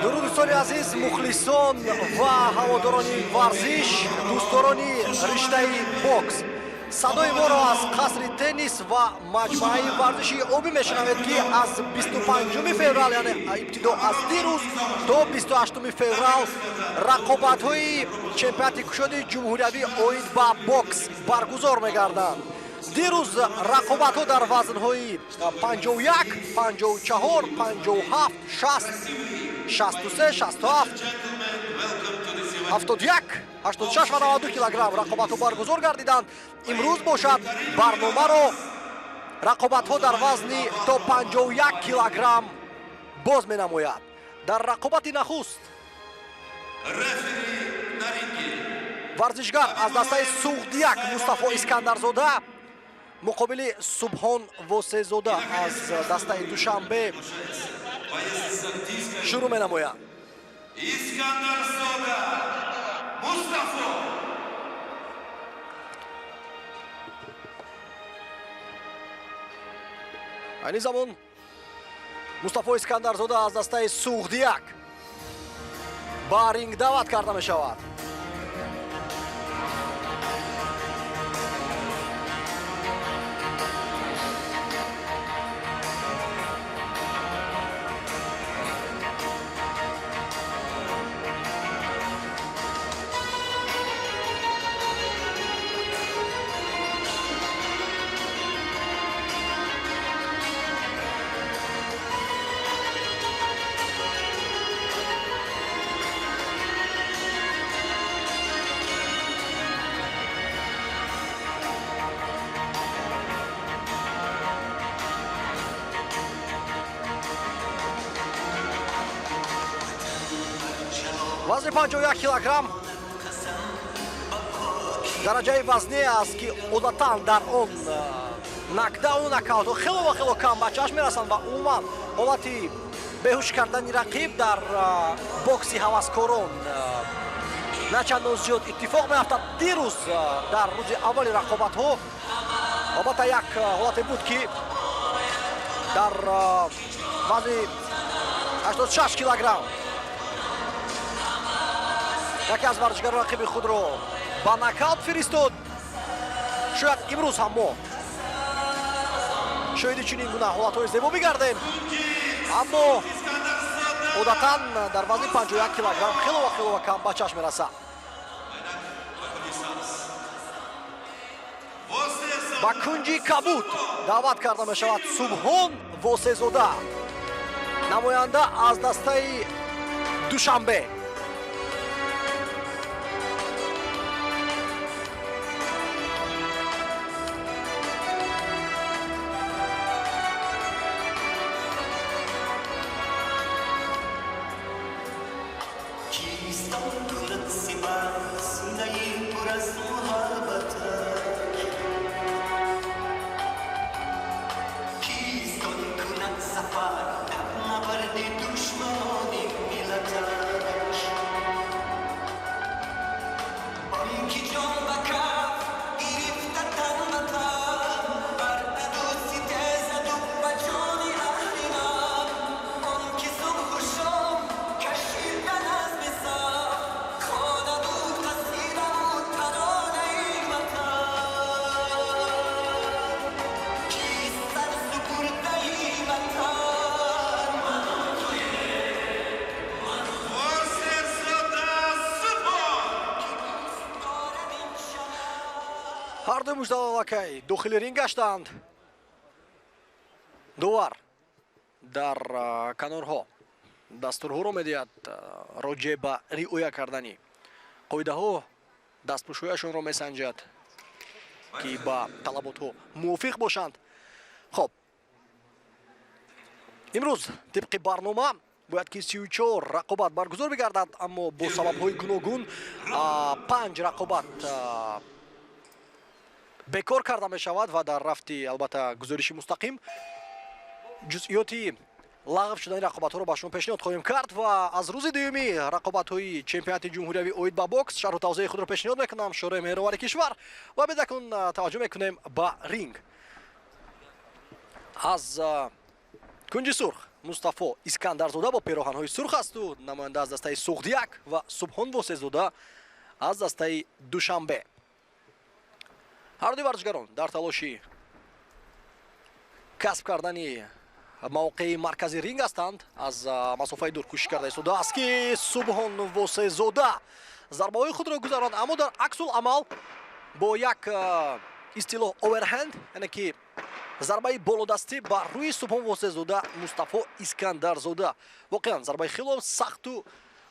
Дуруд, дӯстони азиз, мухлисон ва ҳаводорони варзиш, дӯстдорони риштаи бокс. Садои моро аз қасри теннис ва маҷмӯаи варзиши обӣ мешунавед, ки аз 25 феврал, яъне ибтидо аз дирӯз, то 28 феврал рақобатҳои чемпионати кушоди ҷумҳуриявӣ оид ба бокс баргузор мегарданд. Дирӯз рақобатҳо дар вазнҳои 51, 54, 57, 60, 63, 67, 71, 86 ва 92 килограмм рақобатҳо баргузор гардиданд. Имрӯз бошад, барномаро рақобатҳо дар вазни то 51 килограмм боз менамояд. Дар рақобати нахуст варзишгар аз дастаи Суғдияк Мустафо Искандарзода муқобили Субҳон Восезода аз дастаи Душанбе шурӯъ менамояд. Искандарзода Мустафо. Айни замон Мустафо Искандарзода аз дастаи Суғдияк ба ринг даъват карда мешавад. Вазни 51 килограмм дараҷаи вазне аст, ки одатан дар он нокдауну нокаутҳо хело ва хело кам ба чашм мерасанд ва умуман ҳолати беҳуш кардани рақиб дар бокси ҳаваскорон на чандон зиёд иттифоқ меафтад. Дирӯз дар рӯзи аввали рақобатҳо албатта як ҳолате буд, ки дар вазни 86 килограмм яке аз варзишгарони рақиби худро ба нокаут фиристод. Шояд имрӯз ҳам мо шоҳиди чунин гуна ҳолатҳои зебо бигардем, аммо одатан дар вазни 51 килограмм хело ва хело ва кам ба чашм мерасад. Ба кунҷи кабуд даъват карда мешавад Субҳон Восезода, намоянда аз дастаи Душанбе. Кистон кунад сипар синаи пур аз муҳаббаташ, кистон кунад сафар дар набарди душманони миллаташ, он ки ҷон ба каф гирифта, тан ба тан бар аду ситезаду ба ҷони аҳриман, он ки субҳу шом кашидан аз бисаф хонаду қасидаву таронаи ватан, кист сарсупурдаи ватан? Восезода Субҳон. Дорад ин чаман. Ҳардуи мушталакай дохили ринг гаштанд. Довар дар канорҳо дастурҳоро медиҳад роҷеъ ба риоя кардани қоидаҳо, дастпӯшҳояшонро месанҷад, ки ба талаботҳо мувофиқ бошанд. Хоб, имрӯз тибқи барнома бояд ки 34 рақобат баргузор бигардад, аммо бо сабабҳои гуногун панҷ рақобат бекор карда мешавад ва дар рафти албатта гузориши мустақим ҷузъиёти лағв шудани рақобатҳоро ба шумо пешниҳод хоҳем кард. Ва аз рӯзи дуюми рақобатҳои чемпионати ҷумҳуриявӣ оид ба бокс шарҳу тавзеҳи худро пешниҳод мекунам Шӯрои Меҳровари кишвар. Ва бедакун таваҷҷӯҳ мекунем ба ринг. Аз Кунҷи сурх Мустафо Искандарзода бо пероҳанҳои сурх асту намоянда аз дастаи Суғдияк ва Субҳон Восеъзода аз дастаи Душанбе. Ҳар дуи варзишгарон дар талоши касб кардани мавқеи маркази ринг ҳастанд. Аз масофаи дур кӯшиш карда истодааст, ки Субҳон Восеъзода зарбаҳои худро гузаронд, аммо дар аксул амал бо як истилоҳ оверҳенд, яъне ки зарбаи болодастӣ бар рӯи Субҳон Восеъзода Мустафо Искандарзода воқеан зарбаи хело сахту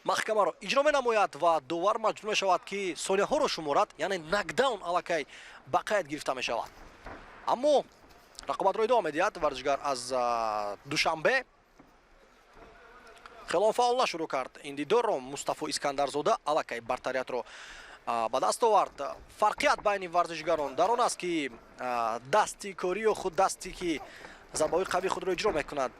маҳкамаро иҷро менамояд ва довар маҷбур мешавад, ки сонияҳоро шуморад, яъне нокдаун аллакай ба қайд гирифта мешавад. Аммо рақобатро идома медиҳад варзишгар аз Душанбе. Хело фаъолна шурӯъ кард ин дидорро Мустафо Искандарзода, аллакай бартариятро ба даст овард. Фарқият байни варзишгарон дар он аст, ки дасти корию худ дасте ки зарбаҳои қавии худро иҷро мекунад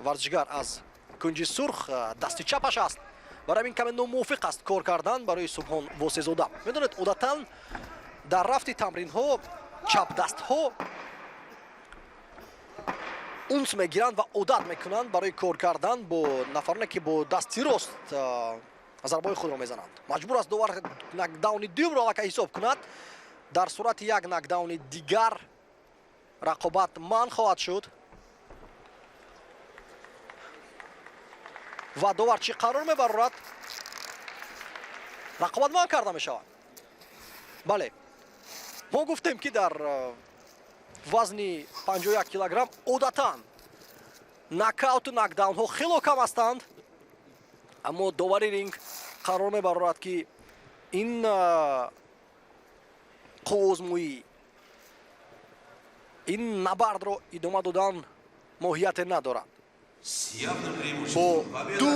варзишгар аз кунҷи сурх дасти чапаш аст. Барои ҳамин каме номувофиқ аст кор кардан барои Субҳон Восеъзода. Медонед, одатан дар рафти тамринҳо чапдастҳо унс мегиранд ва одат мекунанд барои кор кардан бо нафароне, ки бо дасти рост зарбаҳои худро мезананд. Маҷбур аст довар нокдауни дуюмро аллакай ҳисоб кунад. Дар сурати як нокдауни дигар рақобат манъ хоҳад шуд ва довар чӣ қарор мебарорад? Рақобат манъ карда мешавад. Бале, мо гуфтем, ки дар вазни 51 килограмм одатан нокауту нокдаунҳо хело кам ҳастанд, аммо довари ринг қарор мебарорад, ки ин қувваозмоӣ, ин набардро идома додан моҳияте надорад. Бо ду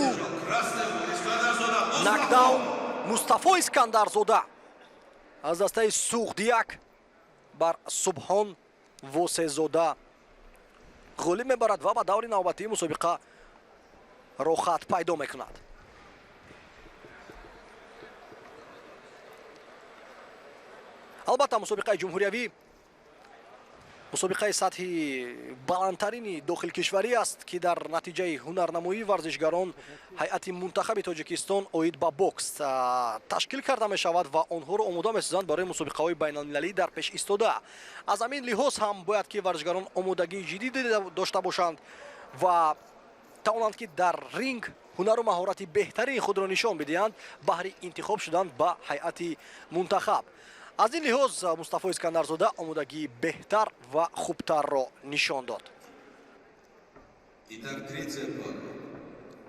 нокдаун Мустафо Искандарзода аз дастаи Суғдияк бар Субҳон Восеъзода ғолиб мебарад ва ба даври навбатии мусобиқа роҳхат пайдо мекунад. Албатта, мусобиқаи ҷумҳуриявӣ мусобиқаи сатҳи баландтарини дохилкишварӣ аст, ки дар натиҷаи ҳунарнамоии варзишгарон ҳайати мунтахаби Тоҷикистон оид ба бокс ташкил карда мешавад ва онҳоро омода месозанд барои мусобиқаҳои байналмилалӣ дар пеш истода. Аз ҳамин лиҳоз ҳам бояд, ки варзишгарон омодагии ҷиддӣ дошта бошанд ва тавонанд, ки дар ринг ҳунару маҳорати беҳтарини худро нишон бидиҳанд баҳри интихоб шудан ба ҳайати мунтахаб. Аз ин лиҳоз Мустафо Искандарзода омодагии беҳтар ва хубтарро нишон дод. Итак, третья пара.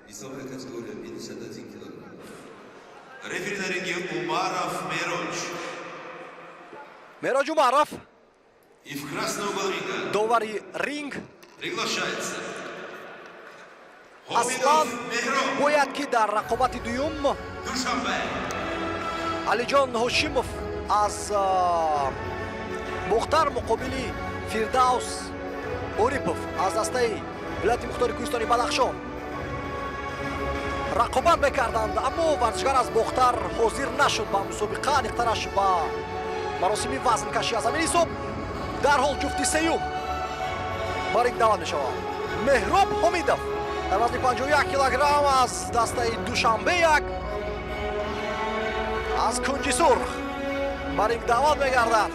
Весовая категория 51 килограмм. Рефери на ринге Умаров Мероҷ. Мероҷ Умаров. И в красный угол ринга. Довари ринг. Приглашается. Аслан бояд, ки дар рақобати дуюм Душанбе. Алиҷон Ҳошимов аз Бохтар муқобили Фирдавс Орипов аз дастаи вилояти мухтори кӯҳистони Бадахшон рақобат мекарданд, аммо варзишгар аз Бохтар ҳозир нашуд ба мусобиқа, аниқтараш ба маросими вазнкашӣ. Аз ҳамин ҳисоб дарҳол ҷуфти сеюм ба ринг даъват мешавад. Меҳроб Ҳомидов дар вазни 51 килограмм аз дастаи Душанбе як аз кунҷи сурх ба ринг даъват мегардад.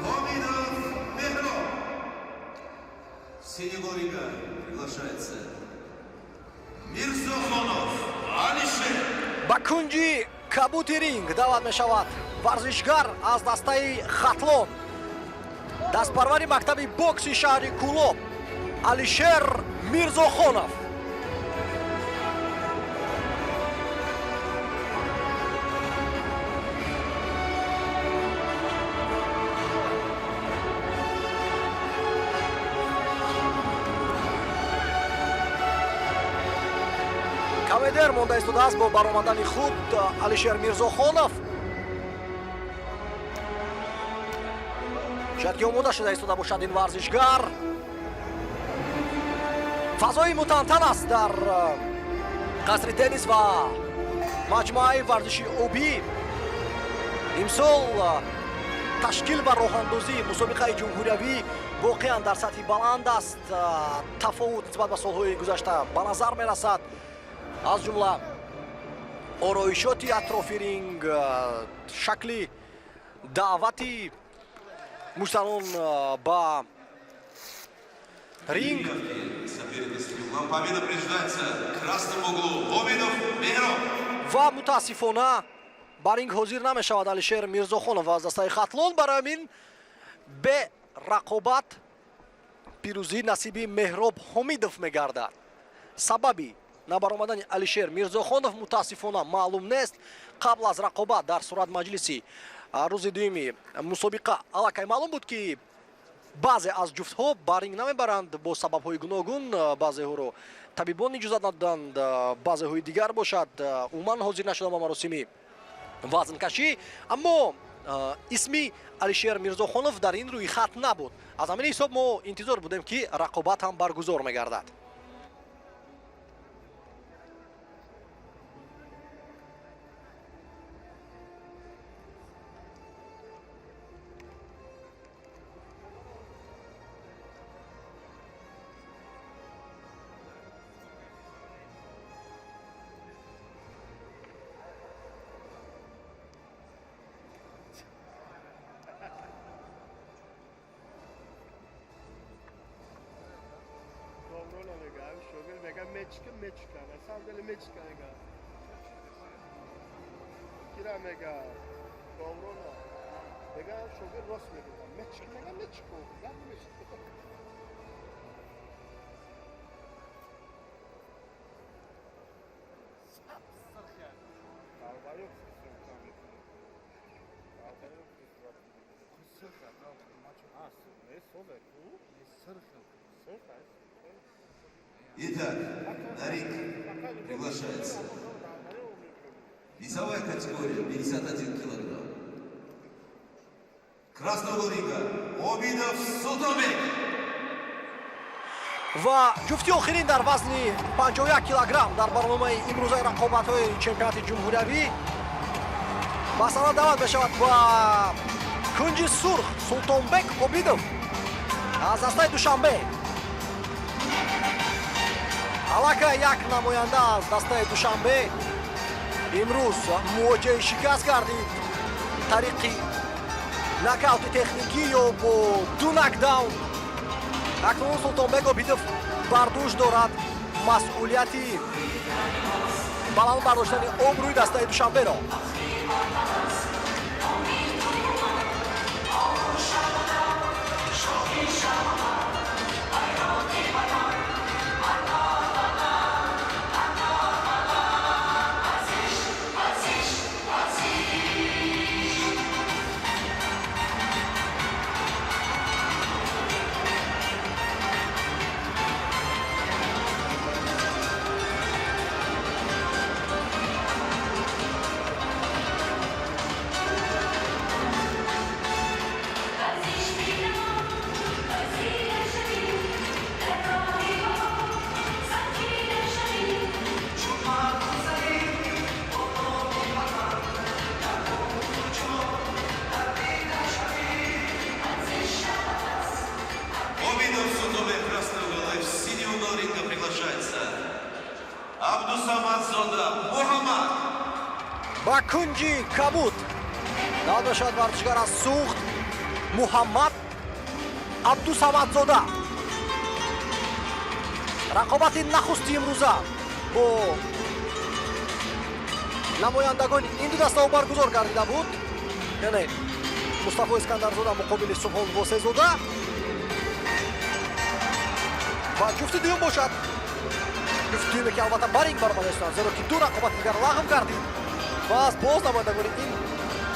Хомидов Мехроб. В синий угол ринга приглашается Мирзохонов Алишер. Ба кунҷи кабути ринг даъват мешавад варзишгар аз дастаи Хатлон, дастпарвари мактаби бокси шаҳри Кӯлоб Алишер Мирзохонов. Каме дер монда истодааст бо баромадани худ Алишер Мирзохонов. Шояд ки омода шуда истода бошад ин варзишгар. Фазои мутантан аст дар қасри теннис ва маҷмӯаи варзиши обӣ. Имсол ташкил ва роҳандозии мусобиқаи ҷумҳуриявӣ воқеан дар сатҳи баланд аст. Тафовут нисбат ба солҳои гузашта ба назар мерасад, аз ҷумла ороишоти атрофи ринг, шакли даъвати муштарон ба ринг. Победа присуждается красному углу Омидов Меҳроб. Ва мутаассифона ба ринг ҳозир намешавад Алишер Мирзохонов аз дастаи Хатлон. Барои ҳамин бе рақобат пирӯзӣ насиби Меҳроб Ҳомидов мегардад. Сабаби набаромадани Алишер Мирзохонов мутаассифона маълум нест. Қабл аз рақобат дар сурат маҷлиси рӯзи дуюми мусобиқа аллакай маълум буд, ки баъзе аз ҷуфтҳо ба ринг намебаранд бо сабабҳои гуногун. Баъзеҳоро табибон иҷозат надоданд, баъзеҳои дигар бошад, умуман ҳозир нашуданд ба маросими вазнкашӣ. Аммо исми Алишер Мирзохонов дар ин рӯйхат набуд. Аз ҳамин ҳисоб мо интизор будем, ки рақобат ҳам баргузор мегардад. Мечка, мечка, на самом деле мечка мега. Кира мега, Доврона. Мега, шогир рост мега. Мечка мега, мечко. Гап мечка. Долбоёб. Сурх. Итак, на ринг приглашается весовая категория 51 килограмм. Красный угол ринга Омидов Султонбек. Ва ҷуфти охирин дар вазни 51 килограмм дар барномаи имрӯзаи рақобатҳои чемпионати ҷумҳуриявӣ ба саҳна даъват мешавад. Ба кунҷи сурх Султонбек Обидов аз дастаи Душанбе. Аллакай як намоянда аз дастаи Душанбе имрӯз мувоҷиҳаи шикаст гардид тариқи нокаути техникӣ ё бо ду нокдаун. Акнун Султонбек Обидов бар дӯш дорад масъулияти баланд бардоштани обрӯи дастаи Душанберо. Омидов Султонбек, красный угол, и в синий угол ринга приглашается Абдусамадзода Мухаммад. Ба кунҷи кабуд даъват мешавад варзишгар аз Суғд Муҳаммад Абдусамадзода. Рақобати нахусти имрӯза бо намояндагони ин ду дастаҳо баргузор гардида буд, яъне Мустафо Искандарзода муқобили Субҳон Восезода, ва ҷуфти дуюм бошад, ҷуфти дуюме, ки албатта ба ринг баромада истоданд, зеро ки ду рақобати дигар лағв гардид, ва аз боз намояндагони ин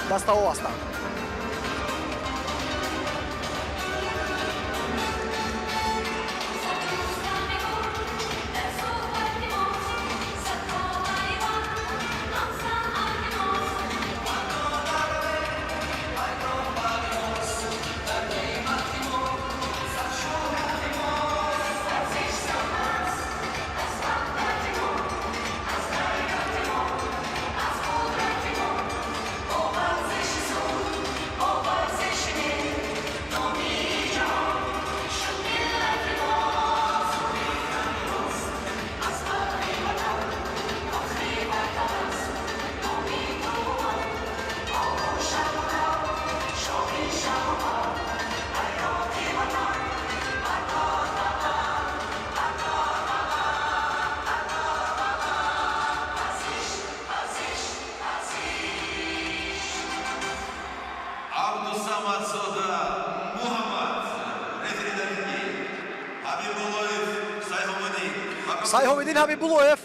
дастаҳо ҳастанд. Сайҳомиддин Ҳабибуллоев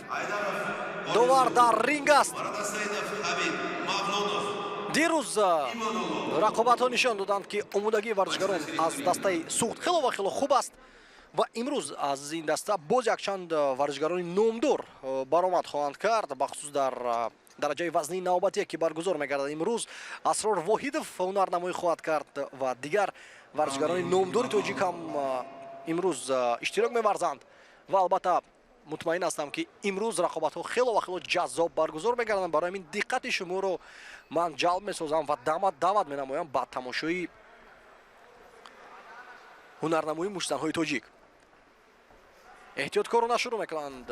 довар дар ринг аст. Дирӯз рақобатҳо нишон доданд, ки омодагии варзишгарон аз дастаи Суғд хело ва хело хуб аст ва имрӯз аз ин даста боз якчанд варзишгарони номдор баромад хоҳанд кард, бахусус дар дараҷаи вазнии навбатие, ки баргузор мегардад. Имрӯз Асрор Воҳидов ҳунарнамоӣ хоҳад кард ва дигар варзишгарони номдори тоҷик ҳам имрӯз иштирок меварзанд. Ва албатта мутмаин ҳастам, ки имрӯз рақобатҳо хело ва хело ҷаззоб баргузор мегарданд. Барои ҳамин диққати шуморо ман ҷалб месозам ва даъват менамоям ба тамошои ҳунарнамоии муштзанҳои тоҷик. Эҳтиёткорона шурӯъ мекунанд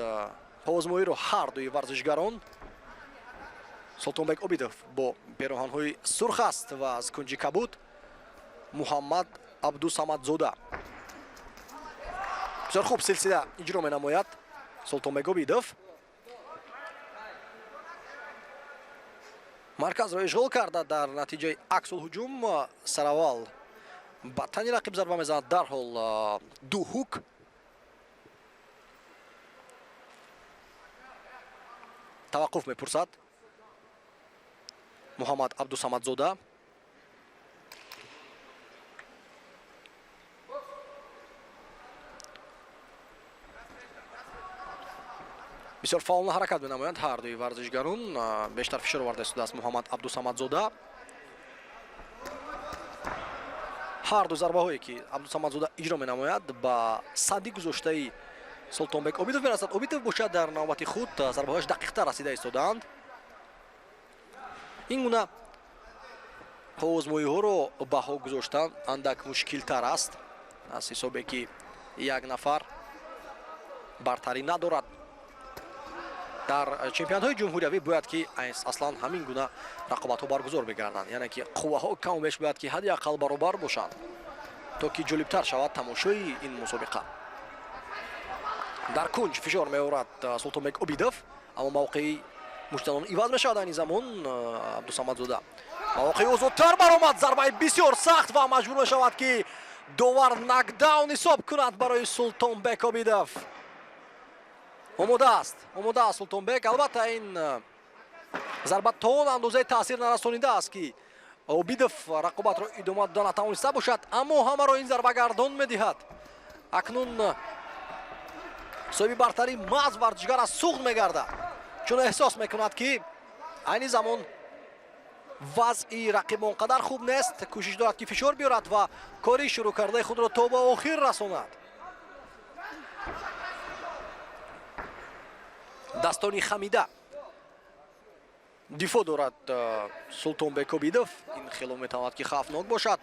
повозмоиро ҳар дуи варзишгарон. Султонбек Обидов бо пероҳанҳои сурх аст ва аз кунҷи кабуд Муҳаммад Абдусамадзода. Бисёр хуб силсила иҷро менамояд Султонбек Обидов. Марказро ишғол карда, дар натиҷаи аксулҳуҷум сараввал ба тани рақиб зарба мезанад, дарҳол ду ҳук. Таваққуф мепурсад Муҳаммад Абдусамадзода. Бисёр фаъолона ҳаракат менамоянд ҳар дуи варзишгарон. Бештар фишор оварда истодааст Муҳаммад Абдусамадзода. Ҳар ду зарбаҳое, ки Абдусамадзода иҷро менамояд, ба садди гузоштаи Султонбек Обидов мерасад. Обидов бошад, дар навбати худ зарбаҳояш дақиқтар расида истодаанд. Ин гуна озмоиҳоро баҳо гузоштан андак мушкилтар аст, аз ҳисобе ки як нафар бартарӣ надорад. Дар чемпионатҳои ҷумҳуриявӣ бояд ки аслан ҳамин гуна рақобатҳо баргузор бигарданд, яъне ки қувваҳо каму беш бояд ки ҳадди ақал баробар бошанд, то ки ҷолибтар шавад тамошои ин мусобиқа. Дар кунҷ фишор меорад Султонбек Обидов, аммо мавқеи муштанон иваз мешавад. Айни замон Абдусамадзода мавқеи озодтар баромад, зарбаи бисёр сахт ва маҷбур мешавад, ки довар нокдаун ҳисоб кунад барои Султонбек Обидов. Омода аст, омода аст Султонбек. Албатта, ин зарба то он андозаи таъсир нарасонидааст, ки Обидов рақобатро идома дода натавониста бошад, аммо ҳамаро ин зарба гардон медиҳад. Акнун соҳиби бартарӣ маҳз варзишгар аз Суғд мегардад, чун эҳсос мекунад, ки айни замон вазъи рақиб он қадар хуб нест. Кӯшиш дорад, ки фишор биёрад ва кори шурӯъ кардаи худро то ба охир расонад. Дастони хамида дифоъ дорад Султонбек Обидов. Ин хело метавонад, ки хавфнок бошад,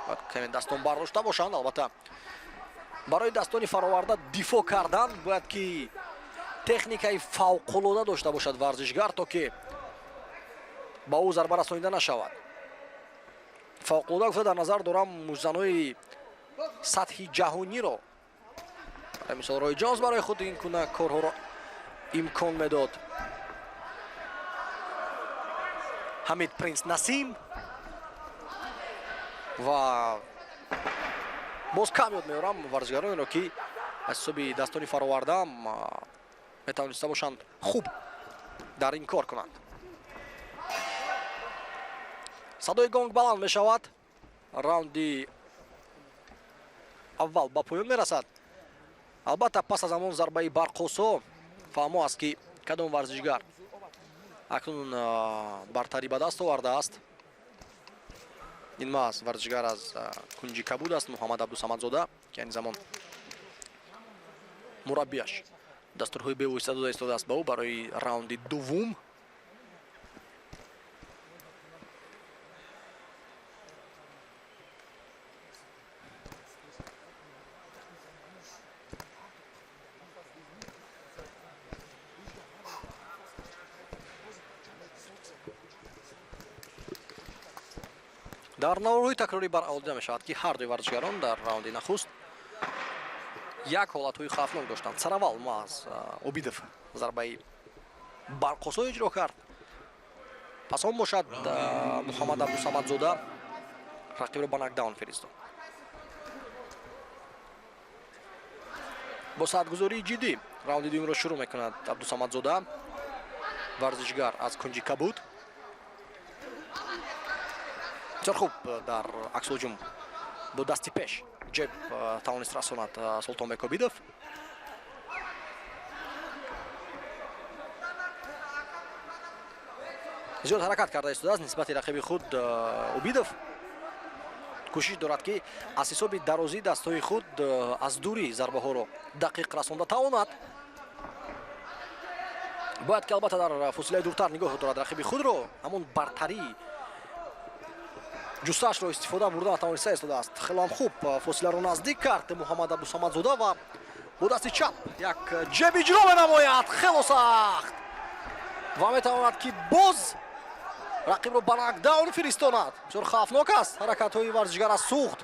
бояд каме дастон бардошта бошанд. Албатта, барои дастони фароварда дифоъ кардан бояд ки техникаи фавқулода дошта бошад варзишгар, то ки ба ӯ зарба расонида нашавад. Фавқулода гуфта дар назар дорам муштзанҳои сатҳи ҷаҳониро. Барои мисол, Рой Ҷонс барои худ ин гуна корҳоро имкон медод, Ҳамид Принс Насим. Ва боз кам ёд меорам варзишгаронеро, ки аз ҳисоби дастони фаровардаам метавониста бошанд хуб дар ин кор кунанд. Садои гонг баланд мешавад, раунди аввал ба поён мерасад. Албатта, пас аз ҳамон зарбаи барқосо фаҳмо аст, ки кадом варзишгар акнун бартарӣ ба даст овардааст. Ин маҳз варзишгар аз кунҷи кабуд аст, Муҳаммад Абдусамадзода, ки айни замон мураббияш дастурҳои бевосита дода истодааст ба ӯ барои раунди дуввум. Дар наворҳои такрорӣ баръало мешавад, ки ҳар дуи варзишгарон дар раунди нахуст як ҳолатҳои хавфнок доштанд. Сараввал маҳз Обидов зарбаи барқосо иҷро кард, пас он бошад Муҳаммадабдусамадзода рақибро ба нокдаун фиристод. Бо саатгузории ҷиддӣ раунди дуюмро шурӯъ мекунад Абдусамадзода, варзишгар аз кунҷи кабуд. Бисёр хуб дар аксулҳуҷум бо дасти пеш ҷеб тавонист расонад Султонбек Обидов. Зиёд ҳаракат карда истодааст нисбати рақиби худ Обидов. Кӯшиш дорад, ки аз ҳисоби дарозии дастҳои худ аз дурӣ зарбаҳоро дақиқ расонда тавонад. Бояд ки албатта дар фосилаи дуртар нигоҳ дорад рақиби худро, ҳамон бартарии ҷуссаашро истифода бурда натавониста истодааст. Хелоам хуб фосиларо наздик кард Муҳаммад Абдусамадзода ва бо дасти чап як ҷеб иҷро менамояд, хело сахт, ва метавонад, ки боз рақибро ба нокдаун фиристонад. Бисёр хавфнок аст ҳаракатҳои варзишгар аз Суғд.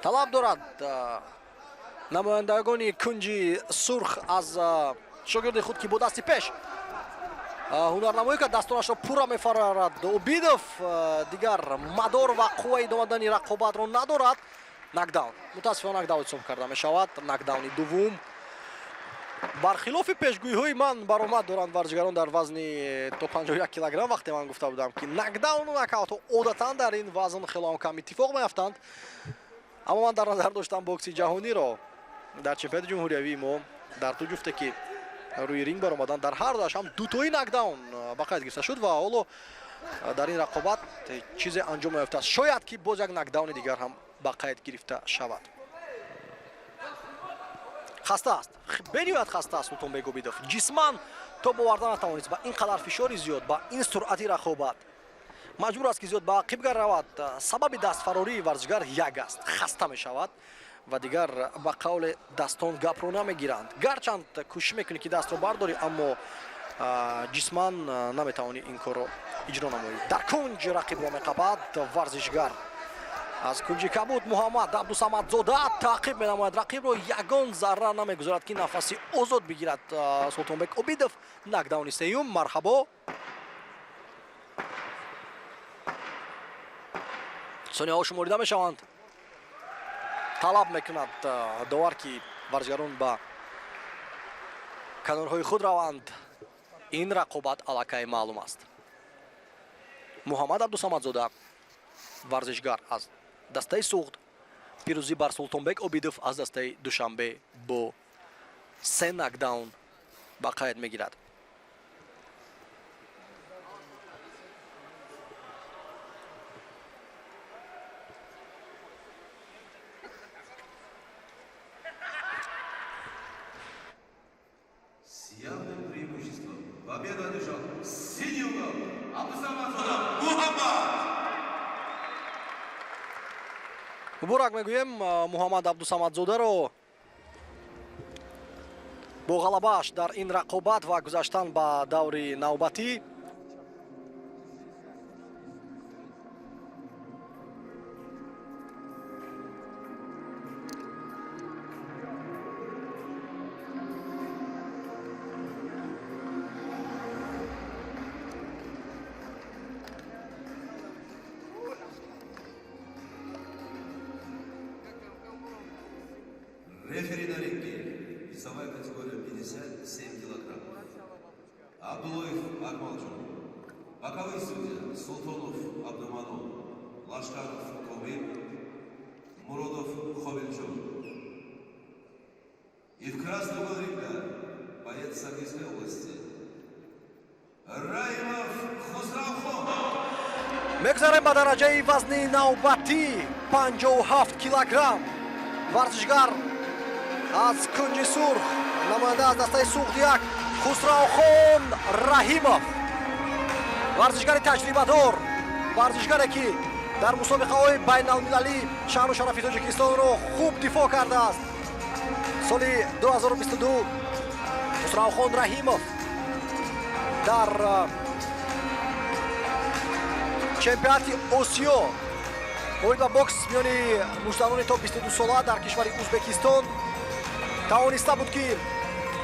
Талаб дорад намояндагони кунҷи сурх аз шогирди худ, ки бо дасти пеш ҳунарнамоӣ кард, дастонашро пурра мефарарад Обидов. Дигар мадор ва қувваи идома додани рақобатро надорад. Нокдаун, мутаассифона, нокдаун ҳисоб карда мешавад. Нокдауни дуввум. Бархилофи пешгӯиҳои ман баромад доранд варзишгарон дар вазни то 51 килограмм. Вақте ман гуфта будам, ки нокдауну нокаутҳо одатан дар ин вазн хелоам кам иттифоқ меафтанд, аммо ман дар назар доштам бокси ҷаҳониро. Дар чемпионати ҷумҳуриявии мо дар ду ҷуфте, ки рӯи ринг баромаданд, дар ҳар дуаш ҳам дутои нокдаун ба қайд гирифта шуд ва ҳоло дар ин рақобат чизе анҷом наёфтааст. Шояд, ки боз як нокдауни дигар ҳам ба қайд гирифта шавад. Хаста аст, бениҳоят хаста аст Султонбек Обидов. Ҷисман тоб оварда натавонист ба ин қадар фишори зиёд, ба ин суръати рақобат. Маҷбур аст, ки зиёд ба ақиб равад. Сабаби дастфарории варзишгар як аст: хаста мешавад ва дигар ба қавле дастон гапро намегиранд. Гарчанд кӯшиш мекунӣ, ки дастро бардорӣ, аммо ҷисман наметавонӣ ин корро иҷро намоӣ. Дар кунҷ рақибро меқапад варзишгар аз кунҷи кабуд Муҳаммад Абдусамадзода, таъқиб менамояд рақибро, ягон зарра намегузорад, ки нафаси озод бигирад Султонбек Обидов. Нокдауни сеюм, марҳабо! Сонияҳо шуморида мешаванд. Талаб мекунад довар, ки варзишгарон ба канорҳои худ раванд. Ин рақобат аллакай маълум аст. Муҳаммад Абдусамадзода, варзишгар аз дастаи Суғд, пирӯзӣ бар Султонбек Обидов аз дастаи Душанбе бо се нокдаун ба қайд мегирад. С явным преимуществом победу одержал синий угол Абдусамадзода Мухаммад. Муборак мегӯем Муҳаммад Абдусамадзодаро бо ғалабааш дар ин рақобат ва гузаштан ба даври навбатӣ. Рефери на ринге. Весовая категория 57 килограммов. Абдулоев Акмалджон. Боковые судьи: Султонов Абдуманов, Лашкаров Комил, Муродов Ховильджон. И в красном углу ринга боец Согдийской области Раимов Хусравхон. Мегузарем ба дараҷаи вазни навбатӣ, 57 килограмм. Варзишгар аз кунҷи сурх, намоянда аз дастаи Суғд як, Хусравхон Раҳимов, варзишгари таҷрибадор, варзишгаре, ки дар мусобиқаҳои байналмилалӣ шаъну шарафи Тоҷикистонро хуб дифоъ кардааст. Соли 2022 Хусравхон Раҳимов дар чемпионати Осиё оид ба бокс миёни муштзанони то 22 сола дар кишвари Ӯзбекистон тавониста буд, ки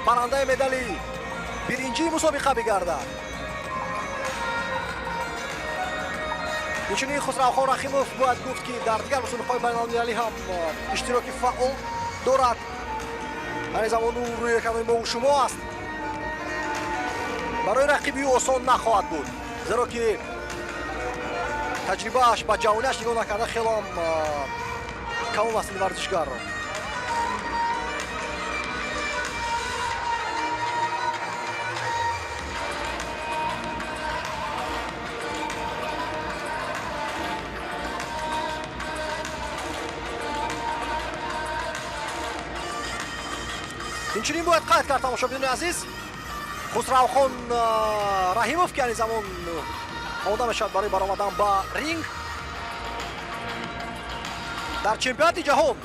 барандаи медали биринҷии мусобиқа бигардад. Инчунин Хусравхон Рахимов бояд гуфт, ки дар дигар мусобиқаҳои байналмилалӣ ҳам иштироки фаъол дорад. Ҳамин замон ӯ рӯи экранҳои мову шумо аст. Барои рақиби ӯ осон нахоҳад буд, зеро ки таҷрибааш ба ҷавониаш нигоҳ накарда хело ҳам калон аст ин варзишгарро. Инчунин бояд қайд кард, тамошобинони азиз, Хусравхон Раҳимов, ки ани замон омода мешавад барои баромадан ба ринг, дар чемпионати ҷаҳон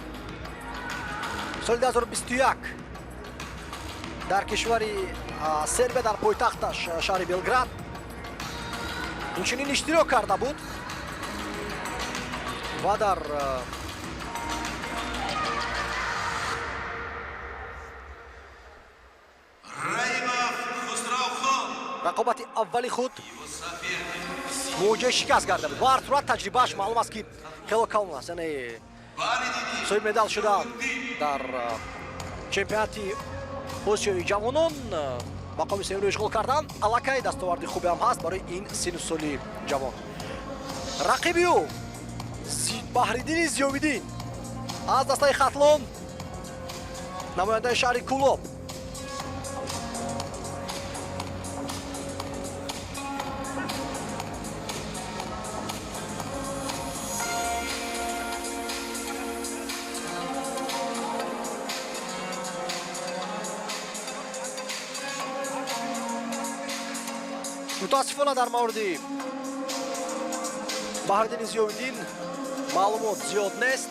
соли 2021 дар кишвари Сербия, дар пойтахташ шаҳри Белград, инчунин иштирок карда буд ва дар Раимов Хусравхон. Рақобати аввали худ Его соперник мувоҷиҳаи шикаст гарда буд. Ба ҳар сурат, таҷрибааш маълум аст, ки хело калон аст, яъне Баҳриддини соҳиби медал шуда дар чемпионати Осиёи ҷавонон, мақоми сеюмро ишғол кардан аллакай дастоварди хубе ҳам ҳаст барои ин синну соли ҷавон. Рақиби ӯ Баҳриддини Зиёвиддин аз дастаи Хатлон, намояндаи шаҳри Кӯлоб. Мутаассифона, дар мавриди Баҳриддини Зиёвиддин маълумот зиёд нест.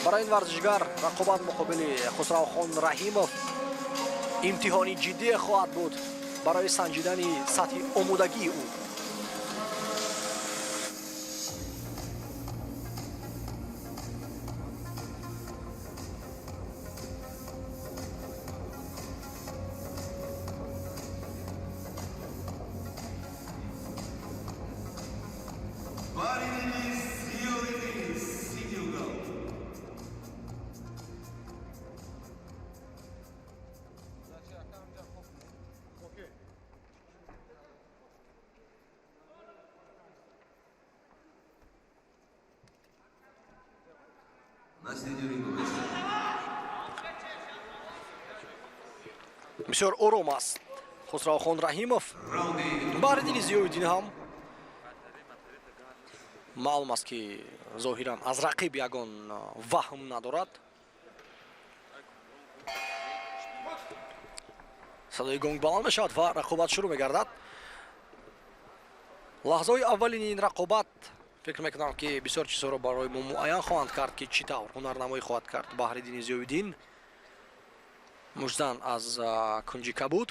Барои ин варзишгар рақобат муқобили Хусравхон Раҳимов имтиҳони ҷиддие хоҳад буд барои санҷидани сатҳи омодагии ӯ. Баҳриддини Зиёвиддин, синий угол. На середину ринга гостей. Бисёр ором аст Хусравхон Раҳимов. Раунди Баҳриддини Зиёвиддин ҳам маълум аст, ки зоҳиран аз рақиб ягон ваҳм надорад. Садои гонг баланд мешавад ва рақобат шурӯъ мегардад. Лаҳзаҳои аввалини ин рақобат, фикр мекунам, ки бисёр чизҳоро барои мо муайян хоҳанд кард, ки чӣ тавр ҳунарнамоӣ хоҳад кард Баҳриддини Зиёвиддин, муштзан аз кунҷи кабуд.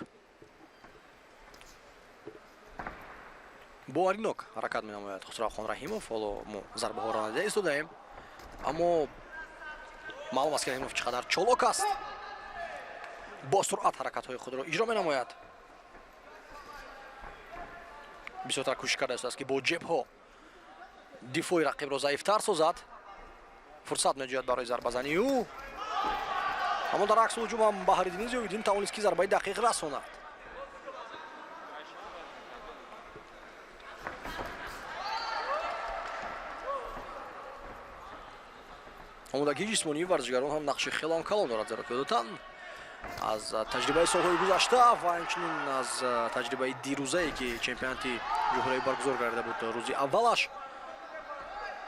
Боваринок ҳаракат менамояд Хусравхон Раҳимов. Ҳоло мо зарбаҳоро надида истодаем, аммо маълум аст, ки Раҳимов чӣ қадар чолок аст, бо суръат ҳаракатҳои худро иҷро менамояд. Бисёртар кӯшиш карда истодааст, ки бо ҷебҳо дифои рақибро заифтар созад, фурсат меҷӯяд барои зарбазании ӯ, аммо дар акси ҳуҷум ҳам Баҳриддини Зиёвиддин тавонист, ки зарбаи дақиқ расонад. Омодагии ҷисмонии варзишгарон ҳам нақши хело калон дорад, зеро ки одатан аз таҷрибаи солҳои гузашта ва инчунин аз таҷрибаи дирӯзае, ки чемпионати ҷумҳуриявӣ баргузор гардида буд, рӯзи аввалаш,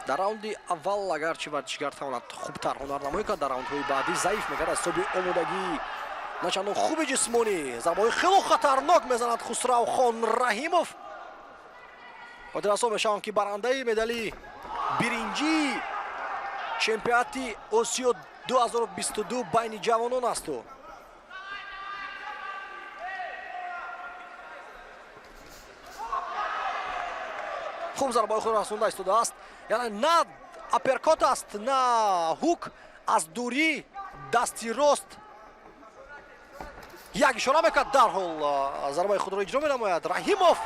дар раунди аввал агарчи варзишгар тавонад хубтар ҳунарнамоӣ кунад, дар раундҳои баъдӣ заиф мегардад аз ҳисоби омодагии начандон хуби ҷисмонӣ. Зарбаҳои хело хатарнок мезанад Хусравхон Раҳимов. Хотиррасон мешавам, ки барандаи медали биринҷии чемпионати Осиё 2022 байни ҷавонон асту. Хуб зарбаҳои худро расонда истодааст, яъне на апперкот аст, на ҳук. Аз дурӣ дасти рост як ишора мекард, дарҳол зарбаи худро иҷро менамояд Раҳимов.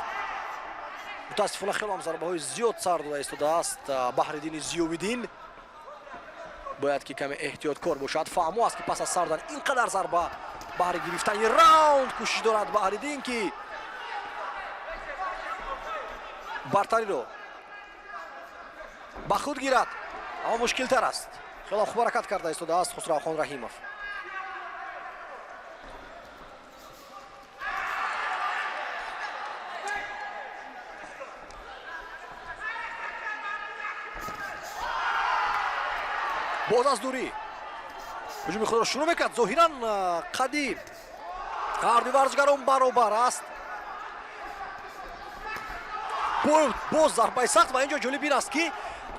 Мутаассифона, хеле ҳам зарбаҳои зиёд сар дода истодааст Баҳриддини Зиёвиддин. Бояд ки каме эҳтиёткор бошад. Фаҳмо аст, ки пас аз сар додан ин қадар зарба баҳри гирифтани раунд кӯшиш дорад Баҳриддин, ки бартариро ба худ гирад, аммо мушкилтар аст. Хеле хуб ҳаракат карда истодааст Хусравхон Раҳимов. Боз аз дурӣ ҳуҷуми худро шурӯъ мекард. Зоҳиран, қадди ҳарду варзишгарон баробар аст. Боз зарбаи сахт, ва ин ҷо ҷолиб ин аст, ки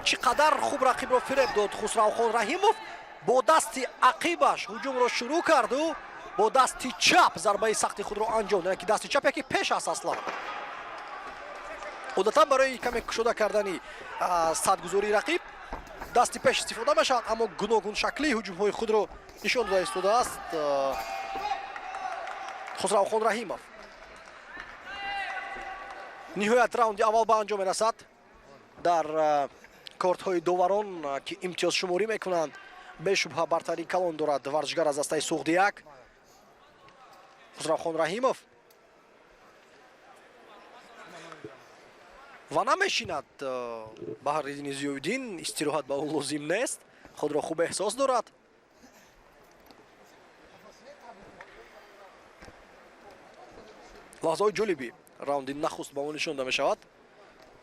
чӣ қадар хуб рақибро фиреб дод Хусравхон Раҳимов. Бо дасти ақибаш ҳуҷумро шурӯъ карду бо дасти чап зарбаи сахти худро анҷом дод, ки дасти чап яке пеш аст. Аслан, одатан барои каме кушода кардани садгузории рақиб дасти пеш истифода мешавад, аммо гуногуншаклии ҳуҷумҳои худро нишон дода истодааст Хусравхон Раҳимов. Ниҳоят, раунди аввал ба анҷом мерасад. Дар кортҳои доварон, ки имтиёзшуморӣ мекунанд, бешубҳа бартарии калон дорад варзишгар аз дастаи Суғдияк, Хусравхон Раҳимов, ва намешинад Баҳриддини Зиёвиддин. Истироҳат ба ӯ лозим нест, худро хуб эҳсос дорад. Лаҳзаҳои ҷолиби раунди нахуст ба мо нишон дода мешавад,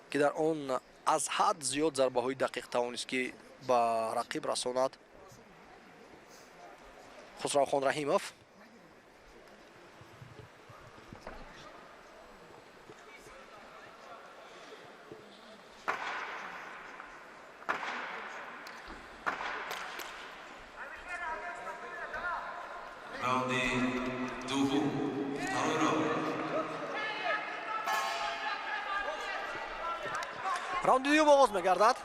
ки дар он аз ҳад зиёд зарбаҳои дақиқ тавонист, ки ба рақиб расонад Хусравхон Раҳимов. Раунди дуввум, второй раунд. Раунди дуюм оғоз мегардад.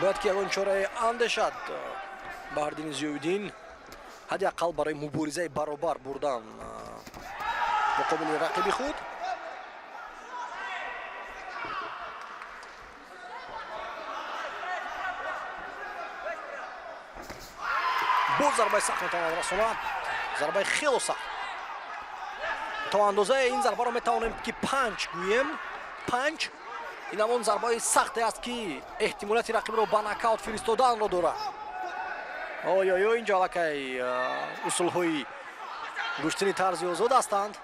Бояд ки ягон чорае андешад Баҳриддини Зиёвиддин, ҳадди ақал барои муборизаи баробар бурдан муқобили рақиби худ. Боз зарбаи сахт метавонад расонад, зарбаи хело сахт. То андозаи ин зарбаро метавонем, ки панҷ гӯем. Панҷ ин ҳамон зарбаи сахте аст, ки эҳтимолияти рақибро ба нокаут фиристоданро дорад. Ой-ой-ой, инҷо аллакай усулҳои гӯштини тарзи озод ҳастанд.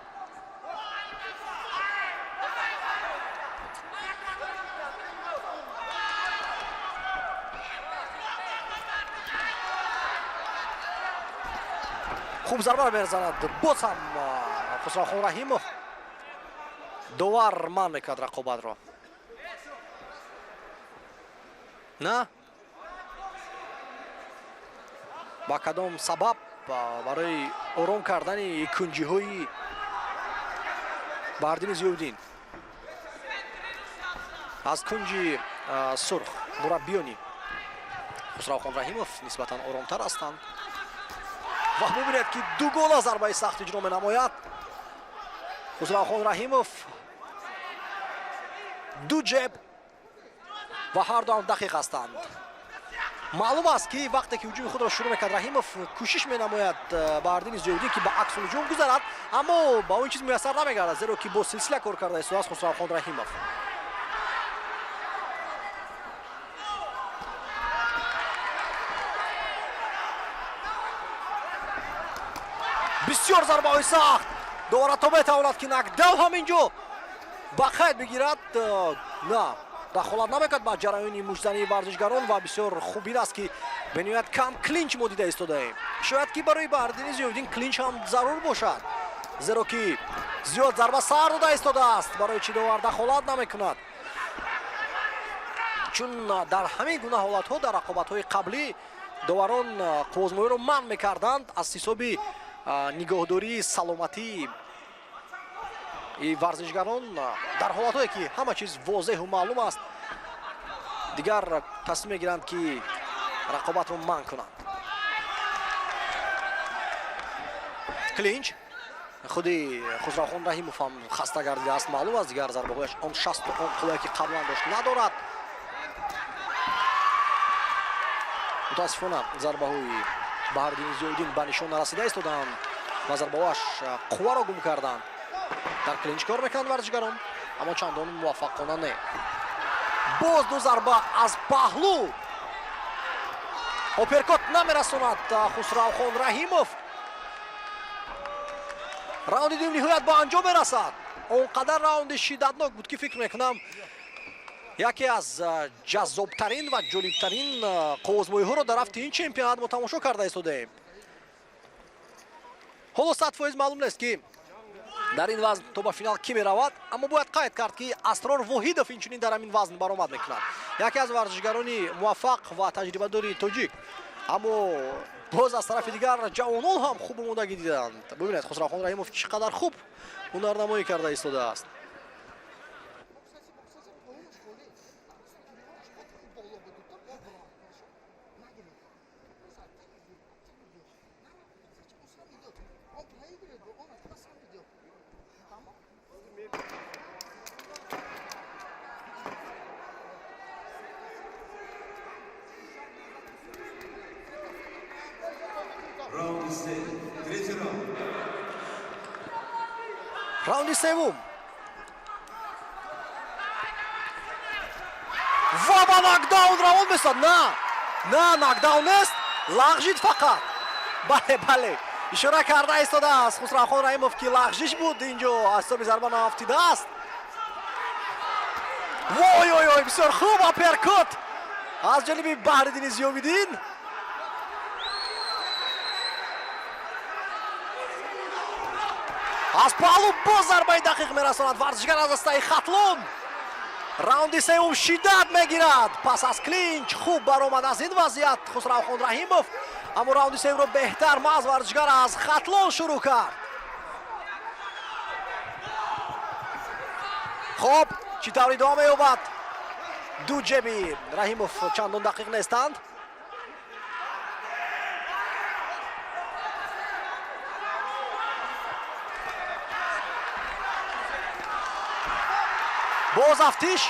Хуб зарбаро мерзанад боз ҳам Хусравхон Раҳимов. Довар манъ мекард рақобатро. На, ба кадом сабаб? Барои ором кардани кунҷиҳои Баҳриддини Зиёвиддин аз кунҷи сурх мураббиёни Хусравхон Раҳимов нисбатан оромтар ҳастанд. Ва бубинед, ки дугона зарбаи сахт иҷро менамояд Хусравхон Раҳимов. Ду ҷеб ва ҳарду ҳам дақиқ ҳастанд. Маълум аст, ки вақте ки ҳуҷуми худро шурӯъ мекард Раҳимов, кӯшиш менамояд Баҳриддини Зиёвиддин, ки ба аксулҳуҷум гузарад, аммо ба он чиз муяссар намегардад, зеро ки бо силсила кор карда истодааст Хусравхон Раҳимов. Бисёр зарбаҳои сахт. Довар ҳатто метавонад, ки нокдаун ҳам инҷо ба қайд бигирад. На, дахолат намекард ба ҷараёни муштзании варзишгарон. Ва бисёр хуб ин аст, ки бениҳоят кам клинч мо дида истодаем. Шояд ки барои Баҳриддини Зиёвиддин клинч ҳам зарур бошад, зеро ки зиёд зарба сар дода истодааст. Барои чӣ довар дахолат намекунад? Чун дар ҳамин гуна ҳолатҳо дар рақобатҳои қаблӣ доварон қуввозмоиро манъ мекарданд аз ҳисоби нигоҳдории саломатии варзишгарон. Дар ҳолатҳое ки ҳама чиз возеҳу маълум аст, дигар тасмим мегиранд, ки рақобатро манъ кунанд. Клинч. Худи Хусравхон Раҳимов ҳам хаста гардидааст, маълум аст, дигар зарбаҳояш он шасту он қуввае, ки қаблан дошт, надорад. Мутаассифона, зарбаҳои Баҳриддини Зиёиддин ба нишон нарасида истоданд ва зарбаҳояш қувваро гум карданд. Дар клинч кор мекунанд варзишгарон, аммо чандон муваффақона не. Боз ду зарба аз паҳлӯ, апперкот намерасонад Хусравхон Раҳимов. Раунди дуюм ниҳоят ба анҷом мерасад. Он қадар раунди шиддатнок буд, ки фикр мекунам, яке аз ҷаззобтарин ва ҷолибтарин қувваозмоиҳоро дар рафти ин чемпионат мо тамошо карда истодаем. Ҳоло 100% маълум нест, ки дар ин вазн то ба финал кӣ меравад, аммо бояд қайд кард, ки Асрор Воҳидов инчунин дар ҳамин вазн баромад мекунад, яке аз варзишгарони муваффақ ва таҷрибадори тоҷик. Аммо боз аз тарафи дигар ҷавонон ҳам хуб омодагӣ диданд. Бибинед, Хусравхон Раҳимов чӣ қадар хуб ҳунарнамоӣ карда истодааст. Раунд се. Третий раунд. Раунди севум ва ба нокдаун равон месад. На, на, нокдаун нест, лағжид фақат. Бале, бале, ишора карда истодааст Хусравхон Раҳимов, ки лағжиш буд инҷо, аз ҳисоби зарба наафтидааст. Вой, ой, ой, бисёр хуб, апперкот аз ҷониби Баҳриддини Зиёвиддин. Аз паҳлу боз зарбаи дақиқ мерасонад варзишгар аз дастаи Хатлон. Раунди севум шиддат мегирад. Пас аз клинч хуб баромад аз ин вазъият Хусравхон Раҳимов, аммо раунди севумро беҳтар маҳз варзишгар аз Хатлон шурӯъ кард. Хоб, чӣ тавр идома меёбад? Ду ҷеби Раҳимов чандон дақиқ нестанд. Боз афтиш.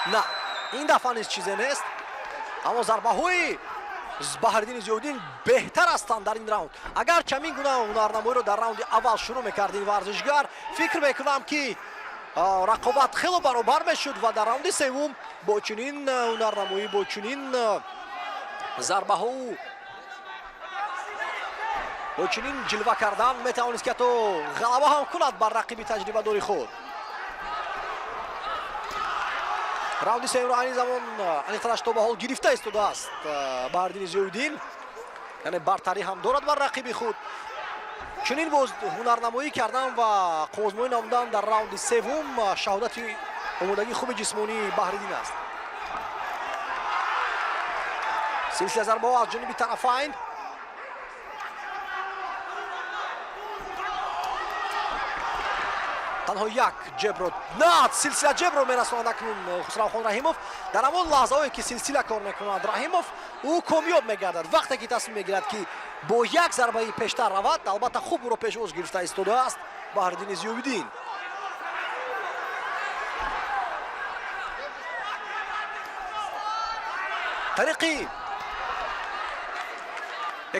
На, ин дафъа низ чизе нест, аммо зарбаҳои Баҳриддини Зиёвиддин беҳтар ҳастанд дар ин раунд. Агар чамин гуна ҳунарнамоиро дар раунди аввал шурӯъ мекард ин варзишгар, фикр мекунам, ки рақобат хело баробар мешуд ва дар раунди севум бо чунин ҳунарнамоӣ, бо чунин зарбаҳоу бо чунин ҷилва кардан метавонист, ки ҳатто ғалаба ҳам кунад бар рақиби таҷрибадори худ. Раунди сеюмро айни замон, аниқтараш, то ба ҳол гирифта истодааст Баҳриддини Зиёвиддин, яъне бартарӣ ҳам дорад бар рақиби худ. Чунин боз ҳунарнамоӣ кардан ва қувваозмоӣ намудан дар раунди севум шаҳодати омодагии хуби ҷисмонии Баҳриддин аст. Силсила зарбаҳо аз ҷониби тарафайн. Танҳо як ҷебро, на, силсила ҷебро мерасонад акнун Хусравхон Раҳимов. Дар ҳамон лаҳзаҳое, ки силсила кор мекунад Раҳимов, ӯ комёб мегардад. Вақте ки тасмим мегирад, ки бо як зарбаи пештар равад, албатта, хуб ӯро пешвоз гирифта истодааст Баҳриддини Зиёвиддин. Тариқи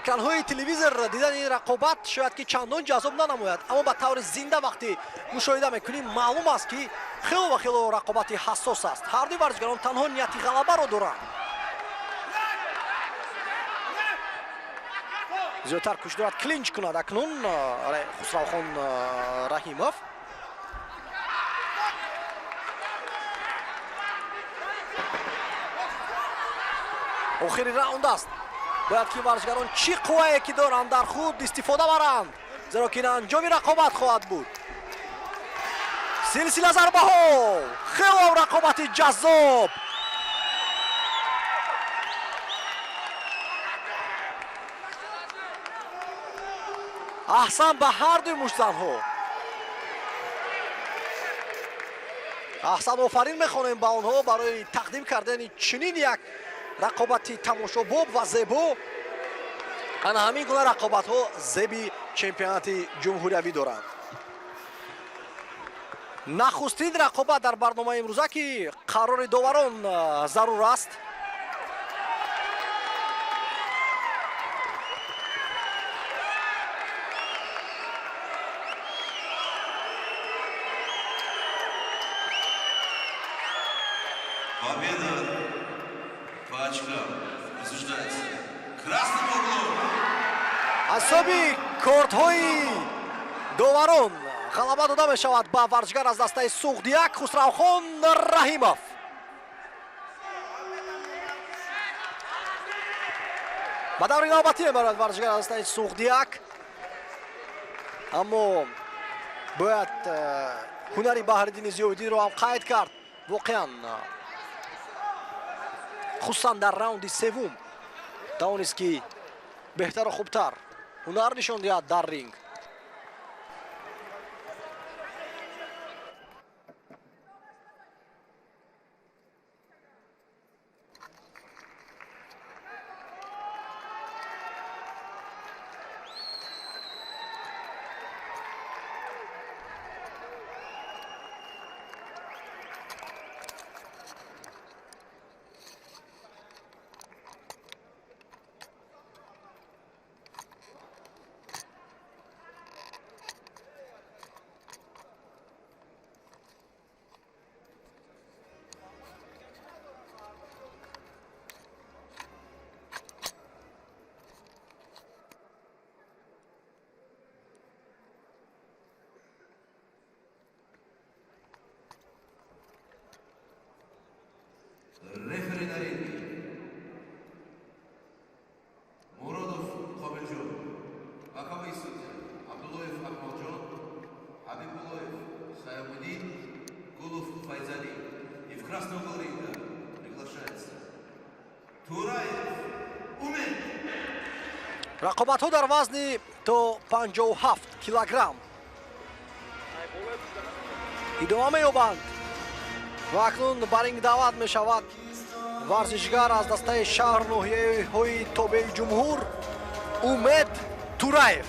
экранҳои телевизор дидани ин рақобат шояд ки чандон ҷаззоб нанамояд, аммо ба таври зинда вақте мушоҳида мекунем, маълум аст, ки хело ва хело рақобати ҳассос аст. Ҳардуи варзишгарон танҳо нияти ғалабаро доранд. Зиёдтар кӯшиш дорад клинч кунад акнун Хусравхон Раҳимов. Охири раунд аст. Бояд ки варзишгарон чӣ қуввае ки доранд дар худ истифода баранд, зеро ки ин анҷоми рақобат хоҳад буд. Силсила зарбаҳо, хело рақобати ҷаззоб. Аҳсан ба ҳардуи муштзанҳо, аҳсан, офарин мехонем ба онҳо барои тақдим кардани чунин як рақобати тамошобоб ва зебо. Ана ҳамин гуна рақобатҳо зеби чемпионати ҷумҳуриявӣ доранд. Нахустин рақобат дар барномаи имрӯза, ки қарори доварон зарур аст. Победа по очкам присуждается красному углу. Ҳисоби кортҳои доварон ғалаба дода мешавад ба варзишгар аз дастаи Суғдияк, Хусравхон Раҳимов. Ба даври навбатӣ мебарад варзишгар аз дастаи Суғдияк, аммо бояд ҳунари Баҳриддини Зиёвиддинро ҳам қайд кард. Воқеан, хусусан дар раунди севум тавонист, ки беҳтару хубтар ҳунар нишон диҳад дар ринг. Рефери на ринге. Муродов Қобилҷон. Боковые судьи. Абдуллоев Акмалҷон, Хабибуллоев Саямудин, Гулов Файзали. И в красный угол ринга приглашается Тураев Умед. Рақобатҳо дар вазни то 57 килограмм идома меёбанд ва акнун ба ринг даъват мешавад варзишгар аз дастаи шаҳру ноҳияҳои тобеи ҷумҳур Умед Тураев.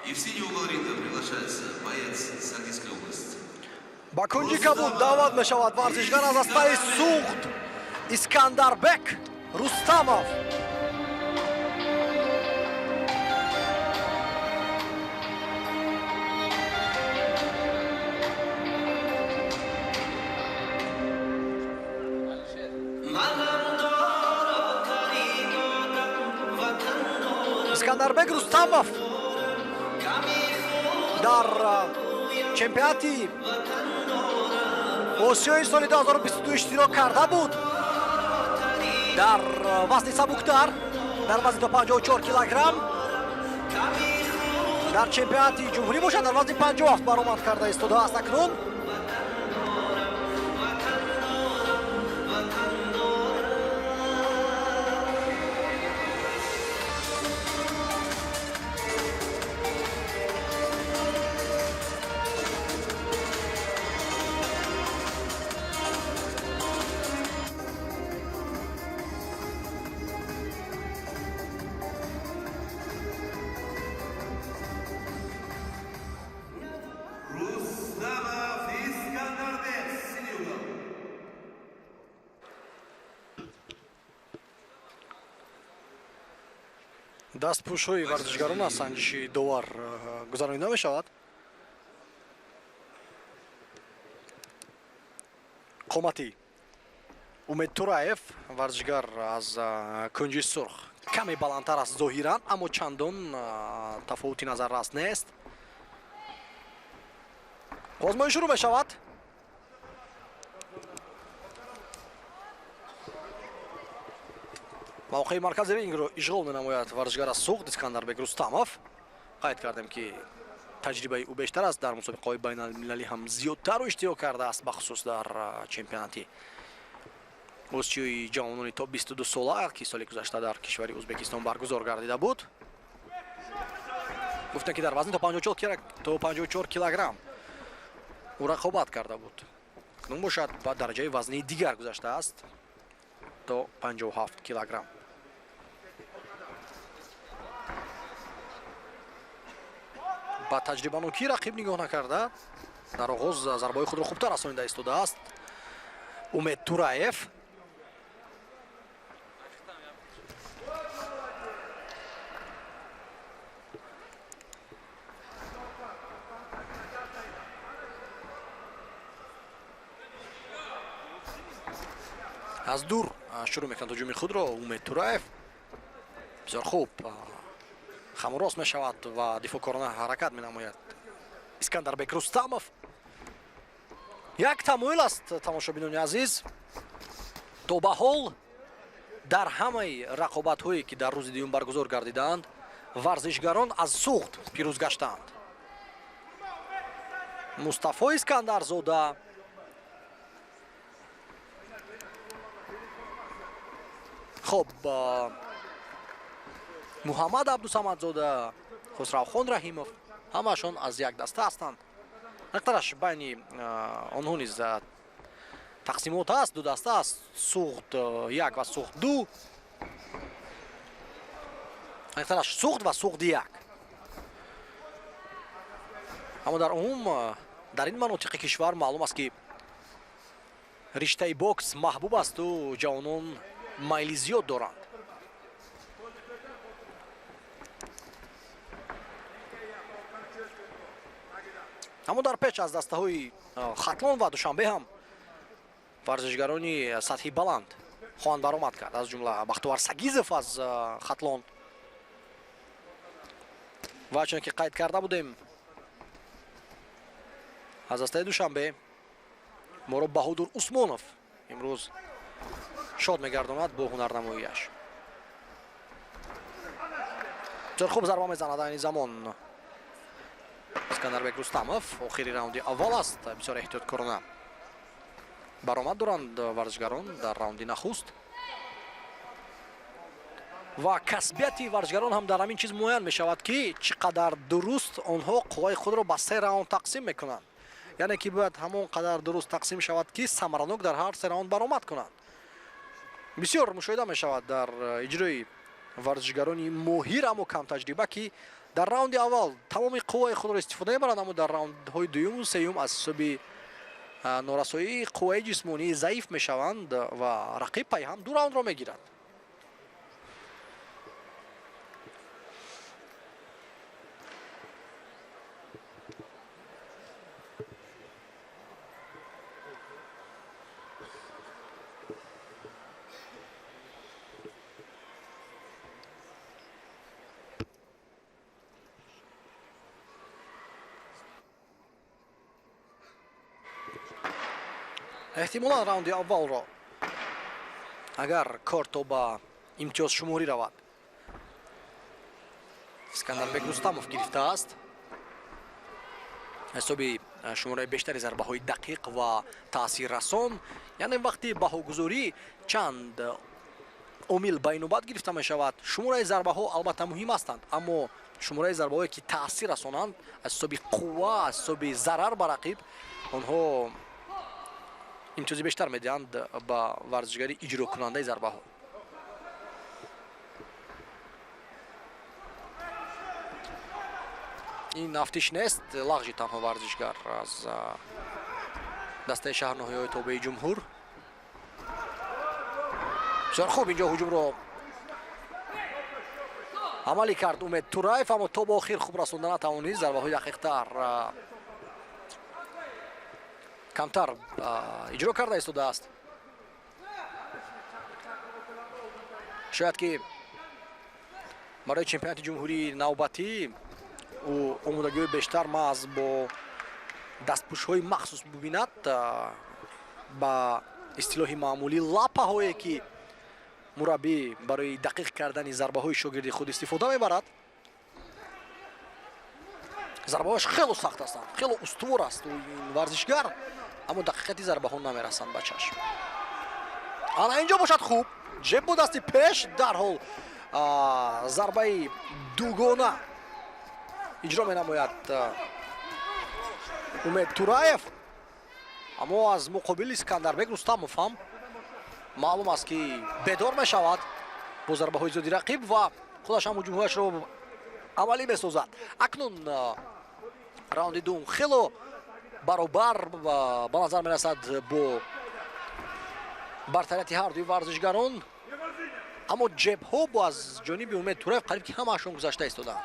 И в синий угол ринга приглашается боец Согдийской области. Ба кунҷи кабуд даъват мешавад варзишгар аз дастаи Суғд Искандарбек Рустамов. Искандарбек Рустамов дар чемпионати Осиёи соли 2022 иштирок карда буд дар вазни сабуктар, дар вазни то 54 килограмм. Дар чемпионати ҷумҳурӣ бошад, дар вазни 57 баромад карда истодааст акнун. Дастпӯшҳои варзишгарон аз санҷиши довар гузаронида мешавад. Қомати Умед Тураев, варзишгар аз кунҷи сурх, каме баландтар аст зоҳиран, аммо чандон тафовути назаррас нест. Озмоиш шурӯъ мешавад. Мавқеи маркази рингро ишғол менамояд варзишгар аз Суғд Искандарбек Рустамов. Қайд кардем, ки таҷрибаи ӯ бештар аст, дар мусобиқаҳои байналмилалӣ ҳам зиёдтару иштирок кардааст, бахусус дар чемпионати Осиёи ҷавонони то 22 сола, ки соли гузашта дар кишвари Ӯзбекистон баргузор гардида буд. Гуфтем, ки дар вазни то 54 килограмм ӯ рақобат карда буд. Акнун бошад, ба дараҷаи вазнии дигар гузаштааст, то 57 килограмм. Ба таҷрибанокии рақиб нигоҳ накарда, дар оғоз зарбаҳои худро хубтар расонида истодааст Умед Тураев. Аз дур шурӯъ мекунад ҳуҷуми худро Умед Тураев. Бисёр хуб хамрост мешавад ва дифоъкорона ҳаракат менамояд Искандарбек Рустамов. Як тамоил аст, тамошобинони азиз. То ба ҳол дар ҳамаи рақобатҳое, ки дар рӯзи дуюм баргузор гардидаанд, варзишгарон аз Суғд пирӯз гаштаанд. Мустафо Искандарзода, хоб, Муҳаммад Абдусамадзода, Хусравхон Раҳимов ҳамаашон аз як даста ҳастанд. Нақтараш байни онҳо низ тақсимот аст, ду даста аст, Суғд 1 ва Суғд 2. Нақтараш Суғд ва Суғди 1. Аммо дар умум дар ин манотиқи кишвар маълум аст, ки риштаи бокс маҳбуб асту ҷавонон майли зиёд доранд. Аммо дар пеш аз дастаҳои Хатлон ва Душанбе ҳам варзишгарони сатҳи баланд хоҳанд баромад кард, аз ҷумла Бахтовар Сагизов аз Хатлон. Ва чунон ки қайд карда будем, аз дастаи Душанбе моро Баҳодур Усмонов имрӯз шод мегардонад бо ҳунарнамоияш. Бисёр хуб зарба мезанад айни замон Искандарбек Рустамов. Охири раунди аввал аст, бисёр эҳтиёткорона баромад доранд варзишгарон дар раунди нахуст ва касбияти варзишгарон ҳам дар ҳамин чиз муайян мешавад, ки чӣ қадар дуруст онҳо қувваи худро ба се раунд тақсим мекунанд. Яъне ки бояд ҳамон қадар дуруст тақсим шавад, ки самаранок дар ҳар се раунд баромад кунанд. Бисёр мушоҳида мешавад дар иҷрои варзишгарони моҳир, аммо камтаҷриба, ки дар раунди аввал тамоми қувваи худро истифода мебаранд, аммо дар раундҳои дуюму сеюм аз ҳисоби норасоии қувваи ҷисмонӣ заиф мешаванд ва рақиб пайҳам ду раундро мегирад. Эҳтимолан раунди аввалро, агар кор то ба имтиёзшуморӣ равад, Искандарбек Рустамов гирифтааст. Ҳисоби шумораи бештари зарбаҳои дақиқ ва таъсиррасон, яъне вақти баҳогузорӣ чанд омил ба инобат гирифта мешавад. Шумораи зарбаҳо албатта муҳим ҳастанд, аммо шумораи зарбаҳое, ки таъсир расонанд аз ҳисоби қувва, аз ҳисоби зарар ба рақиб, онҳо имтиёзи бештар медиҳанд ба варзишгари иҷрокунандаи зарбаҳо. Ин нафтиш нест, лағжи танҳо варзишгар аз дастаи шаҳрноҳияҳои тобеи ҷумҳур. Бисёр хуб инҷо ҳуҷумро Амалӣ кард Умед Тураев, аммо то ба охир хуб расонда натавонист. Зарбаҳои дақиқтар камтар иҷро карда истодааст. Шояд ки барои чемпионати ҷумҳурии навбатӣ ӯ омодагиҳои бештар маҳз бо дастпӯшҳои махсус бубинад, ба истилоҳи маъмулӣ лапаҳое ки мураббӣ барои дақиқ кардани зарбаҳои шогирди худ истифода мебарад. Зарбаҳояш хело сахт ҳастанд, хело устувор аст ин варзишгар, аммо дақиқати зарбаҳо намерасанд ба чашм. Ана инҷо бошад хуб ҷеб бо дасти пеш дарҳол зарбаи дугона иҷро менамояд Умед Тураев, аммо аз муқобили Искандарбек Рустамов ҳам маълум аст ки бедор мешавад бо зарбаҳои зиёди рақиб ва худаш ҳам ҳуҷумҳояшро амалӣ месозад. Акнун раунди дуюм хело баробар ба назар мерасад бо бартарияти ҳардуи варзишгарон, аммо ҷебҳо бо аз ҷониби Умед Тураев қариб ки ҳамаашон гузашта истодаанд.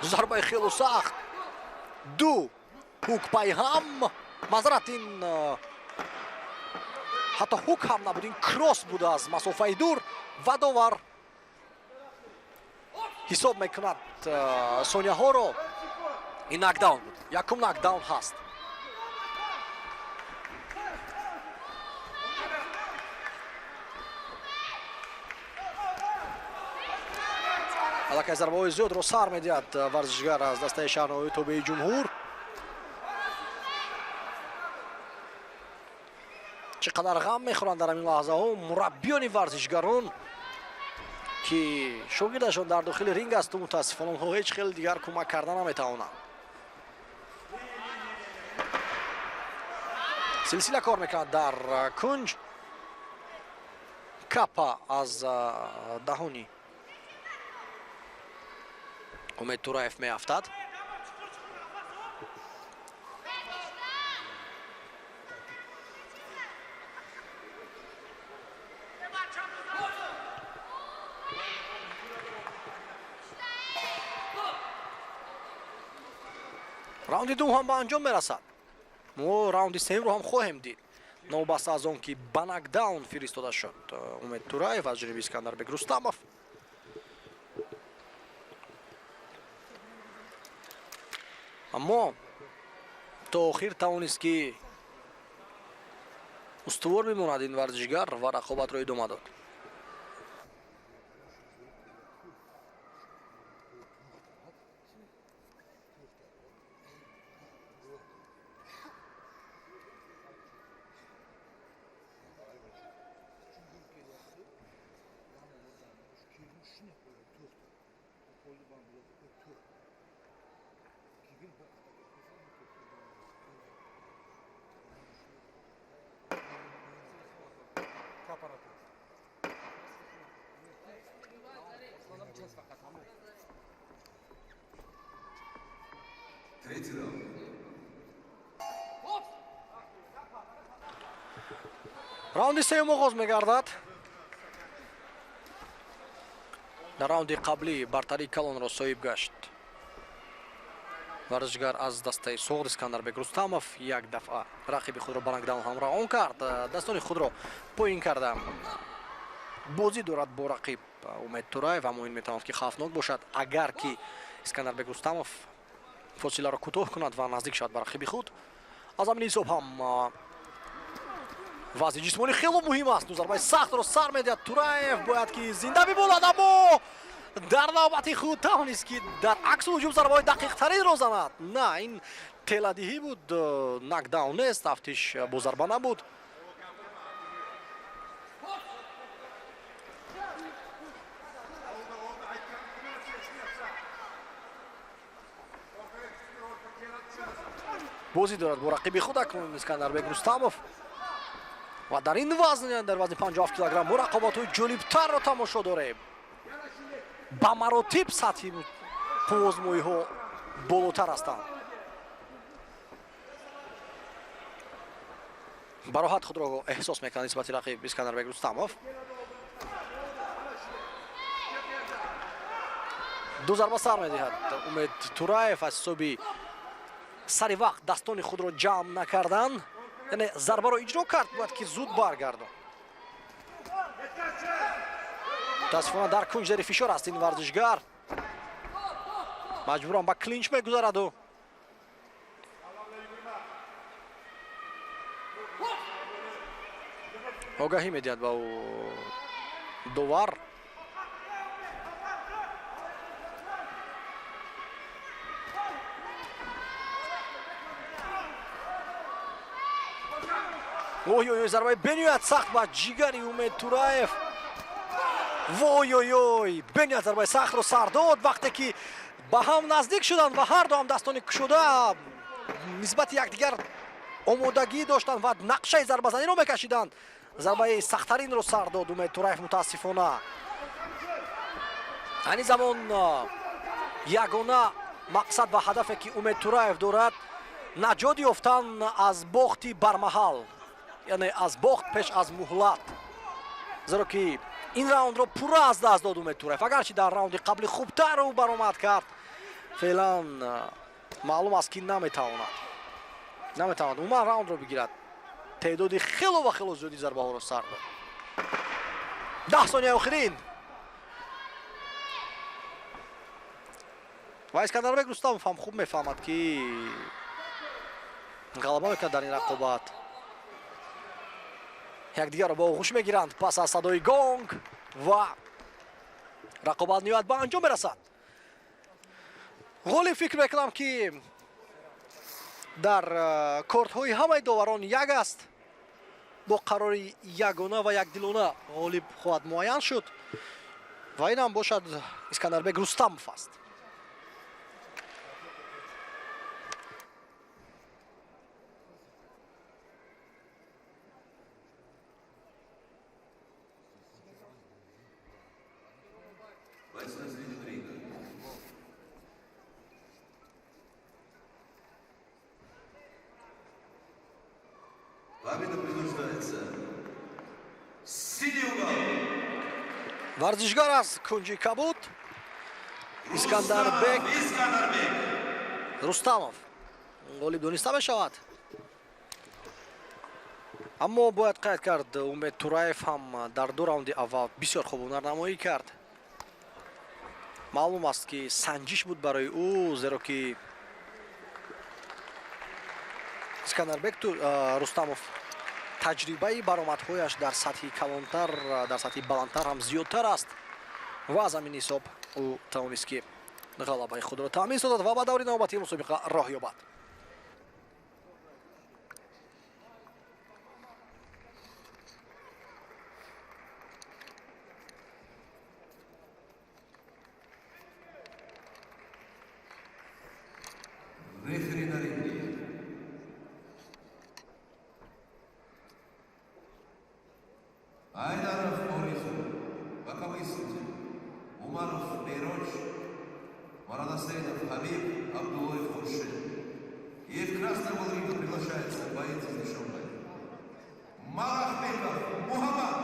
Зарбаи хело сахт, ду ҳук пайҳам. Маъзарат, ин ҳатто ҳук ҳам набуд, ин кросс буд аз масофаи дур ва довар ҳисоб мекунад сонияҳоро. Ин нокдаун буд, якум нокдаун ҳаст. Аллакай зарбаҳои зиёдро сар медиҳад варзишгар аз дастаи шаҳрноҳои тобеи ҷумҳур. Чӣ қадар ғам мехӯранд дар ҳамин лаҳзаҳо мураббиёни варзишгарон, ки шогирдашон дар дохили ринг асту мутаассифона онҳо ҳеҷ хел дигар кӯмак карда наметавонанд. Силсила кор мекунад дар кунҷ, капа аз даҳони Умед Тураев меафтад. Раунди дуюм ҳам ба анҷом мерасад. Мо раунди сеюмро ҳам хоҳем дид. Новобаста аз он ки ба нокдаун фиристода шуд Умед Тураев аз ҷониби Искандарбек Рустамов. Аммо то охир тавонист ки устувор бимонад ин варзишгар ва рақобатро идома дод. Раунди сеюм оғоз мегардад. Дар раунди қаблӣ бартарии калонро соҳиб гашт варзишгар аз дастаи Суғд Искандарбек Рустамов. Як дафъа рақиби худро ба нокдаун ҳам равон кард, дастони худро поин карда бозӣ дорад бо рақиб Умед Тураев, аммо ин метавонад ки хавфнок бошад агар ки Искандарбек Рустамов фосиларо кӯтоҳ кунад ва наздик шавад ба рақиби худ. Аз ҳамин ҳисоб ҳам вазъи ҷисмонӣ хело муҳим аст. Зарбаи сахтро сар медиҳад Тураев, бояд ки зинда бимонад, аммо дар навбати худ тавонист ки дар аксу ҳуҷум зарбаҳои дақиқтаринро занад. На, ин теладиҳӣ буд, нокдаун нест, тафтиш бо зарба набуд. Бозӣ дорад бо рақиби худ акнун Искандарбек Рустамов ва дар ин вазн, дар вазни 57 килограмм, мо рақобатҳои ҷолибтарро тамошо дорем. Ба маротиб сатҳи қуввозмоиҳо болотар ҳастанд. Бароҳат худро эҳсос мекунад нисбати рақиб Искандарбек Рустамов. Ду зарба сар медиҳад Умед Тураев аз ҳисоби сари вақт дастони худро ҷамъ накардан, яъне зарбаро иҷро кард, бояд ки зуд баргардон. Мутаассифона, дар кунҷ зери фишор аст ин варзишгар, маҷбуран ба клинч мегузараду огаҳӣ медиҳад ба ӯ довар. Ой, ой, ой, зарбаи бениҳоят сахт ба ҷигари Умед Тураев. Вой, ой, ой, бениҳоят зарбаи сахтро сар дод, вақте ки ба ҳам наздик шуданд ва ҳар дуам дастони кушода нисбати якдигар омодагӣ доштанд ва нақшаи зарбазаниро мекашиданд. Зарбаи сахттаринро сар дод Умед Тураев, мутаассифона. Айни замон ягона мақсад ва ҳадафе, ки Умед Тураев дорад, наҷот ёфтан аз бохти бармаҳал, яъне аз бохт пеш аз муҳлат, зеро ки ин раундро пурра аз даст дод Умед Тураев. Агарчи дар раунди қабли хубтар ӯ баромад кард, феълан маълум аст, ки наметавонад умуман раундро бигирад. Теъдоди хело ва хело зиёди зарбаҳоро сар дод. 10 сонияи охирин ва Искандарбек Рустамов ҳам хуб мефаҳмад, ки ғалаба мекунад дар ин рақобат. Якдигарро ба оғӯш мегиранд пас аз садои гонг ва рақобат ниҳоят ба анҷом мерасад. Ғолиб, фикр мекунам, ки дар кортҳои ҳамаи доварон як аст. Бо қарори ягона ва якдилона ғолиб хоҳад муайян шуд ва инам бошад Искандарбек Рустамов аст. Бойцы на середину ринга. Победа присуждается. Синий угол. Варзишгар аз кунҷи кабуд Искандарбек Искандарбек. Рустамов ғолиб дониста мешавад. Аммо бояд қайд кард, Умед Тураев ҳам дар ду раунди аввал бисёр хуб ҳунарнамоӣ кард. Маълум аст, ки санҷиш буд барои ӯ, зеро ки Искандарбек Рустамов таҷрибаи баромадҳояш дар сатҳи калонтар, дар сатҳи баландтар ҳам зиёдтар аст ва аз ҳамин ҳисоб ӯ тавонист, ки ғалабаи худро таъмин созад ва ба даври навбатии мусобиқа роҳ ёбад. Рефери на ринге. Айдаров Оризу. Боковые судьи. Умаров Мейроч, Маранасейнов Хабиб, Абдулоев Хуршид. И в красный угол ринга приглашается боец из Душанбе. Малахбеков Мухаммад.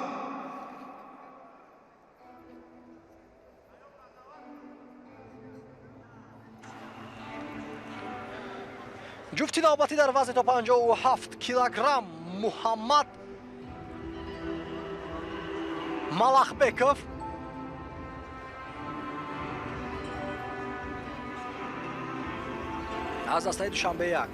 Ҷуфти навбатӣ дар вазни то 57 килограмм Муҳаммад Малахбеков аз дастаи Душанбе як.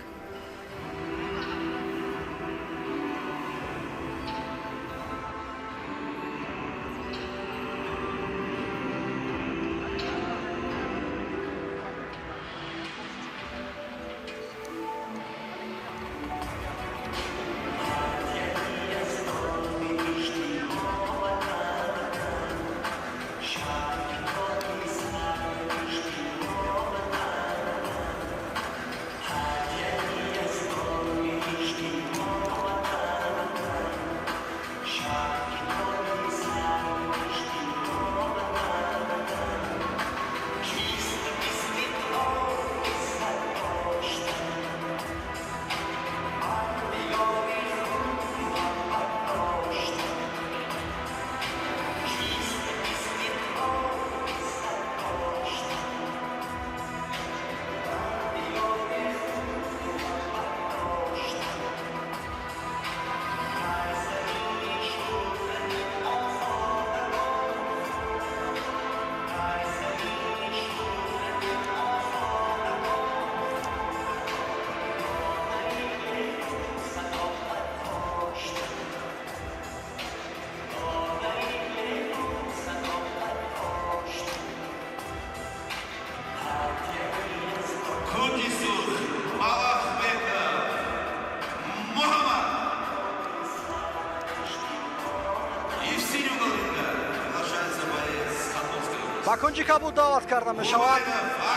Кунҷи кабуд даъват карда мешавад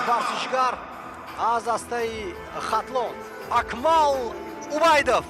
варзишгар аз дастаи Хатлон Акмал Убайдов.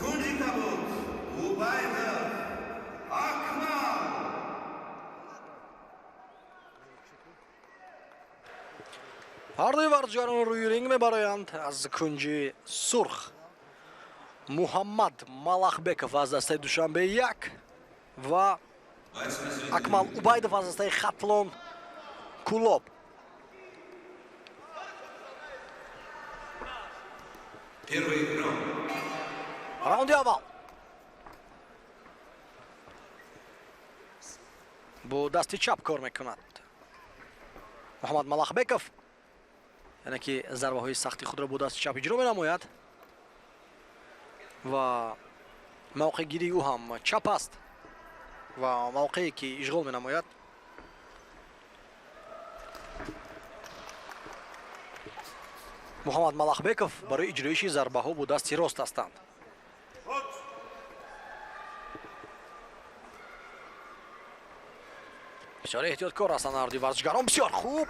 Кунҷи кабуд Убайдов Акмал. Ҳардуи варзишгарон рӯи ринг мебароянд. Аз кунҷи сурх Муҳаммад Малахбеков аз дастаи Душанбе 1 ва Акмал Убайдов аз дастаи Хатлон Кӯлоб. Первый раунд. Раунди аввал бо дасти чап кор мекунад Муҳаммад Малахбеков, яъне ки зарбаҳои сахти худро бо дасти чап иҷро менамояд ва мавқеъгирии ӯ ҳам чап аст ва мавқее ки ишғол менамояд Муҳаммад Малахбеков барои иҷроиши зарбаҳо бо дасти рост ҳастанд. Бисёр эҳтиёткор ҳастанд ҳарди варзишгарон. Бисёр хуб,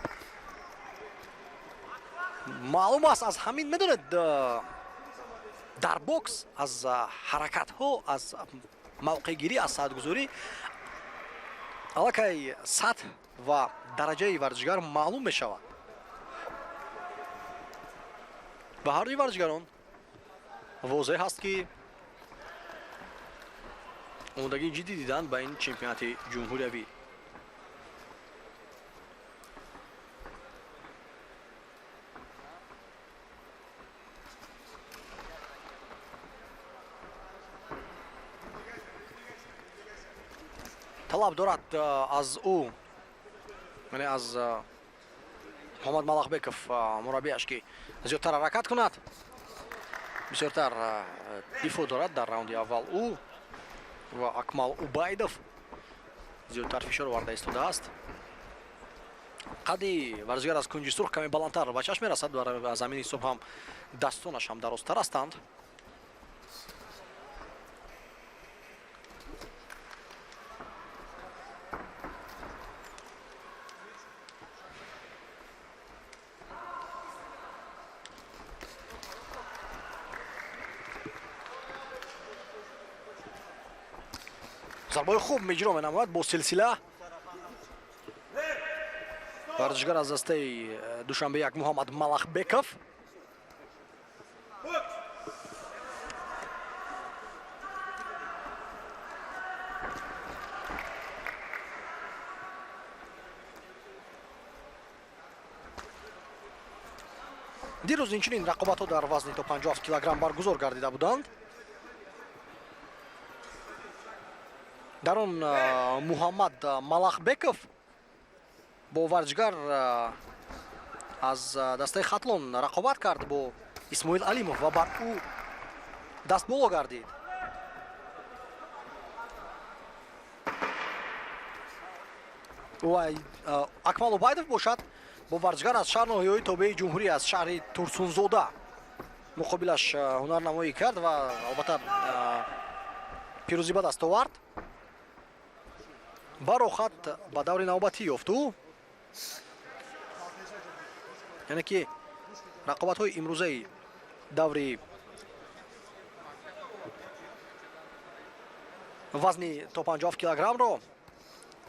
маълум аст, аз ҳамин медонед, дар бокс аз ҳаракатҳо, аз мавқеъгирӣ, аз саатгузорӣ аллакай сатҳ ва дараҷаи варзишгар маълум мешавад. Ба ҳарди варзишгарон возеҳ ҳаст, ки омодагии ҷиддӣ диданд ба ин чемпионати ҷумҳуриявӣ. Талаб дорад аз ӯ, яъне аз Муҳаммад Малахбеков мураббиаш, ки зиёдтар ҳаракат кунад, бисёртар дифоъ дорад дар раунди аввал ӯ ва Акмал Убайдов зиёдтар фишор оварда истодааст. Қадди варзишгар аз кунҷи сурх каме баландтар ба чашм мерасад ва аз ҳамин ҳисоб ҳам дастонаш ҳам дарозтар ҳастанд. Зарбаҳои хуб иҷро менамояд бо силсила варзишгар аз дастаи Душанбе 1 Муҳаммад Малахбеков. Дирӯз инчунин рақобатҳо дар вазни то 57 килограмм баргузор гардида буданд. Дар он Муҳаммад Малахбеков бо варзишгар аз дастаи Хатлон рақобат кард, бо Исмоил Алимов, ва бар ӯ дастболо гардид. Ва Акмал Убайдов бошад бо варзишгар аз шаҳр ноҳияҳои тобеи ҷумҳурӣ, аз шаҳри Турсунзода муқобилаш ҳунарнамоӣ кард ва албатта пирӯзӣ ба даст овард. Барохат ба даври навбатӣ ёфт ӯ. Яъне ки рақобатҳои имрӯзаи Даври вазни то 57 килограммро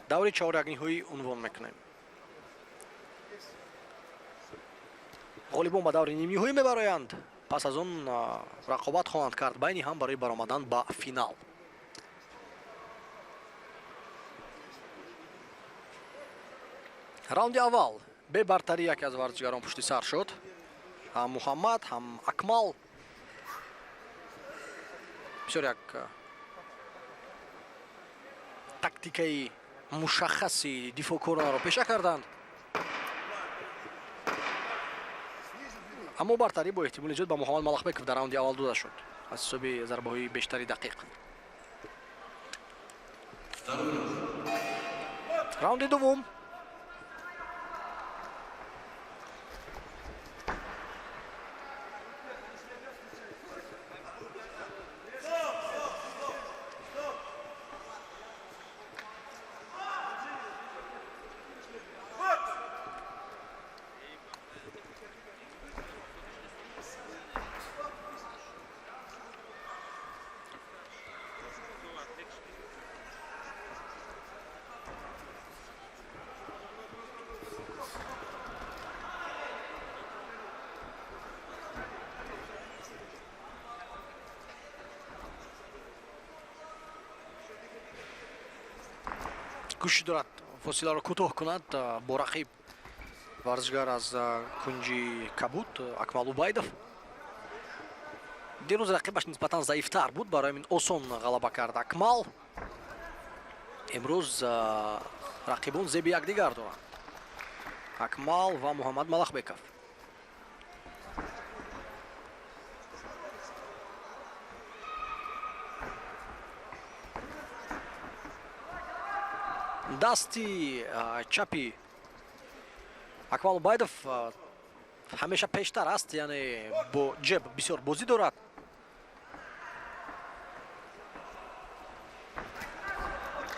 даври чорякниҳоӣ унвон мекунем. Ғолибон ба даври нимниҳоӣ мебароянд, пас аз он рақобат хоҳанд кард байни ҳам барои баромадан ба финал. Раунди аввал бебартарӣ яке аз варзишгарон пушти сар шуд. Ҳам Муҳаммад, ҳам Акмал бисёр як тактикаи мушаххаси дифоъкоронаро пеша карданд, аммо бартарӣ бо эҳтимоли зиёд ба Муҳаммад Малахбеков дар раунди аввал дода шуд аз ҳисоби зарбаҳои бештари дақиқ. Раунди дуввум. Кӯшиш дорад фосиларо кӯтоҳ кунад бо рақиб варзишгар аз кунҷи кабуд Акмал Убайдов. Дирӯз рақибаш нисбатан заифтар буд, барои ҳамин осон ғалаба кард Акмал. Имрӯз рақибон зеби якдигар доранд, Акмал ва Муҳаммад Малахбеков. Дасти чапи Акмал Убайдов ҳамеша пештар аст, яъне бо ҷеб бисёр бозӣ дорад.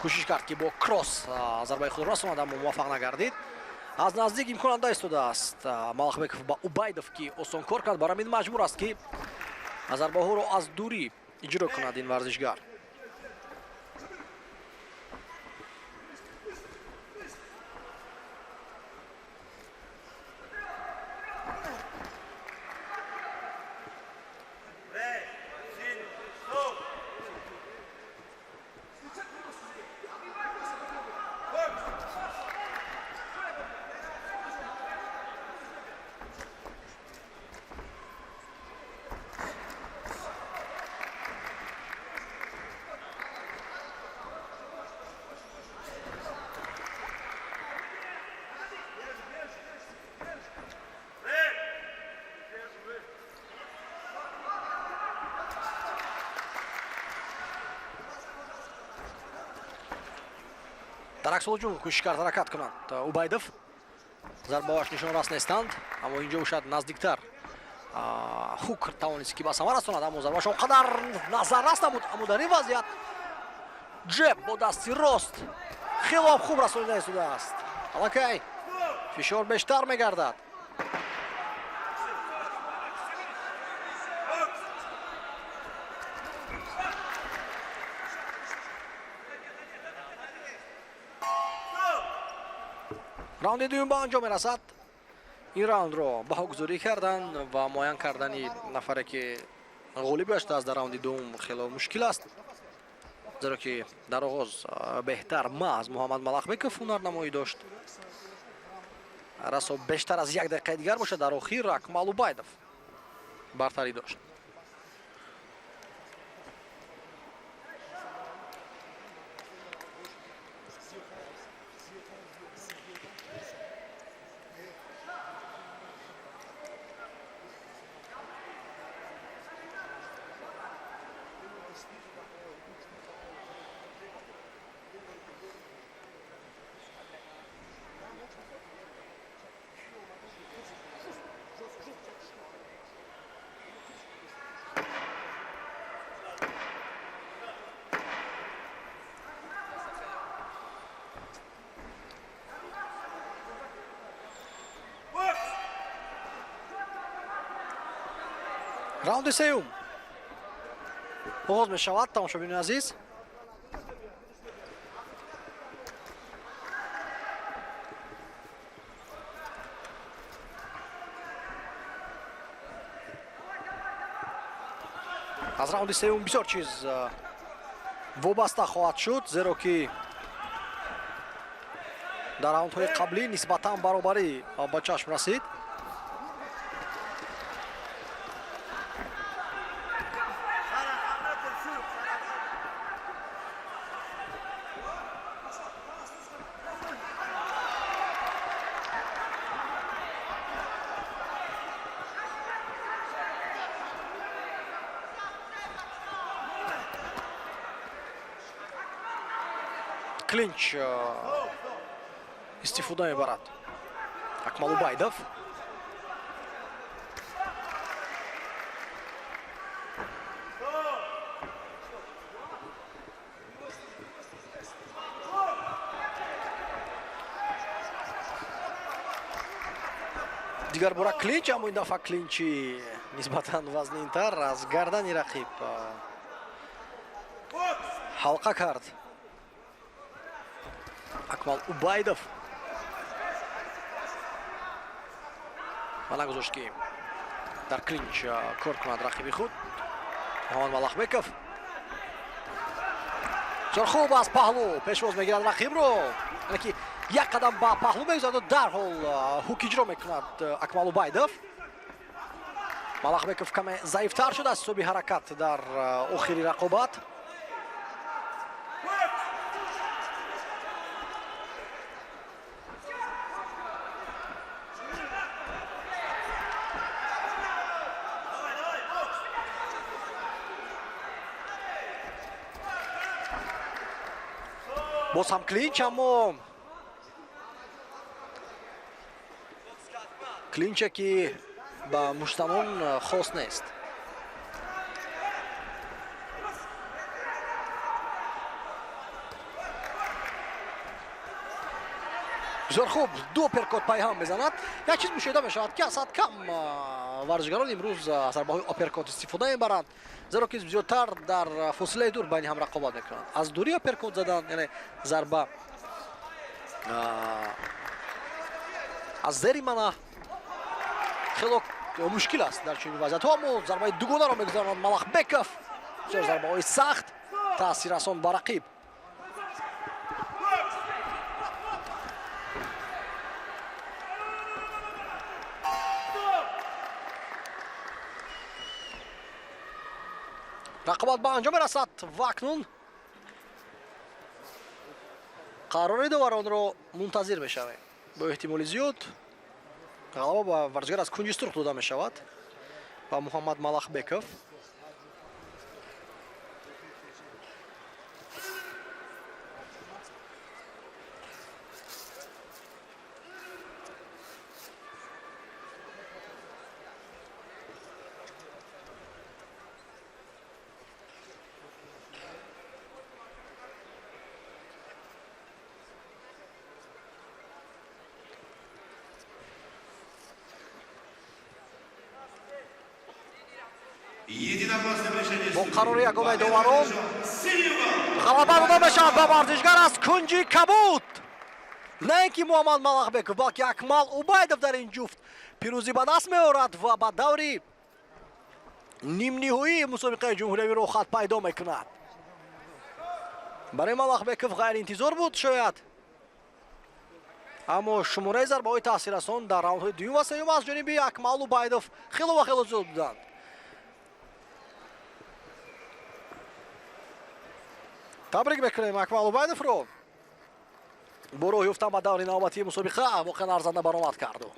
Кӯшиш кард, ки бо кросс зарбаи худро расонад, аммо муваффақ нагардид. Аз наздик имкон анда истодааст Малахбеков ба Убайдов, ки осон кор кард, барои ҳамин маҷбур аст, ки зарбаҳоро аз дурӣ иҷро кунад ин варзишгар. Дар акс ҳуҷум кӯшиш кард ҳаракат кунад Убайдов. Зарбаҳояш нишонрас нестанд, аммо инҷо шояд наздиктар хук тавонист, ки ба самар расонад, аммо зарбааш он қадар назаррас набуд. Аммо дар ин вазъият ҷеб бо дасти рост хело хуб расонида истодааст. Аллакай фишор бештар мегардад. Раунди дуюм ба анҷом мерасад. Ин раундро баҳогузорӣ кардан ва муайян кардани нафаре, ки ғолиб гаштааст дар раунди дуюм, хело мушкил аст, зеро ки дар оғоз беҳтар маҳз Муҳаммад Малахбеков ҳунарнамоӣ дошт. Расо бештар аз як дақиқаи дигар бошад, дар охир Акмал Убайдов бартарӣ дошт. Раунди сеюм оғоз мешавад, тамошобинони азиз. Аз раунди сеюм бисёр чиз вобаста хоҳад шуд, зеро ки дар раундҳои қаблӣ нисбатан баробарӣ ба чашм расид. Клинч истифода мебарад Акмал Убайдов. Дигар бора клинч, аммо ин дафъа клинчи нисбатан вазнинтар аз гардани рақиб ҳалқа кард Акмал Убайдов ва нагузошт, ки дар клинч кор кунад рақиби худ Муҳаммад Малахбеков. Бисёр хуб аз паҳлӯ пешвоз мегирад рақибро, яъне ки як қадам ба паҳлӯ мегузарду дарҳол ҳук иҷро мекунад Акмал Убайдов. Малахбеков каме заифтар шуд аз ҳисоби ҳаракат дар охири рақобат. Боз ҳам клинч, аммо клинче, ки ба муштанон хос нест. Бисёр хуб ду апперкот пайҳам мезанад. Як чиз мушоҳида мешавад, ки асад кам варзишгарон имрӯз аз зарбаҳои апперкот истифода мебаранд, зеро ки зиёдтар дар фосилаи дур байни ҳам рақобат мекунанд. Аз дурӣ апперкот задан, яъне зарба аз зери мана, хело мушкил аст дар чунин вазъиятҳо. Аммо зарбаи дугонаро мегузаронад Малахбеков. Бисёр зарбаҳои сахт, таъсиррасон ба рақиб. Рақобат ба анҷом мерасад ва акнун қарори доваронро мунтазир мешавем. Бо эҳтимоли зиёд ғалаба ба варзишгар аз кунҷи сурх дода мешавад, ба Муҳаммад Малахбеков. Бо қарори ягонаи доварон ғалаба дода мешавад ба варзишгар аз кунҷи кабуд. На ин ки Муҳаммад Малахбеков, балки Акмал Убайдов дар ин ҷуфт пирӯзӣ ба даст меорад ва ба даври нимниҳоии мусобиқаи ҷумҳуриявӣ роҳхат пайдо мекунад. Барои Малахбеков ғайриинтизор буд шояд, аммо шумораи зарбаҳои таъсиррасон дар раундҳои дуюм ва сеюм аз ҷониби Акмал Убайдов хело ва хело зиёд буданд. Табрик мекунем Акмал Убайдовро, бо роҳ ёфтан ба даври навбатии мусобиқа воқеан арзанда баромад карду.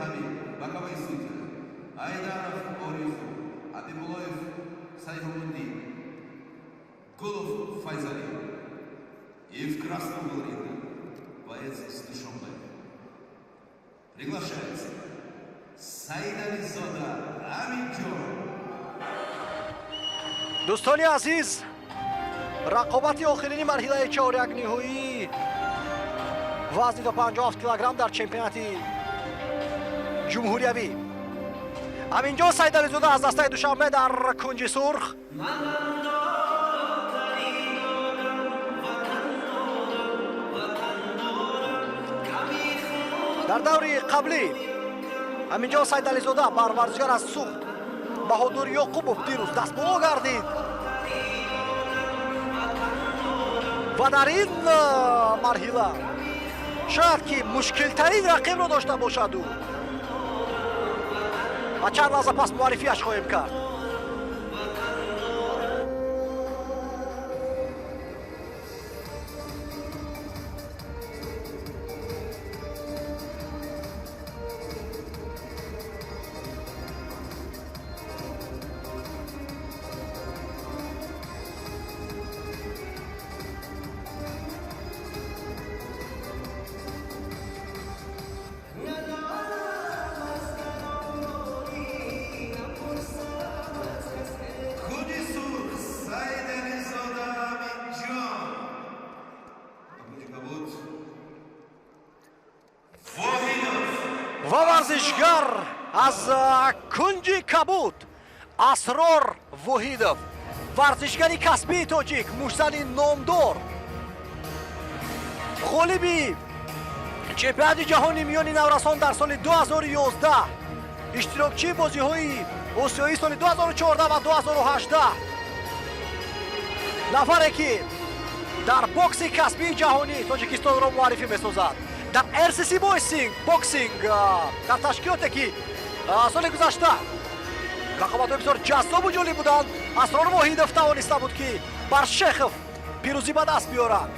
Хабиб, боковые судьи Айдаров Орифу, Абибулоев Сайфумуддин, Гулов Файзали. И в красном углу ринга боец с Душанбе. Приглашается Саидализода Аминджон. Дӯстони азиз, рақобати охирини марҳилаи чорякниҳоӣ вазни то 57 килограмм дар чемпионати ҷумҳуриявӣ. Аминҷон Сайдализода аз дастаи Душанбе дар кунҷи сурх, дар даври қаблӣ Аминҷон Сайдализода бар варзишгар аз Суғд Баҳодур Ёқубов дирӯз дастболо гардид ва дар ин марҳила шояд ки мушкилтарин рақибро дошта бошад ӯ ва чанд лаҳза пас муаррифиаш хоҳем кард. Кунҷи сурх Сайдализода Аминджон. А кунҷи кабуд Воҳидов. Ва варзишгар аз кунҷи кабуд Асрор Воҳидов, варзишгари касбии тоҷик, муштзани номдор, ғолиби чемпионати ҷаҳони миёни наврасон дар соли 2011, иштирокчии бозиҳои осиёии соли 2014 ва 2018, нафаре ки дар бокси касбии ҷаҳонӣ Тоҷикистонро муаррифӣ месозад дар RCC Boxing, дар ташкилоте ки соли гузашта рақобатҳои бисёр ҷаззобу ҷолиб буданд. Асрор Воҳидов тавониста буд, ки бар Шехов пирӯзӣ ба даст биёрад.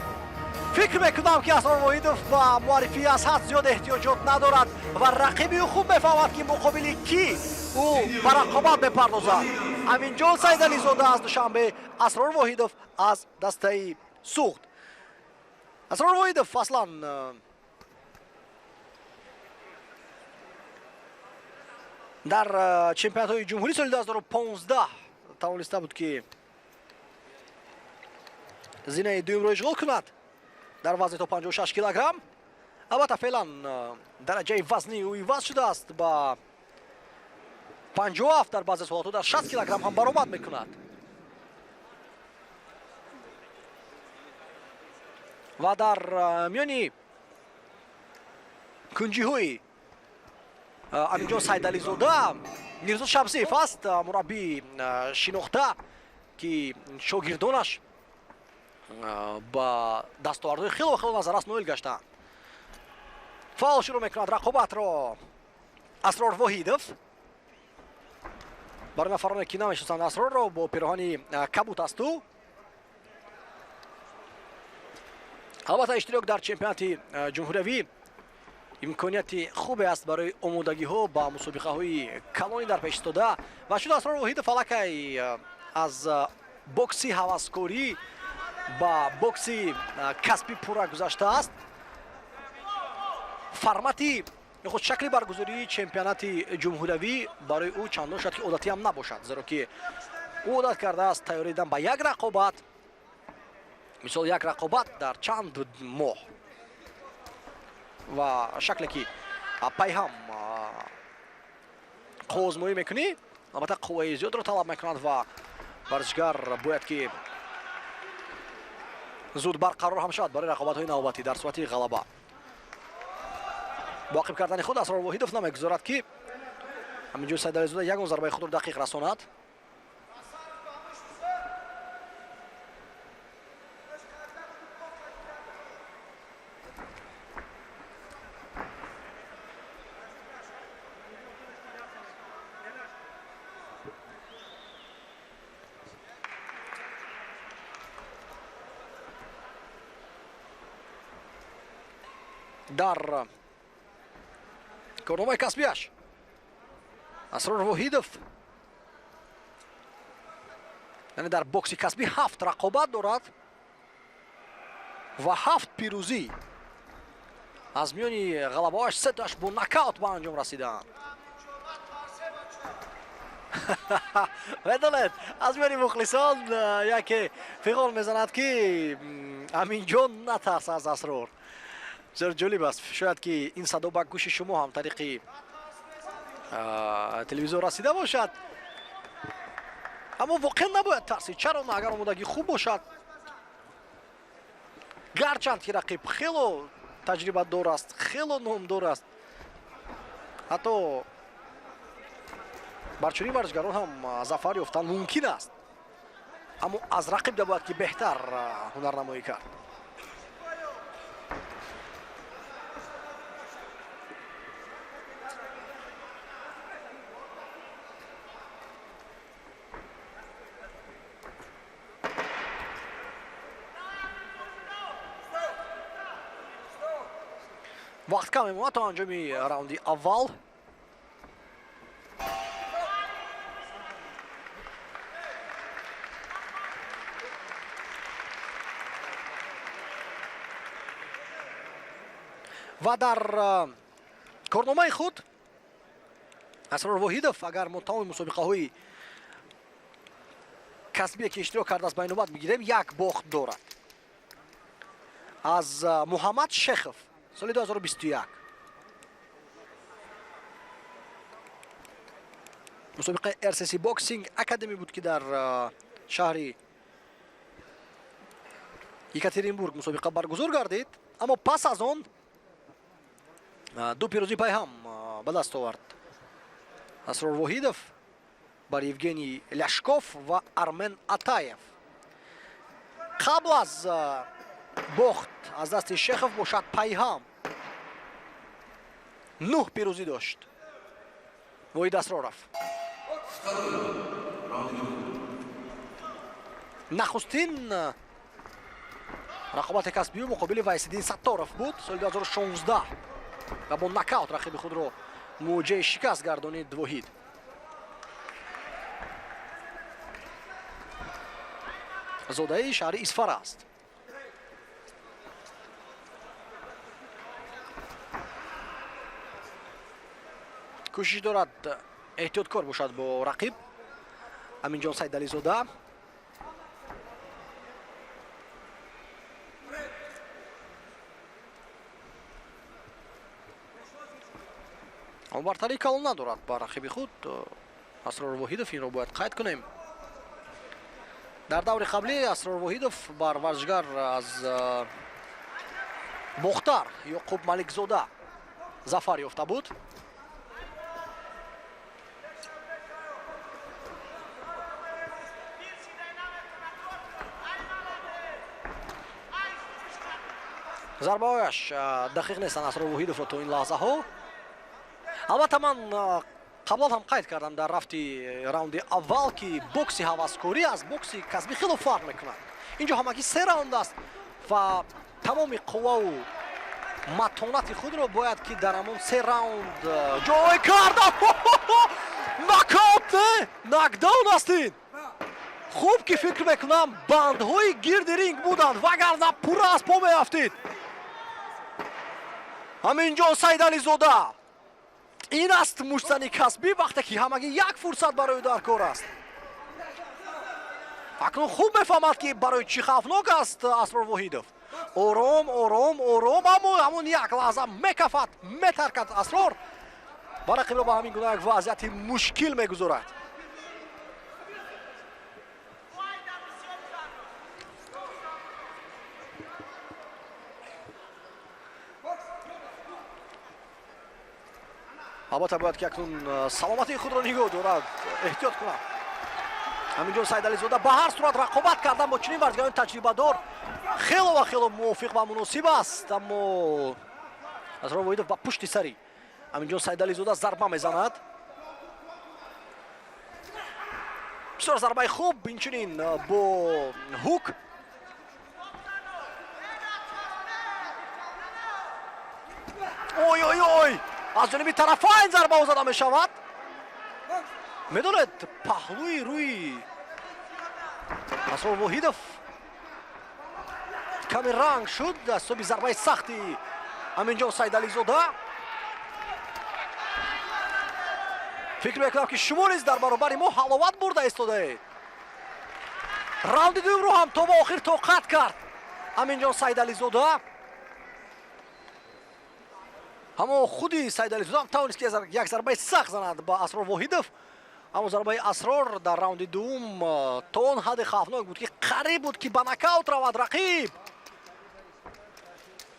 Фикр мекунам, ки Асрор Воҳидов ба муаррифӣ аз ҳад зиёд эҳтиёҷот надорад ва рақиби ӯ хуб мефаҳмад, ки муқобили кӣ ӯ ба рақобат мепардозад. Аминҷон Сайдализода аз Душанбе, Асрор Воҳидов аз дастаи Суғд. Асрор Воҳидов аслан дар чемпионатҳои ҷумҳурӣ соли 2015 тавониста буд, ки зинаи дуюмро ишғол кунад дар вазни то 56 килограмм. Албатта, феълан дараҷаи вазнии ӯ иваз шудааст ба 57, дар баъзе ҳолатҳо дар 60 килограмм ҳам баромад мекунад ва дар миёни кунҷиҳои Аминҷон Сайдализода Мирзо Шамсиев аст, мураббии шинохта, ки шогирдонаш ба дастовардҳои хело хело назаррас ноил гаштаанд. Фаъол шурӯъ мекунад рақобатро Асрор Воҳидов. Барои нафароне, ки намешиносанд Асрорро, бо пироҳани кабут аст ӯ. Албатта, иштирок дар чемпионати ҷумҳуриявӣ имконияти хубе аст барои омодагиҳо ба мусобиқаҳои калонӣ дар пеш истода. Ва чун Асрор Воҳидов аллакай аз бокси ҳаваскорӣ ба бокси касбӣ пурра гузаштааст, формати худ шакли баргузории чемпионати ҷумҳуриявӣ барои ӯ чандон шояд ки одатӣ ҳам набошад, зеро ки ӯ одат кардааст тайёрӣ дидан ба як рақобат, мисол, як рақобат дар чанд моҳ ва шакле ки пайҳам қувваозмоӣ мекунӣ, албатта, қувваи зиёдро талаб мекунад ва варзишгар бояд ки зуд барқарор ҳам шавад барои рақобатҳои навбатӣ. Дар сурати ғалаба бо ақиб кардани худ Асрор Воҳидов намегузорад, ки Аминҷон Сайдализода ягон зарбаи худро дақиқ расонад. Дар Корномаи касбиаш Асрор Воҳидов, яъне дар бокси касбӣ ҳафт рақобат дорад ва ҳафт пирӯзӣ. Аз миёни ғалабаҳояш сетоаш бо нокаут ба анҷом расидаанд. Медонед, аз миёни мухлисон яке фиғон мезанад, ки Аминҷон, натарс аз Асрор. Бисёр ҷолиб аст. Шояд ки ин садо ба гӯши шумо ҳам тариқи телевизор расида бошад, аммо воқеан набояд тарсид. Чаро на, агар омодагӣ хуб бошад? Гарчанд ки рақиб хело таҷрибадор аст, хело номдор аст, ҳатто бар чунин варзишгарон ҳам зафар ёфтан мумкин аст, аммо аз рақиб бояд ки беҳтар ҳунарнамоӣ кард. Вақт кам мемонад то анҷоми раунди аввал. Ва дар корномаи худ Асрор Воҳидов, агар мо тамоми мусобиқаҳои касбие, ки иштирок кардааст, ба инобат бигирем, як бохт дорад аз Муҳаммад Шехов соли 2021, мусобиқаи RCC Boxing Academy буд, ки дар шаҳри Екатеринбург мусобиқа баргузор гардид. Аммо пас аз он ду пирӯзӣ пайҳам ба даст овард Асрор Воҳидов бар Евгений Ляшков ва Армен Атаев. Қабл аз бохт аз дасти Шехов бошад, пайҳам нӯҳ пирӯзӣ дошт Воҳид Асроров. Нахустин рақобати касбию муқобили Вайсиддин Сатторов буд соли 2016 ва бо нокаут рақиби худро муоҷаи шикаст гардонид Воҳид. Зодаи шаҳри Исфара аст. Кӯшиш дорад эҳтиёткор бошад бо рақиб Аминҷон Сайдализода. Аммо бартарии калон надорад ба рақиби худ Асрор Воҳидов, инро бояд қайд кунем. Дар даври қаблӣ Асрор Воҳидов бар варзишгар аз Бохтар Ёқуб Маликзода зафар ёфта буд. Зарбаҳояш дақиқ нестанд Асрор Воҳидовро то ин лаҳзаҳо. Албатта, ман қаблан ҳам қайд кардам дар рафти раунди аввал, ки бокси ҳаваскорӣ аз бокси касбӣ хело фарқ мекунад. Инҷо ҳамагӣ се раунд аст ва тамоми қувваву матонати худро бояд ки дар ҳамон се раунд ҷой карда. Нокаут не, нокдаун аст ин. Хуб ки фикр мекунам, бандҳои гирди ринг буданд, вагарна пурра аз по меафтид Ҳаминҷон Сайдализода. Ин аст муштзани касбӣ, вақте ки ҳамагӣ як фурсат барои дар кор аст. Акнун хуб мефаҳмад, ки барои чӣ хавфнок аст Асрор Воҳидов. Ором, ором, ором, аммо ҳамон як лаҳза мекафад, метаркад Асрор ва рақибро ба ҳамин гуна як вазъияти мушкил мегузорад. Албатта, бояд ки акнун саломатии худро нигоҳ дорад, эҳтиёт кунад Ҳаминҷон Сайдализода. Ба ҳар сурат, рақобат кардан бо чунин варзигарони таҷрибадор хело ва хело мувофиқ ва муносиб аст, аммо Асрор Воҳидов ба пушти сари Ҳаминҷон Сайдализода зарба мезанад. Бисёр зарбаи хуб, инчунин бо ҳук. Ой, ой, ой! Аз ҷониби тарафайн зарбаҳо зада мешавад. Медонед, паҳлӯи рӯи Асрор Воҳидов каме ранг шуд аз ҳисоби зарбаи сахти Аминҷон Сайдализода. Фикр мекунам, ки шумо низ дар баробари мо ҳаловат бурда истодаед. Раунди дуюмро ҳам то ба охир тоқат кард Аминҷон Сайдализода, аммо худи Сайдализода ҳам тавонист, ки як зарбаи сахт занад ба Асрор Воҳидов. Аммо зарбаи Асрор дар раунди дуюм то он ҳадде хавфнок буд, ки қариб буд, ки ба нокаут равад рақиб.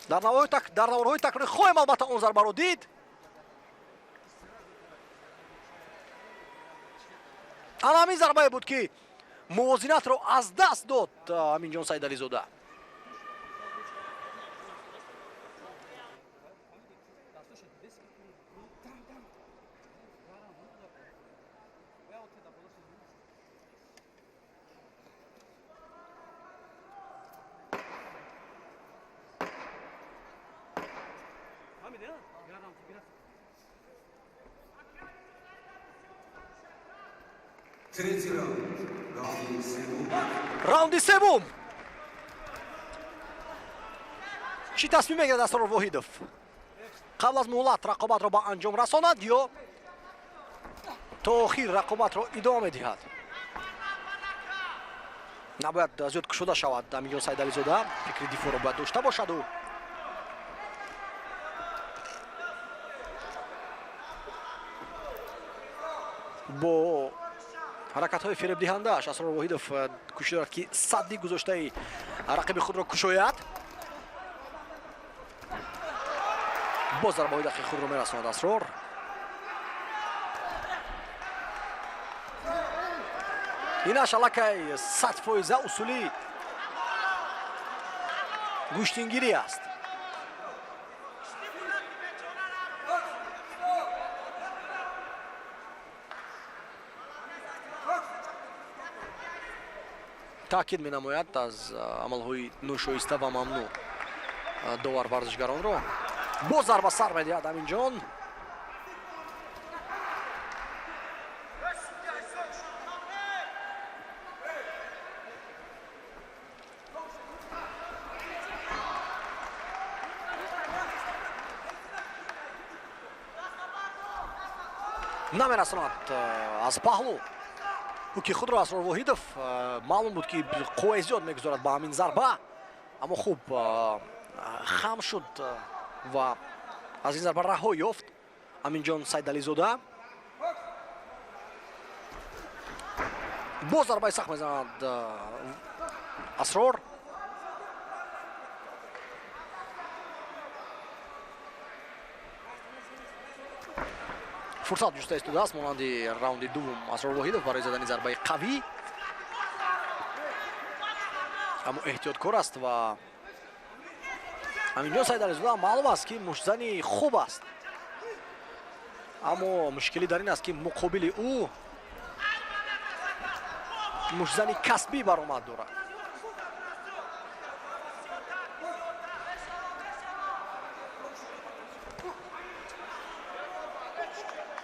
Дар наворҳои такрорӣ хоҳем, албатта, он зарбаро дид. Ана ҳамин зарбае буд, ки мувозинатро аз даст дод Аминҷон Сайдализода. Третий раунд. Раунди севум. Раунди севум. Чӣ тасмим мегирад Асрор Воҳидов? Қабл аз муҳлат рақобатро ба анҷом расонад ё то охир рақобатро идома медиҳад? Набояд зиёд кушода шавад Аминҷон Сайдализода, фикри дифоъро бояд дошта бошаду бо ҳаракатҳои фиребдиҳандааш Асрор Воҳидов кӯшиш дорад, ки садди гузоштаи рақиби худро кушояд. Боз зарбаҳои дақиқи худро мерасонад Асрор. Инаш аллакай 100% усули гӯштингирӣ аст. Таъкид менамояд аз амалҳои ношоиста ва мамнӯъ довар варзишгаронро. Боз зарба сар медиҳад Аминҷон. Намерасонад аз паҳлӯ ки худро Асрор Воҳидов. Маълум буд, ки қувваи зиёд мегузорад ба ҳамин зарба, аммо хуб хам шуд ва аз ин зарба раҳо ёфт Аминҷон Сайдализода. Боз зарбаи сахт мезанад Асрор. Фурсат ҷуста истодааст, монанди раунди дуввум, Асрор Воҳидов барои задани зарбаи қавӣ, аммо эҳтиёткор аст. Ва Аминҷон Сайдализода маълум аст, ки муштзани хуб аст, аммо мушкилӣ дар ин аст, ки муқобили ӯ муштзани касбӣ баромад дорад.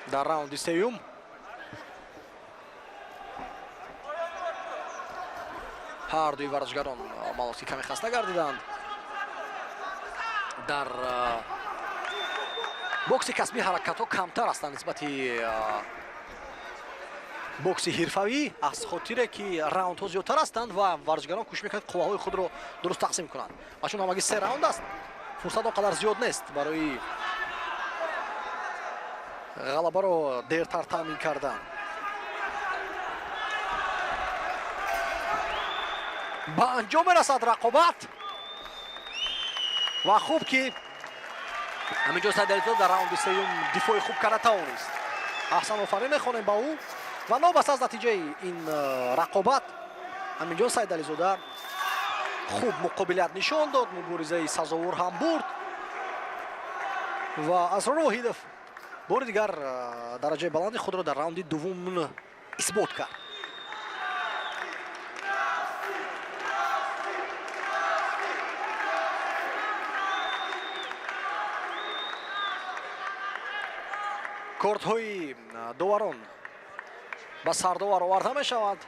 Дар раунди сеюм ҳардуи варзишгарон маълум ки каме хаста гардиданд. Дар бокси касбӣ ҳаракатҳо камтар ҳастанд нисбати бокси ҳирфавӣ, аз хотире ки раундҳо зиёдтар ҳастанд ва варзишгарон кӯшиш мекунанд, қувваҳои худро дуруст тақсим кунанд. Ва чун ҳамагӣ се раунд аст, фурсат он қадар зиёд нест барои ғалабаро дертар таъмин кардан. Ба анҷом мерасад рақобат ва хуб, ки Аминҷон Сайдализода дар раунди сеюм дифои хуб карда тавонист. Аҳсан, офарин мехонем ба ӯ. Ва новобаста аз натиҷаи ин рақобат, Аминҷон Сайдализода хуб муқобилият нишон дод, муборизаи сазовор ҳам бурд ва Асрор Воҳидов бори дигар дараҷаи баланди худро дар раунди дуввум исбот кард. Кортҳои доварон ба сардовар оварда мешаванд.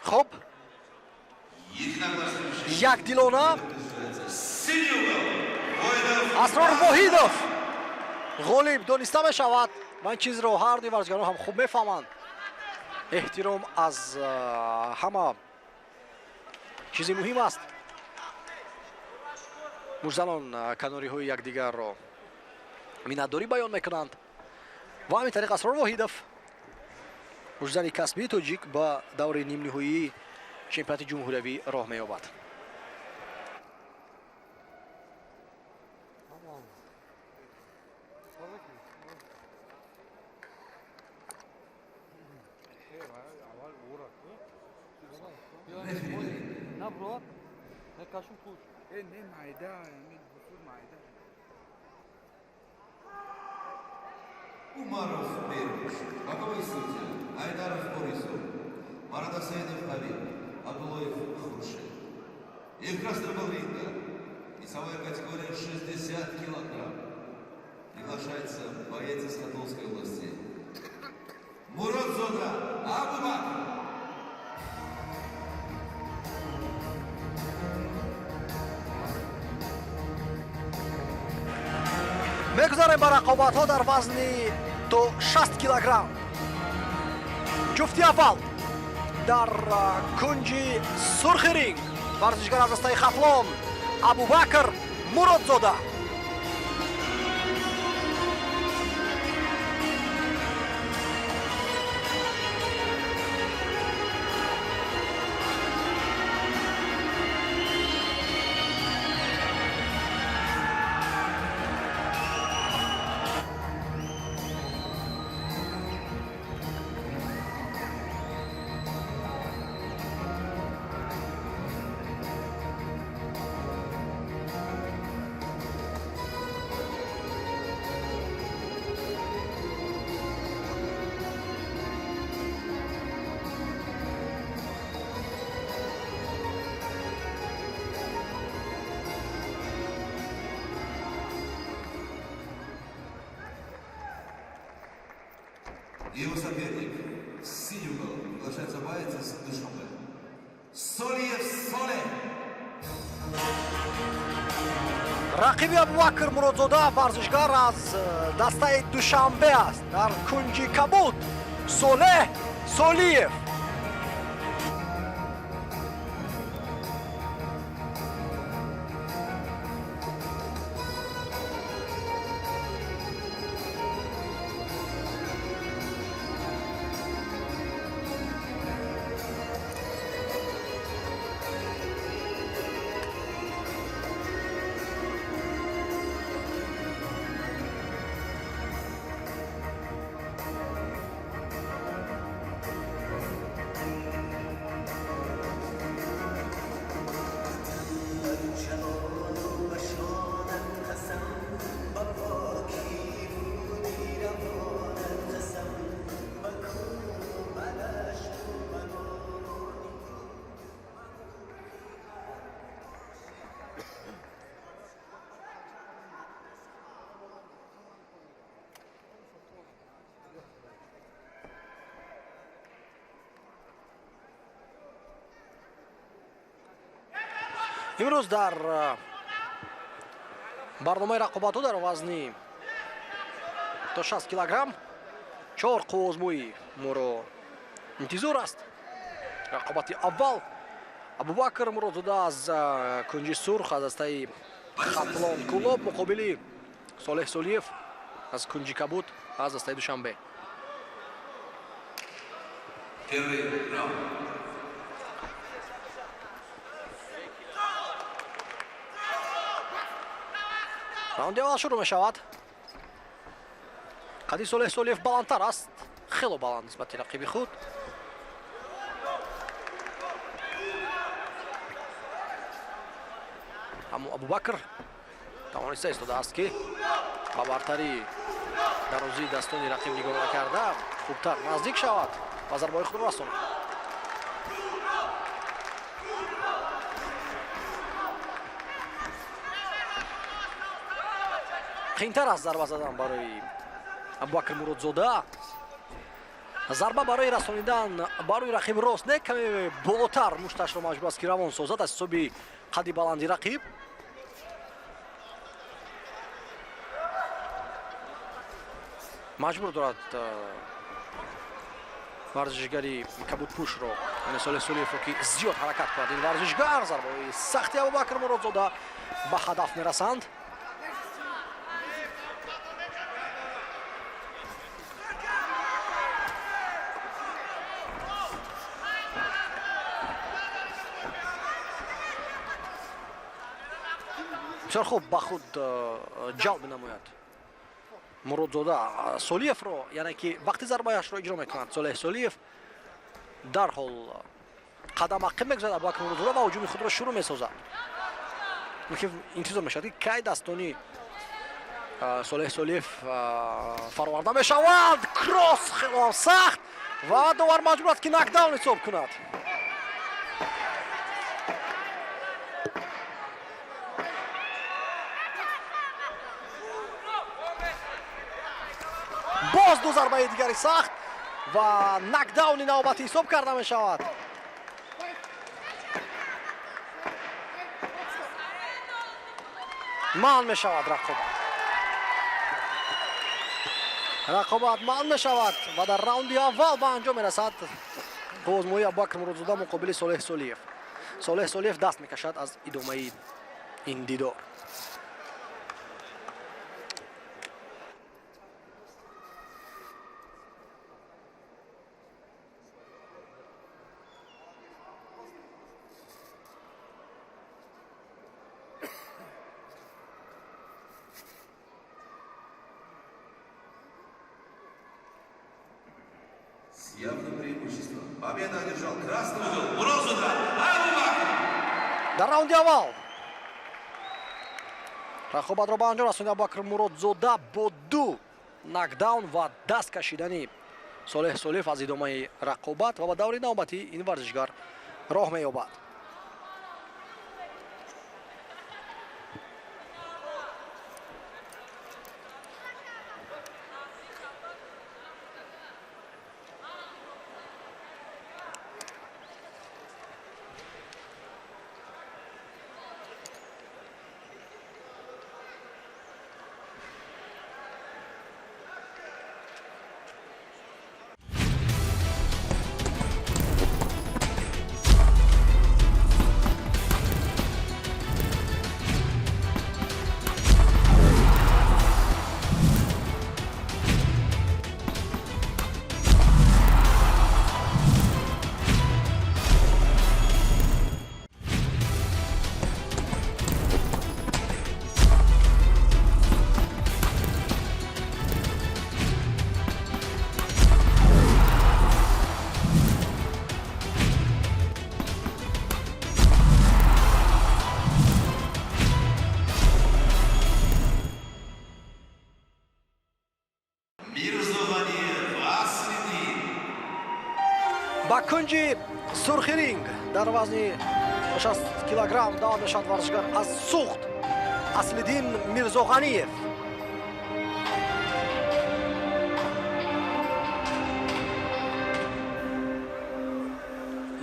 Хуб, якдилона Асрор Воҳидов ғолиб дониста мешавад. Ва ин чизро ҳар дуи варзишгарон ҳам хуб мефаҳманд. Эҳтиром аз ҳама чизи муҳим аст. Муштзанон канориҳои якдигарро миннатдорӣ баён мекунанд ва ҳамин тариқ Асрор Воҳидов, муштзани касбии тоҷик, ба даври нимниҳоии чемпионати ҷумҳуриявӣ роҳ меёбад. Умаров Беруш, боковые судьи, Айдаров Борисов, Марадасаидов Хабиб, Абдуллоев Хуршид. И в красном углу ринга весовая категория 60 килограмм. Приглашается боец из Хатлонской области. Муродзода Абубакр. Мегузарем ба рақобатҳо дар вазни то 60 килограмм. Ҷуфти аввал дар кунҷи сурхи ринг варзишгар аз дастаи Хатлон Абубакр Муродзода. Его соперник, синий угол, приглашается боец из Душанбе. Солиев Соле. Рақиби Абубакр Муродзода варзишгар аз дастаи Душанбе аст. Дар кунҷи кабуд Солеҳ Солиев. Имрӯз дар барномаи рақобатҳо дар вазни то 60 килограмм чор қувваозмоӣ моро интизор аст. Рақобати аввал Абубакр Муродзода аз кунҷи сурх аз дастаи Хатлон Кӯлоб муқобили Солеҳ Солиев аз кунҷи кабуд аз дастаи Душанбе. Первый раунд. Раунди аввал шурӯъ мешавад. Қади Солеҳ Солиев баландтар аст, хело баланд нисбати рақиби худ. Аммо Абубакр тавониста истодааст, ки ба бартарии дарозии дастони рақиб нигоҳ накарда хубтар наздик шавад ва зарбаҳои худро расонад. Қиинтар аст зарба задан барои Абубакр Муродзода. Зарба барои расонидан барои рақиб рост не, каме болотар мушташро маҷбур аст, ки равон созад аз ҳисоби қадди баланди рақиб. Маҷбур дорад варзишгари кабудпӯшро, яъне Солеҳ Солиевро, ки зиёд ҳаракат кунад ин варзишгар. Зарбаҳои сахти Абубакр Муродзода ба ҳадаф мерасанд. Бисёр хуб ба худ ҷалб менамояд Муродзода Солиевро, яъне ки вақти зарбаяшро иҷро мекунад, Солеҳ Солиев дарҳол қадам ақиб мегузарад Абубакр Муродзода ва ҳуҷуми худро шурӯъ месозад. Ки интизор мешавад, ки кай дастони Солеҳ Солиев фароварда мешавад. Кросс хелоам сахт ва довар маҷбур аст, ки нокдаун ҳисоб кунад. Боз ду зарбаи дигари сахт ва нокдауни навбатӣ ҳисоб карда мешавад. Манъ мешавад рақобат, рақобат манъ мешавад ва дар раунди аввал ба анҷом мерасад қуввозмоии Абубакр Муродзода муқобили Солеҳ Солиев. Солеҳ Солиев даст мекашад аз идомаи ин дидор. С явным преимуществом. Победу одержал красный угол Муродзода Абубакр. Дар раунди аввал рақобатро ба анҷом расонид Абубакр Муродзода бо ду нокдаун ва даст кашидани Солеҳ Солиев аз идомаи рақобат ва ба даври навбатӣ ин варзишгар роҳ меёбад. Мирзоганиев Аслидин. Ба кунҷи сурхи ринг дар вазни 60 килограмм даъват мешавад варзишгар аз Суғд Аслиддин Мирзоғаниев.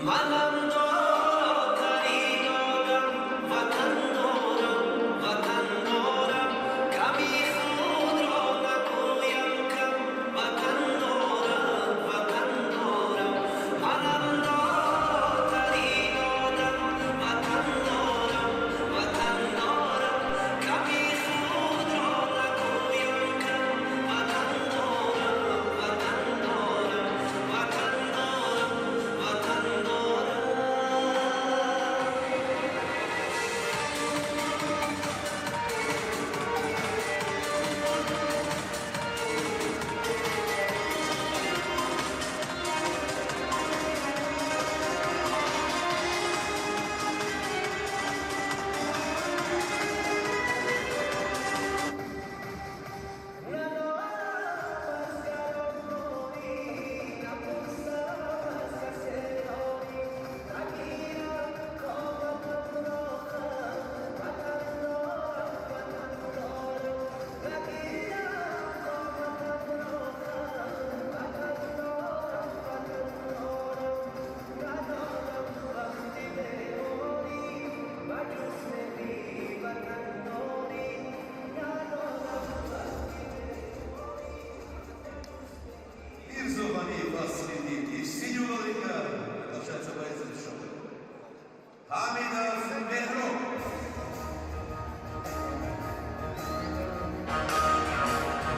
Манам доротари додам, ватан дорам, ватан дорам, ками худро нагӯям кам, ватан дорам, ватан дорам. Манам доротари додам, ватан дорам, ватан дорам, ками худро нагӯям кам, ватан дорам, ватан дорам, ватан дорам, ватан дорам.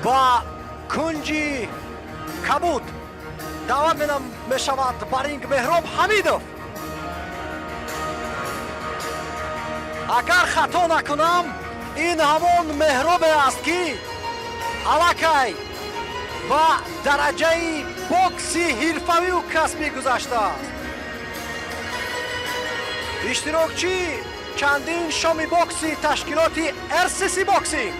Ба кунҷи кабуд даъват мешавад ба ринг Меҳроб Ҳамидов. Агар хато накунам, ин ҳамон Меҳробе аст, ки аллакай ба дараҷаи бокси ҳирфавию касбӣ гузаштааст, иштирокчии чандин шоми бокси ташкилоти RCC Boxing.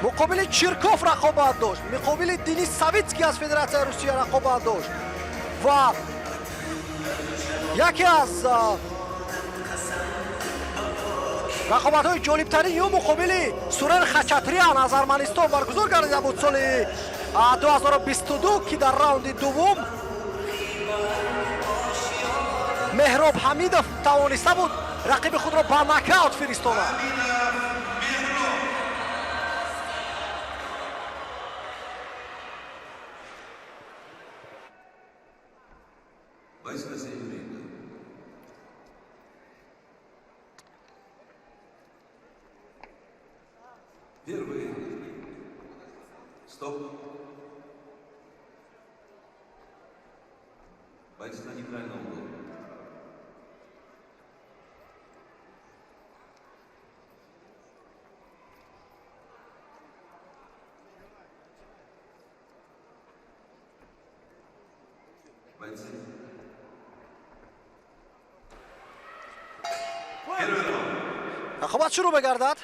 Муқобили Чирков рақобат дошт, муқобили Денис Савитский аз Федератсияи Русия рақобат дошт ва яке аз рақобатҳои ҷолибтарин ё муқобили Сурен Хачатрян аз Арманистон баргузор гардида буд соли 2022, ки дар раунди дуввум Меҳроб Ҳамидов тавониста буд рақиби худро ба нокаут фиристонад. Мехроб. Бойцы на середину ринга. Первый. Стоп. Бойцы на нейтральном углу. Бойцы. Первый раунд. Рақобат шурӯъ мегардад.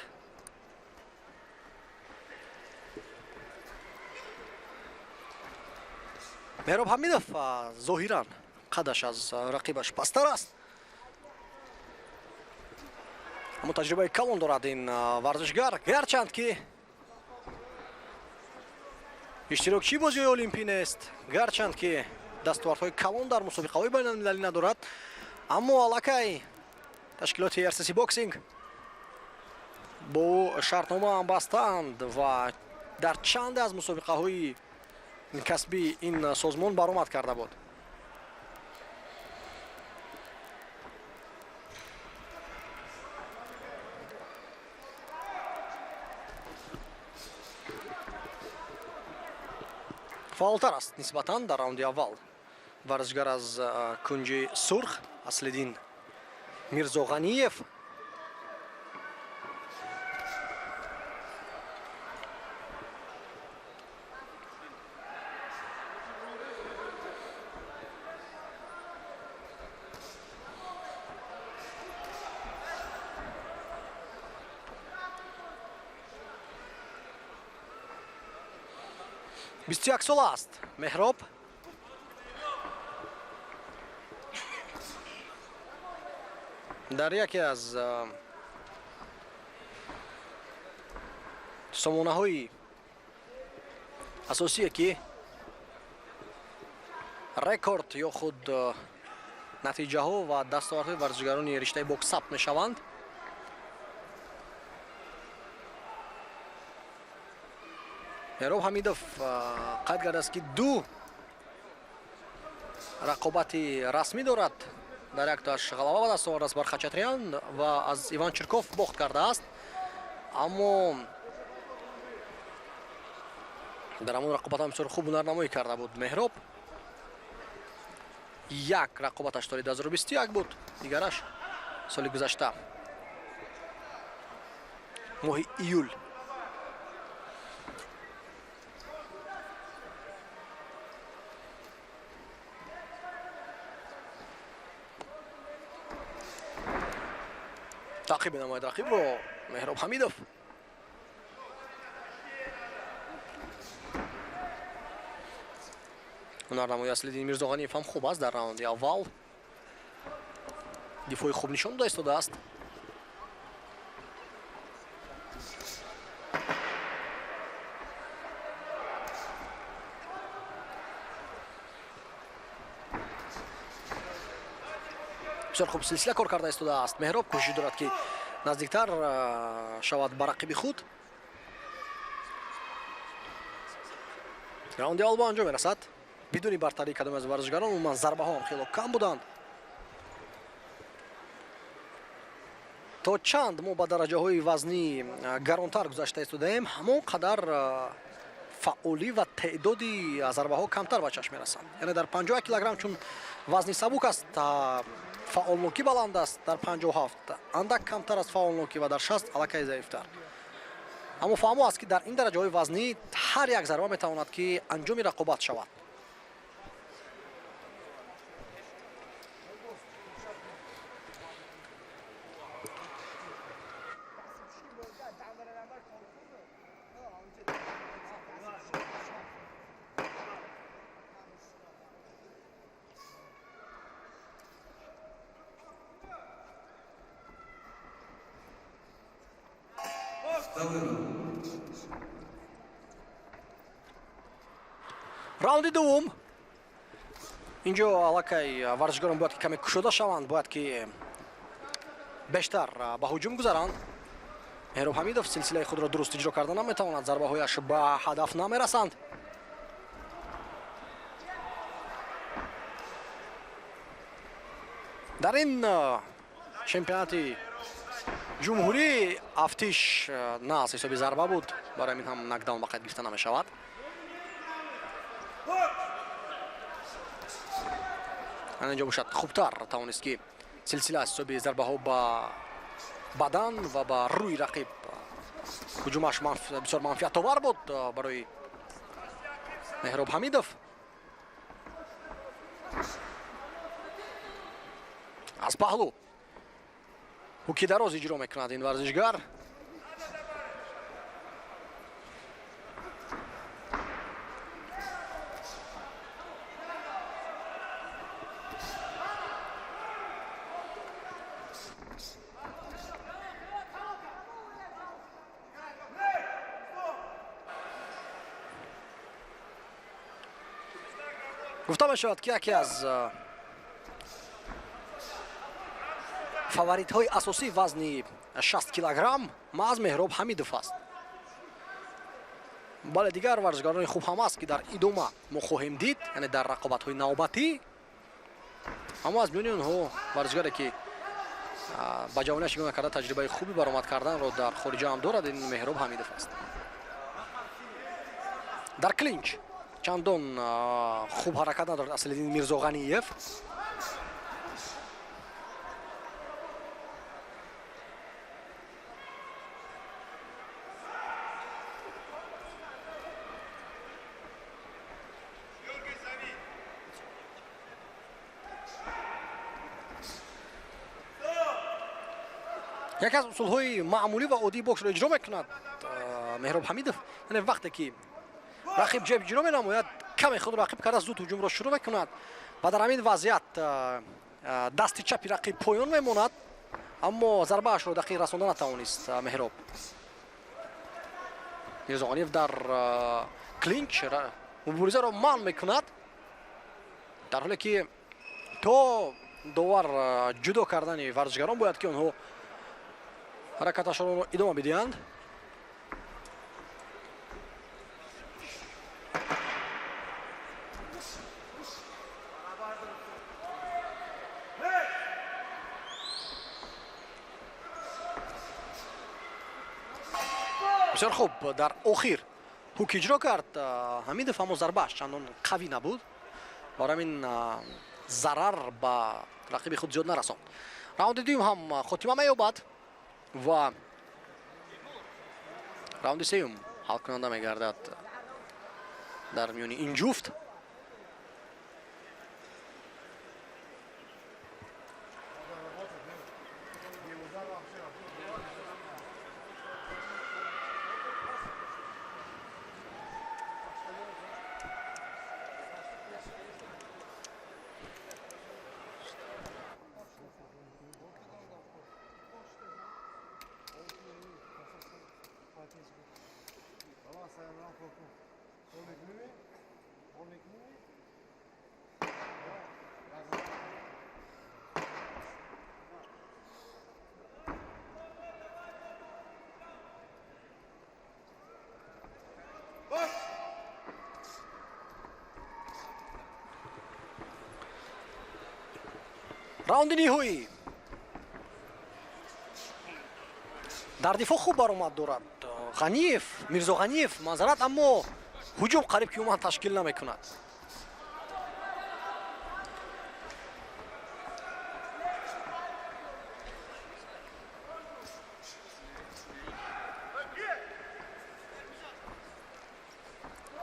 Меҳроб Ҳамидов зоҳиран қадаш аз рақибаш пасттар аст, аммо таҷрибаи калон дорад ин варзишгар, гарчанд ки иштирокчии бозиҳои олимпӣ нест, гарчанд ки дастовардҳои калон дар мусобиқаҳои байналмилалӣ надорад, аммо аллакай ташкилоти RCC Boxing бо ӯ шартнома бастаанд ва дар чанде аз мусобиқаҳои касбии ин созмон баромад карда буд. Фаъолтар аст нисбатан дар раунди аввал варзишгар аз кунҷи сурх Аслиддин Мирзоғаниев. 21 сола аст Меҳроб. Дар яке аз сомонаҳои асосие, ки рекорд ё худ натиҷаҳо ва дастовардҳои варзишгарони риштаи бокс сабт мешаванд, Меҳроб Ҳамидов қайд кардааст, ки ду рақобати расмӣ дорад. Дар яктоаш ғалаба ба даст овардааст бар Хачатрян ва аз Иван Чирков бохт кардааст, аммо дар ҳамон рақобат ҳам бисёр хуб ҳунарнамоӣ карда буд Меҳроб. Як рақобаташ соли 2021 буд, дигараш соли гузашта моҳи июл. Таъқиб менамояд рақибро Меҳроб Ҳамидов. Ҳунарнамои Аслиддин Мирзоғаниев ҳам хуб аст. Дар раунди аввал дифои хуб нишон дода истодааст. Бисёр хуб силсила кор карда истодааст Меҳроб. Кӯшиш дорад, ки наздиктар шавад ба рақиби худ. Раунди аввал ба анҷом мерасад бидуни бартарии кадоме аз варзишгарон. Умуман, зарбаҳо ҳам хело кам буданд. То чанд мо ба дараҷаҳои вазнӣ гаронтар гузашта истодаем, ҳамон қадар фаъолӣ ва теъдоди зарбаҳо камтар ба чашм мерасанд. Яъне дар 51 килограмм чун вазни сабук аст, фаъолнокӣ баланд аст, дар 57 андак камтар аст фаъолнокӣ ва дар 60 аллакай заифтар. Аммо фаҳмо аст, ки дар ин дараҷаҳои вазнӣ ҳар як зарба метавонад, ки анҷоми рақобат шавад. Раунди дуввум. Инҷо аллакай варзишгарон бояд ки каме кушода шаванд, бояд ки бештар ба ҳуҷум гузаранд. Меҳроб Ҳамидов силсилаи худро дуруст иҷро карда наметавонад, зарбаҳояш ба ҳадаф намерасанд. Дар ин чемпионати ҷумҳурӣ афтиш на аз ҳисоби зарба буд, барои ҳамин ҳам нокдаун ба қайд гирифта намешавад. Инҷо бошад хубтар тавонист, ки силсила аз ҳисоби зарбаҳо ба бадан ва ба рӯи рақиб ҳуҷумаш бисёр манфиатовар буд барои Меҳроб Ҳамидов. Аз паҳлӯ ҳуки дароз иҷро мекунад ин варзишгар. Гуфта мешавад, ки яке аз фаворитҳои асосии вазни 60 килограмм маҳз Меҳроб Ҳамидов аст. Бале, дигар варзишгарони хуб ҳам аст, ки дар идома мо хоҳем дид, яъне дар рақобатҳои навбатӣ. Аммо аз миёни онҳо варзишгаре, ки ба ҷавониаш нигоҳ накарда таҷрибаи хуби баромад карданро дар хориҷа ҳам дорад, ин Меҳроб Ҳамидов аст. Дар клинч чандон хуб ҳаракат надорад Аслиддин Мирзоғаниев. Яке аз усулҳои маъмулӣ ва оддии боксро иҷро мекунад Меҳроб Ҳамидов. Яъне вақте ки рақиб ҷеб иҷро менамояд, каме худро рақиб карда зуд ҳуҷумро шурӯъ мекунад ва дар ҳамин вазъият дасти чапи рақиб поён мемонад, аммо зарбаашро дақиқ расонда натавонист Меҳроб. Мирзоғаниев дар клинч муборизаро манъ мекунад, дар ҳоле ки то довар ҷудо кардани варзишгарон бояд, ки онҳо ҳаракаташонро идома бидиҳанд. Бисёр хуб дар охир ҳук иҷро кард Ҳамидов, аммо зарбааш чандон қавӣ набуд, барои ҳамин зарар ба рақиби худ зиёд нарасонд. Раунди дуюм ҳам хотима меёбад ва раунди сеюм ҳалкунанда мегардад дар миёни ин ҷуфт. Раунди ниҳоӣ. Дар дифоъ хуб баромад дорад Ғаниев, Мирзоғаниев, маъзарат, аммо ҳуҷум қариб ки умуман ташкил намекунад.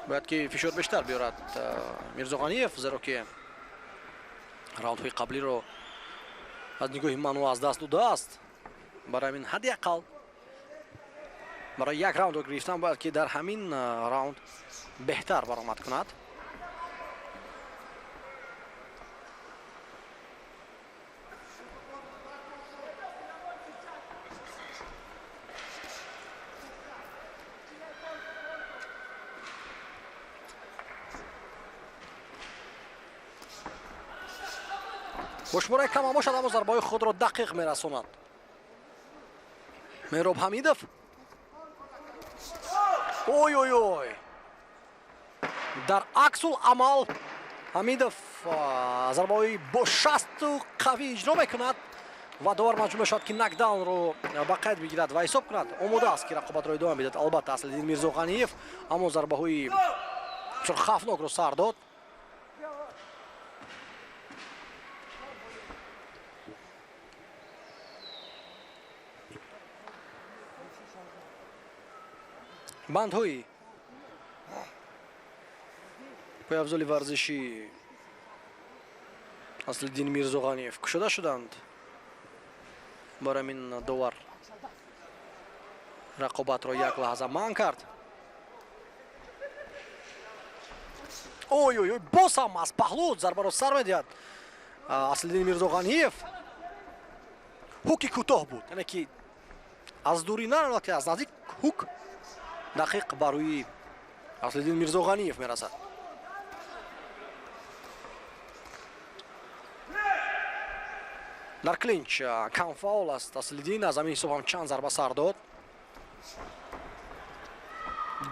Бояд ки фишор бештар биёрад Мирзоғаниев, зеро ки раундҳои қаблиро аз нигоҳи ман ӯ аз даст додааст. Барои ҳамин ҳадди ақал барои як раундро гирифтан бояд ки дар ҳамин раунд беҳтар баромад кунад. Бо шумораи кам ҳам бошад, аммо зарбаҳои худро дақиқ мерасонад Меҳроб Ҳамидов. Ой, ой, ой, дар аксул амал Ҳамидов зарбаҳои бо шасту қавӣ иҷро мекунад ва довар маҷбур мешавад, ки нокдаунро ба қайд бигирад ва ҳисоб кунад. Омода аст, ки рақобатро идома бидиҳад, албатта, Аслиддин Мирзоғаниев, аммо зарбаҳои бисёр хавфнокро сар дод. Бандҳои пойафзоли варзишӣ Аслиддин Мирзоғаниев кушода шуданд. Барои ҳамин довар рақобатро як лаҳза манъ кард. Ой, ой, ой, боз ҳам аз паҳлӯ зарбаро сар медиҳад Аслиддин Мирзоғаниев. Ҳуки кӯтоҳ буд, яъне ки аз дурӣ на, балки аз наздик ҳук дақиқ ба рӯи Аслиддин Мирзоғаниев мерасад. Дар клинч камфаол аст Аслиддин, аз ҳамин ҳисоб ҳам чанд зарба сар дод.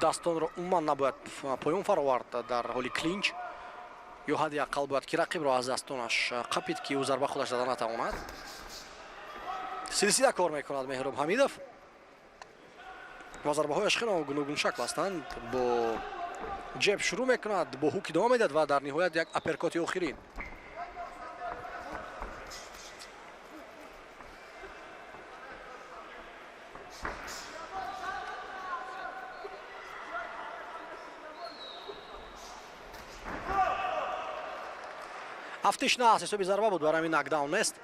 Дастонро умуман набояд поён фаровард дар ҳоли клинч, ё ҳадди ақал бояд ки рақибро аз дастонаш қапид, ки ӯ зарба худаш зада натавонад. Силсила кор мекунад Меҳроб Ҳамидов ва зарбаҳояш хеле гуногуншакл ҳастанд. Бо ҷеб шурӯъ мекунад, бо ҳук идома медиҳад ва дар ниҳоят як апперкоти охирин. Афтиш на аз ҳисоби зарба буд, барои ҳамин нокдаун нест.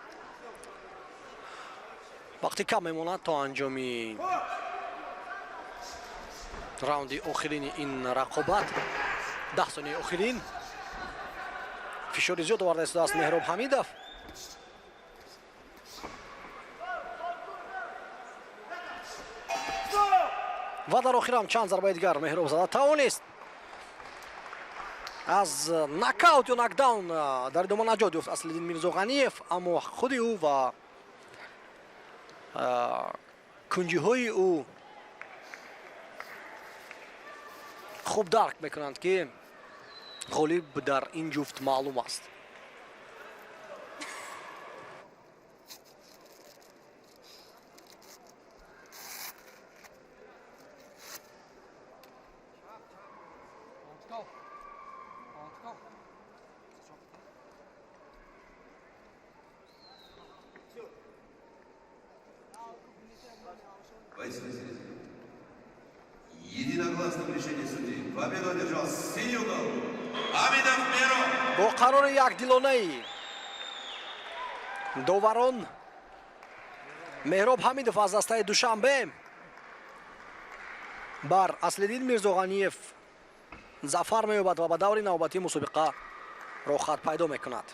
Вақти кам мемонад то анҷоми раунди охирини ин рақобат. 10 сонияи охирин. Фишори зиёд оварда истодааст Меҳроб Ҳамидов. Ва дар охир ҳам чанд зарбаи дигар Меҳроб зада тавонист. Аз нокаут ё нокдаун дар идома наҷот ёфт Аслиддин Мирзоғаниев, аммо худи ӯ ва кунҷиҳои ӯ хуб дарк мекунанд, ки ғолиб дар ин ҷуфт маълум аст. Бойцы, единогласным решением судей победу одержал синий угол Хамидов Меҳроб. Бо қарори якдилонаи доварон Меҳроб Ҳамидов аз дастаи Душанбе бар Аслиддин Мирзоғаниев зафар меёбад ва ба даври навбатии мусобиқа роҳхат пайдо мекунад.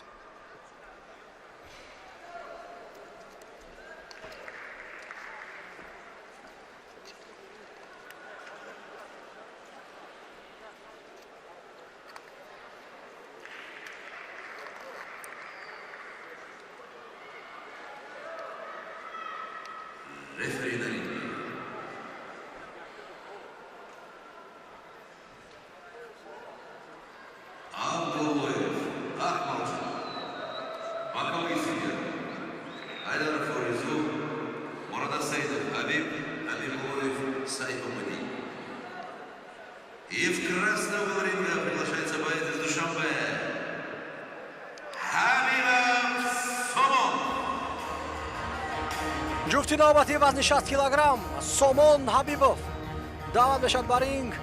Рефери на ринге. Абдуллоев Ахмалджан. Боковые судьи. Айдаров Оризу, Мурада Саидов Хабиб, Ҷуфти навбатии вазни 60 килограмм Сомон Ҳабибов даъват мешавад ба ринг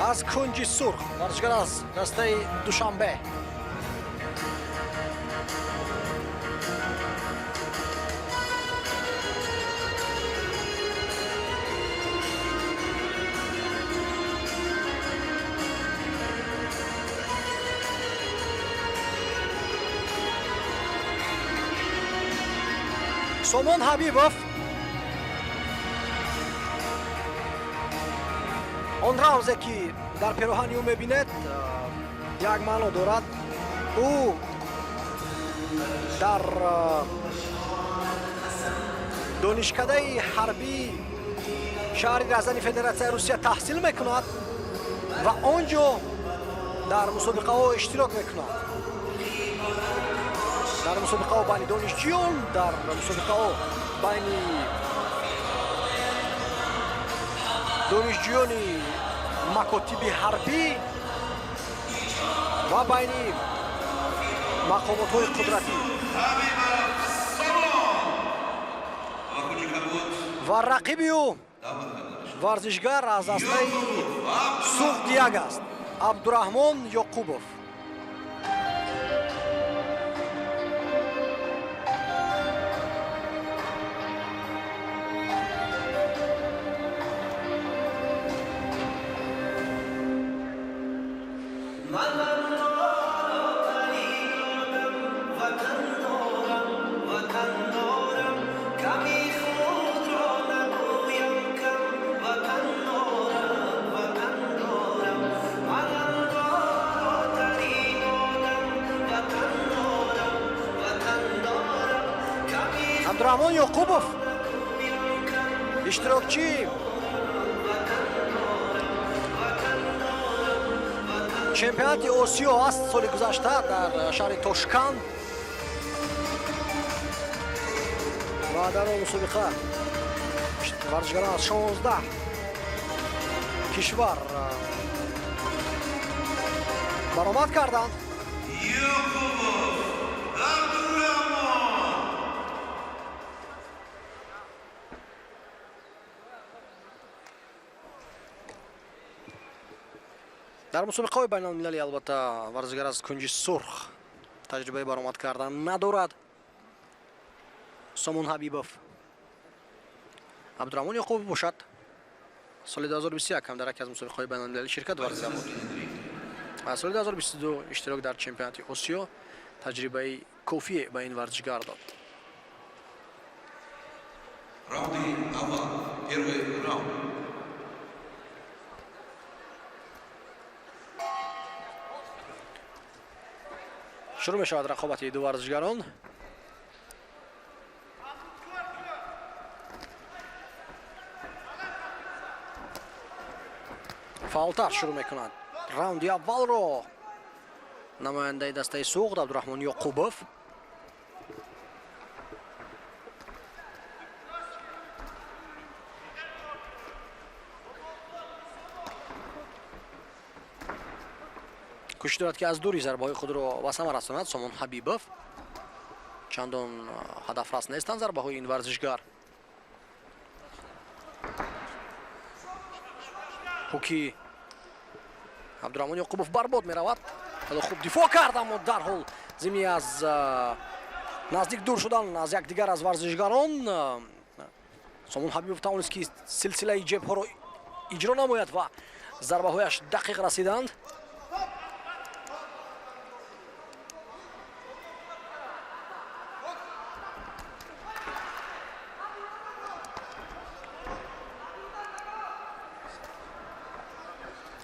аз кунҷи сурх, варзишгар аз дастаи Душанбе. Сомон Ҳабибов он рамзе, ки дар пероҳани ӯ мебинед, як маъно дорад. Ӯ дар донишкадаи ҳарбии шаҳри Разани Федератсияи Русия таҳсил мекунад ва он ҷо дар мусобиқаҳо иштирок мекунад, дар мусобиқаҳо байни донишҷӯён, дар мусобиқаҳо байни донишҷӯёни макотиби ҳарбӣ ва байни мақомотҳои қудратӣ. Хабибов Сомон! Ва кунҷи кабуд Ва рақиби ӯ даъват карда мешавад. варзишгар аз дастаи Суғдияк аст, Абдураҳмон Ёқубов. Ман мардоро парӣ додам, ватан дорам, ватан дорам, ками худро нагӯям кам, ватан дорам, ватан дорам. Ман мардоро тарӣ додам, ватан дорам, ватан дорам, ками Абдураҳмон Ёқубов нагӯям кам, иштирокчии чемпионати Осиё аст соли гузашта дар шаҳри Тошканд ва дар он мусобиқа варзишгарон аз 16 кишвар баромад карданд. Ёқубов Абдураҳмон! Дар мусобиқаҳои байналмилалӣ, албатта, варзишгар аз кунҷи сурх таҷрибаи баромад кардан надорад Сомон Ҳабибов. Абдураҳмон Ёқубов бошад, соли 2021 ҳам дар яке аз мусобиқаҳои байналмилалӣ ширкат варзида буд. Аз соли 2022 иштирок дар чемпионати Осиё таҷрибаи кофие ба ин варзишгар дод. Раунди аввал. Первый раунд. Шурӯъ мешавад рақобати ду варзишгарон. Фаъолтар шурӯъ мекунад раунди аввалро намояндаи дастаи Суғд Абдураҳмон Ёқубов. Кӯшиш дорад, ки аз дури зарбаҳои худро ба самар расонад Сомон Ҳабибов. Чандон ҳадафрас нестанд зарбаҳои ин варзишгар. Ҳуки Абдураҳмон Ёқубов барбод меравад. Хеле хуб дифоъ кард, аммо дарҳол зимни аз наздик дур шудан аз якдигар аз варзишгарон Сомон Ҳабибов тавонист, ки силсилаи ҷебҳоро иҷро намояд ва зарбаҳояш дақиқ расиданд.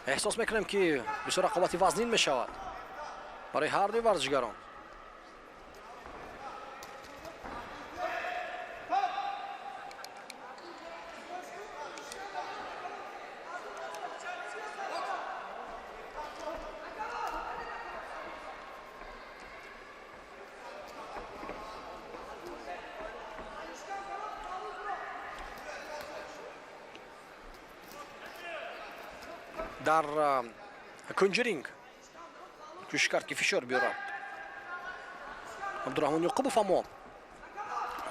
Эҳсос мекунем, ки бисёр рақобати вазнин мешавад барои ҳардуи варзишгарон. Дар кунҷи ринг кӯшиш кард, ки фишор биёрад Абдураҳмон Ёқубов, аммо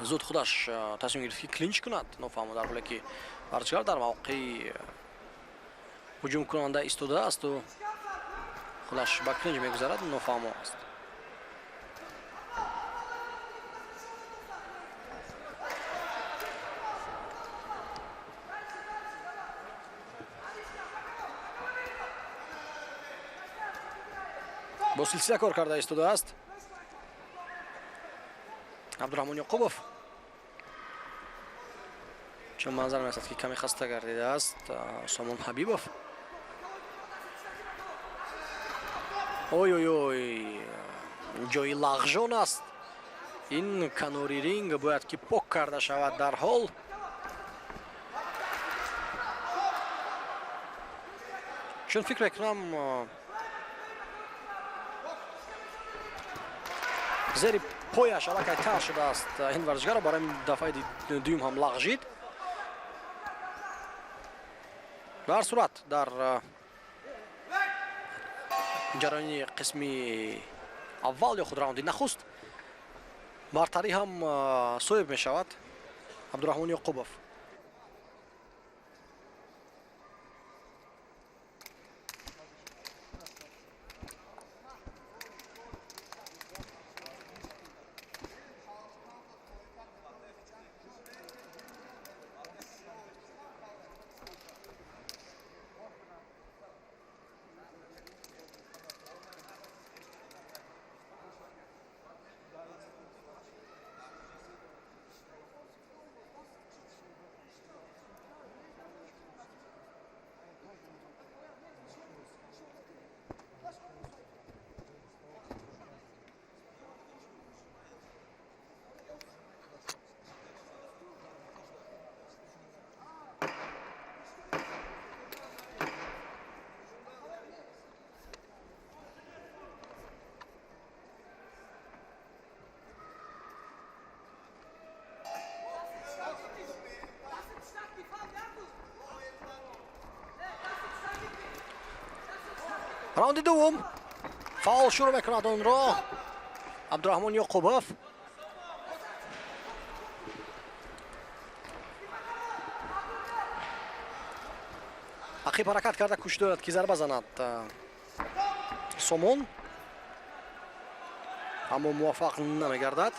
Зуд худаш тасмим гирифт, ки клинч кунад, нофаҳмо, дар ҳоле ки варзишгар дар мавқеи ҳуҷумкунанда истодаасту худаш ба клинч мегузарад, нофаҳмо аст. Бо силсила кор карда истодааст Абдураҳмон Ёқубов. Чун манзар мерасад, ки каме хаста гардидааст Сомон Ҳабибов. Ой, ой, ой, ҷои лағжон аст ин канори ринг, бояд ки пок карда шавад дарҳол. Чун фикр мекунам, зери пояш аллакай тар шудааст ин варзишгарро, барои дафъаи дуюм ҳам лағжид. Ба ҳар сурат, дар ҷараёни қисми аввал ё худ раунди нахуст бартарӣ ҳам соҳиб мешавад Абдураҳмон Ёқубов. Раунди дуввум фаъол шурӯъ мекунад онро Абдураҳмон Ёқубов. Ақиб ҳаракат карда кӯшиш дорад, ки зарба занад Сомон, аммо муваффақ намегардад.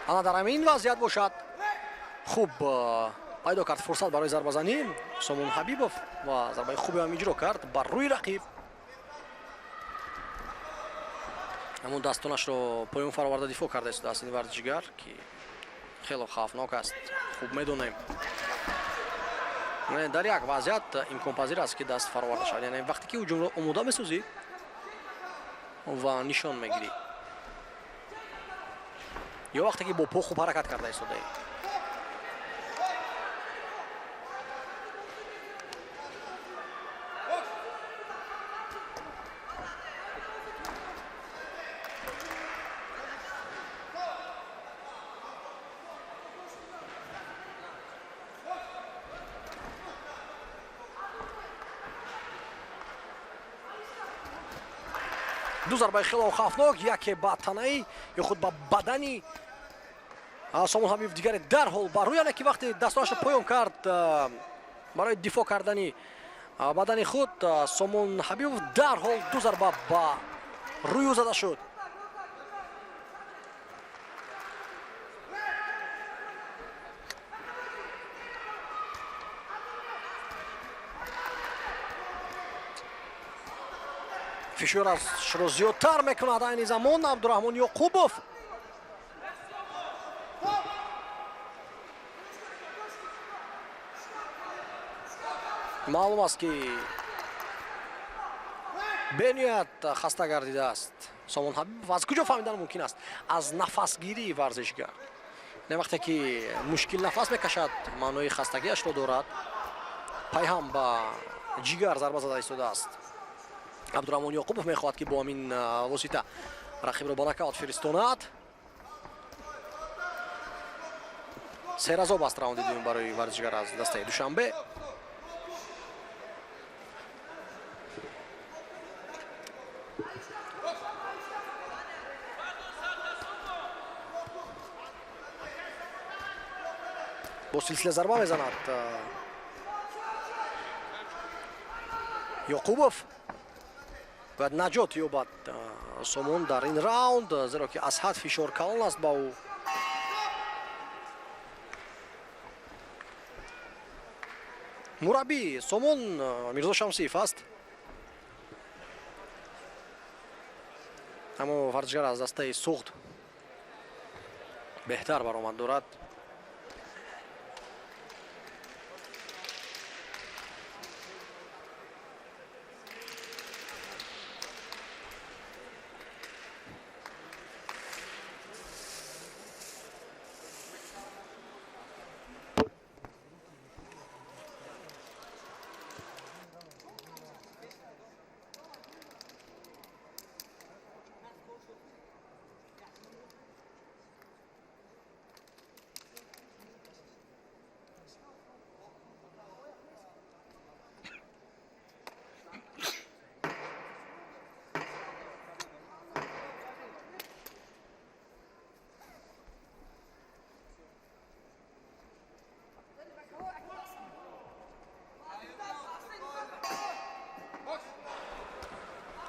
Ана дар ҳамин вазъият бошад, хуб пайдо кард фурсат барои зарбазанӣ Сомон Ҳабибов ва зарбаи хубе ҳам иҷро кард бар рӯи рақиб. Ҳамон дастонашро поён фароварда дифоъ карда истодааст ин варзишгар, ки хело хавфнок аст, хуб медонем. Дар як вазъият имконпазир аст, ки даст фароварда шавад, яъне вақте ки ҳуҷумро омода месозӣ ва нишон мегирӣ ё вақте ки бо по хуб ҳаракат карда истодаӣ. Ду зарбаи хело хавфнок, яке ба танаи ё худ ба бадани Сомон Ҳабибов, дигаре дарҳол бар рӯй, яъне ки вақте дастонашро поён кард барои дифоъ кардани бадани худ, Сомон Ҳабибов дарҳол ду зарба ба рӯй ӯ зада шуд. Фишорашро зиёдтар мекунад айни замон Абдураҳмон Ёқубов. Маълум аст, ки бениҳоят хаста гардидааст Сомон Ҳабибов. Аз куҷо фаҳмидан мумкин аст? Аз нафасгирии варзишгар. Не, вақте ки мушкил нафас мекашад, маънои хастагиашро дорад. Пайҳам ба ҷигар зарба зада истодааст Абдураҳмон Ёқубов. Мехоҳад, ки бо ҳамин восита рақибро ба нокаут фиристонад. Серазоб аст раунди дуюм барои варзишгар аз дастаи Душанбе. Бо силсила зарба мезанад Ёқубов. Бояд наҷот ёбад Сомон дар ин раунд, зеро ки аз ҳад фишор калон аст ба ӯ. Мураббӣ Сомон Мирзо Шамсиев аст. Аммо варзишгар аз дастаи Суғд беҳтар баромад дорад.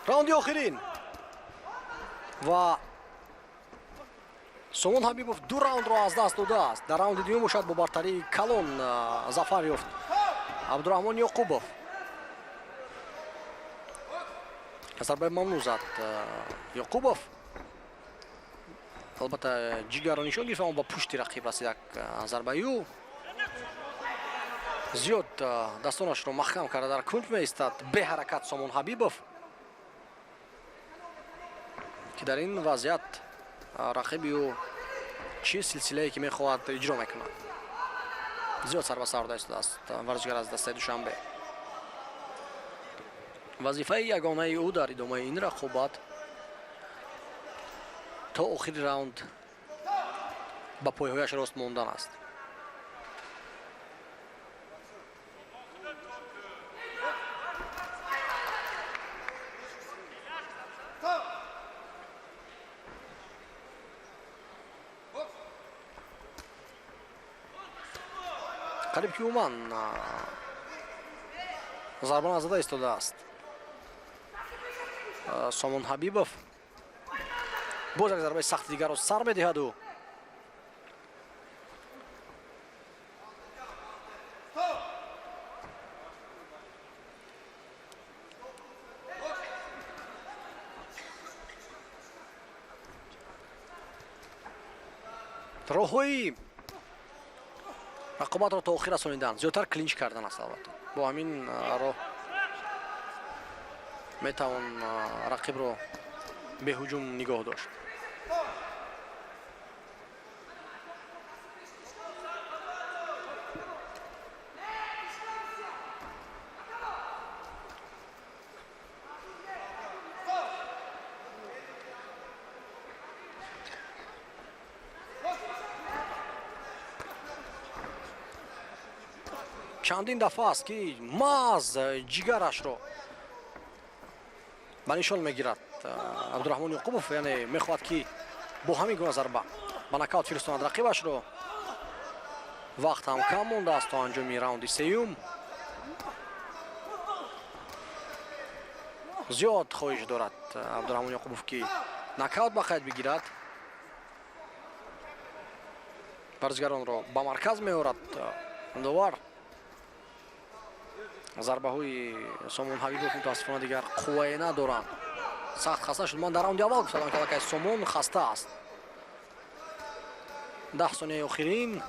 Раунди охирин ва Сомон Ҳабибов ду раундро аз даст додааст. Дар раунди дуюм бошад бо бартарии калон зафар ёфт Абдураҳмон Ёқубов. Зарбаи мамнӯъ зад Ёқубов. Албатта, ҷигарро нишон гирифт, аммо ба пушти рақиб расид як зарбаи ӯ. Зиёд дастонашро маҳкам карда дар кунҷ меистад беҳаракат Сомон Ҳабибов, ки дар ин вазъият рақиби ӯ чӣ силсилае ки мехоҳад иҷро мекунад. Зиёд сар ба сар истодааст варзишгар аз дастаи Душанбе. Вазифаи ягонаи ӯ дар идомаи ин рақобат то охири раунд ба пойҳояш рост мондан аст. Қариб ки умуман зарба назада истодааст Сомон Ҳабибов. Боз як зарбаи сахти дигарро сар медиҳаду роҳҳои рақобатро то охир расонидан зиёдтар клинч кардан аст. Албатта, бо ҳамин роҳ метавон рақибро беҳуҷум нигоҳ дошт. Чандин дафъа аст, ки маҳз ҷигарашро ба нишон мегирад Абдураҳмон Ёқубов, яъне мехоҳад, ки бо ҳамин гуна зарба ба нокаут фиристонад рақибашро. Вақт ҳам кам мондааст то анҷоми раунди сеюм. Зиёд хоҳиш дорад Абдураҳмон Ёқубов, ки нокаут ба қайд бигирад. Варзишгаронро ба марказ меорад довар. Зарбаҳои Сомон Ҳабибов мутаассифона дигар қуввае надоранд. Сахт хаста шуд. Ман дар раунди аввал гуфтам, ки аллакай Сомон хаста аст. 10 сонияи охирин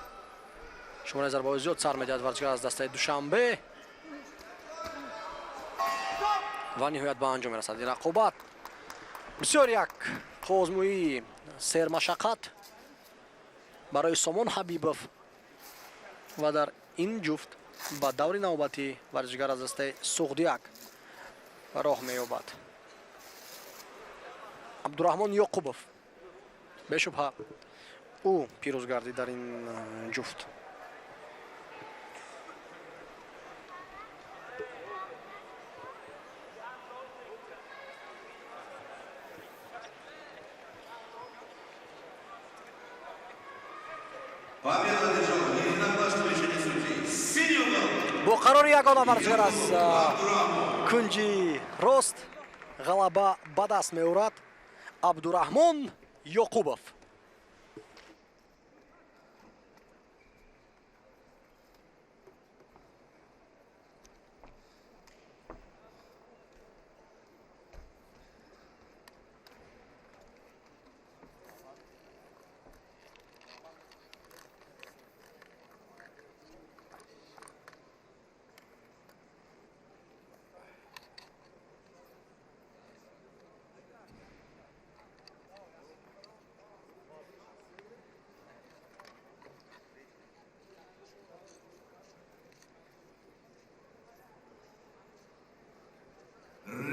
шумораи зарбаҳои зиёд сар медиҳад варзишгар аз дастаи Душанбе ва ниҳоят ба анҷом мерасад ин рақобат. Бисёр як қозмӯии сермашаққат барои Сомон Ҳабибов ва дар ин ҷуфт ба даври навбатӣ варзишгар аз дастаи Суғдияк роҳ меёбад. Абдураҳмон Ёқубов бешубҳа ӯ пирӯз гардид дар ин ҷуфт. Победу одержал единогласным Бо қарори ягона варзишгар аз кунҷи рост ғалаба ба даст меорад Абдураҳмон Ёқубов.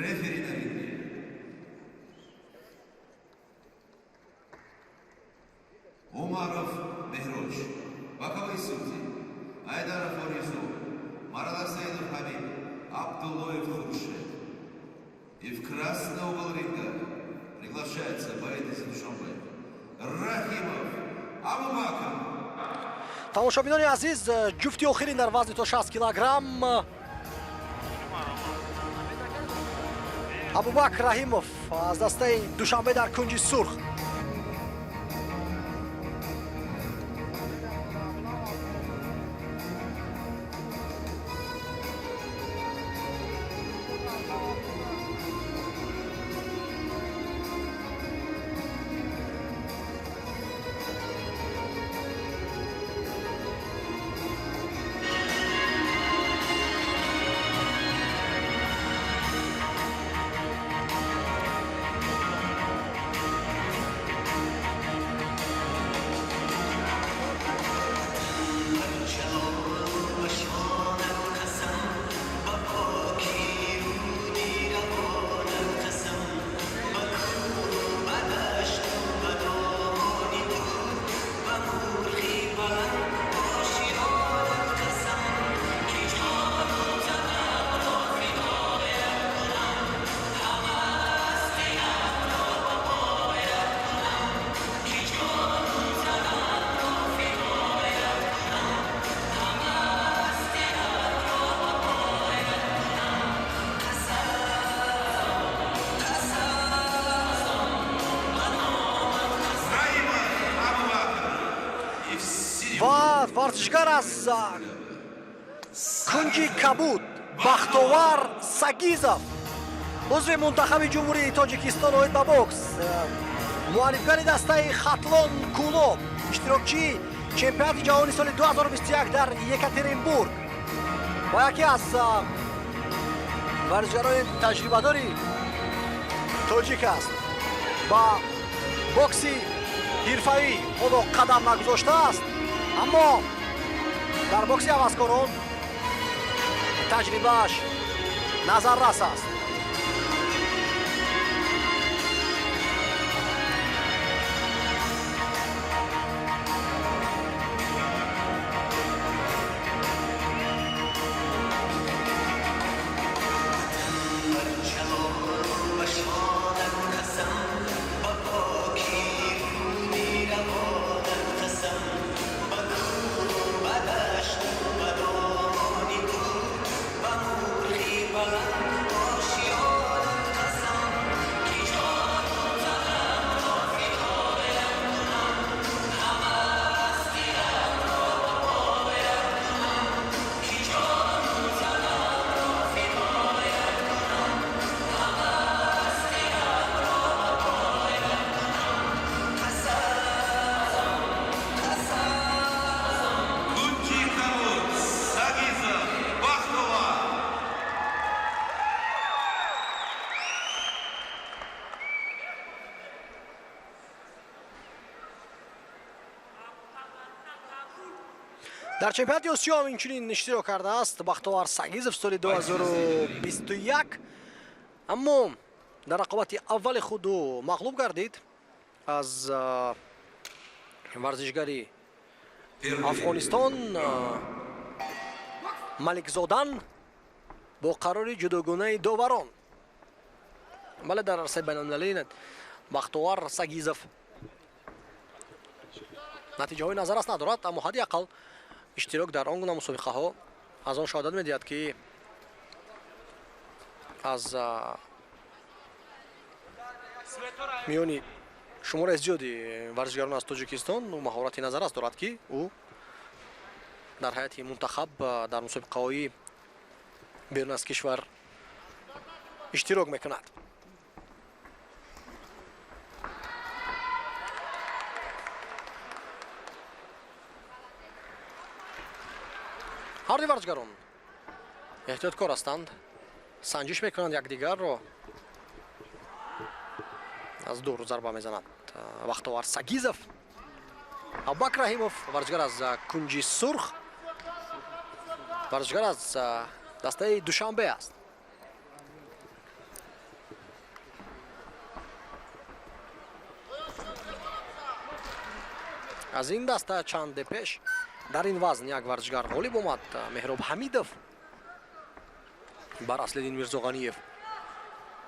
Рефери на ринге. Умаров Мехроч. Боковые судьи. Айдаров Оризу. Марадасаидов Хабиб. Абдуллоев Хуршед. И в красный угол ринга приглашается боец из Душанбе. Рахимов Абубакр. Тамошобинони азиз, ҷуфти охирин дар вазни то 60 килограмм Абубакр Раҳимов аз дастаи Душанбе дар кунҷи сурх. Ва варзишгар аз кунҷи кабуд Бахтовар Сагизов, узви мунтахаби Ҷумҳурии Тоҷикистон оид ба бокс, муаррифгари дастаи Хатлон Кӯлоб, иштирокчии чемпионати ҷаҳони соли 2021 дар Екатеринбург ва яке аз варзишгарони таҷрибадори тоҷик аст. Ба бокси ҳирфавӣ ҳоло қадам нагузоштааст, аммо дар бокси ҳаваскорон таҷрибааш назаррас аст. Дар чемпионати Осиё ҳам инчунин иштирок кардааст Бахтовар Сагизов соли 2021, аммо дар рақобати аввали худ ӯ мағлуб гардид аз варзишгари Афғонистон Маликзодан бо қарори ҷудогонаи доварон. Бале, дар арсаи байналмилалӣ Бахтовар Сагизов натиҷаҳои назаррас надорад, аммо ҳадди ақал иштирок дар он гуна мусобиқаҳо Аз он шаҳодат медиҳад, ки аз миёни шумораи зиёди варзишгарон аз Тоҷикистон ӯ маҳорати назаррас дорад, ки ӯ дар ҳайати мунтахаб дар мусобиқаҳои берун аз кишвар иштирок мекунад. Ҳарду варзишгарон эҳтиёткор ҳастанд, санҷиш мекунанд якдигарро. Аз дур зарба мезанад Бахтовар Сагизов. Абубакр Раҳимов, варзишгар аз кунҷи сурх, варзишгар аз дастаи Душанбе аст. Аз ин даста чанде пеш дар ин вазн як варзишгар ғолиб омад, Меҳроб Ҳамидов бар Аслиддин Мирзоғаниев.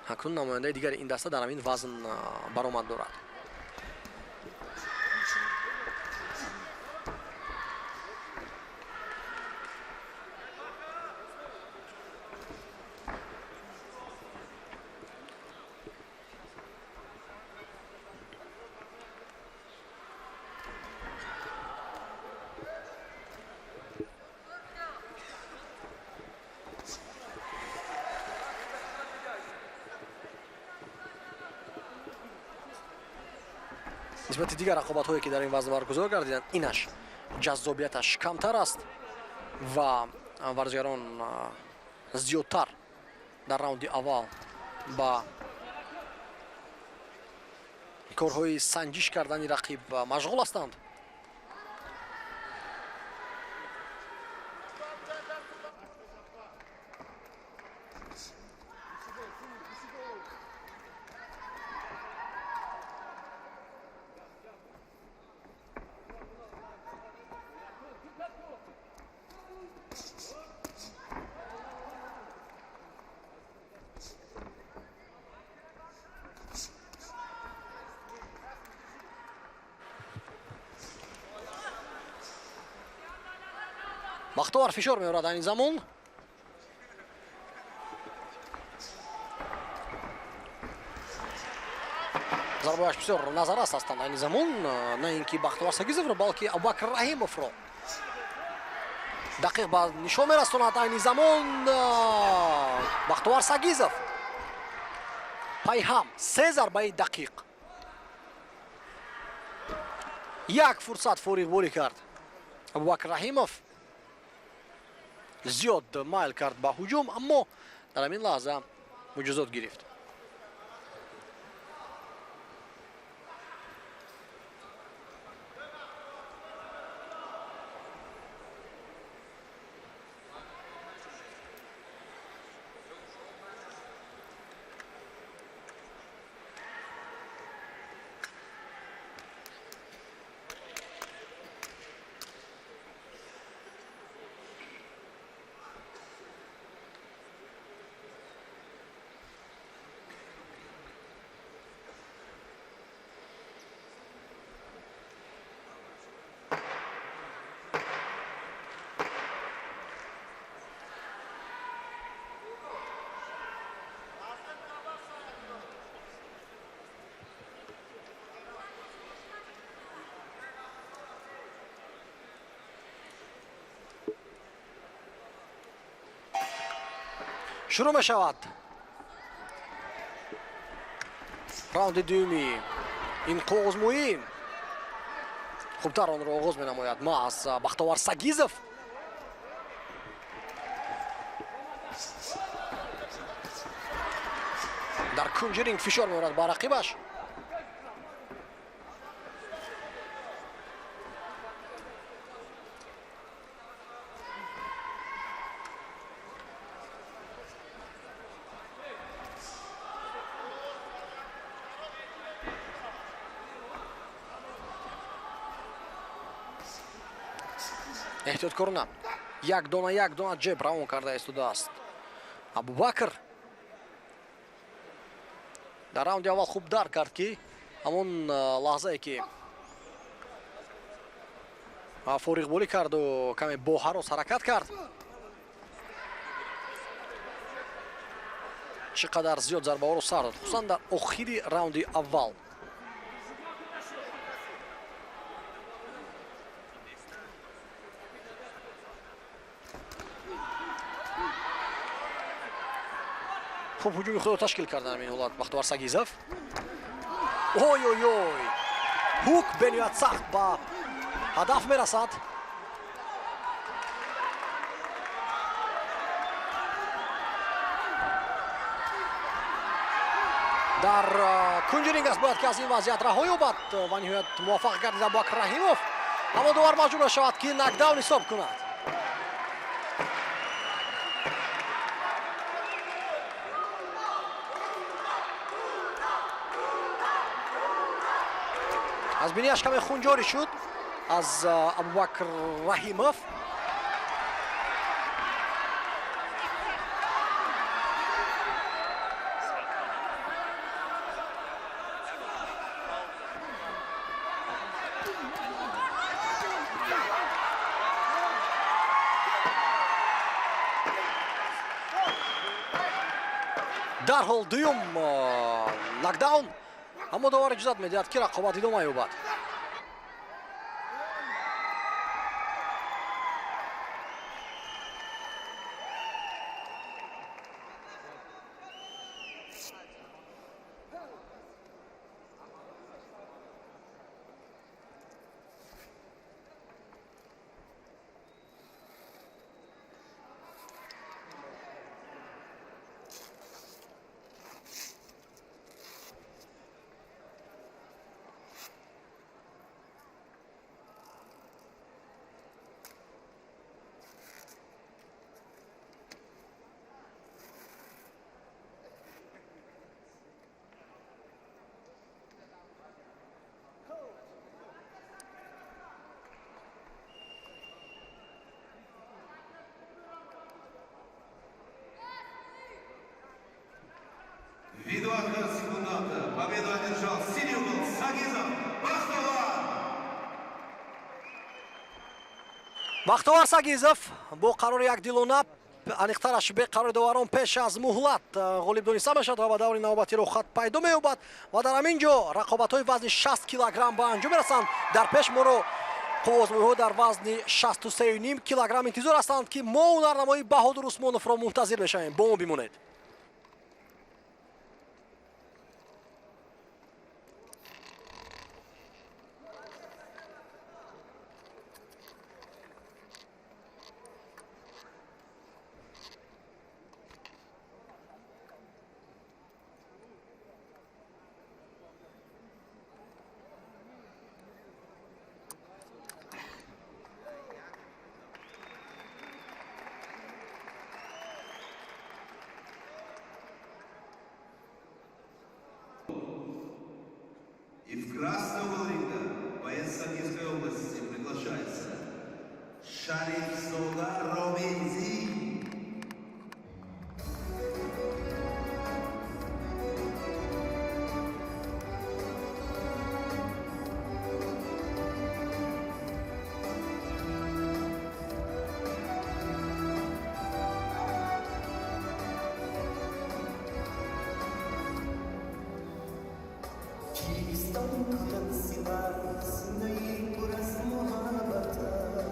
Акнун намояндаи дигари ин даста дар ҳамин вазн баромад дорад. Нисбати дигар рақобатҳое, ки дар ин вазн баргузор гардиданд, инаш ҷаззобияташ камтар аст ва варзишгарон зиёдтар дар раунди аввал ба корҳои санҷиш кардани рақиб машғул ҳастанд. Бахтовар фишор меорад айни замон. Зарбааш бисёр назаррас ҳастанд айни замон, на ин ки Бахтовар Сагизовро, балки Абубакр Раҳимовро дақиқ ба нишон мерасонад. Айни замон Бахтовар Сагизов пайҳам се зарбаи дақиқ, як фурсат фориғборӣ кард Абубакр Раҳимов. Зиёд майл кард ба ҳуҷум, аммо дар ҳамин лаҳза муҷозот гирифт. Шурӯъ мешавад раунди дуюми ин қоғозмӯӣ. Хубтар онро оғоз менамояд маҳз Бахтовар Сагизов. Дар кунҷи ринг фишор меорад ба рақибаш. Эҳтиёткорона як дона ҷеб равон карда истодааст Абубакр. Дар раунди аввал хуб дарк кард, ки ҳамон лаҳзае ки фориғболӣ карду каме бо ҳарос ҳаракат кард, Чӣ қадар зиёд зарбаҳоро сар дод, хусусан дар охири раунди аввал. Хуб ҳуҷуми худро ташкил кардан ин ҳолат Бахтовар Сагизов. Ой, ой, ой, ҳук бениҳоят сахт ба ҳадаф мерасад. Дар кунҷи ринг аст, бояд ки аз ин вазъият раҳо ёбад ва ниҳоят муваффақ гардид Абубакр Раҳимов, аммо довар маҷбур мешавад, ки нокдаун ҳисоб кунад. Аз бинияш каме хун ҷорӣ шуд аз Абубакр Раҳимов. Дарҳол дуюм нокдаун, аммо довар иҷозат медиҳад, ки рақобат идома ёбад. Ввиду отказа секунданта победу одержал синий угол Сагизов Бахтовар. Бахтовар Сагизов бо қарори якдилона, аниқтараш бе қарори доварон, пеш аз муҳлат ғолиб дониста мешавад ва ба даври навбатӣ роҳхат пайдо меёбад. Ва дар ҳамин ҷо рақобатҳои вазни 60 килограмм ба анҷом мерасанд. Дар пеш моро қувваозмоиҳо дар вазни 63,5 килограмм интизор ҳастанд, ки мо ҳунарнамои Баҳодур Усмоновро мунтазир мешавем. Бо мо бимонед. И в красный угол ринга боец Согдийской области приглашается Шарифзода Роминзи. Киристон кунад сипар синаи пур аз муҳаббаташ.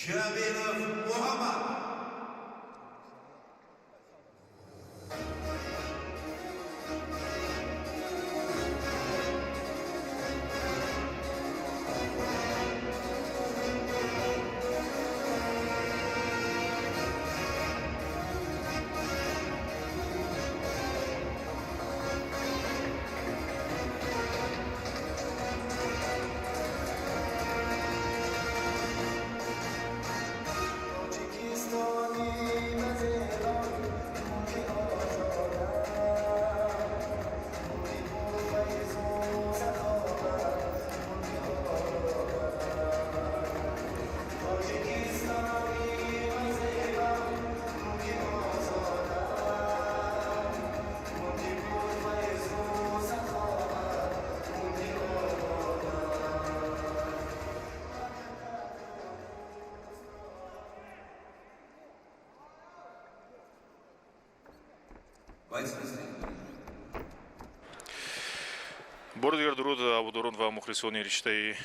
Джамилов Мухаммад. Бори дигар дуруд, ҳаводорон ва мухлисони риштаи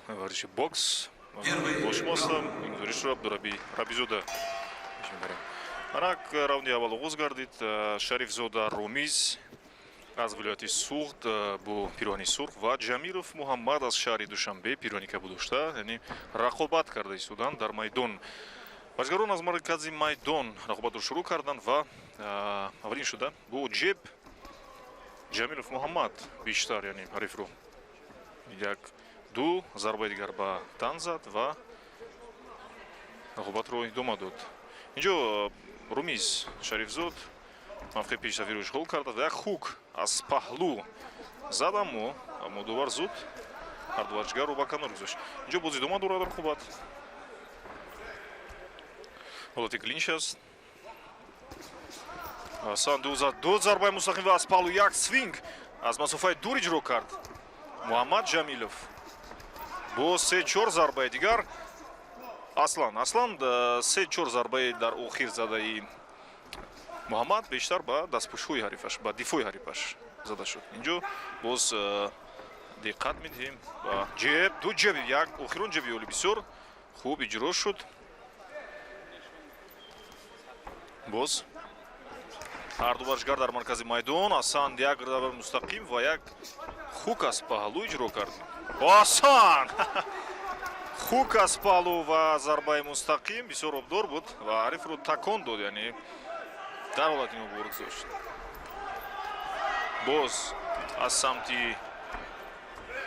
варзиши бокс. Бо шумо ҳастам, ин гузоришро Абдураби Рабизода пеш мебарем. Анак раунди аввал оғоз гардид. Шарифзода Ромиз аз вилояти Суғд бо пироҳани сурх ва Ҷамилов Муҳаммад аз шаҳри Душанбе пироҳани кабуд дошта, яъне рақобат карда истоданд дар майдон. Варзишгарон аз маркази майдон рақобатро шурӯъ карданд ва аввалин шуда бо ҷеб Ҷамилов Муҳаммад бештар, яъне ҳарифро як ду зарбаи дигар ба тан зад ва рақобатро идома дод. Инҷо Румиз Шарифзод мавқеи пешсафиро ишғол карда ва як хук аз паҳлӯ зад, аммо довар зуд ҳарду варзишгарро ба канор гузошт. Инҷо боз идома дорад рақобат. Ҳолати клинч аст. Асан ду зарбаи мустақим ва аз паҳлӯ як свинг аз масофаи дур иҷро кард Муҳаммад Ҷамилов. Бо се-чор зарбаи дигар аслан се-чор зарбаи дар охир задаи Муҳаммад бештар ба дастпӯшҳои ҳарифаш, ба дифои ҳарифаш зада шуд. Инҷо боз диққат медиҳем ба ҷеб, ду ҷеби, як охирон ҷеби оли бисёр хуб иҷро шуд. Боз ҳарду варзишгар дар маркази майдон. Асан як зарбаи мустақим ва як хук аз паҳлӯ иҷро кард. Асан хук аз паҳлӯ ва зарбаи мустақим бисёр обдор буд ва ҳарифро такон дод, яъне дар ҳолати нобовар гузошт. Боз аз самти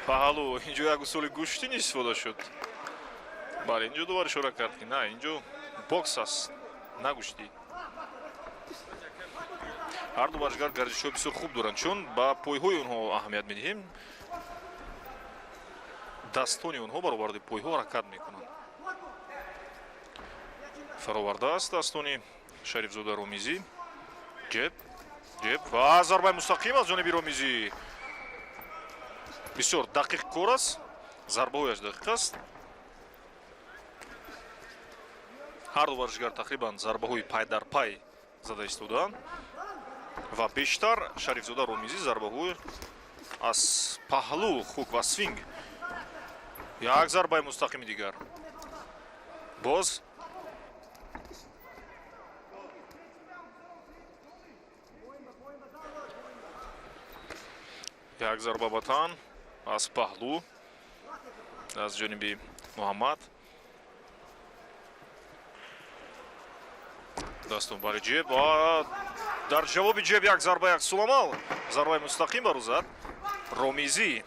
паҳлӯ инҷо як усули гӯштин истифода шуд. Бале, инҷо довар ишора кард, ки на, инҷо бокс аст, на гӯштӣ. Ҳарду варзишгар гардишҳои бисёр хуб доранд, чун ба пойҳои онҳо аҳамият медиҳем. Дастони онҳо баробарди пойҳо ҳаракат мекунанд. Фаровардааст дастони Шарифзода Ромизӣ. Ҷеб, ҷеб ва зарбаи мустақим аз ҷониби Ромизӣ. Бисёр дақиқ кор аст, зарбаҳояш дақиқ аст. Ҳарду варзишгар тақрибан зарбаҳои пай дар пай зада истодаанд ва бештар Шарифзода Ромизӣ зарбаҳои аз паҳлӯ, хук ва свинг. Як зарбаи мустақими дигар. Боз як зарба ба тан аз паҳлӯ аз ҷониби Муҳаммад. Дастон бари ҷеб ва дар ҷавоби ҷеб як зарба, як суламал. Зарбаи мустақим барӯ зад Ромизӣ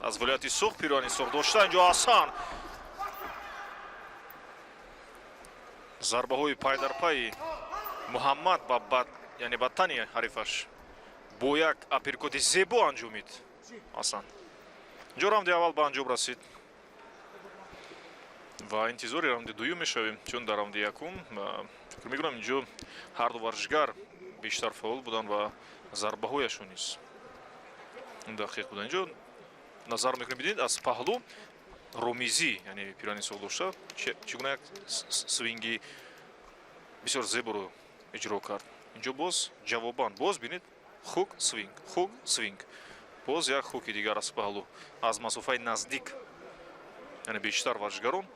аз вилояти Суғд, пироҳани сурх дошта. Инҷо Асан зарбаҳои пайдарпайи Муҳаммад яъне ба тани ҳарифаш бо як апперкоти зебо анҷомид. Асан инҷо раунди аввал ба анҷом расид ва интизори раунди дуюм мешавем, чун дар раунди якум фикр мекунам инҷо ҳарду варзишгар бештар фаъол буданд ва зарбаҳояшон низ дақиқ буданд. Инҷо назар мекунем, бинед аз паҳлӯ Ромизӣ, яъне пироҳани сурх дошта, чӣ гуна як свинги бисёр зеборо иҷро кард. Инҷо боз ҷавобан, боз бинед хук свинг, хук свинг, боз як хуки дигар аз паҳлӯ аз масофаи наздик, яъне бештар варзишгарон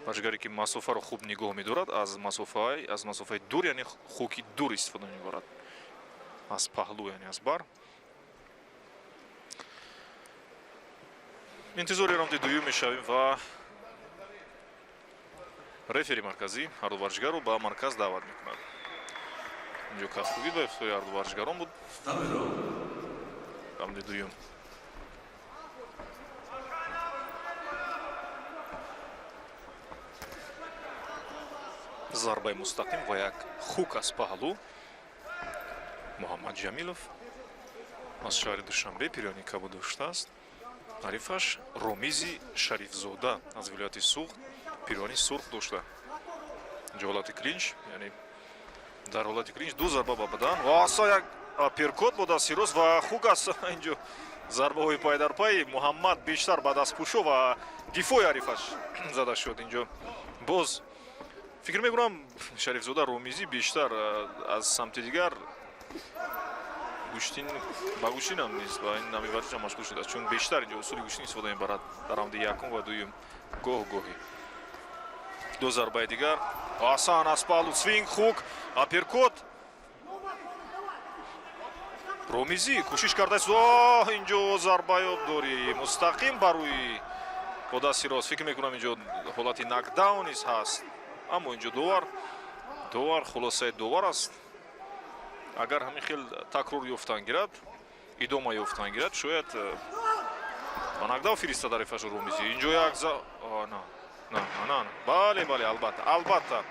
Варзишгаре, ки масофаро хуб нигоҳ медорад, аз масофаи дур, яъне хуки дур истифода мебарад, аз паҳлӯ, яъне аз бар. Интизори раунди дуюм мешавем ва рефери марказӣ ҳарду варзишгарро ба марказ даъват мекунад. Инҷо кафкӯбӣ ба ифтихори ҳарду варзишгарон буд. Второй раунд. Раунди дуюм. Зарбаи мустақим ва як хук аз паҳлӯ. Муҳаммад Ҷамилов аз шаҳри Душанбе пироҳани кабуд доштааст, ҳарифаш Ромизи Шарифзода аз вилояти Суғд пироҳани сурх дошта. Инҷо ҳолати клинч, яъне дар ҳолати клинч ду зарба ба бадан ва аса як апперкот бо дасти рост ва хук аст. Инҷо зарбаҳои пайдарпай Муҳаммад бештар ба дастпӯшо ва дифои ҳарифаш зада шуд. Инҷо боз фикр мекунам, Шарифзода Ромизӣ бештар аз самти дигар гӯштин ба гӯштинам нест ва ин нами варзишам машғул шудааст, чун бештар инҷо усули гӯштин истифода мебарад дар раунди якум ва дуюм. Гоҳ гоҳӣ ду зарбаи дигар асан аз паҳлу, свинг, хук, апперкот. Ромизӣ кӯшиш кардааст. Инҷо зарбаи обдорӣ мустақим ба рӯи бо дасти рост. Фикр мекунам, инҷо ҳолати нокдаун низ ҳаст, аммо инҷо довар, хулосаи довар аст. Агар ҳамин хел такрор ёфтан гирад, идома ёфтан гирад, шояд ба нокдаун фиристад ҳарифашро Ромизӣ. Инҷо як на, на, на, на, бале, бале, албатта, албатта,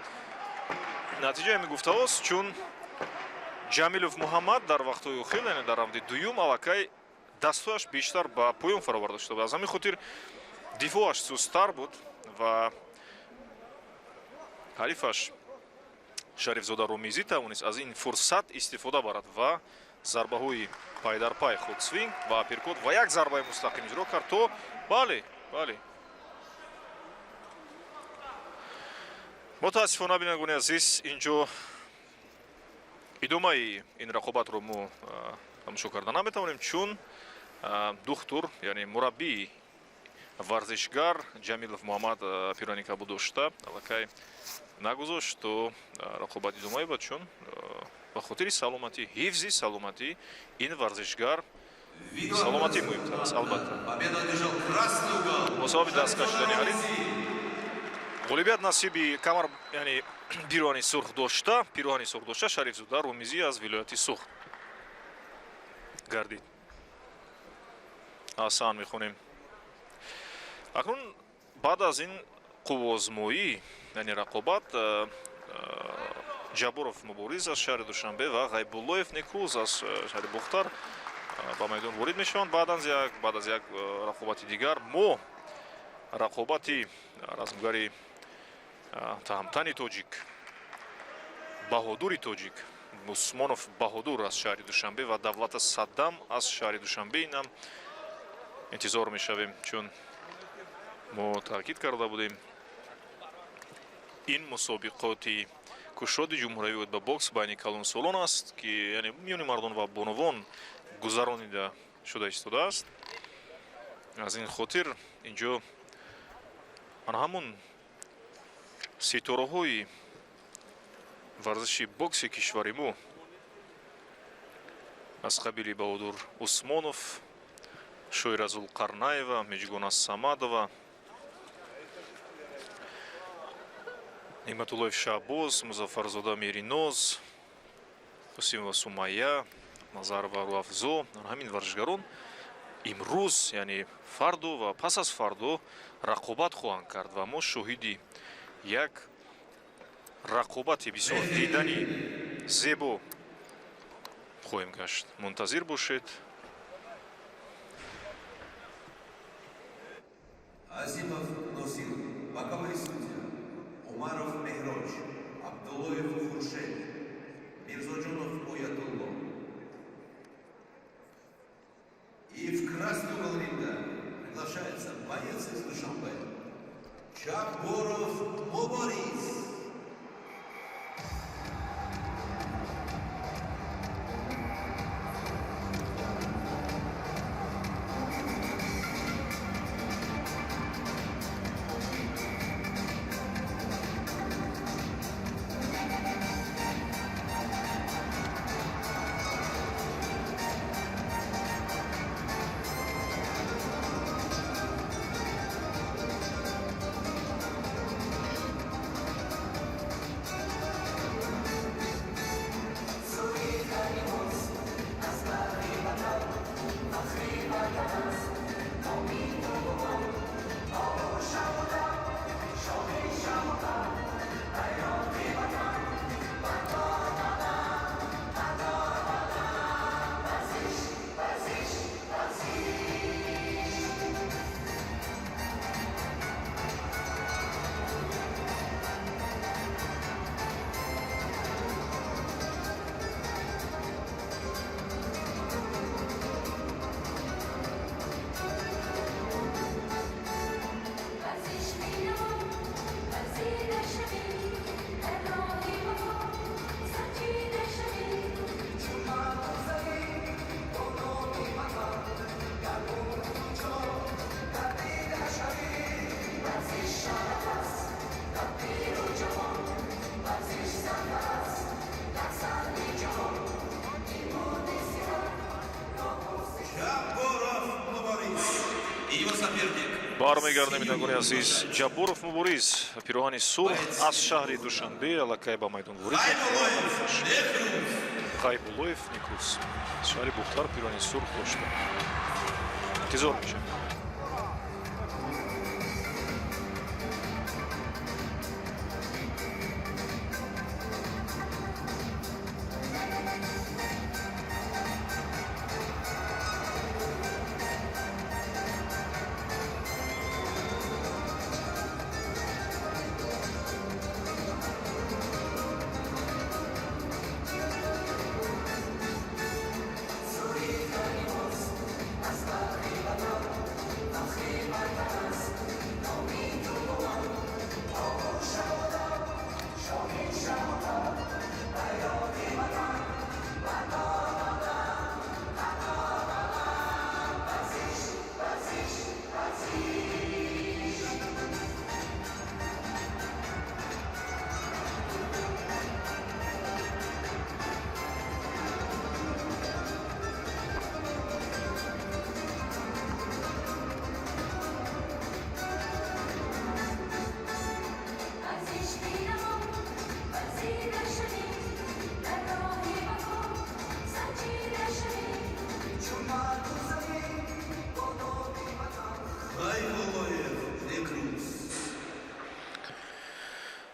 натиҷаи ҳамин гуфтаҳост, чун Ҷамилов Муҳаммад дар вақтҳои охир, яъне дар раунди дуюм, аллакай дастҳояш бештар ба поён фароварда шуда буд. Аз ҳамин хотир дифоаш сусттар буд ва ҳарифаш Шарифзода Ромизӣ тавонист аз ин фурсат истифода барад ва зарбаҳои пайдарпай, хук, свинг ва апперкот ва як зарбаи мустақим иҷро кард то бале, бале. Мутаассифона, бинандагони азиз, инҷо идомаи ин рақобатро мо тамошо карда наметавонем, чун духтур, яъне мураббии варзишгар Ҷамилов Муҳаммад пироҳани кабуд дошта аллакай нагузошт, то рақобат идома ёбад, чун ба хотири саломатӣ, ҳифзи саломатӣ ин варзишгар, саломатӣ муҳимтар аст, албатта. Победу одержал красный угол. Бо сабаби даст кашидани ҳариф ғолибият насиби камар, яъне пироҳани сурх дошта Шарифзода Румизӣ аз вилояти Суғд гардид. Аҳсан мехонем. Акнун баъд аз ин қувваозмоӣ, яъне рақобат, Ҷабборов Мубориз аз шаҳри Душанбе ва Ғайбуллоев Некрӯз аз шаҳри Бохтар ба майдон ворид мешаванд. Баъд аз як рақобати дигар мо рақобати размгари таҳамтани тоҷик, баҳодури тоҷик Усмонов Баҳодур аз шаҳри Душанбе ва Давлата Саддам аз шаҳри Душанбе инам интизор мешавем, чун мо таъкид карда будем, ин мусобиқоти кушоди ҷумҳуриявӣ оид ба бокс байни калонсолон аст, ки яъне миёни мардон ва бонувон гузаронида шуда истодааст. Аз ин хотир инҷо ана ҳамун ситораҳои варзиши бокси кишвари мо аз қабили Баҳодур Усмонов, Шоира Зулқарнаева, Миҷгона Самадова, Неъматуллоев Шаҳбоз, Музаффарзода Мериноз, Қосимова Сумайя, Назарова Руафзо, ҳамин варзишгарон имрӯз, яъне фардо ва пас аз фардо рақобат хоҳанд кард ва мо шоҳиди як рақобати бисёр дидани зебо хоҳем гашт. Мунтазир бошед. Азимов Носир, боковые судья. Умаров Мехроч, Абдулоев Хуршед, Мирзоджонов Оятулло. И в красный угол ринга приглашается боец из Душанбе. Чабборов Мубориз. Бармегардем, бинандагони азиз. Ҷабборов Мубориз, пироҳани сурх, аз шаҳри Душанбе аллакай ба майдон ворид. Ғайбуллоев Некрӯз аз шаҳри Бухтар, пироҳани сурх дошта. Интизор мешавем.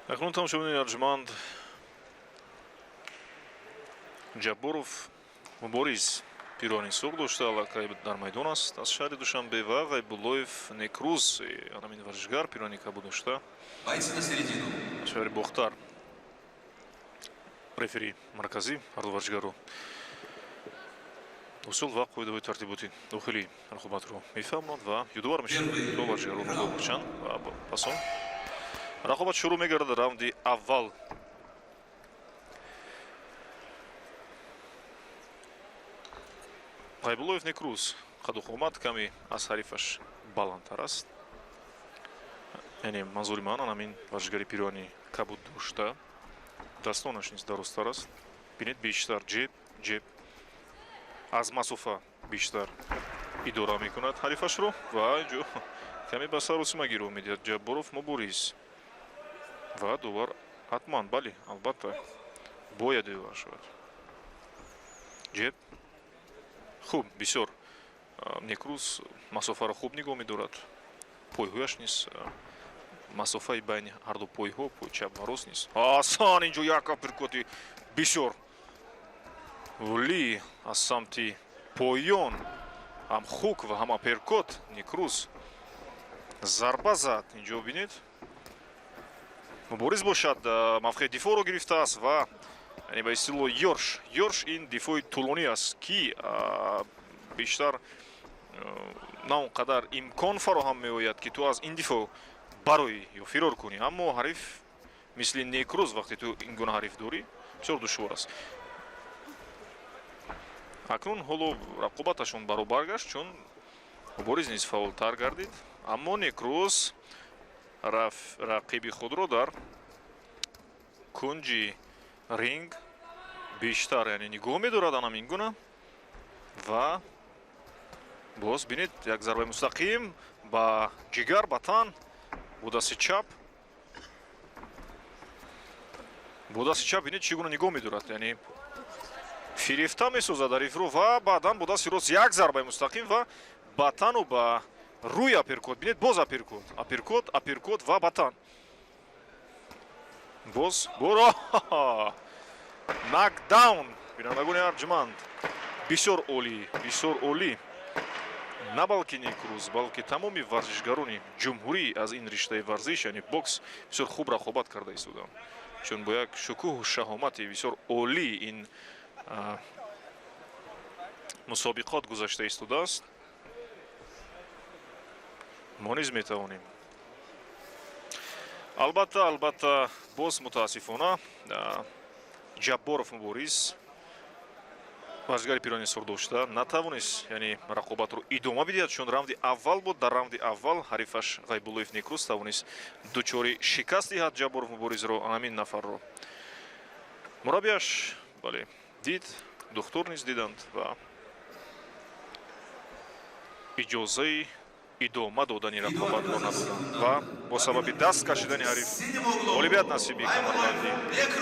Акнун тамошобинони арҷманд, Ҷабборов Мубориз пироҳани сурх дошта аллакай дар майдон аст аз шаҳри Душанбе ва Ғайбуллоев Некрӯз, анамин варзишгар, пироҳани кабуд дошта аз шаҳри Бохтар. Рефери марказӣ ҳарду варзишгарро усул ва қоидаҳои тартиботи дохилии рақобатро мефаҳмонад ва ёдовар мешавад, то варзишгарро бачанд ва пас он рақобат шурӯъ мегардад. Раунди аввал. Ғайбуллоев Некрӯз қаду қомат каме аз ҳарифаш баландтар аст, яъне манзури ман анамин варзишгари пироҳани кабуд дошта, дастонаш низ дарозтар аст. Бинед, бештар ҷеб ҷеб аз масофа бештар идора мекунад ҳарифашро ва инҷо каме ба саросимагиро медиҳад Ҷабборов Мубориз ва довар ҳатман, бале, албатта бояд ёвар шавад. Ҷеб хуб, бисёр Некрӯз масофаро хуб нигоҳ медорад, пойҳояш низ масофаи байни ҳарду пойҳо, пой чап ва рост низ. Асан инҷо як апперкоти бисёр олӣ аз самти поён, ҳам хук ва ҳам апперкот. Некрӯз зарба зад. Инҷо бинед, Мубориз бошад мавқеи дифоъро гирифтааст ва яъне ба истилоҳ ёрш. Ёрш ин дифои тӯлонӣ аст, ки бештар на он қадар имкон фароҳам меояд, ки ту аз ин дифоъ бароӣ ё фирор кунӣ, аммо ҳариф мисли Некрӯз, вақте ту ин гуна ҳариф дорӣ, бисёр душвор аст. Акнун ҳоло рақобаташон баробар гашт, чун Мубориз низ фаъолтар гардид, аммо Некрӯз рақиби худро дар кунҷи ринг бештар яъне нигоҳ медорад анам ин гуна. Ва боз бинед, як зарбаи мустақим ба ҷигар, ба тан бо дасти чап, бо дасти чап. Бинед, чӣ гуна нигоҳ медорад, яъне фирефта месозад ҳарифро ва баъдан бо дасти рост як зарбаи мустақим ва ба тану ба рӯи апперкот. Бинед, боз апперкот, апперкот, апперкот ва ба тан. Боз боро нокдаун. Бинандагони арҷманд, бисёр олӣ, бисёр олӣ. На балки Некрӯз, балки тамоми варзишгарони ҷумҳурӣ аз ин риштаи варзиш, яъне бокс, бисёр хуб рақобат карда истоданд, чун бо як шукӯҳу шаҳомати бисёр олӣ ин мусобиқот гузашта истодааст. Мо низ метавонем, албатта, албатта, боз мутаассифона Ҷабборов Мубориз, варзишгари пироҳани сурх дошта, натавонист яъне рақобатро идома бидиҳад, чун раунди аввал буд. Дар раунди аввал ҳарифаш Ғайбуллоев Некрӯз тавонист дучори шикаст диҳад Ҷабборов Муборизро, ҳамин нафарро. Мураббияш, бале, дид, духтур низ диданд ва иҷозаи Идома додани рақобатро надоданд ва бо сабаби даст кашидани ҳариф ғолибият насиби камарбанди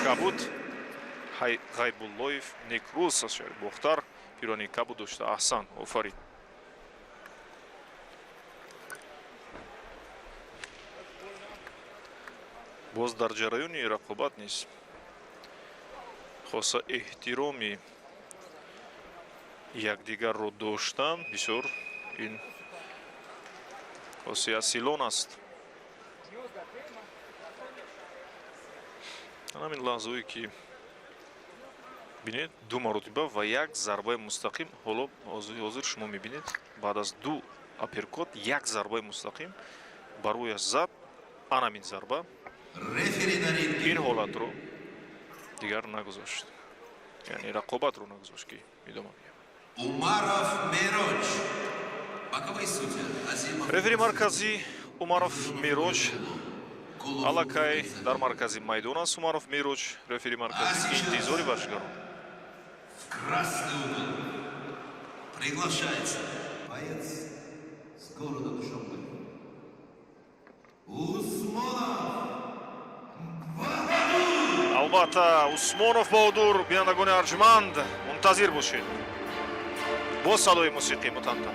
кабуд Ғайбуллоев Некрӯз аз шаҳри Бохтар пирони кабуд дошта. Аҳсан, офарин. Боз дар ҷараёни рақобат низ хоса эҳтироми якдигарро доштан бисёр ин хоси асилон аст. Ҳамин лаҳзаое ки бинед, ду маротиба ва як зарбаи мустақим. Ҳоло ҳозир шумо мебинед, баъд аз ду апперкот як зарбаи мустақим ба рӯяш зад. Анамин зарба ин ҳолатро дигар нагузошт, яъне рақобатро нагузошт, ки идома меёбад. Умаров Мероҷ. Боковые судьи Азимов. Рефери марказӣ Умаров Мероҷ аллакай дар маркази майдон аст. Умаров Мероҷ, рефери марказӣ, интизори варзишгарон. В красный угол приглашается боец с города Душанбе. Усмонов. Албатта, Усмонов Баҳодур. Бинандагони арҷманд, мунтазир бошед бо садои мусиқӣ мутантан.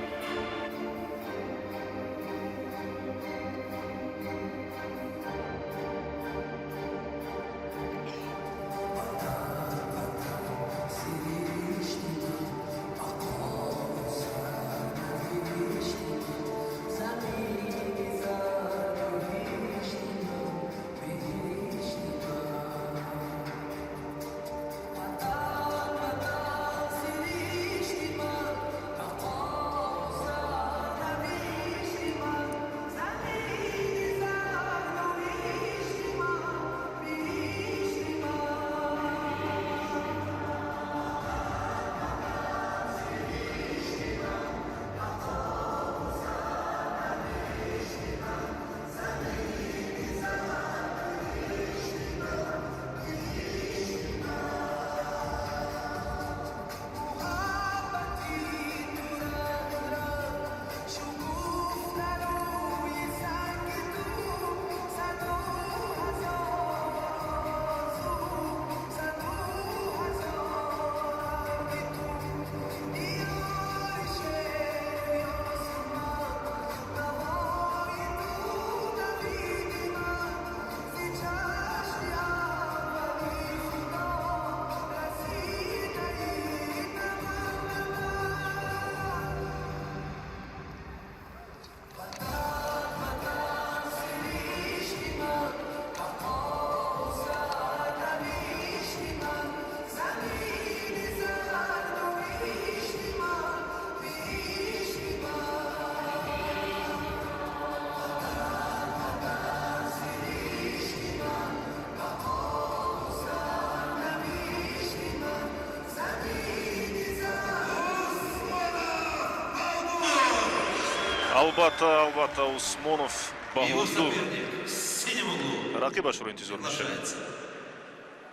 Албатта, албатта, Усмонов Его Баҳодур соперник в синем углу рақибашро интизор мешавем. приглашается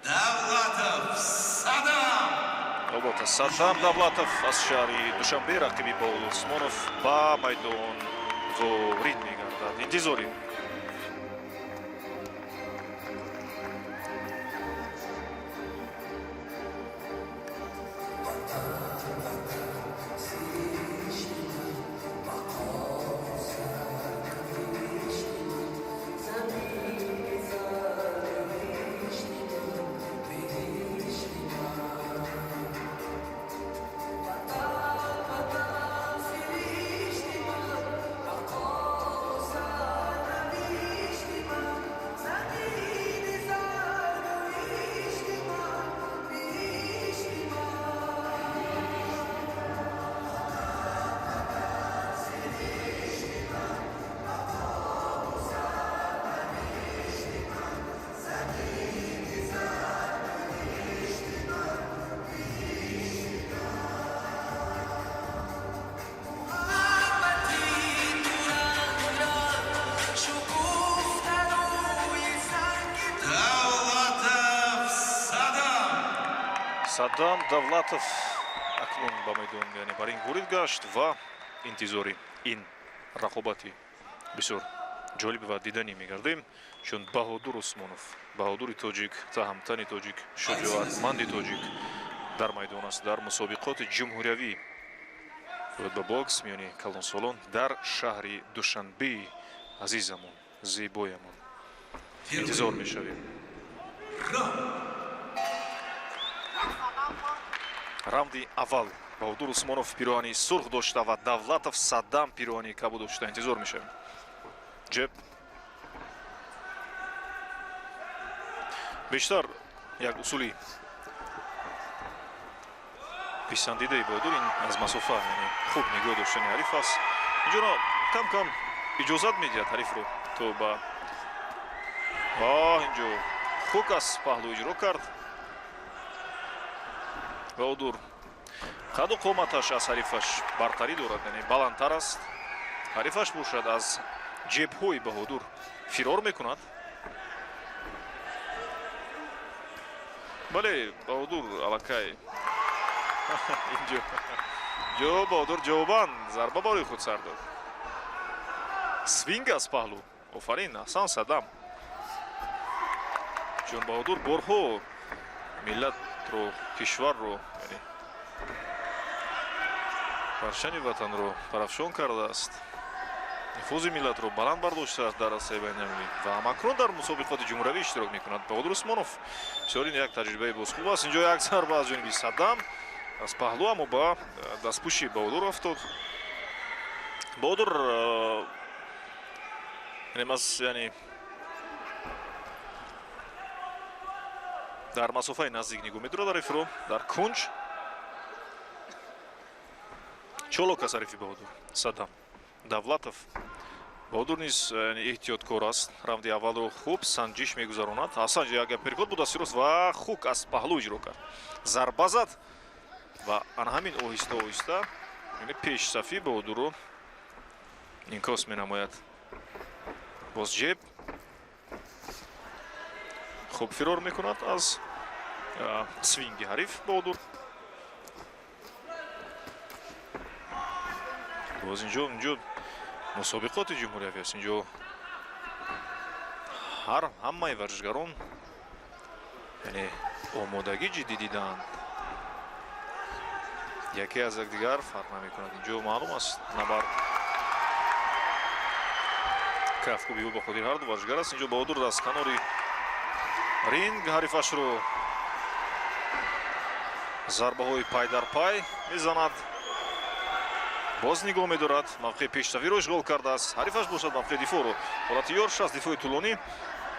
Давлатов Садам. Албатта, Садам Давлатов аз шаҳри Душанбе, рақиби Баҳодур Усмонов, ба майдон ворид мегардад. Интизорем. Давлатов Садам. Садам Давлатов акнун ба майдон, яъне ба ринг ворид гашт ва интизори ин Рақобати бисёр ҷолиб ва диданӣ мегардем, чун Баҳодур Усмонов, баҳодури тоҷик, таҳамтани тоҷик, шуҷоатманди тоҷик дар майдон аст дар мусобиқоти ҷумҳуриявӣ ба бокс миёни калонсолон дар шаҳри Душанбеи азизамон, зебоямон. Интизор мешавем. Раунди аввал Баҳодур Усмонов пироҳани сурх дошта ва Давлатов Саддам пироҳани кабуд дошта. Интизор мешавем. Ҷеб бештар як усули писандидаи Баҳодур ин аз масофа, яъне хуб нигоҳ доштани ҳариф аст. Инҷоро кам-кам иҷозат медиҳад ҳарифро то ба инҷо хук аз паҳлӯ иҷро кард. Баҳодур қаду қоматаш аз ҳарифаш бартарӣ дорад, яъне баландтар аст. Ҳарифаш бошад аз ҷебҳои Баҳодур фирор мекунад. Бале, Баҳодур аллакай инҷо ҷо Баҳодур ҷавобан зарба барои худ сар дод. Свинг аз паҳлӯ. Офарин, аҳсан Саддам. Чун Баҳодур борҳо миллатро, кишварро, яъне парчами ватанро парафшон кардааст, нуфузи миллатро баланд бардоштааст дар арсаи байналмилалӣ ва ҳамакнун дар мусобиқоти ҷумҳуриявӣ иштирок мекунад. Баҳодур Усмонов бисёр ин як таҷрибаи боз хуб аст. Инҷо як зарба аз ҷониби Саддам аз паҳлӯ, аммо ба дастпӯши Баҳодур афтод. Баҳодур яъне дар масофаи наздик нигоҳ медорад ҳарифро дар кунҷ. Чолок аз ҳарифи Баҳодур Саддам. Давлатов Баҳодур низ эҳтиёткор аст. Раунди аввалро хуб санҷиш мегузаронад. Ҳасан як апперкот буд аз рост ва хук аз паҳлӯ иҷро кард. Зарба зад ва ана ҳамин оҳиста оҳиста пешсафи Баҳодурро инкос менамояд. Боз ҷеб хуб фирор мекунад аз свинги ҳариф Баҳодур. Боз инҷо мусобиқоти ҷумҳуриявӣ аст. Инҷо ҳамаи варзишгарон яъне омодагӣ ҷиддӣ дидаанд. Яке аз якдигар фарқ намекунад. Инҷо маълум аст набард кафкӯбиҳо ба хотири ҳарду варзишгар аст. Инҷо Баҳодур аз канори ринг ҳарифашро зарбаҳои пай дар пай мезанад. Боз нигоҳ медорад, мавқеи пешсафиро ишғол кардааст. Ҳарифаш бошад мавқеи дифоъро. Ҳолати ёрш аст, дифои тӯлонӣ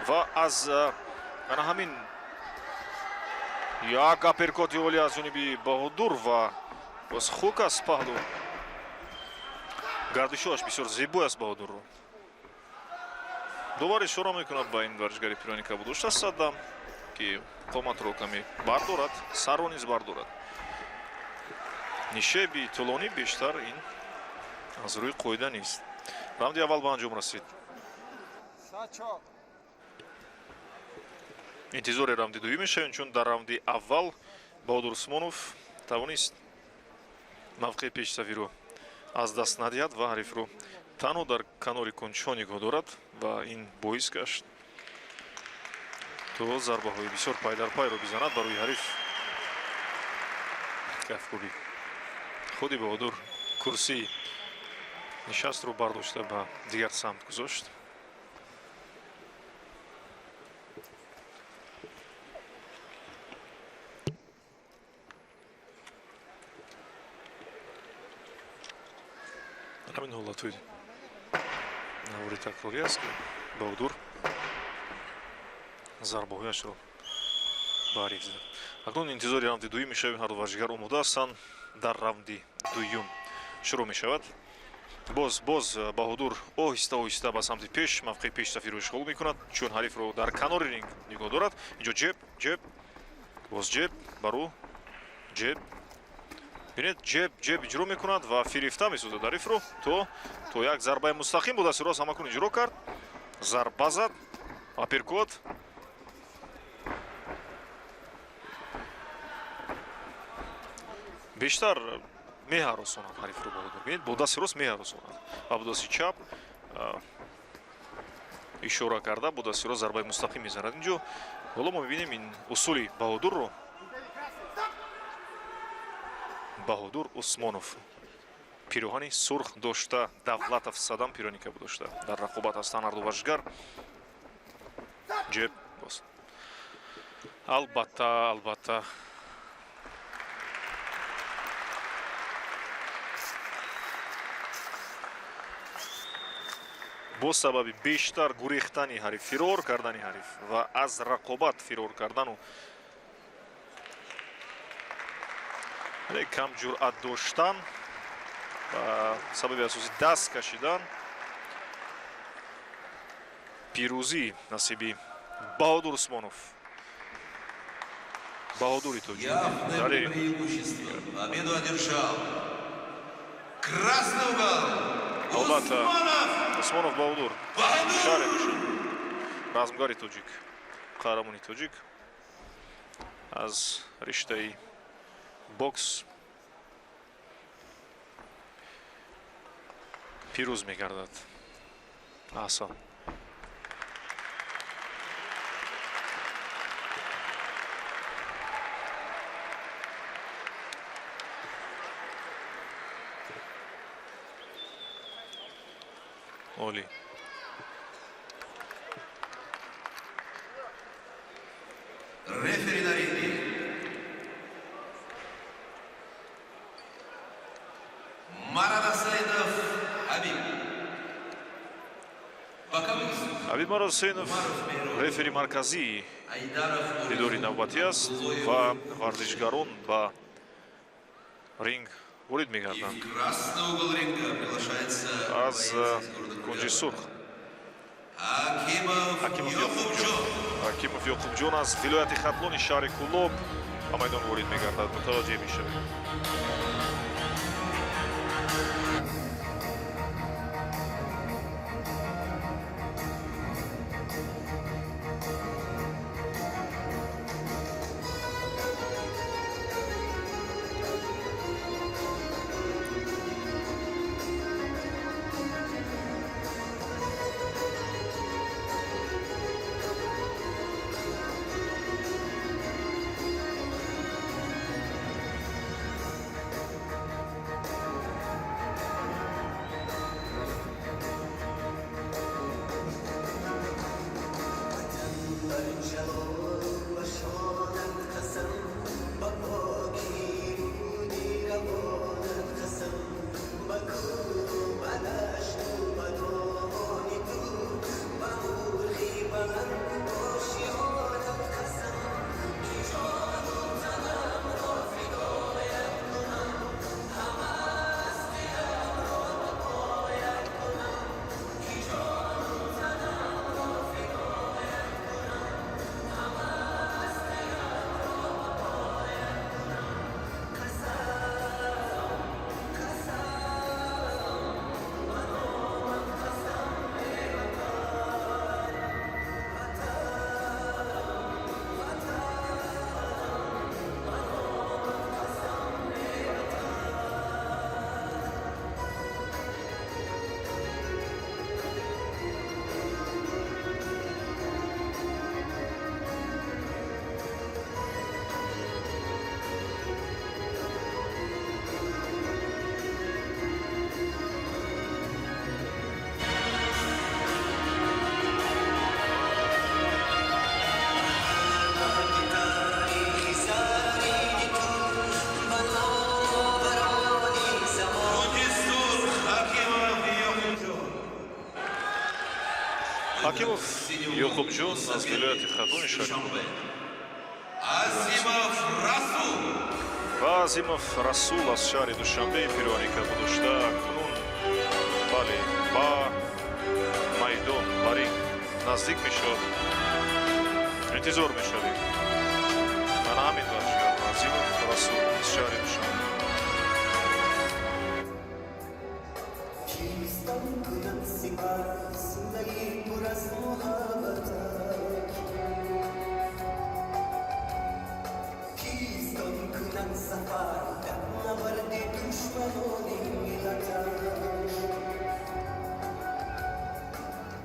ва аз ана ҳамин як апперкоти олӣ аз ҷониби Баҳодур ва боз хук аз паҳлӯ. Гардишоаш бисёр зебой аст Баҳодурро. Довар ишора мекунад ба ин варзишгари пирони кабуд дошта Саддам, ки қоматро каме бардорад, сарро низ бардорад. Нишеби тӯлонӣ бештар ин аз рӯи қоида нест. Раунди аввал ба анҷом расид. Интизори раунди дуюм мешавем, чун дар раунди аввал Баҳодур Усмонов тавонист мавқеи пешсафиро аз даст надиҳад ва ҳарифро танҳо дар канори кунҷҳо нигоҳ дорад ва ин боис гашт то зарбаҳои бисёр пайдарпайро бизанад бар рӯи ҳариф. Кафкӯбӣ худи Баҳодур курсии нишастро бардошта ба дигар самт гузошт. Ҳамин ҳолатҳои навори такрорӣ аст, ки Баҳодур зарбаҳояшро ба ҳариф зад. Акнун интизори раунди дуюм мешавем. Ҳарду варзишгар омода ҳастанд. Дар раунди дуюм шурӯъ мешавад. Боз Баҳодур оҳиста оҳиста ба самти пеш мавқеи пешсафиро ишғол мекунад, чун ҳарифро дар канори ринг нигоҳ дорад. Инҷо ҷеб, ҷеб, боз ҷеб, барӯ, ҷеб. Бинед, ҷеб, ҷеб иҷро мекунад ва фирифта месозад ҳарифро то як зарбаи мустақим бо дасти рост ҳамакун иҷро кард. Зарба зад, апперкот. Бештар Меҳаросонад ҳарифро Баҳодур. Бинед, бо дасти рост меҳаросонад ва бо дасти чап ишора карда, бо дасти рост зарбаи мустақим мезанад. Инҷо ҳоло мо мебинем ин усули Баҳодурро. Баҳодур Усмонов пироҳани сурх дошта, Давлатов Садам пироҳани кабуд дошта. Дар рақобат ҳастанд ҳарду варзишгар. Ҷеб боз. Албатта, албатта. Бо сабаби бештар гурехтани ҳариф, фирор кардани ҳариф ва аз рақобат фирор кардану кам ҷуръат доштан ва сабаби асосӣ даст кашидан, пирӯзӣ насиби Баҳодур Усмонов, Баҳодури тоҷик. Явное преимущество. Победу одержал красный угол. Албатта. Усмонов Усмонов Баҳодур, шаҳри Душанбе, размгари тоҷик, қаҳрамони тоҷик аз риштаи бокс пирӯз мегардад. Аҳсан. Олӣ. Рефери на ринге. Марат Асаидов Хабиб. Боковые судьи. Ҳабиб Маросейнов рефери марказии Айдаров дидори навбатӣ аст ва варзишгарон ба ринг ворид И мегарданд. в красный угол ринга приглашается Аз боец из города кунҷи Куляб. сурх Акимов Акимов Ёқубҷон. Ҳакимов Ёқубҷон аз вилояти Хатлони, шаҳри Кӯлоб ба майдон ворид мегардад. Мутаваҷҷеҳ мешавем. Кунҷи сурх Акимов Ёқубҷон. Ҳакимов Ёқубҷон аз вилояти Хатлони, шаҳри Душанбе. Азимов Расул. Ва Азимов Расул аз шаҳри Душанбе пироҳани кабуд дошта кунун, бале, ба майдон, ба ринг наздик мешавад. Интизор мешавем ана ҳамин варзишгар, Азимов Расул аз шаҳри Душанбе. Кистам кунад сипар синаи пур аз муҳаббатак, кистон кунад сафар дар набарди душман. Пешвоёни миллатам.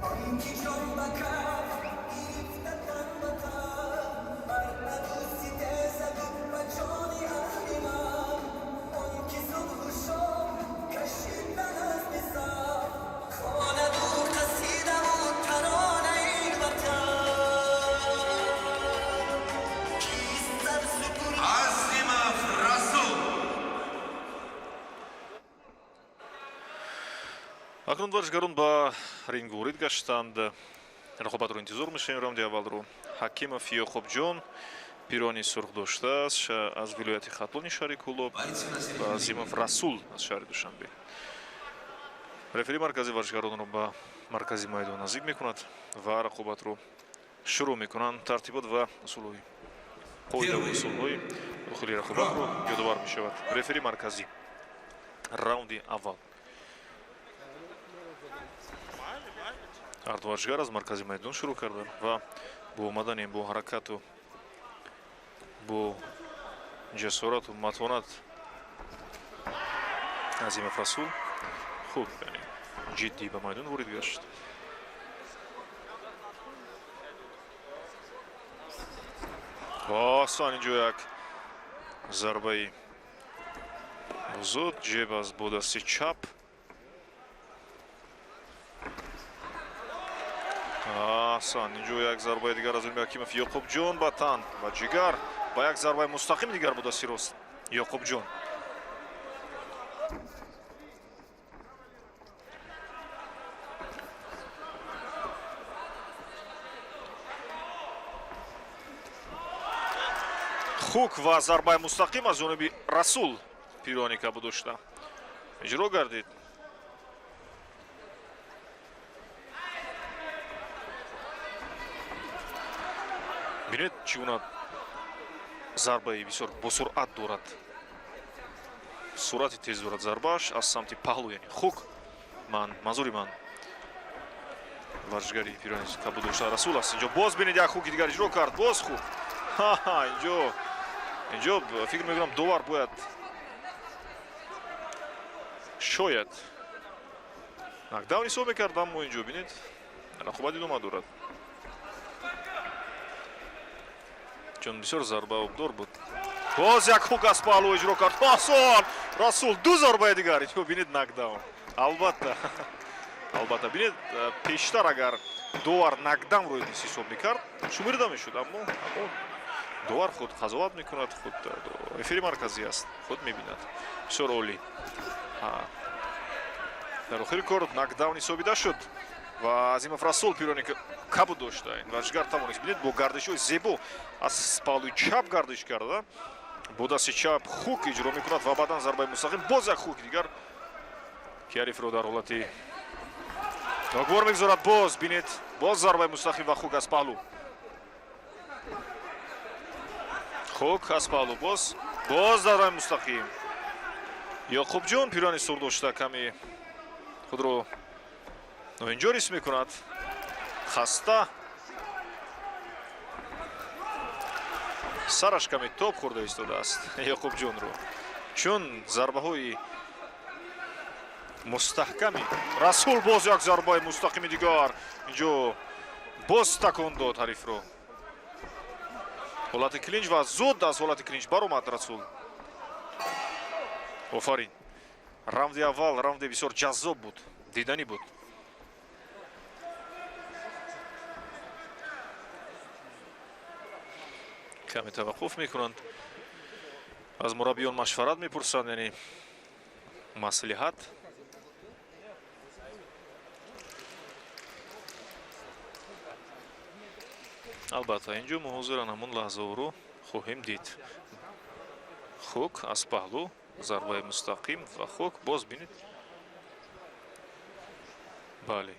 Он ки ҷон ба каф гирифта тан ба тан, бар аду ситезаду ба ҷони аҳриман. Он ки субҳу шом кашид ба назми саф, хонаду қасидаву таронаи ватан. Кист сарсупур Азимов Расул. Акнун варзишгарон ба ринг ворид гаштанд. Рақобатро интизор мешавем. Раунди аввалро Ҳакимов Ёқубҷон пирони сурх доштааст, аз вилояти Хатлони, шаҳри Кӯлоб, Бойцы на ва середине. Азимов Расул аз шаҳри Душанбе. Рефери маркази варзишгаронро ба маркази майдон наздик мекунад ва рақобатро шурӯъ мекунанд. Тартибот ва усулҳои, қоидаву усулҳои дохили рақобатро ёдовар мешавад рефери марказӣ. Раунди аввал. Ҳарду варзишгар аз маркази майдон шурӯъ карданд ва бо омадани, бо ҳаракату бо ҷасорату матонат Азимов Расул хуб, яъне ҷиддӣ ба майдон ворид гашт. Осон инҷо як зарбаи зуд, ҷеб аз бо дасти чап. Аҳсан, инҷо як зарбаи дигар аз ҷониби Ҳакимов Ёқубҷон ба тан, ба ҷигар, ба як зарбаи мустақими дигар бо дасти рост Ёқубҷон. Хук ва зарбаи мустақим аз ҷониби Расул, пирони кабуд дошта, иҷро гардид. Бинед, чӣ гуна зарбаи бисёр босуръат дорад, суръати тез дорад зарбааш аз самти паҳлу, яъне хук. Ман, манзури ман варзишгари пирони кабуд дошта Расул аст. Инҷо боз бинед, як хуки дигар иҷро кард, боз хук. Ха, инҷо фикр мекунам, довар бояд шояд нокдаун ҳисоб мекард, аммо инҷо бинед, рақобат идома дорад, чун бисёр зарба обдор буд. Боз як хук аз паҳлу иҷро кард осон Расул, ду зарбаи дигар. Инҷо бинед, нокдаун, албатта, албатта. Бинед, пештар агар довар нокдаунро ҳисоб мекард, шуморида мешуд, аммо довар худ қазоват мекунад, худ рефери марказӣ аст, худ мебинад. Бисёр олӣ. Дар охири кор нокдаун ҳисобида шуд ва Азимов Расул, пирони кабуд дошта, ин варзишгар тавонист, бинед, бо гардишҳои зебо аз паҳлӯи чап гардиш карда, бо дасти чап хук иҷро мекунад ва баъдан зарбаи мустақим, боз як хуки дигар, ки ҳарифро дар ҳолати ногувор мегузорад. Боз бинед, боз зарбаи мустақим ва хук аз паҳлӯ, хук аз паҳлӯ, боз зарбаи мустақим. Ёқубҷон, пирони сур дошта, каме худро ноинҷо ҳис мекунад, хаста, сараш каме тоб хӯрда истодааст Ёқубҷонро, чун зарбаҳои мустаҳками Расул. Боз як зарбаи мустақими дигар, инҷо боз такон дод ҳарифро, ҳолати клинч, ва зуд аз ҳолати клинч баромад Расул. Офарин! Раунди аввал раунди бисёр ҷаззоб буд, диданӣ буд. Каме таваққуф мекунанд, аз мураббиён машварат мепурсанд, яъне маслиҳат. Албатта, инҷо мо ҳозиран ҳамон лаҳзаҳоро хоҳем дид. Хук аз паҳлӯ, зарбаи мустақим ва хук. Боз бинед, бале.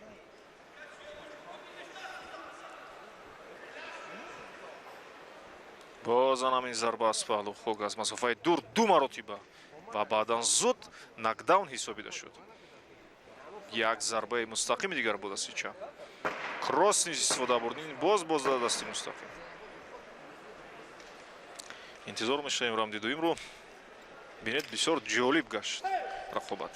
Бозан ҳамин зарба аз паҳлӯ, хук аз масофаи дур, ду маротиба, ва баъдан зуд нокдаун ҳисобида шуд. Як зарбаи мустақими дигар бо дасти чап, кросс низ истифода бурд, боз дасти мустақим. Интизор мешавем раунди дуюмро. Бинед, бисёр ҷолиб гашт. Рақобат.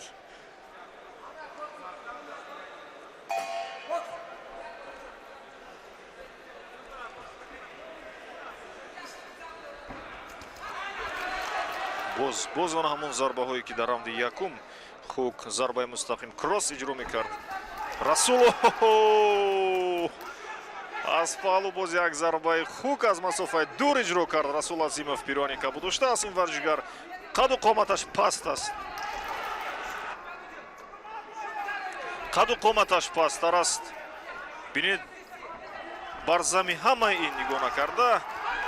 Боз боз он ҳамон зарбаҳое, ки дар раунди якум хук, зарбаи мустақим, кросс иҷро мекард Расул. Аз паҳлу боз як зарбаи хук аз масофаи дур иҷро кард Расул Азимов. Пирони кабудошта аст ин варзишгар, қаду қоматаш паст аст, қаду қоматаш пасттар аст. Бинед, бар зами ҳамаи ин нигоҳ накарда,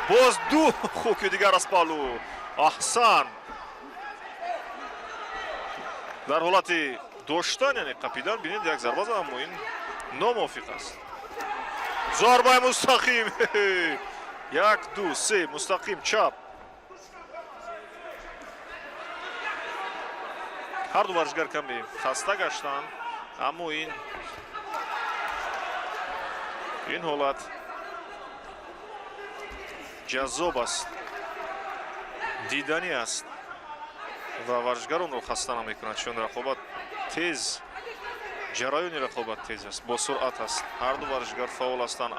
боз ду хуки дигар аз паҳлу. Аҳсан! Дар ҳолати доштан, яъне қапидан, бинед, як зарба зад, аммо ин номувофиқ аст. Зарбаи мустақим, як, ду, се, мустақим чап. Ҳарду варзишгар каме хаста гаштанд, аммо ин ҳолат ҷаззоб аст, диданӣ аст ва варзишгаронро хаста намекунад, чун рақобат тез, ҷараёни рақобат тез аст, бо суръат аст. Ҳарду варзишгар фаъол ҳастанд,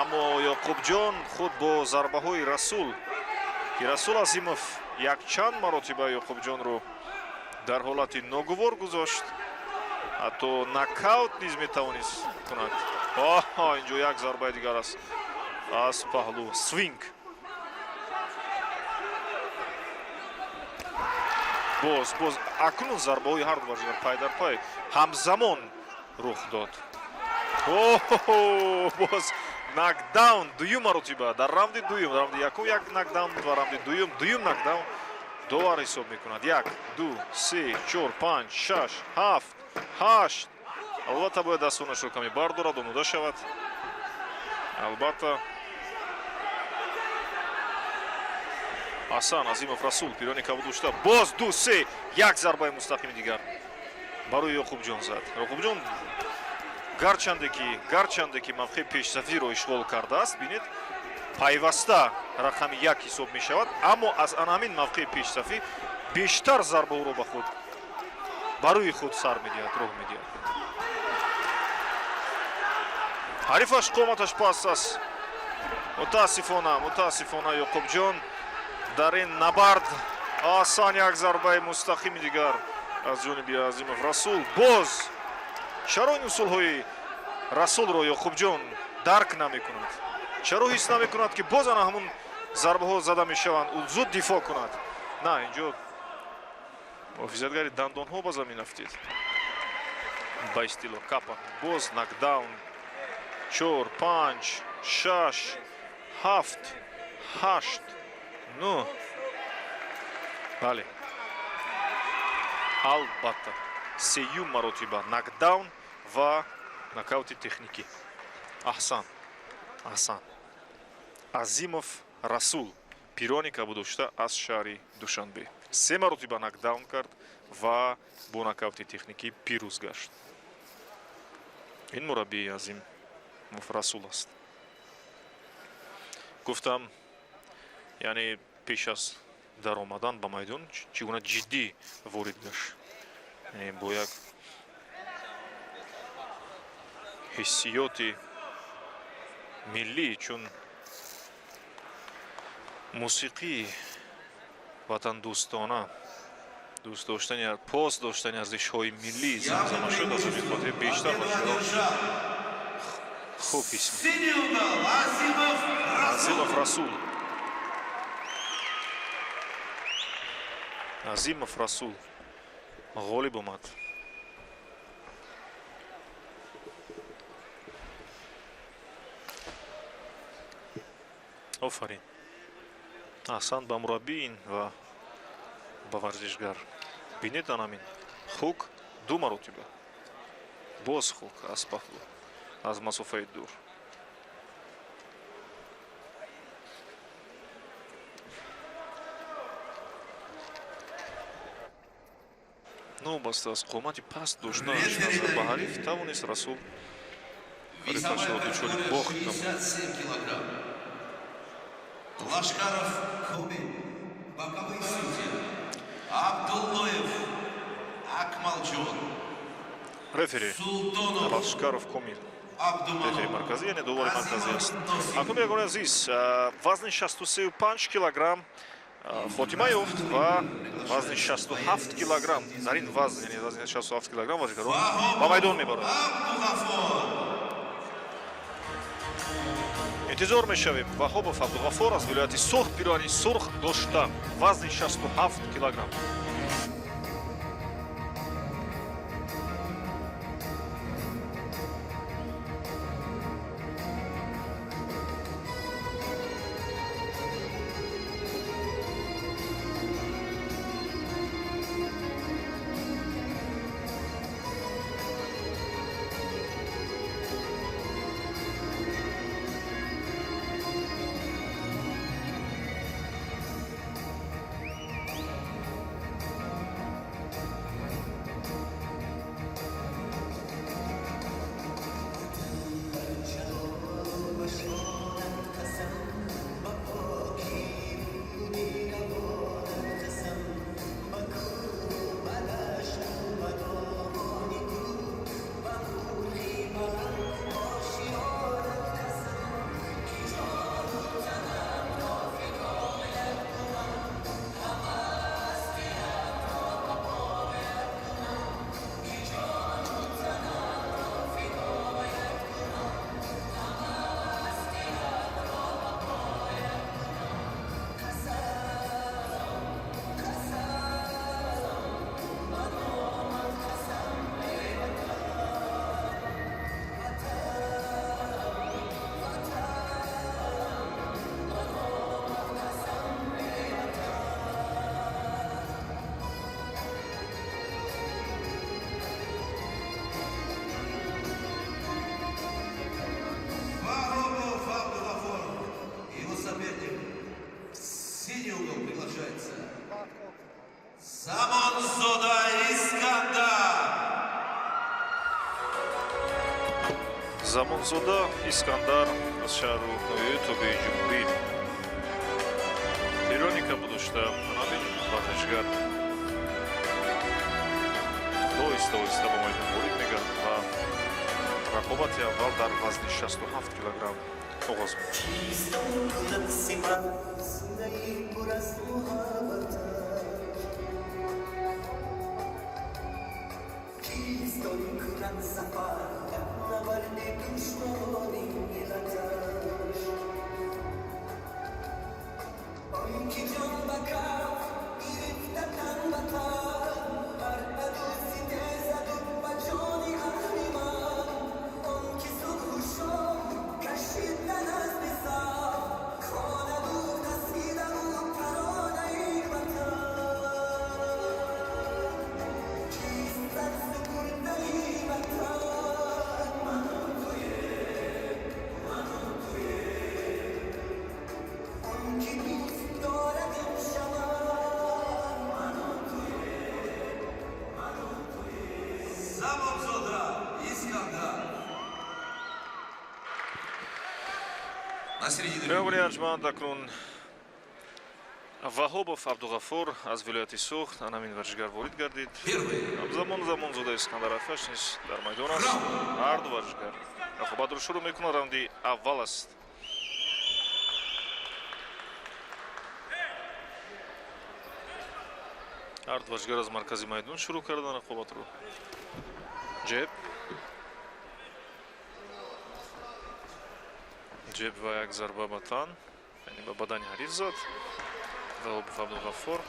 аммо Ёқубҷон худ бо зарбаҳои Расул, ки Расул Азимов якчанд маротиба Ёқубҷонро дар ҳолати ногувор гузошт, ҳатто нокаут низ метавонист кунад. Инҷо як зарбаи дигар аст аз паҳлу, свинг. Боз, боз акнун зарбаҳои ҳарду варзишгар пай дар пай ҳамзамон рух дод. Боз нокдаун, дуюм маротиба дар раунди дуюм. Раунди якум як нокдаун ва раунди дуюм дуюм нокдаун. Довар ҳисоб мекунад: як, ду, се, чор, панҷ, шаш, ҳафт, ҳашт. Албатта, бояд дастонашро каме бардорад, омода шавад. Албатта, Асан Азимов Расул, пирони кабудошта. Боз ду, се, як зарбаи мустақими дигар барои Ёқубҷон зад. Ёқубҷон гарчанде ки мавқеи пешсафиро ишғол кардааст, бинед, пайваста рақами як ҳисоб мешавад, аммо аз ана ҳамин мавқеи пешсафӣ бештар зарбаҳоро ба худ, ба рӯи худ сар медиҳад, роҳ медиҳад. Ҳарифаш қоматаш паст аст. Мутаассифона, Ёқубҷон дар ин набард. Асан, як зарбаи мустақими дигар аз ҷониби Азимов Расул. Боз чаро ин усулҳои Расулро Ёқубҷон дарк намекунад? Чаро ҳис намекунад, ки боз ана ҳамун зарбаҳо зада мешаванд, ӯ зуд дифоъ кунад? На, инҷо муҳофизатгари дандонҳо ба замин афтид, ба истилоҳ капа. Боз нокдаун. Чор, панҷ, шаш, ҳафт, ҳашт, нӯҳ. Бале, албатта, сеюм маротиба нокдаун ва нокаути техникӣ. Аҳсан, аҳсан! Азимов Расул, пирони кабудошта аз шаҳри Душанбе, се маротиба нокдаун кард ва бо нокаути техникӣ пирӯз гашт. Ин мураббии Азимов Расул аст. Гуфтам, яъне пеш аз даромадан ба майдон чӣ гуна ҷиддӣ ворид гашт, яъне бо як ҳиссиёти миллӣ, чун мусиқии ватандӯстона, дӯст доштани, пос доштани арзишҳои миллӣ замзама шуд. Аз ҳамин хотир бештар варзишгаро хуб ҳис. Синий угол Азимов Расул. Азимов Расул, Азимов Расул ғолиб омад. Офарин, аҳсан ба мураббиин ва ба варзишгар. Бинед, анамин хук ду маротиба, боз хук аз паҳлу, аз масофаи дур. Новобаста аз қомати паст доштанаш назар ба ҳариф, тавонист Расул Весовая ҳарифашро дучори категория бохт намуд. 67 килограмм. Лашкаров Комил. Боковые судьи. Абдуллоев Акмалҷон. Рефери Султонов Лашкаров Комил, рефери Абдуманон. марказӣ, яъне довари марказӣ аст. Акнун, ягони азиз, вазни 63,5 килограмм хотима ёфт ва вазни 67 килограмм, дар ин вазн, яъне вазни 67 килограмм, варзишгарон ба майдон мебаранд. Абдуғафор. Интизор мешавем: Ваҳобов Абдуғафор аз вилояти Суғд, пироҳани сурх дошта, вазни 67 килограмм. Вахобов Абдуғафор. Его соперник, в синий угол приглашается Замонзода Искандар. Замонзода Искандар аз шаҳру ноҳияи тобеи ҷумҳурӣ, пироҳани кабуд дошта. Ҳамин варзишгар оҳиста оҳиста ба майдон ворид мегардад ва рақобати аввал дар вазни 67 килограмм оғоз мекунад. Кист кунад сипар синаи пур аз муҳаббаташ, кист он кунад сафар дар набарди душманони миллаташ, он ки ҷон ба каф гирифта, тан ба тан бар аду ситезаду ба ҷони аҳриман, он ки субҳу шом кашидан аз бисар хонаду қасидану таронаи ватан, кист сар супурдаи ватан? Ману туем, ману туем. Он ки дӯст дорад ин шаман, ману туем, ману туем. Замонзода Искандар. На середину Бинобари ринга. арҷманд, акнун Ваҳобов Абдуғафор аз вилояти Суғд, ана ҳамин варзишгар ворид гардид. Первый Ҳамзамон Замонзода Искандар Афаш низ дар майдон аст. Ҳарду варзишгар рақобатро шурӯъ мекунад, раунди аввал аст. Ҳарду варзишгар аз маркази майдон шурӯъ кардан рақобатро. Ҷеб, ҷеб ва як зарба ба тан, яъне ба бадани ҳариф зад Ваҳобов Абдуғаффор.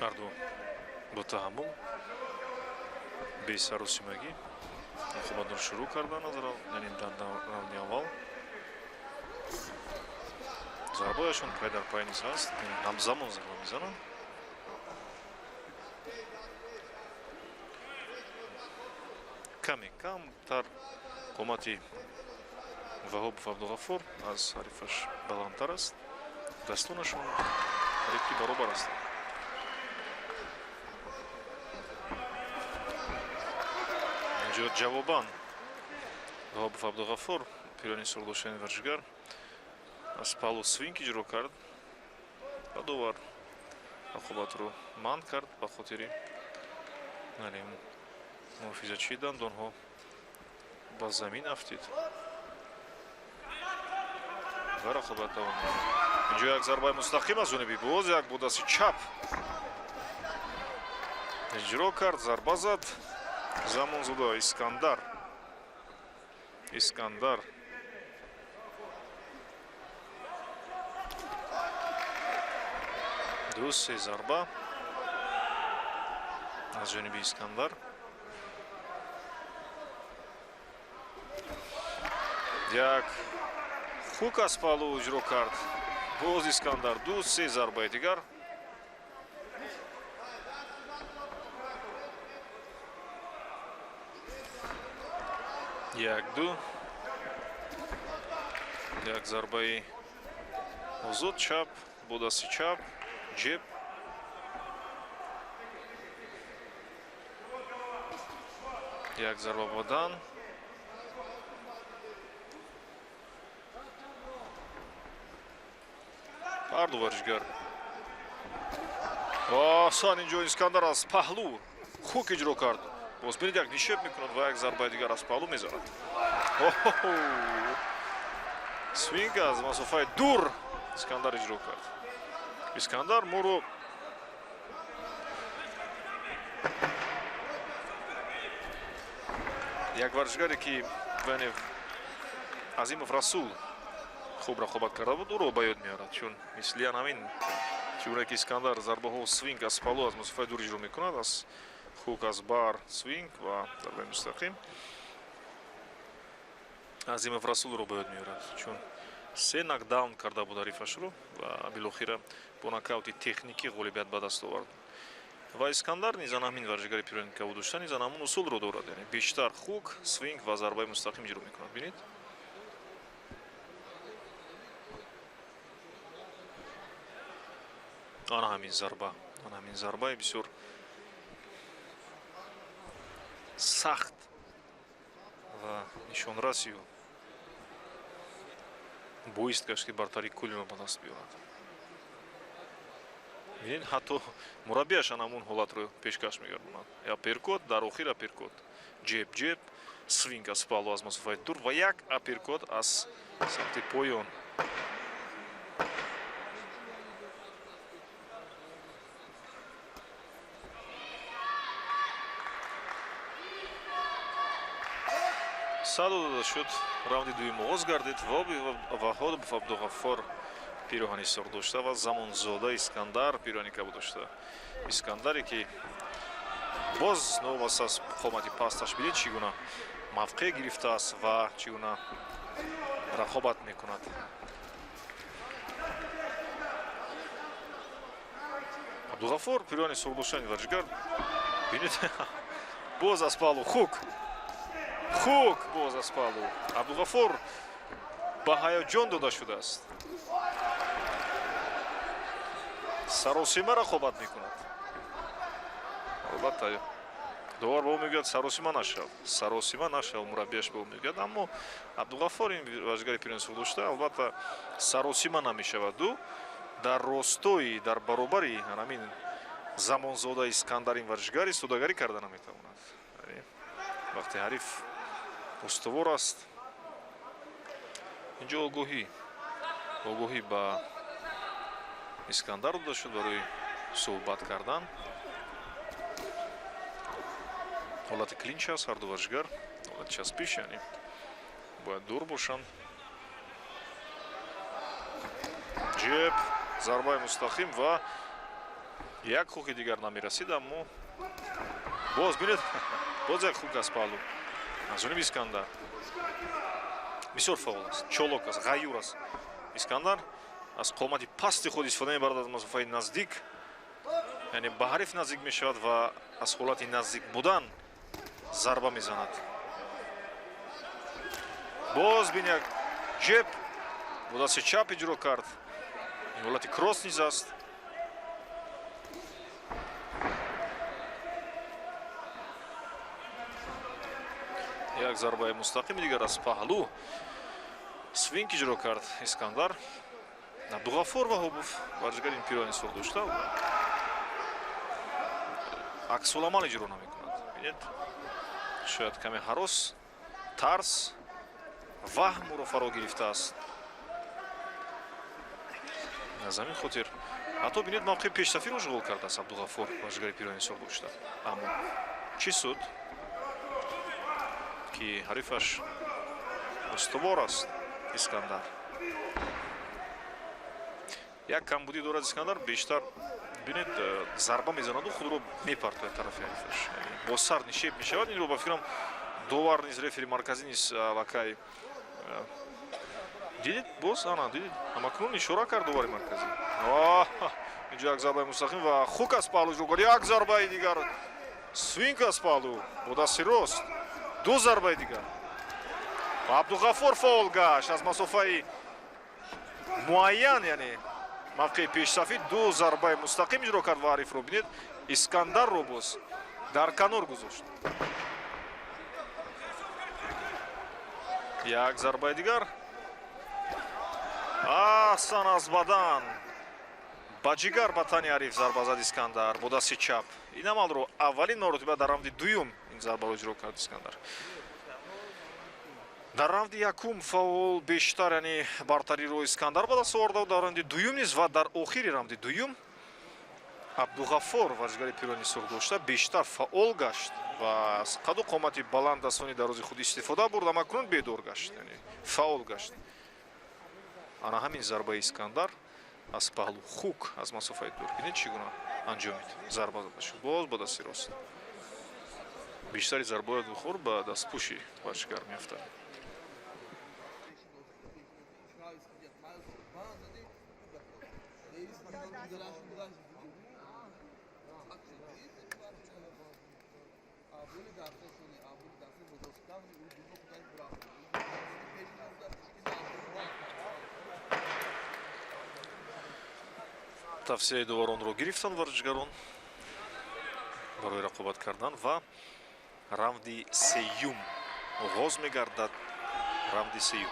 Ҳарду бо таҳаммул, бесаросимагӣ рақобатро шурӯъ кардан аз яъне дар раунди аввал. Зарбаашон пай дар пай низ ҳаст, яъне ҳамзамон зарба мезананд. Каме камтар Қомати Ваҳобов Абдуғаффор аз ҳарифаш баландтар аст, дастонашон қариб ки баробар ҳастанд. Инҷо ҷавобан Ваҳобов Абдуғаффор, пирони сурдошани варзишгар, аз паҳлу свинг иҷро кард ва довар рақобатро манъ кард ба хотири муҳофизатчии дандонҳо ба замин афтид ва рақобат давом меёбад. Инҷо як зарбаи мустақим аз ҷониби боз як бо дасти чап иҷро кард, зарба зад Замонзода Искандар. Искандар ду се зарба аз ҷониби Искандар. Як хук аз паҳлу иҷро кард боз Искандар, ду се зарбаи дигар. Як ду, як зарбаи озод чап бо дасти чап ҷеб. Як зарба бадан. Ҳарду варзишгар. Асан инҷо Искандар аз паҳлу хук иҷро кард. Боз бинед, як нишеб мекунад ва як зарбаи дигар аз паҳлу мезанад. Свинг аз масофаи дур Искандар иҷро кард. Искандар моро як варзишгаре ки яъне Азимов Расул хуб рақобат карда буд, ӯро ба ёд меорад, чун мисли ҳамин чӣ гуна ки Искандар зарбаҳо свинг аз паҳлу аз масофаи дур иҷро мекунад, аз хук, аз бар свинг ва зарбаи мустақим, Азимов Расулро ба ёд меорад, чун се нокдаун карда буд ҳарифашро ва билохира бо нокаути техникӣ ғолибият ба даст овард. Ва Искандар низ ана ҳамин варзишгари пирони кабуд дошта низ ана ҳамун усулро дорад, яъне бештар хук, свинг ва зарбаи мустақим иҷро мекунад. Бинед, ана ҳамин зарба, ана ҳамин зарбаи бисёр сахт ва нишонраси ӯ боист гашт ки бартарии куллиро ба даст биёрад. Бинед, ҳатто мураббиаш ана ҳамун ҳолатро пешкаш мегардонад. Аперкот, дар охир аперкот, ҷеб ҷеб, свинг аз паҳлу аз масофаи дур ва як аперкот аз самти поён. Садо дода шуд, раунди дуюм оғоз гардид. Ваҳобов Абдуғаффор пироҳани сурх дошта ва Замонзода Искандар пироҳани кабуд дошта. Искандаре ки боз новобаста аз қомати пасташ, бинед чӣ гуна мавқеъ гирифтааст ва чӣ гуна рақобат мекунад. Абдуғаффор пироҳани сурх доштани варзишгар, бинед, боз аз паҳлу хук, хук боз аз паҳлу. Абдуғаффор ба ҳаяҷон дода шудааст, саросима рақобат мекунад. Албатта, довар ба ӯ мегӯяд саросима нашав, саросима нашав, мураббиаш ба ӯ мегӯяд, аммо Абдуғаффор ин варзишгари пирони сурх дошта албатта саросима намешавад. Ӯ дар ростои, дар баробари ҳамин Замонзода Искандар ин варзишгар истодагарӣ карда наметавонад. Вақте ҳариф устувор аст, инҷо огоҳӣ ба Искандар дода шуд барои суҳбат кардан. Ҳолати клинч аст, ҳарду варзишгар ҳолати часпиш, яъне бояд дур бошанд. Ҷеб, зарбаи мустақим ва як хуки дигар намерасид, аммо боз бинед, боз як хук аз паҳлу аз ҷониби Искандар. Бисёр фаъол аст, чолок аст, ғаюр аст Искандар. Аз қомати пасти худ истифода мебарад аз масофаи наздик, яъне ба ҳариф наздик мешавад ва аз ҳолати наздик будан зарба мезанад. Боз бин як ҷеб бо дасти чап иҷро кард. Ин ҳолати кросс низ аст. Як зарбаи мустақими дигар аз паҳлӯ свинг иҷро кард Искандар. Абдуғаффор Ваҳобов, варзишгари ин пирони сурх дошта, аксуламал иҷро намекунад. Бинед, шояд каме ҳарос, тарс, ваҳм ӯро фаро гирифтааст. Аз ҳамин хотир ҳатто бинед, мавқеи пешсафиро ишғол кардааст Абдуғаффор, варзишгари пирони сурх дошта. Аммо чӣ суд, ки ҳарифаш устувор аст Искандар. Як камбудӣ дорад Искандар, бештар бинед, зарба мезанаду худро мепартояд тарафи ҳарифаш, бо сар нишеб мешавад. Инро ба фикрам довар низ, рефери марказӣ низ аллакай дидед. Боз ана дидед, ҳамакнун ишора кард довари марказӣ. Инҷо як зарбаи мустақим ва хук аз паҳлӯ иҷро кард. Як зарбаи дигар, свинг аз паҳлӯ бо дасти рост, ду зарбаи дигар. Абдуғаффор фаол гашт аз масофаи муайян, яъне мавқеи пешсафӣ ду зарбаи мустақим иҷро кард ва ҳарифро бинед, Искандарро боз дар канор гузошт. Як зарбаи дигар, аҳсан, аз бадан ба ҷигар, ба тани ҳариф зарба зад Искандар бо дасти чап. Ин амалро аввалин маротиба дар равнди дуюм ин зарбаро иҷро кард Искандар. Дар равнди якум фаол бештар, яъне бартариро Искандар ба даст оварда, дар равнди дуюм низ ва дар охири равнди дуюм Абдуғаффор, варзишгари пирони сурх дошта, бештар фаол гашт ва аз қаду қомати баланд дастони дарози худ истифода бурд, аммо акнун бедор гашт, яъне фаол гашт. Ана ҳамин зарбаи Искандар аз паҳлӯ, хук аз масофаи дур, бинед чӣ гуна анҷомид. Зарба зада шуд боз бо дасти рост. Бештари зарбаҳои Абдуғаффор ба дастпӯши варзишгар меафтад. Тавсияи доваронро гирифтанд варзишгарон барои рақобат кардан ва равнди сеюм оғоз мегардад. Равнди сеюм.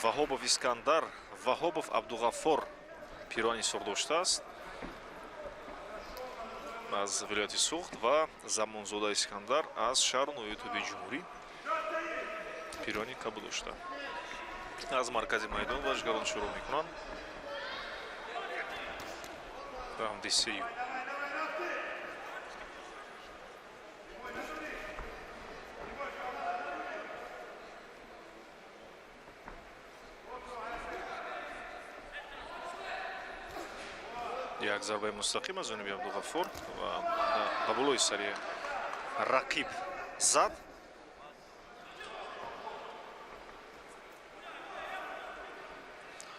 Ваҳобов Искандар, Ваҳобов Абдуғаффор пирони сурх доштааст аз вилояти Суғд ва Замонзода Искандар аз шаҳру ноҳияи тобеи ҷумҳурӣ пирони кабуд дошта. Аз маркази майдон варзишгарон шурӯъ мекунанд. Равнди сеюм. Як зарбаи мустақим аз ҷониби Абдуғаффор ва ба болои сари рақиб зад.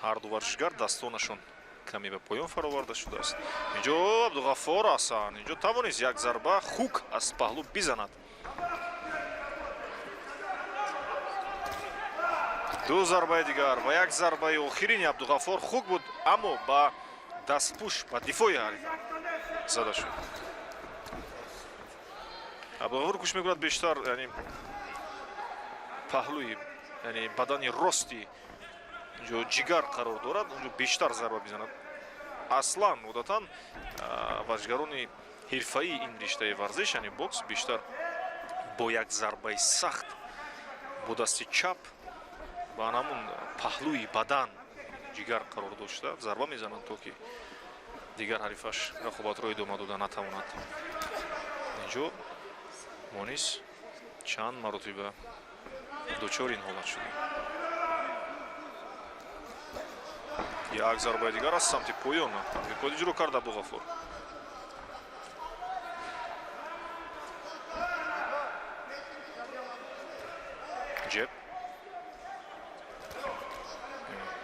Ҳарду варзишгар дастонашон каме ба поён фароварда шудааст. Инҷо Абдуғаффор асан инҷо тавонист як зарба хук аз паҳлӯ бизанад. Ду зарбаи дигар ва як зарбаи охирини Абдуғаффор хук буд, аммо ба дастпӯш, ба дифои ҳариф зада шуд. Абдуғаффор кӯшиш мекунад бештар, яъне паҳлӯи, яъне бадани рости инҷо ҷигар қарор дорад, онҷо бештар зарба бизанад. Аслан одатан варзишгарони ҳирфаии ин риштаи варзиш, яъне бокс, бештар бо як зарбаи сахт бо дасти чап ба ҳамон паҳлӯи бадан ҷигар қарор дошта зарба мезананд, то ки дигар ҳарифаш рақобатро идома дода натавонад. Инҷо мо низ чанд маротиба дучори ин ҳолат шудем. Як зарбаи дигар аз самти поён рекорд иҷро кард Абдуғаффор. Ҷеб,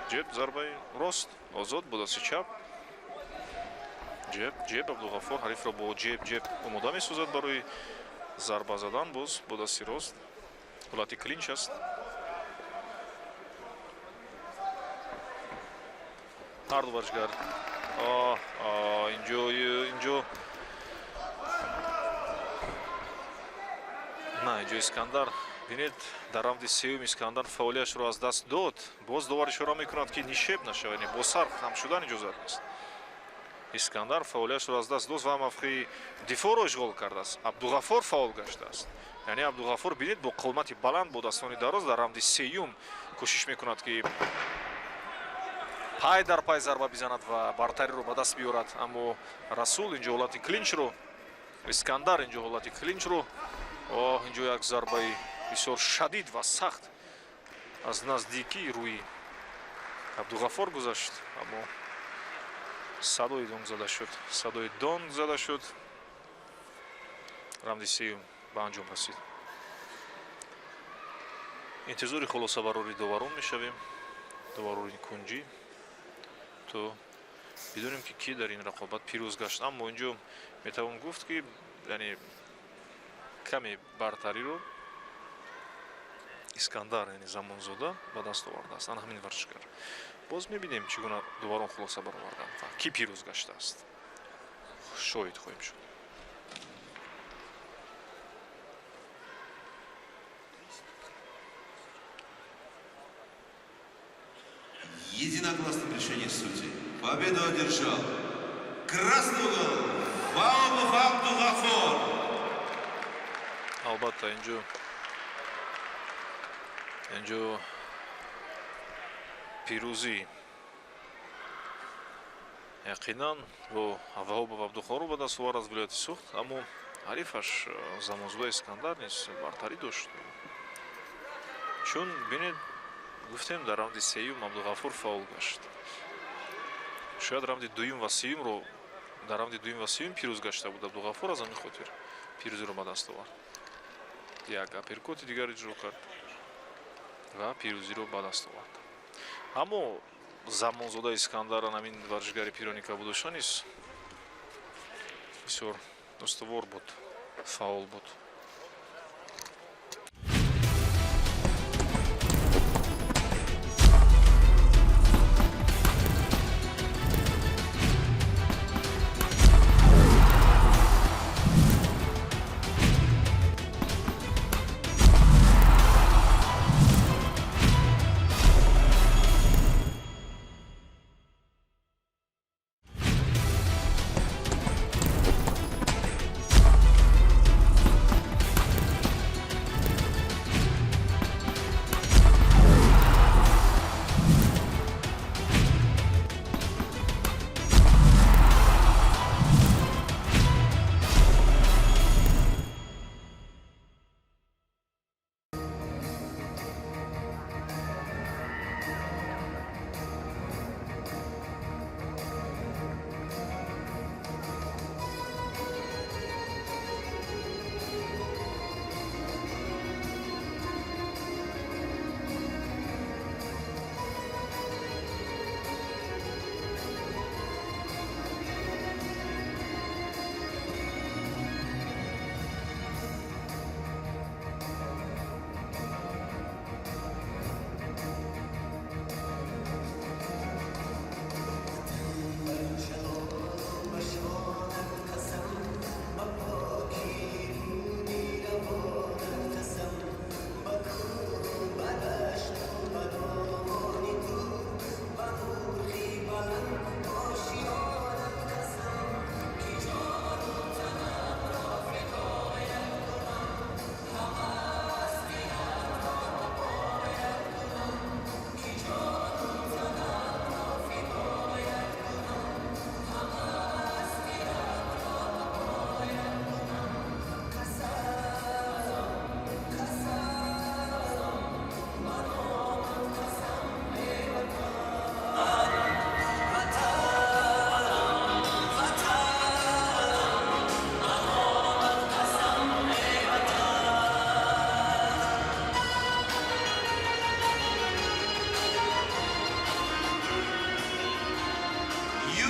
ҷеб, зарбаи рост озод бо дасти чап. Ҷеб, ҷеб, Абдуғаффор ҳарифро бо ҷеб, ҷеб омода месозад барои зарба задан, боз бо дасти рост. Ҳолати клинч аст. Ҳарду варзишгар инҷо на, инҷо Искандар, бинед, дар раунди сеюм Искандар фаъолияшро аз даст дод. Боз довар ишора мекунад, ки нишеб нашавад, яъне бо сар хам шудан иҷозат нест. Искандар фаъолияшро аз даст дод ва мавқеи дифоъро ишғол кардааст. Абдуғаффор фаъол гаштааст, яъне Абдуғаффор, бинед, бо қомати баланд, бо дастони дароз дар раунди сеюм кӯшиш мекунад, ки пай дар пай зарба бизанад ва бартариро ба даст биёрад. Аммо Расул инҷо ҳолати клинчро, Искандар инҷо ҳолати клинчро, оҳ, инҷо як зарбаи бисёр шадид ва сахт аз наздикии рӯи Абдуғаффор гузашт, аммо садои донг зада шуд, садои донг зада шуд. Раунди сеюм ба анҷом расид. Интизори хулосабарори доварон мешавем, доварони кунҷӣ, то бидонем, ки кӣ дар ин рақобат пирӯз гашт. Аммо инҷо метавон гуфт, ки яъне каме бартариро Искандар, яъне Замонзода, ба даст овардааст, ана ҳамин варзишгар. Боз мебинем, чӣ гуна доварон хулоса бароварданд ва кӣ пирӯз гаштааст, шоҳид хоҳем шуд. Единогласным решением судей победу одержал красный угол Ваобов Абдугафор. Албатта, инҷо пирӯзӣ яқинан бо Ваҳобов Абдухоров ба даст овард аз вилояти Суғд, аммо ҳарифаш Замонзода Искандар низ бартарӣ дошт, чун, бинед, гуфтем, дар раунди сеюм Абдуғафур фаъол гашт. Шояд раунди дуюм ва сеюмро, дар раунди дуюм ва сеюм пирӯз гашта буд Абдуғафур, аз ҳамин хотир пирӯзиро ба даст овард. Як апперкоти дигар иҷро кард ва пирӯзиро ба даст овард. Аммо Замонзода Искандар, ҳамин варзишгари пирони кабудоша, низ бисёр устувор буд, фаъол буд.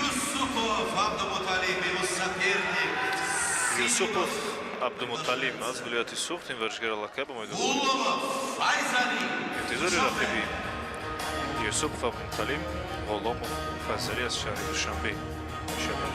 Юсупов Абдумуталиб, его соперник. Юсупов Абдумуталиб аз вилояти Суғд, ин варзишгари аллакай ба майдон Гулломов Файзали. Интизори рақиби Юсупов Абдумуталиб, Ғуломов Файзалӣ аз шаҳри Душанбе мешавад.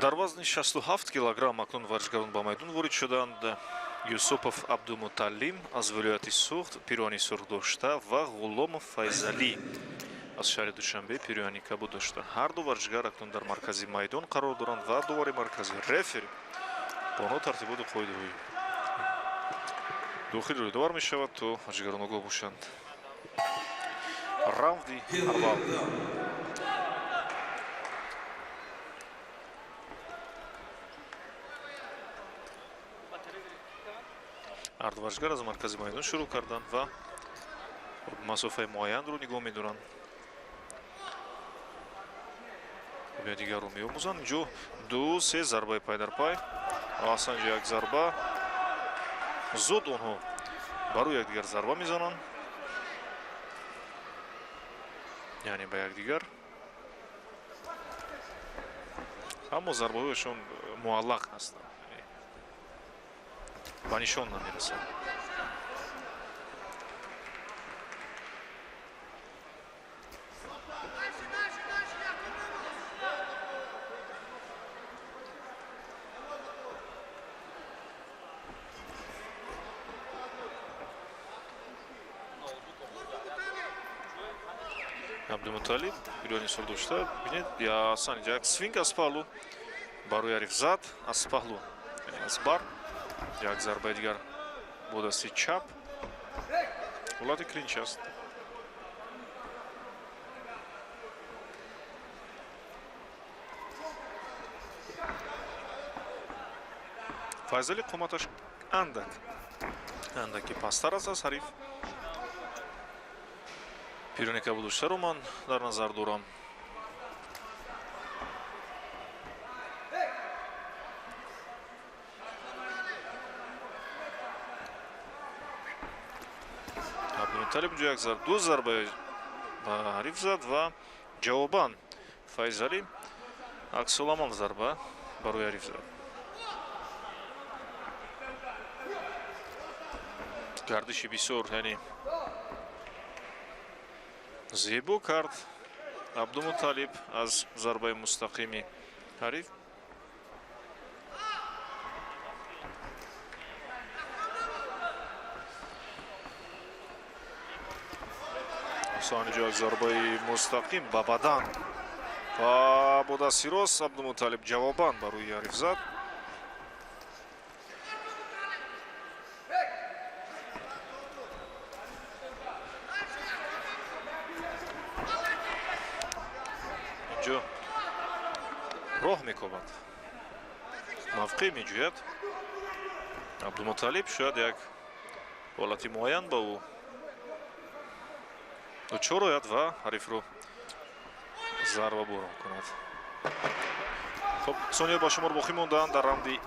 Дар вазни 67 килограмм акнун варзишгарон ба майдон ворид шуданд. Юсупов Абдумуталлим аз вилояти Суғд, пирони сурх дошта, ва Ғуломов Файзалӣ аз шаҳри Душанбе, пирони кабуд дошта. Ҳар ду варзишгар акнун дар маркази майдон қарор доранд ва довари маркази рефери бо онҳо тартиботу қоидаҳои дохилиро довар мешавад, то варзишгарон огоҳ бошанд. Раунди аввал. Ҳар ду варзишгар аз маркази майдон шурӯъ карданд ва масофаи муайянро нигоҳ медоранд. Дигарро меомӯзанд. Инҷо ду се зарбаи пай дар пай, аслан инҷо як зарба. Зуд онҳо ба рӯи якдигар зарба мезананд, яъне ба якдигар, аммо зарбаҳояшон муаллақ ҳастанд, ба нишон намерасад. Абдумуталиб пирони сур дошта, бинед, аслан инҷа як свинг аз паҳлу ба рӯи ҳариф зад, аз паҳлу, яъне аз бар, як зарбаи дигар бо дасти чап. Ҳолати клинч аст. Файзалӣ қоматаш андак андаки пасттар аст аз ҳариф. Пирони кабуд доштаро ман дар назар дорам. Абдумуталиб инҷо як зарб, ду зарба ба ҳариф зад ва ҷавобан Файзалӣ аксуламал зарба ба рӯи ҳариф зад. Гардиши бисёр, яъне зебо кард Абдумуталиб аз зарбаи мустақими ҳариф. Инҷо як зарбаи мустақим ба бадан ва бо дасти рост Абдумуталиб ҷавобан ба рӯи ҳариф зад. Инҷо роҳ мекобад, мавқеъ меҷӯяд Абдумуталиб, шояд як ҳолати муайян ба ӯ дучор ояд ва ҳарифро зарбаборон кунад. Хуб, сония ба шумор боқӣ мондаанд дар раунди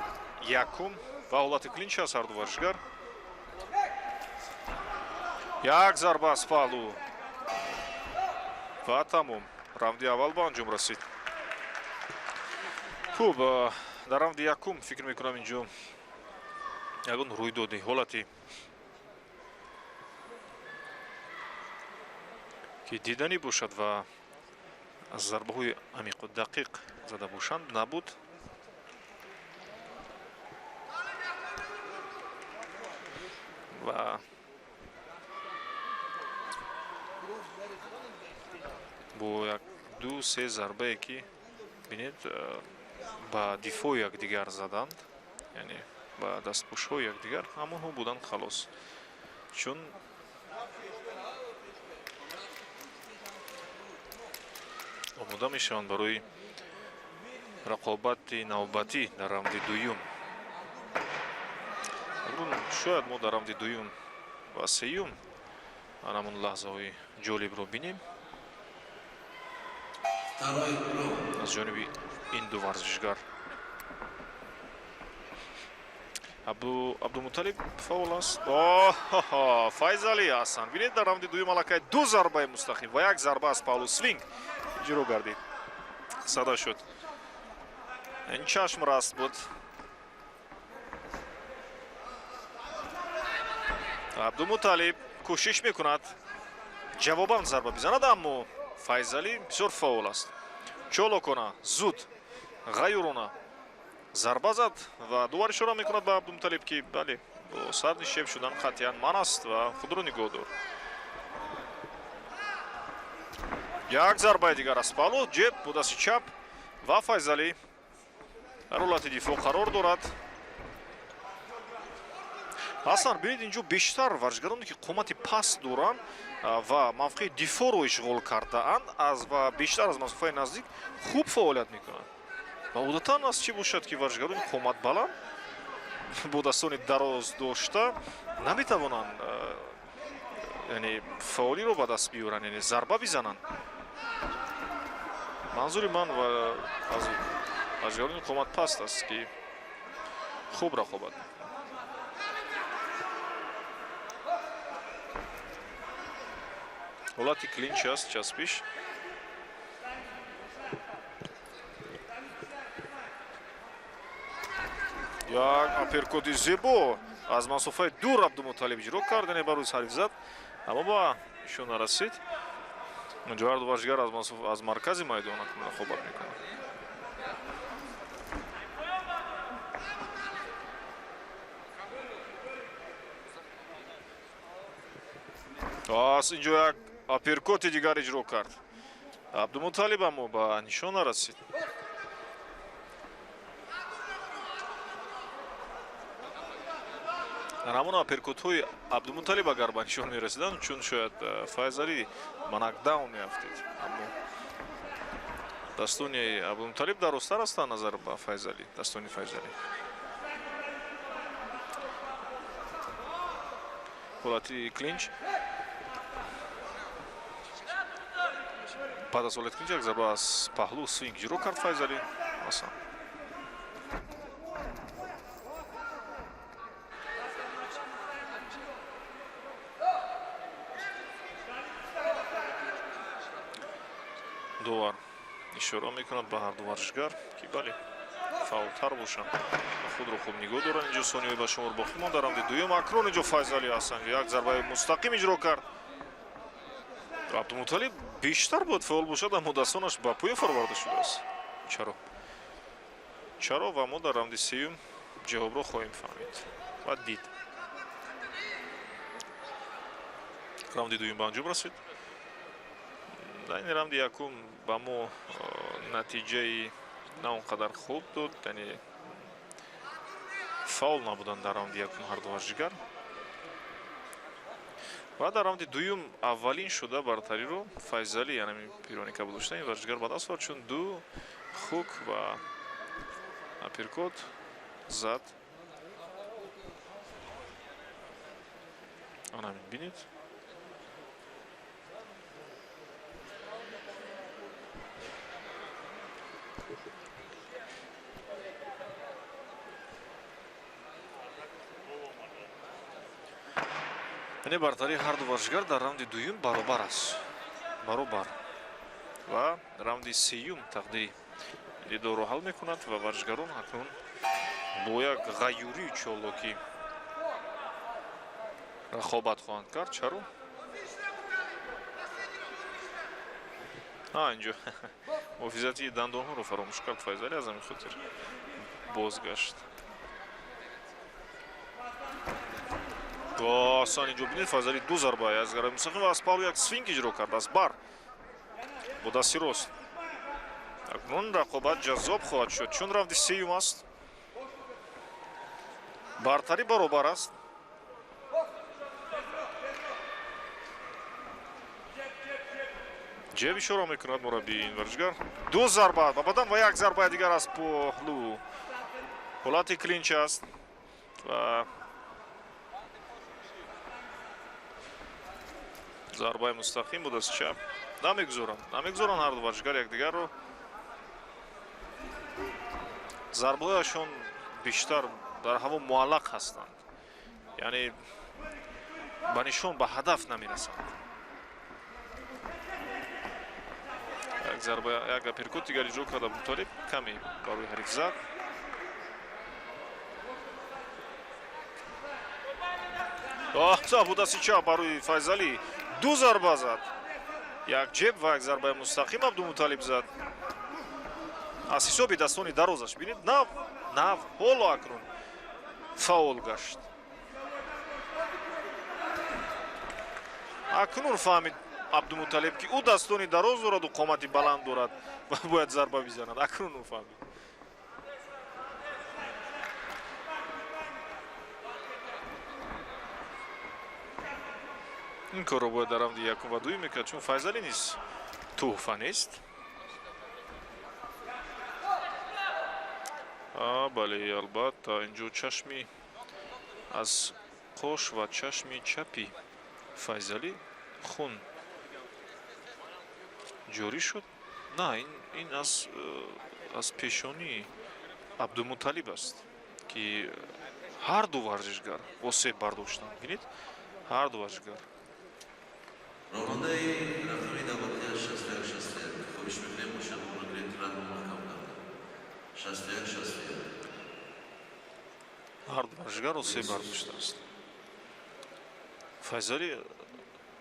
якум ва ҳолати клинч аст ҳар ду варзишгар. Як зарба аз паҳлу ва тамом. Раунди аввал ба анҷом расид. Хуб, дар раунди якум фикр мекунам инҷо ягон рӯйдоди ҳолати ки диданӣ бошад ва аз зарбаҳои амиқу дақиқ зада бошанд набуд. Ва бо як ду се зарбае ки бинед, ба дифои якдигар заданд, яъне ба дастпӯшҳои якдигар, ҳамонҳо буданд халос, чун омода мешаванд барои рақобати навбатӣ дар раунди дуюм. Акнун шояд мо дар раунди дуюм ва сеюм ҳамон лаҳзаҳои ҷолибро бинем аз ҷониби ин ду варзишгар. Абдумуталиб фаъол аст. Файзалӣ Ҳасан, бинед, дар раунди дуюм аллакай ду зарбаи мустақим ва як зарба аз паҳлу свинг иҷро гардид, сада шуд. Ин чашм раст буд. Абдумуталиб кӯшиш мекунад ҷавобан зарба бизанад, аммо Файзалӣ бисёр фаъол аст. Чолокона, зуд, ғаюрона зарба зад ва дувар ишора мекунад ба Абдумуталиб, ки бале, бо сарнишеб шудан қатъиян ман аст ва худро нигоҳ дор. Як зарбаи дигар аз паҳлу, ҷеб бо дасти чап ва Файзалӣ дар ҳолати дифоъ қарор дорад. Ҳасан, бинед, инҷо бештар варзишгароне ки қомати паст доранд ва мавқеи дифоъро ишғол кардаанд ва бештар аз масофаи наздик хуб фаъолият мекунанд. Ва одатан аз чӣ бошад, ки варзишгарони қоматбаланд бо дастони дароз дошта наметавонанд, яъне фаъолиро ба даст биёранд, яъне зарба бизананд. Манзури ман ва аз варзишгарони қоматпаст аст, ки хуб рақобат мекунанд. Ҳолати клинч аст, часпиш. Як аперкоти зебо аз масофаи дур Абдумуталиб иҷро кард, яъне ба рӯи ҳариф зад, аммо ба ишон нарасид. Инҷо ҳарду варзишгар аз маркази майдон акнун рақобат мекунанд. Аз инҷо як аперкоти дигар иҷро кард Абдумуталиб, аммо ба нишон нарасид. Дар ҳамон аперкотҳои Абдумуталиб агар ба нишон мерасиданд, чун шояд Файзалӣ ба нокдаун меафтид, аммо дастони Абдумуталиб дарозтар ҳастанд назар ба Файзалӣ, дастони Файзалӣ. Ҳолати клинч. Баъд аз ҳолати клинч як зарба аз паҳлу свинг иҷро кард Файзалӣ. Ҳасан, довар ишора мекунад ба ҳарду варзишгар, ки бале, фаъолтар бошанд ва худро хуб нигоҳ доранд. Инҷо сониҳои ба шумор боқӣ монд дар раунди дуюм. Акнун инҷо Файзалӣ Ҳасан як зарбаи мустақим иҷро кард. Абдумуталиб бештар бояд фаъол бошад, аммо дастонаш ба поён фароварда шудааст. Чаро? Чаро? Ва мо дар раунди сеюм ҷавобро хоҳем фаҳмид ва дид. Раунди дуюм ба анҷом расид. Дар ин раунди якум ба мо натиҷаи на он қадар хуб дод, яъне фаъол набуданд дар раунди якум ҳарду варзишгар. Ва дар раунди дуюм аввалин шуда бартариро Файзалӣ, яъне пирони кабул дошта, ин варзишгар ба даст овард, чун ду хук ва аперкот зад. Ана бинед. Яъне бартарии ҳарду варзишгар дар раунди дуюм баробар аст, баробар. Ва раунди сеюм тақдири дидорро ҳал мекунад ва варзишгарон акнун бо як ғаюрии чолокӣ рақобат хоҳанд кард. Чаро? Инҷо муҳофизати дандонҳоро фаромӯш кард Файзалӣ, аз ҳамин хотир бозгашт. Асан инҷо бинед, Файзалӣ ду зарба аз гараи мустақим ва аз паҳлу як свинг иҷро кард аз бар бо дасти рост. Акнун рақобат ҷаззоб хоҳад шуд, чун равнди сеюм аст, бартарӣ баробар аст. Ҷеб ишора мекунад мураббии ин варзишгар. Ду зарба ба бадан ва як зарбаи дигар аз паҳлу. Ҳолати клинч аст ва зарбаи мустақим буд аз чап. Намегузоранд, намегузоранд ҳарду варзишгар якдигарро. Зарбаҳояшон бештар дар ҳаво муаллақ ҳастанд, яъне ба нишон, ба ҳадаф намерасанд. Як зарба, як аперкот дигар иҷро кард Абдумуталиб, каме барои ҳариф зад. Бо дасти чап барои Файзалӣ ду зарба зад, як ҷеб ва як зарбаи мустақим Абдумуталиб зад аз ҳисоби дастони дарозаш. Бинед, нав нав ҳоло акнун фаъол гашт. Акнун фаҳмид Абдумуталиб, ки ӯ дастони дароз дораду қомати баланд дорад ва бояд зарба бизанад. Акнун ӯ фаҳмид. Ин корро бояд дар равнди якум ва дуюм мекард, чун Файзалӣ низ тӯҳфа нест. Бале, албатта, инҷо чашми аз қош ва чашми чапи Файзалӣ хун ҷорӣ шуд. На, ин аз пешонии Абдумуталиб аст, ки ҳар ду варзишгар осеб бардоштанд. Бинед, ҳар ду варзишгар. Ронандаи рақами давлатия 61 61, хоҳиш мекунем, мошинҳоро гиред, раҳро маҳкам карда. 61 61. Ҳар ду варзишгар осеб бардоштааст. Файзалӣ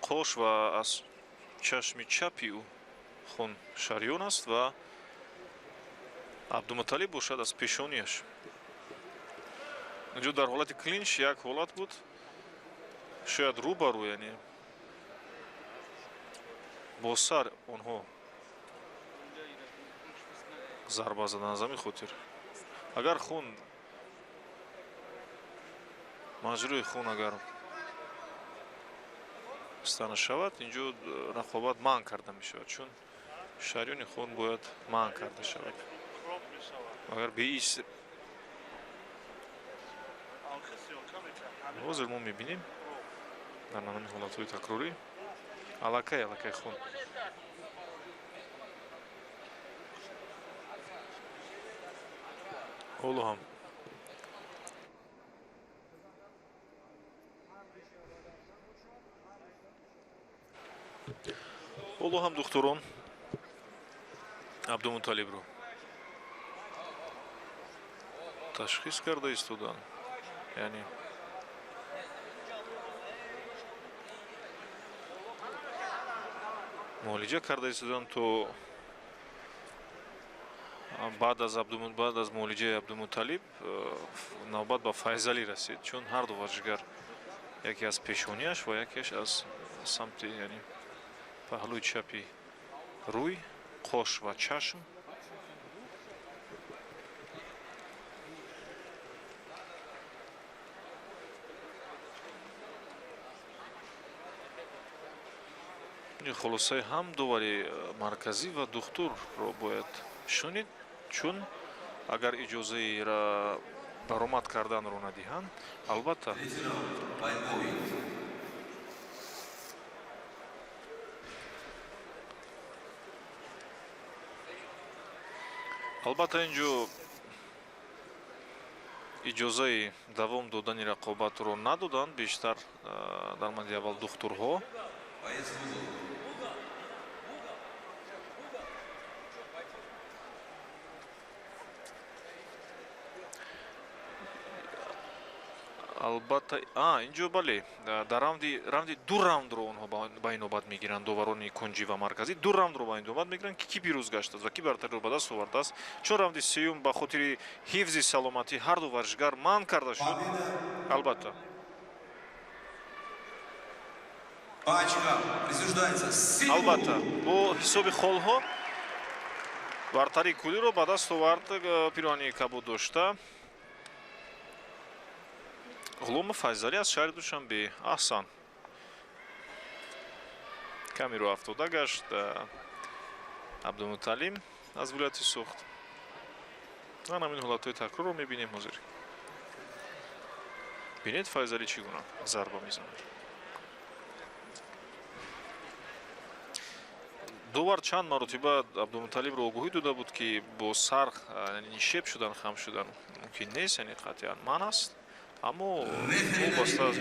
қош ва аз чашми чапи ӯ хун шарён аст ва Абдумуталиб бошад аз пешонияш. Инҷо дар ҳолати клинч як ҳолат буд, шояд рӯ ба рӯ, яъне бо сар онҳо зарба задан. Аз ҳамин хотир агар хун, маҷрӯи хун агар баста нашавад, инҷо рақобат манъ карда мешавад, чун шарёни хун бояд манъ карда шавад. Агар беис ҳозир мо мебинем дар намуни ҳолатҳои такрорӣ аллакай аллакай хун ҳоло ҳам духтурон Абдумуталибро ташхис карда истоданд, яъне муолиҷа карда истоданд, то баъд аз муолиҷаи Абдумуталиб навбат ба Файзалӣ расид, чун ҳар ду варзишгар яке аз пешонияш ва якеаш аз самти, яъне паҳлӯи чапи рӯй, қош ва чашм. Хулосаи ҳам довари марказӣ ва духтурро бояд шунид, чун агар иҷозаи баромад карданро надиҳанд, албатта инҷо иҷозаи давом додани рақобатро надоданд, бештар дар манди аввал духтурҳо. Албатта, инҷо бале, дар равнди ду раундро онҳо ба ин навбат мегиранд, доварони кунҷӣ ва марказӣ ду раундро ба ин навбат мегиранд, ки кӣ пирӯз гаштааст ва кӣ бартариро ба даст овардааст. Чун раунди сеюм ба хотири ҳифзи саломатӣ ҳар ду варзишгар манъ карда шуд. Албатта. По очкам присуждается синему. Албатта, бо ҳисоби холҳо бартарии куллиро ба даст овард пироҳани кабуд дошта Ғуломов Файзалӣ аз шаҳри Душанбе. Аҳсан, камеро афтода гашт Абдумуталим аз вилояти Суғд. Ман ҳамин ҳолатҳои такрорро мебинем ҳозир. Бинед, Файзалӣ чӣ гуна зарба мезанад. Довар чанд маротиба Абдумуталибро огоҳӣ дода буд, ки бо сар нишеб шудан, хам шудан мумкин нест, яъне қатъиян манъ аст, аммо вобаста аз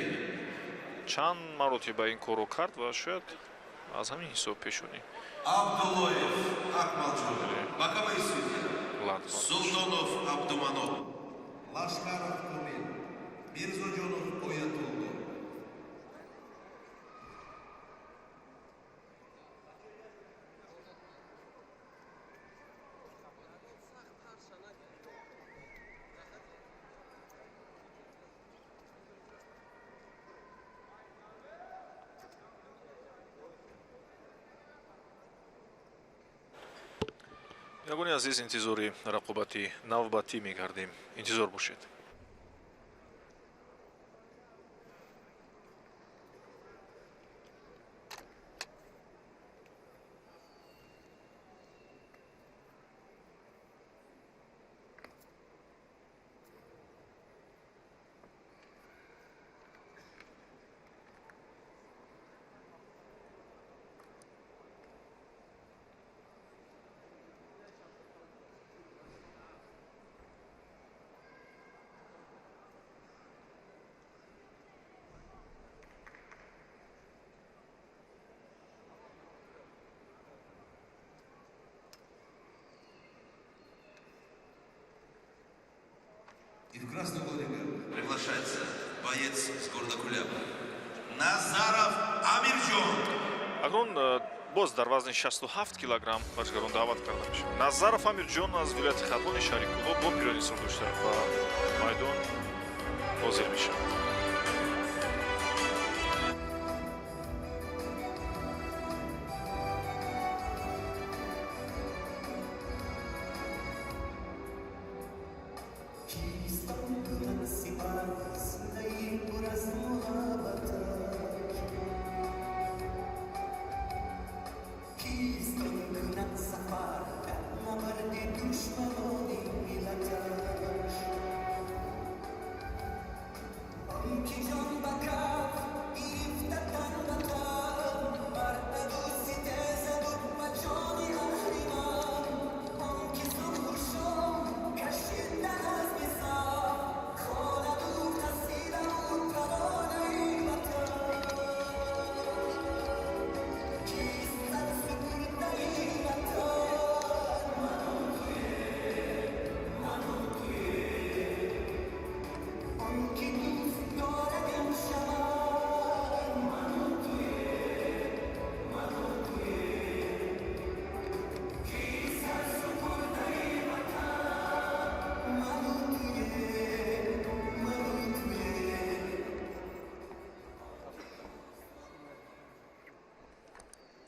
чанд маротиба ин корро кард ва шояд аз ҳамин ҳисоб пешонӣ Абдуллоев Акмалҷон. Боковые судьи. Султонов Абдуманов. Лашкаров Комил. Мирзоҷонов Оятулло. Ягони азиз, интизори рақобати навбатӣ мегардем. Интизор бошед. И в красный угол ринга приглашается боец с города Куляба. Назаров Амирджон. Акнун боз дар вазни 67 килограмм варзишгарон даъват карда мешавад. Назаров Амирҷон аз вилояти Хатлони шаҳри Кӯлоб бо пирони сурх дошта ба майдон ҳозир мешавад.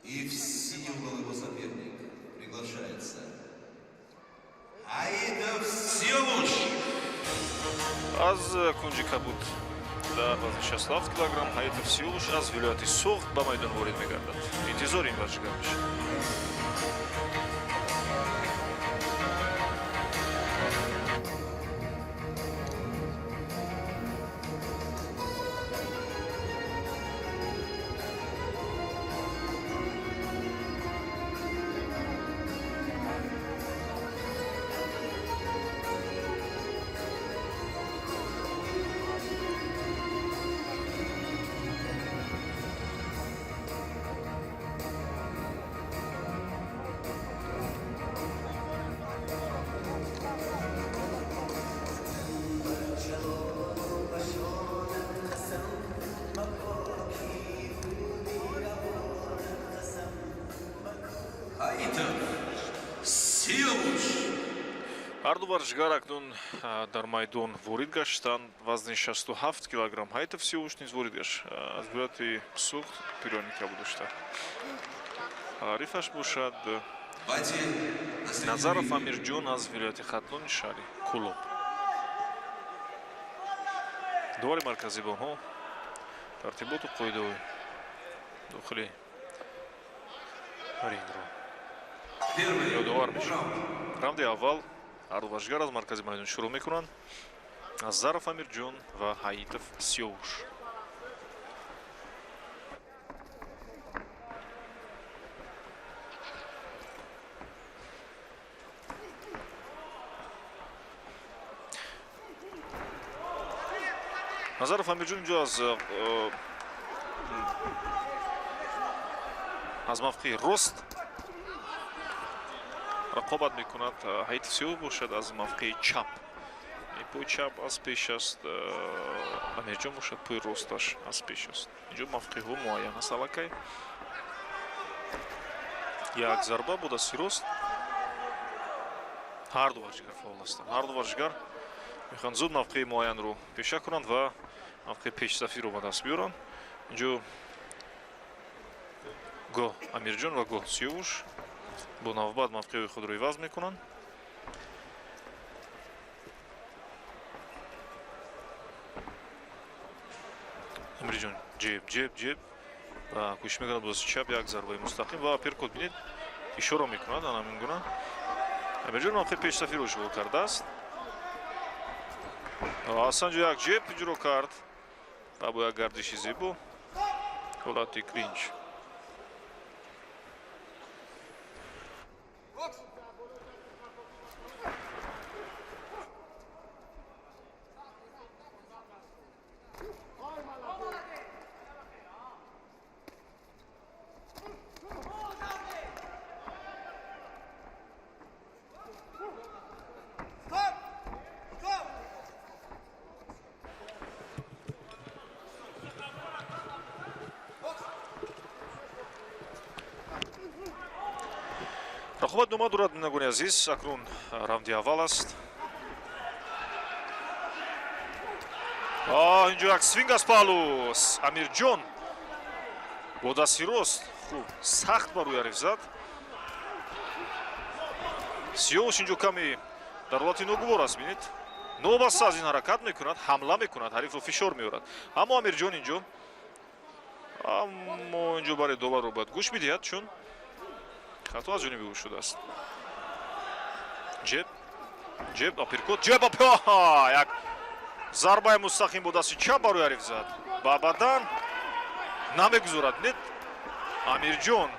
И в синий угол его соперник приглашается Аидов Сиовуш. Аз кунҷи кабуд дар вазни 67 килограмм Ҳаитов Сиёвуш аз вилояти Суғд ба майдон ворид мегардад. Интизори ин варзишгар мешавад. Варзишгар акнун дар майдон ворид гаштанд. Вазни 67 килограмм Ҳайтов Сиёвуш низ ворид гашт, аз вилояти Суғд, пирони дошта. Ҳарифаш бошад Назаров Амирҷон аз вилояти Хатлони, шаҳри Кӯлоб. Довари марказӣ ба онҳо тартиботу қоидаҳои дохили рингро ёдовар мешавад. Раунди аввал, ҳарду варзишгар аз маркази майдон шурӯъ мекунанд: Назаров Амирҷон ва Ҳаитов Сиёвуш. Назаров Амирҷон инҷо аз мавқеи рост рақобат мекунад, Ҳаитов Сиёв бошад аз мавқеи чап. Пои чап аз пеш аст, Амирҷон бошад, пои росташ аз пеш аст. Инҷо мавқеъҳо муайян аст аллакай. Як зарба бо дасти рост. Ҳарду варзишгар фаъол ҳастанд, ҳарду варзишгар мехоҳанд зуд мавқеи муайянро пеша кунанд ва мавқеи пешсафиро ба даст биёранд. Инҷо гоҳ Амирҷон ва гоҳ Сиёвуш бо навбат мавқеъҳои худро иваз мекунанд. Амирҷон ҷеб, ҷеб, ҷеб ва кӯшиш мекунад бо дасти чап, як зарбаи мустақим ва апперкот. Бинед, ишора мекунад ана ҳамин гуна. Амирҷон мавқеи пешсафиро ишғол кардааст. Асан ҷо як ҷеб иҷро кард ва бо як гардиши зебо ҳолати клинч. Рақобат идома дорад, бинандагони азиз. Акнун раунди аввал аст. Инҷо як свинг аз паҳлу. Амирҷон бо дасти рост хуб сахт ба рӯи ҳариф зад. Сиёвуш инҷо каме дар ҳолати ногувор аст. Бинед, новобаста аз ин ҳаракат мекунад, ҳамла мекунад, ҳарифро фишор меорад. Аммо Амирҷон инҷо, аммо инҷо барои доварро бояд гӯш бидиҳад, чун хато аз ҷониби ӯ шудааст. Ҷеб, ҷеб, апперкот, ҷеб, як зарбаи мустақим бо дасти чап ба рӯи ҳариф зад. Ба бадан намегузорад. Бинед, Амирҷон,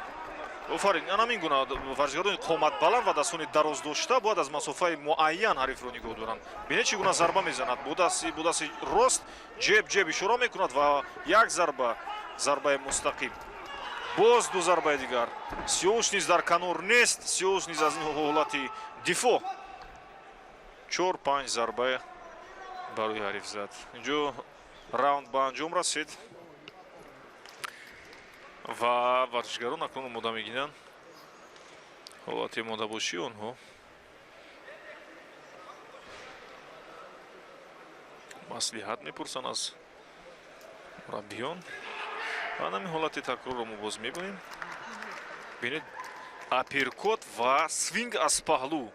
офарин. Ана ҳамин гуна варзишгарони қоматбаланд ва дастони дароз дошта бояд аз масофаи муайян ҳарифро нигоҳ доранд. Бинед, чӣ гуна зарба мезанад бо дасти рост. Ҷеб, ҷеб ишора мекунад ва як зарба, зарбаи мустақим, боз ду зарбаи дигар. Сиёвуш низ дар канор нест, Сиёвуш низ аз ҳолати дифоъ чор, панҷ зарба барои ҳариф зад. Инҷо раунд ба анҷом расид ва варзишгарон акнун омода мегиранд. Ҳолати омодабошии онҳо маслиҳат мепурсанд аз мураббиён. Ва ҳамин ҳолати такрорро мо боз мебинем. Бинед, апперкот ва свинг аз паҳлу.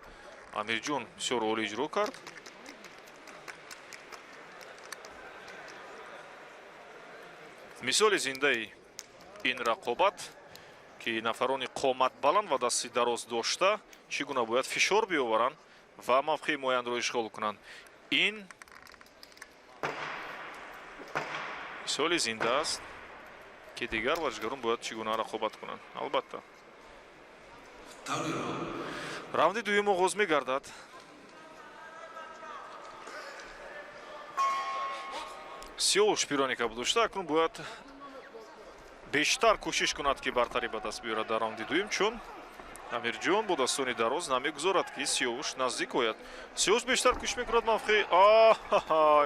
Амирҷон бисёр олӣ иҷро кард. Мисоли зиндаи ин рақобат, ки нафарони қоматбаланд ва дасти дароз дошта чӣ гуна бояд фишор биёваранд ва мавқеи муайянро ишғол кунанд, ин мисоли зинда аст, ки дигар варзишгарон бояд чӣ гуна рақобат кунанд. Албатта, раунди дуюм оғоз мегардад. Сиёвуш пирони кабуд дошта акнун бояд бештар кӯшиш кунад, ки бартарӣ ба даст биёрад дар раунди дуюм, чун Амирҷон бо дастони дароз намегузорад, ки Сиёвуш наздик ояд. Сиёвуш бештар кӯшиш мекунад мавқеи.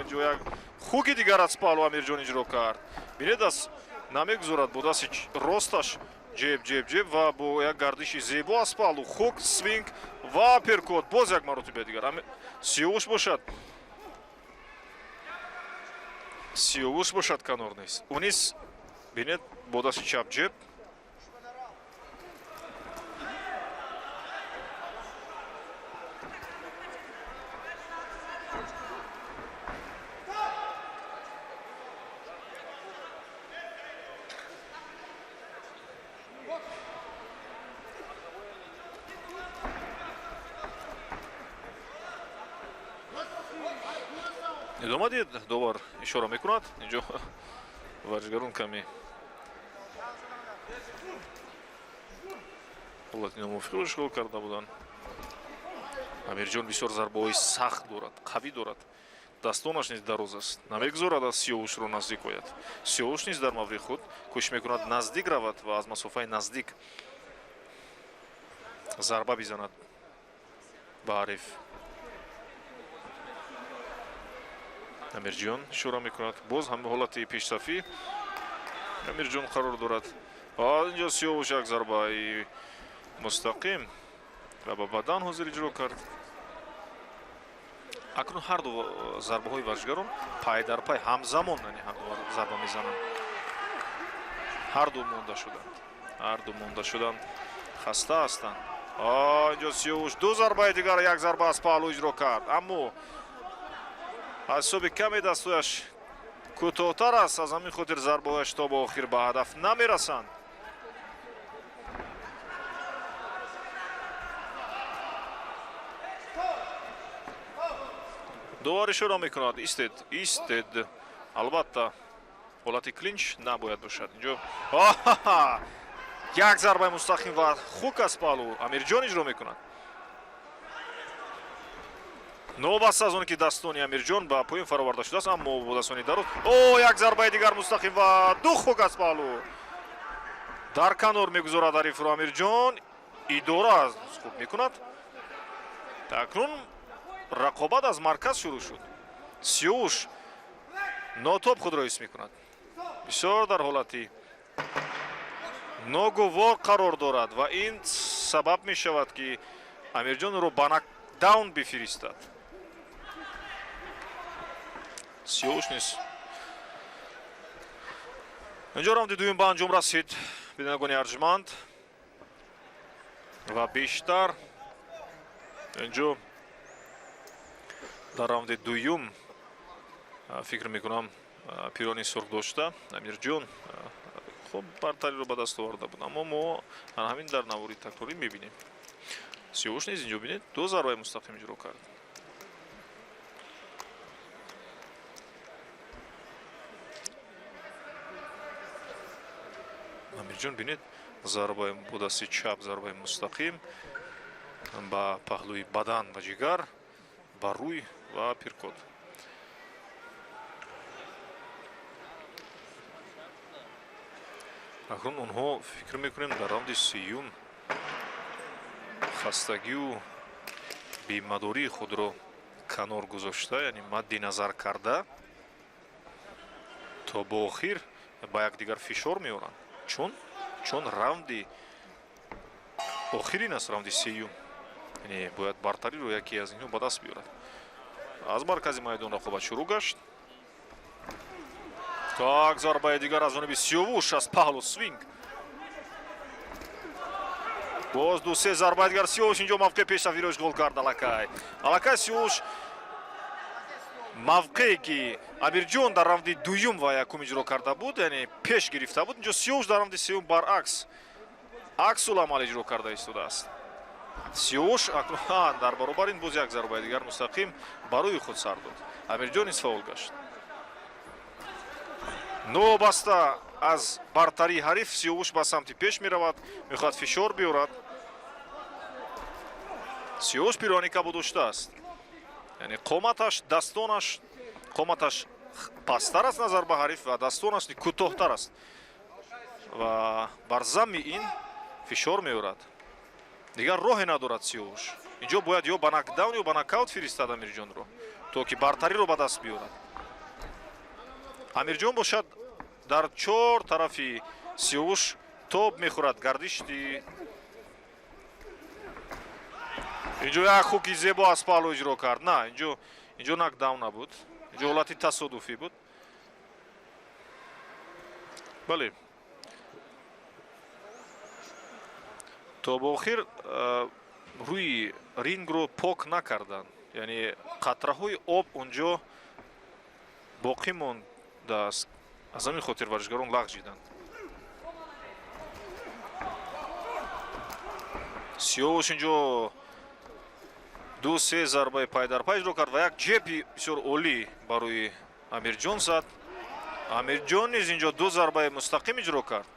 Инҷо як хуки дигар аз паҳлу Амирҷон иҷро кард. Бинед, аз намегузорад, бо дасти росташ ҷеб, ҷеб, ҷеб ва бо як гардиши зебо аз паҳлу хук, свинг. Ва апперкот, боз як маротиба дигар. Сиёвуш бошад. Сиёвуш бошад, канор нест. Ӯ низ, бинед, бо дасти чап ҷеб. Идома диҳед, довар ишора мекунад. Инҷо варзишгарон каме ҳолати номувофиқро ишғол карда буданд. Амирҷон бисёр зарбаҳои сахт дорад, қавӣ дорад. Дастонаш низ дароз аст, намегузорад аз Сиёвушро наздик ояд. Сиёвуш низ дар мавриди худ кӯшиш мекунад наздик равад ва аз масофаи наздик зарба бизанад ба ҳариф. Амирҷон ишора мекунад, боз ҳам ҳолати пешсафӣ Амирҷон қарор дорад. Инҷо Сиёвуш як зарбаи мустақим ва ба бадан ҳозир иҷро кард. Акнун ҳар ду зарбаҳои варзишгарон пай дар пай ҳамзамон, яъне ҳар ду зарба мезананд. Ҳар ду монда шуданд, ҳар ду монда шуданд, хаста ҳастанд. Инҷо Сиёвуш ду зарбаи дигар, як зарба аз паҳлӯ иҷро кард, аммо аз ҳисоби каме дастҳояш кӯтоҳтар аст, аз ҳамин хотир зарбаҳояш то ба охир ба ҳадаф намерасанд. Довар ишора мекунад, истед, истед. Албатта ҳолати клинч набояд бошад инҷо. Як зарбаи мустақим ва хук аз паҳлӯ Амирҷон иҷро мекунад. Новобаста аз он ки дастони Амирҷон ба поён фароварда шудааст, аммо бо дастони дароз. О, як зарбаи дигар мустақим ва ду хук аз паҳлӯ. Дар канор мегузорад ҳарифро Амирҷон, идора хуб мекунад. Акнун рақобат аз марказ шурӯъ шуд. Сиёвуш нотоб худро ҳис мекунад, бисёр дар ҳолати ногувор қарор дорад ва ин сабаб мешавад, ки Амирҷон ӯро ба нокдаун бифиристад. Сиёвуш низ инҷо раунди дуюм ба анҷом расид, бинандагони арҷманд, ва бештар инҷо дар раунди дуюм фикр мекунам пирони сурх дошта Амирҷон хуб бартариро ба даст оварда буд, аммо мо ҳамин дар навори такрорӣ мебинем. Сиёвуш низ инҷо, бинед, ду зарбаи мустақим иҷро кард. Амирҷон, бинед, зарбаи бо дасти чап, зарбаи мустақим ба паҳлӯи бадан ва ҷигар, ба рӯй ва апперкот. Акнун онҳо, фикр мекунем, дар раунди сеюм хастагию бемадории худро канор гузошта, яъне мадди назар карда, то ба охир ба якдигар фишор меоранд, чун раунди охирин аст, раунди сеюм, яъне бояд бартариро яке аз инҳо ба даст биёрад. Аз маркази майдон рақобат шурӯъ гашт. Так, зарбаи дигар аз ҷониби Сиёвуш аз паҳлу свинг. Боз ду се зарбаи дигар. Сиёвуш инҷо мавқеи пешсафиро ишғол кард аллакай. Аллакай Сиёвуш мавқее ки Амирҷон дар раунди дуюм ва якум иҷро карда буд, яъне пеш гирифта буд, инҷо Сиёвуш дар раунди сеюм баръакс аксуламал иҷро карда истодааст. Сиёвуш дар баробар ин боз як зарбаи дигар мустақим ба рӯи худ сар дод. Амирҷон низ фаъол гашт. Новобаста аз бартарии ҳариф, Сиёвуш ба самти пеш меравад, мехоҳад фишор биёрад. Сиёвуш пирони кабуд доштааст, яъне қоматаш, дастонаш, қоматаш пасттар аст назар ба ҳариф ва дастонаш кӯтоҳтар аст ва бар замми ин фишор меорад. Дигар роҳе надорад Сиёвуш. Инҷо бояд ё ба нокдаун, ё ба нокаут фиристад Амирҷонро, то ки бартариро ба даст биёрад. Амирҷон бошад, дар чор тарафи Сиёвуш тоб мехӯрад. Гардишти Инҷо як хуки зебо аз паҳлӯ иҷро кард. На, инҷо нокдаун набуд, инҷо ҳолати тасодуфӣ буд. Бале, то ба охир рӯи рингро пок накарданд, яъне қатраҳои об унҷо боқӣ мондааст. Аз ҳамин хотир варзишгарон лағжиданд. Сиёвуш инҷо ду се зарбаи пайдарпай иҷро кард ва як ҷеби бисёр олӣ барои Амирҷон зад. Амирҷон низ инҷо ду зарбаи мустақим иҷро кард.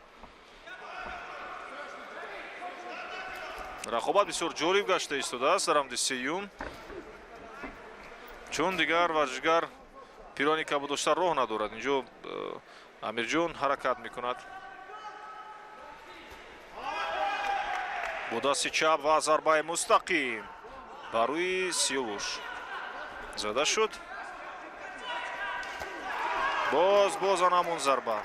Рақобат бисёр ҷолиб гашта истодааст дар рамди сеюм, чун дигар варзишгар пирони кабудошта роҳ надорад. Инҷо Амирҷон ҳаракат мекунад бо дасти чап ва зарбаи мустақим ба рӯи Сиёвуш зада шуд. Боз боз ан ҳамон зарба.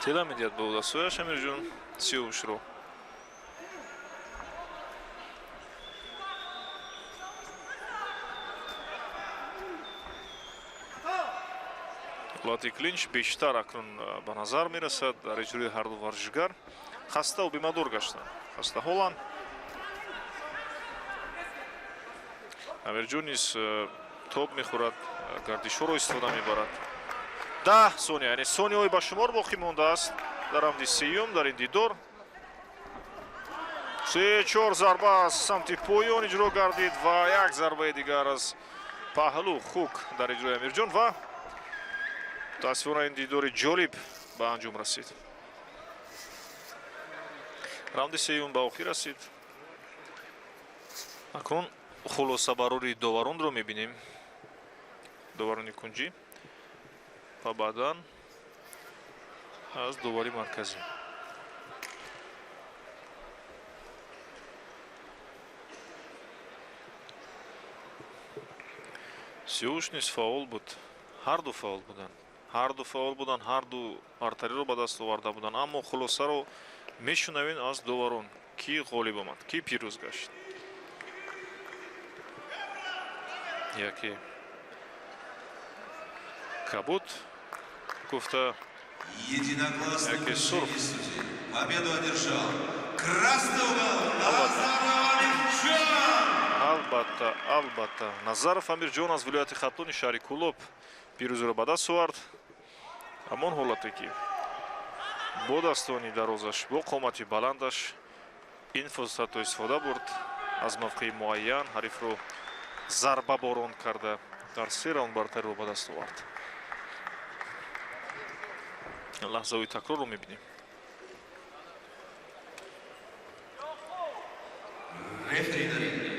Тела медиҳад ба дастҳояш Амирҷон Сиёвушро. Ҳолати клинч бештар акнун ба назар мерасад дар иҷрои ҳарду варзишгар. Хаставу бемадор гаштанд, хастаҳоланд. Амирҷон низ тоб мехӯрад, гардишҳоро истифода мебарад. 10 сония, яъне сонияҳои ба шумор боқӣ мондааст дар рамди сеюм дар ин дидор. Се чор зарба аз самти поён иҷро гардид ва як зарбаи дигар аз паҳлӯ, хук дар иҷрои Амирҷон, ва мутаассифона ин дидори ҷолиб ба анҷом расид. Раунди сеюм ба охир расид. Акнун хулосабарори доваронро мебинем, доварони кунҷӣ ва баъдан аз довари марказӣ. Сиёвуш низ фаъол буд, ҳарду фаъол буданд, ҳарду фаъол буданд, ҳарду бартариро ба даст оварда буданд, аммо хулосаро мешунавем аз доварон, ки ғолиб омад, ки пирӯз гашт. Яке кабуд гуфта, Единогласным яке сурх. решением судей победу одержал красный угол Назаров Амирджон. Албатта, албатта, Назаров Амирҷон аз вилояти Хатлони шаҳри Кӯлоб пирӯзиро ба даст овард. Ҳамон ҳолате ки бо дастони дарозаш, бо қомати баландаш ин фурсатро истифода бурд, аз мавқеи муайян ҳарифро зарбаборон карда дар се раунд бартариро ба даст овард. Лаҳзаҳои такрорро мебинем. Рефери на ринге.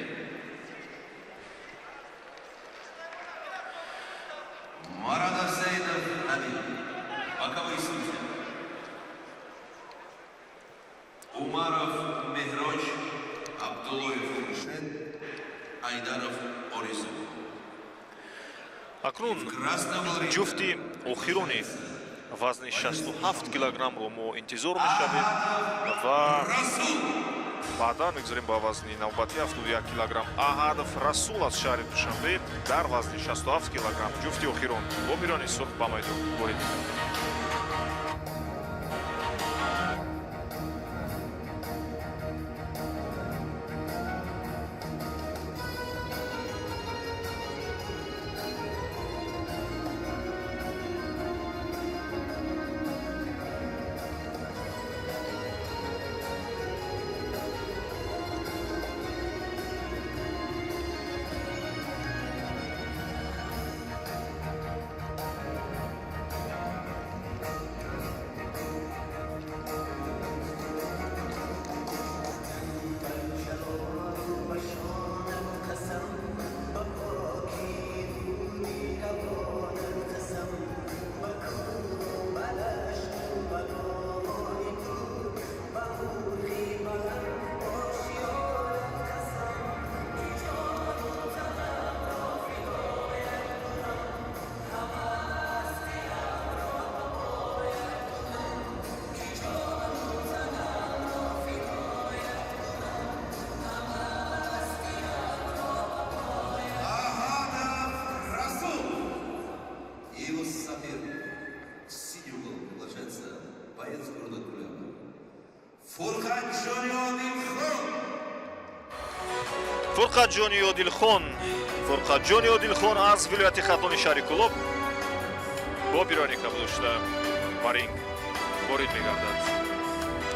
Марадов Саидов Хабиб. Боковые судьи. Умаров Мехроч, Абдулоев Хуршед, Айдаров Оризу. Акнун В красном углу ринга ҷуфти охирони вазни 67 килограммро мо интизор мешавем ва Расул. баъдан мегузарем ба вазни навбатӣ, 71 килограмм. Аҳадов Расул аз шаҳри Душанбе дар вазни 67 килограмм, ҷуфти охирон бо пирони сурх ба майдон ворид мекард. Фурқатҷони Одилхон. Фурқатҷони Одилхон, Фурқатҷони Одилхон аз вилояти Хатлони шаҳри Кӯлоб бо пирони кабудошта ба ринг ворид мегардад.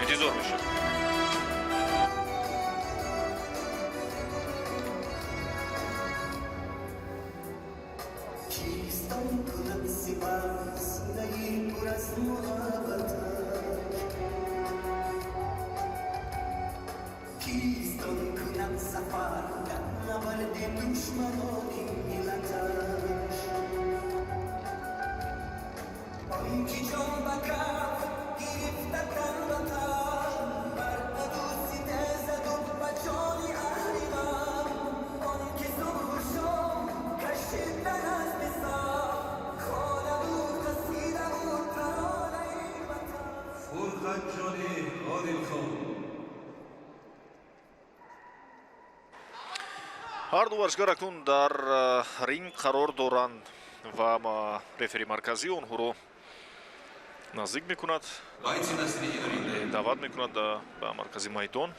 Интизор мешавад. Киристон кунад сипас синаи пур аз муҳаббаташ, киристон кунад сафар дар набарди душманони миллаташ. Он ки ҷон ба каф гирифта тан ба тан, бар аду ситезаду ба ҷони аҳриман, он ки субҳу шом кашид дар азми сар, хонаву қасидаву таронаи ватан. Фурқатҷони Одилхон. Ҳар ду варзишгар акнун дар ринг қарор доранд ва рефери марказӣ онҳоро наздик мекунад, Бойцы на середину ринга. даъват мекунад ба маркази майдон.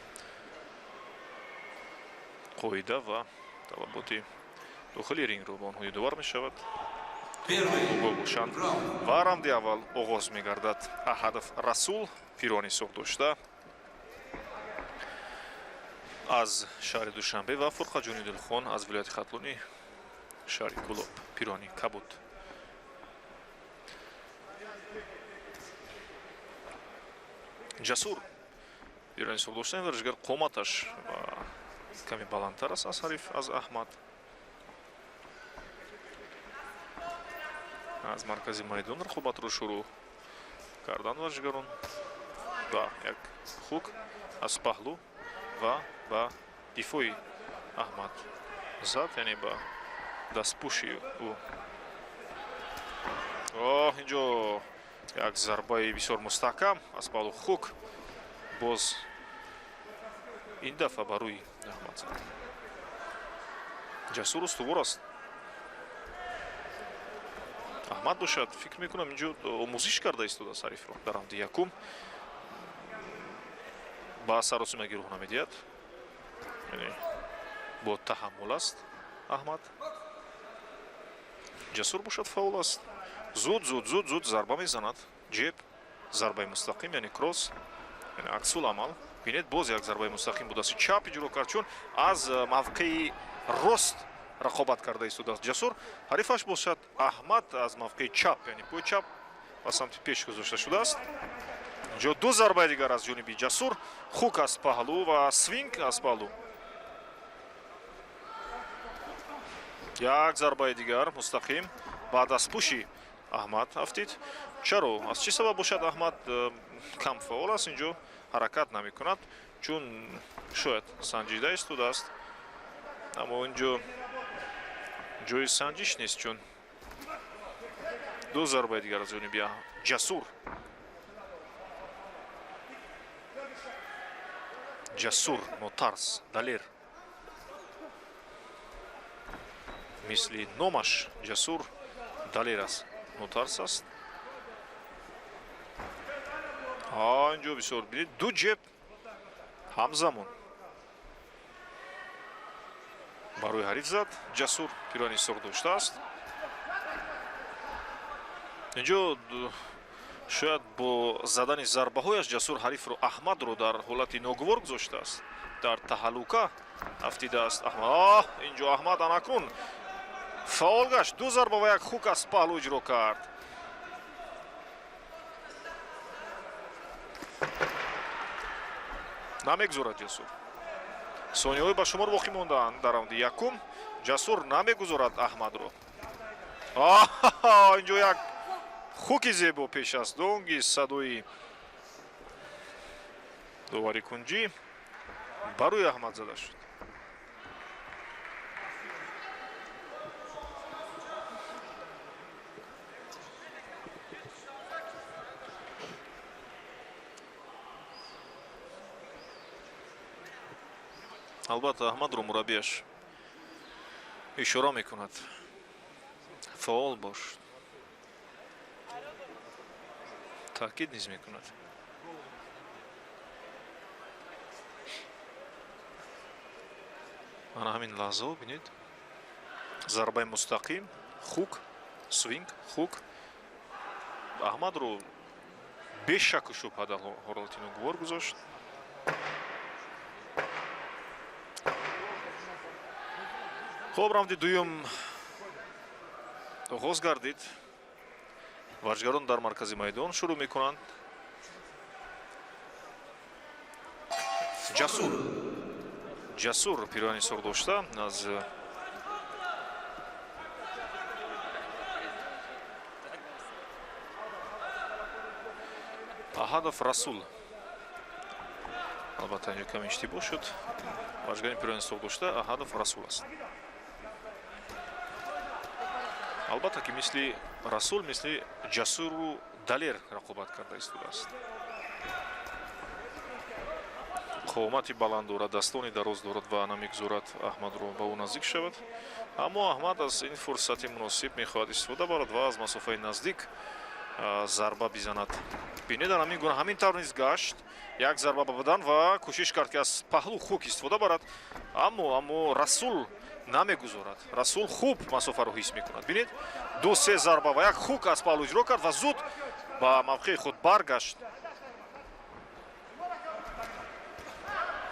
Қоида ва талаботи дохили рингро ба онҳо ёдовар мешавад. Первый Огоҳ бошанд. раунд. Ва раунди аввал оғоз мегардад. Аҳадов Расул пирони сурх дошта аз шаҳри Душанбе ва Фурқатҷони Дилхон аз вилояти Хатлони шаҳри Кӯлоб, пирони кабуд. Ҷасур пирони сурх дошта, ин варзишгар қоматаш каме баландтар аст аз ҳариф, аз Аҳмад. Аз маркази майдон рақобатро шурӯъ кардан варзишгарон ва як хук аз паҳлӯ ва ба дифои Аҳмад зад, яъне ба дастпӯши ӯ. Оҳ, инҷо як зарбаи бисёр мустаҳкам аз паҳлӯ, хук боз ин дафъа ба рӯи Аҳмад зад. Ҷасур устувор аст. Аҳмад бошад, фикр мекунам, инҷо омӯзиш карда истодааст ҳарифро. Дар раунди якум ба саросимагӣ рӯҳ намедиҳад, яъне бо таҳаммул аст Аҳмад. Ҷасур бошад, фаъол аст, зуд зуд зуд зуд зарба мезанад, ҷеб, зарбаи мустақим, яъне кросс, яъне аксул амал. Бинед, боз як зарбаи мустақим бо дасти чап иҷро кард, чун аз мавқеи рост рақобат карда истодааст Ҷасур. Ҳарифаш бошад, Аҳмад, аз мавқеи чап, яъне пои чап ба самти пеш гузошта шудааст. Инҷо ду зарбаи дигар аз ҷониби Ҷасур, хук аз паҳлӯ ва свинг аз паҳлӯ, як зарбаи дигар мустақим ба дастпӯши Аҳмад афтид. Чаро, аз чӣ сабаб бошад, Аҳмад кам фаъол аст инҷо, ҳаракат намекунад? Чун шояд санҷида истодааст, аммо инҷо ҷои санҷиш нест, чун ду зарбаи дигар аз ҷониби Ҷасур. Ҷасур нотарс, далер, мисли номаш Ҷасур далер аст, нотарс аст. Инҷо бисёр, бинед, ду ҷеб ҳамзамон барои ҳариф зад Ҷасур, пирони сурх доштааст. Инҷо шояд бо задани зарбаҳояш Ҷасур ҳарифро, Аҳмадро, дар ҳолати ногувор гузоштааст, дар таҳаллука афтидааст Аҳмад. Инҷо Аҳмад анакун фаъол гашт, ду зарба ва як хук аз паҳлӯ иҷро кард. Намегузорад Ҷасур. Сониҳои ба шумор боқӣ мондаанд дар раунди якум. Ҷасур намегузорад Аҳмадро. Инҷо як хуки зебо пеш аст. Донги садои довари кунҷӣ ба рӯи Аҳмад зада шуд. Албатта, Аҳмадро мураббияш ишора мекунад: фаъол бош, таъкид низ мекунад. Ана ҳамин лаҳзаҳо бинед, зарбаи мустақим, хук, свинг, хук. Аҳмадро бешаку шубҳа дар ҳолати ногувор гузошт. Хуб, раунди дуюм оғоз гардид. Варзишгарон дар маркази майдон шурӯъ мекунанд. Ҷасур, Ҷасур пироҳани сурх дошта аз Аҳадов Расул. Албатта, инҷо каме иштибоҳ шуд. Варзишгари пироҳани сурх дошта Аҳадов Расул аст. Албатта ки мисли Расул, мисли Ҷасуру Далер рақобат карда истодааст. Қомати баланд дорад, дастони дароз дорад ва намегузорад Аҳмадро ба ӯ наздик шавад. Аммо Аҳмад аз ин фурсати муносиб мехоҳад истифода барад ва аз масофаи наздик зарба бизанад. Бинед, дар ҳамин гуна ҳамин тавр низ гашт. Як зарба ба бадан ва кӯшиш кард, ки аз паҳлӯ хук истифода барад, аммо Расул намегузорад. Расул хуб масофаро ҳис мекунад. Бинед, ду се зарба ва як хук аз паҳлӯ иҷро кард ва зуд ба мавқеи худ баргашт.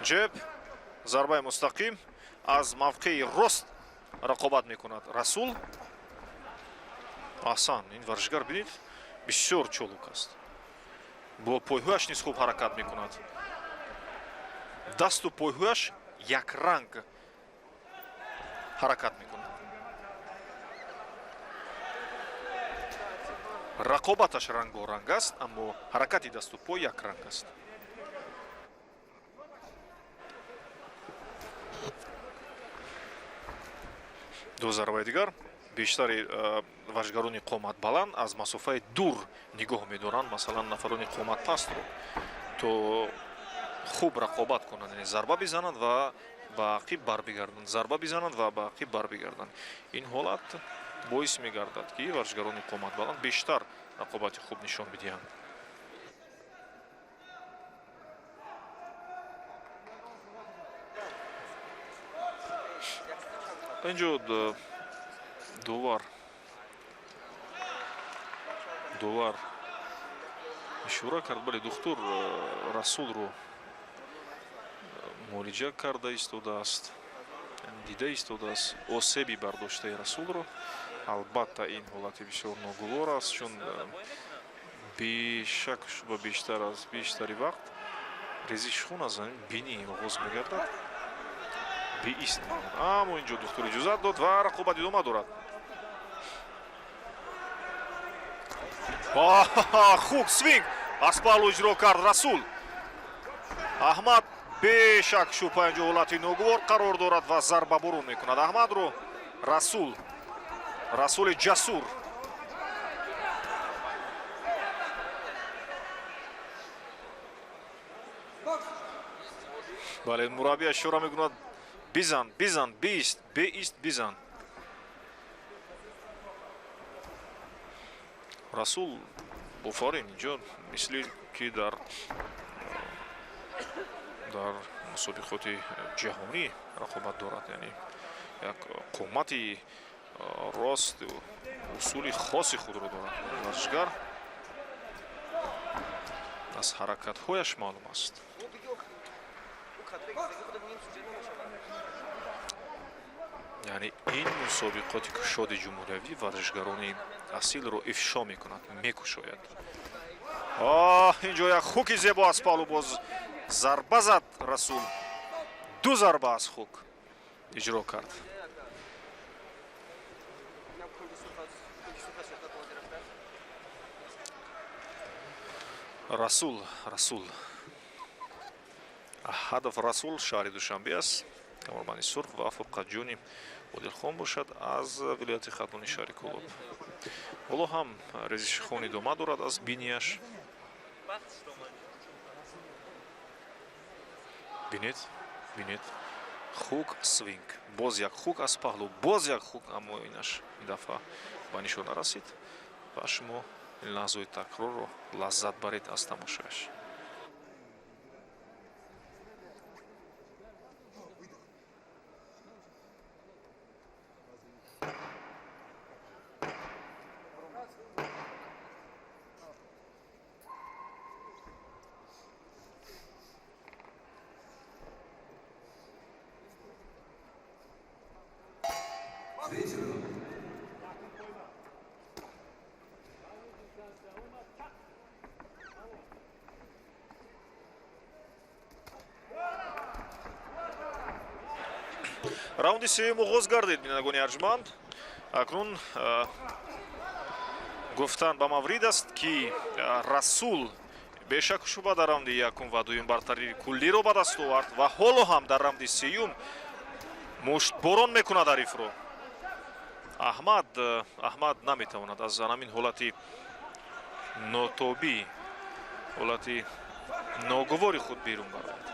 Ҷеб, зарбаи мустақим аз мавқеи рост рақобат мекунад Расул. Аҳсан, ин варзишгар, бинед, бисёр чолук аст. Бо пойҳояш низ хуб ҳаракат мекунад. Дасту пойҳояш якранг ҳаракат мекунад. Рақобаташ рангоранг аст, аммо ҳаракати дасту пой якранг аст. Ду зарбаи дигар. Бештари варзишгарони қоматбаланд аз масофаи дур нигоҳ медоранд, масалан нафарони қоматпастро, то хуб рақобат кунанд, яъне зарба бизананд ва ба ақиб барбигарданд, зарба бизананд ва ба ақиб барбигарданд. Ин ҳолат боис мегардад, ки варзишгарони қоматбаланд бештар рақобати хуб нишон бидиҳанд. Инҷо довар ишора кард, бале, духтур Расулро муолиҷа карда истодааст, дида истодааст осеби бардоштаи Расулро. Албатта, ин ҳолати бисёр ногувор аст, чун бешак шуба бештар аз бештари вақт резиши хун аз замин бинӣ оғоз мегардад, беист мемонад. Аммо инҷо духтур иҷозат дод ва рақобат идома дорад. Хук, свинг аз паҳлӯ иҷро кард Расул. Аҳмад бешак шубҳа инҷо ҳолати ногувор қарор дорад ва зарбабурун мекунад Аҳмадро Расул, Расули Ҷасур. Бале, мураббӣ ишора мекунад: бизан, бизан, биист, беист, бизан. Расул офарин, инҷо мисли ки дар мусобиқоти ҷаҳонӣ рақобат дорад, яъне як қомати рост, усули хоси худро дорад варзишгар, аз ҳаракатҳояш маълум аст. Яъне ин мусобиқоти кушоди ҷумҳуриявӣ варзишгарони асилро ифшо мекунад, мекушояд. Инҷо як хуки зебо аз паҳлӯ, боз зарба зад Расул. Ду зарба аз хук иҷро кард. Расул, Расул Аҳадов Расул, шаҳри Душанбе аст, камарбанди сурх, ва Фурқатҷони Одилхон бошад аз вилояти Хатлони, шаҳри Кӯлоб. Ҳоло ҳам резиши хун идома дорад аз бинияш. Бинед, бинед, хук, свинг, боз як хук аз паҳлӯ, боз як хук, аммо инаш ин дафъа ба нишона расид ва шумо лаҳзаи такрорро лаззат баред аз тамошояш. Третий раунд. Раунди сеюм оғоз гардид, бинандагони арҷманд. Акнун гуфтан ба маврид аст, ки Расул бешаку шуба дар раунди якум ва дуюм бартарии куллиро ба даст овард ва ҳоло ҳам дар раунди сеюм муштборон мекунад ҳарифро. Аҳмад наметавонад аз ҳамин ҳолати нотобӣ, ҳолати ногувори худ берун барояд.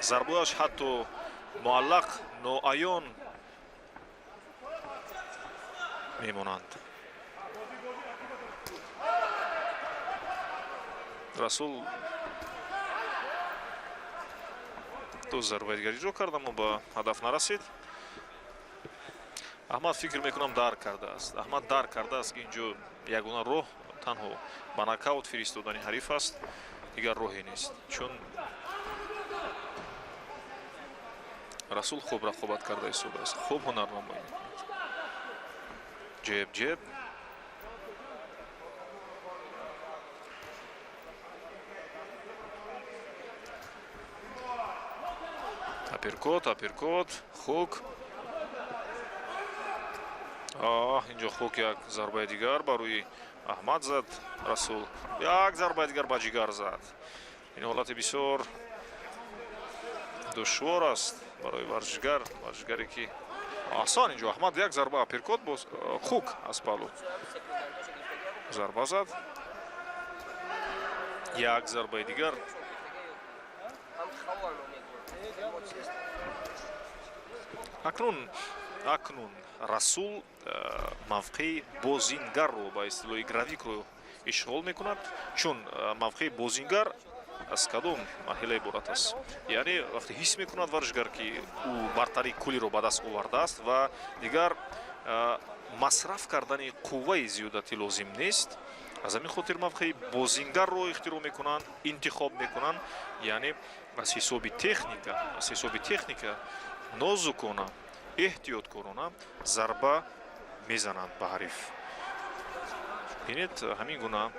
Зарбояш ҳатто муаллақ, ноаён мемонанд. Расул ду зарбаи дигар иҷро кард, аммо ба ҳадаф нарасид. Аҳмад фикр мекунам дарк кардааст. Аҳмад дарк кардааст, ки инҷо ягона роҳ танҳо ба нокаут фиристодани ҳариф аст, дигар роҳе нест, чун Расул хуб рақобат карда истодааст, хуб ҳунарнамоӣ мекунад. Ҷеб ҷеб. Апперкот, апперкот, хук. Инҷо хук як зарбаи дигар ба рӯи Аҳмад зад Расул. Як зарбаи дигар ба ҷигар зад. Ин ҳолати бисёр душвор аст барои варзишгар, варзишгаре ки аҳсан инҷо Аҳмад як зарба апперкот боз хук аз палу зарба зад. Як зарбаи дигар. Акнун Расул мавқеи бозингарро ба истилоҳи гравикро ишғол мекунад, чун мавқеи бозингар аз кадом марҳила иборат аст? Яъне вақте ҳис мекунад варзишгар, ки ӯ бартарии куллиро ба даст овардааст ва дигар масраф кардани қувваи зиёдатӣ лозим нест, аз ҳамин хотир мавқеи бозингарро ихтироъ мекунанд, интихоб мекунанд, яъне аз ҳисоби техника, аз ҳисоби техника нозукона, эҳтиёткорона зарба мезананд ба ҳариф. Бинед, ҳамин гуна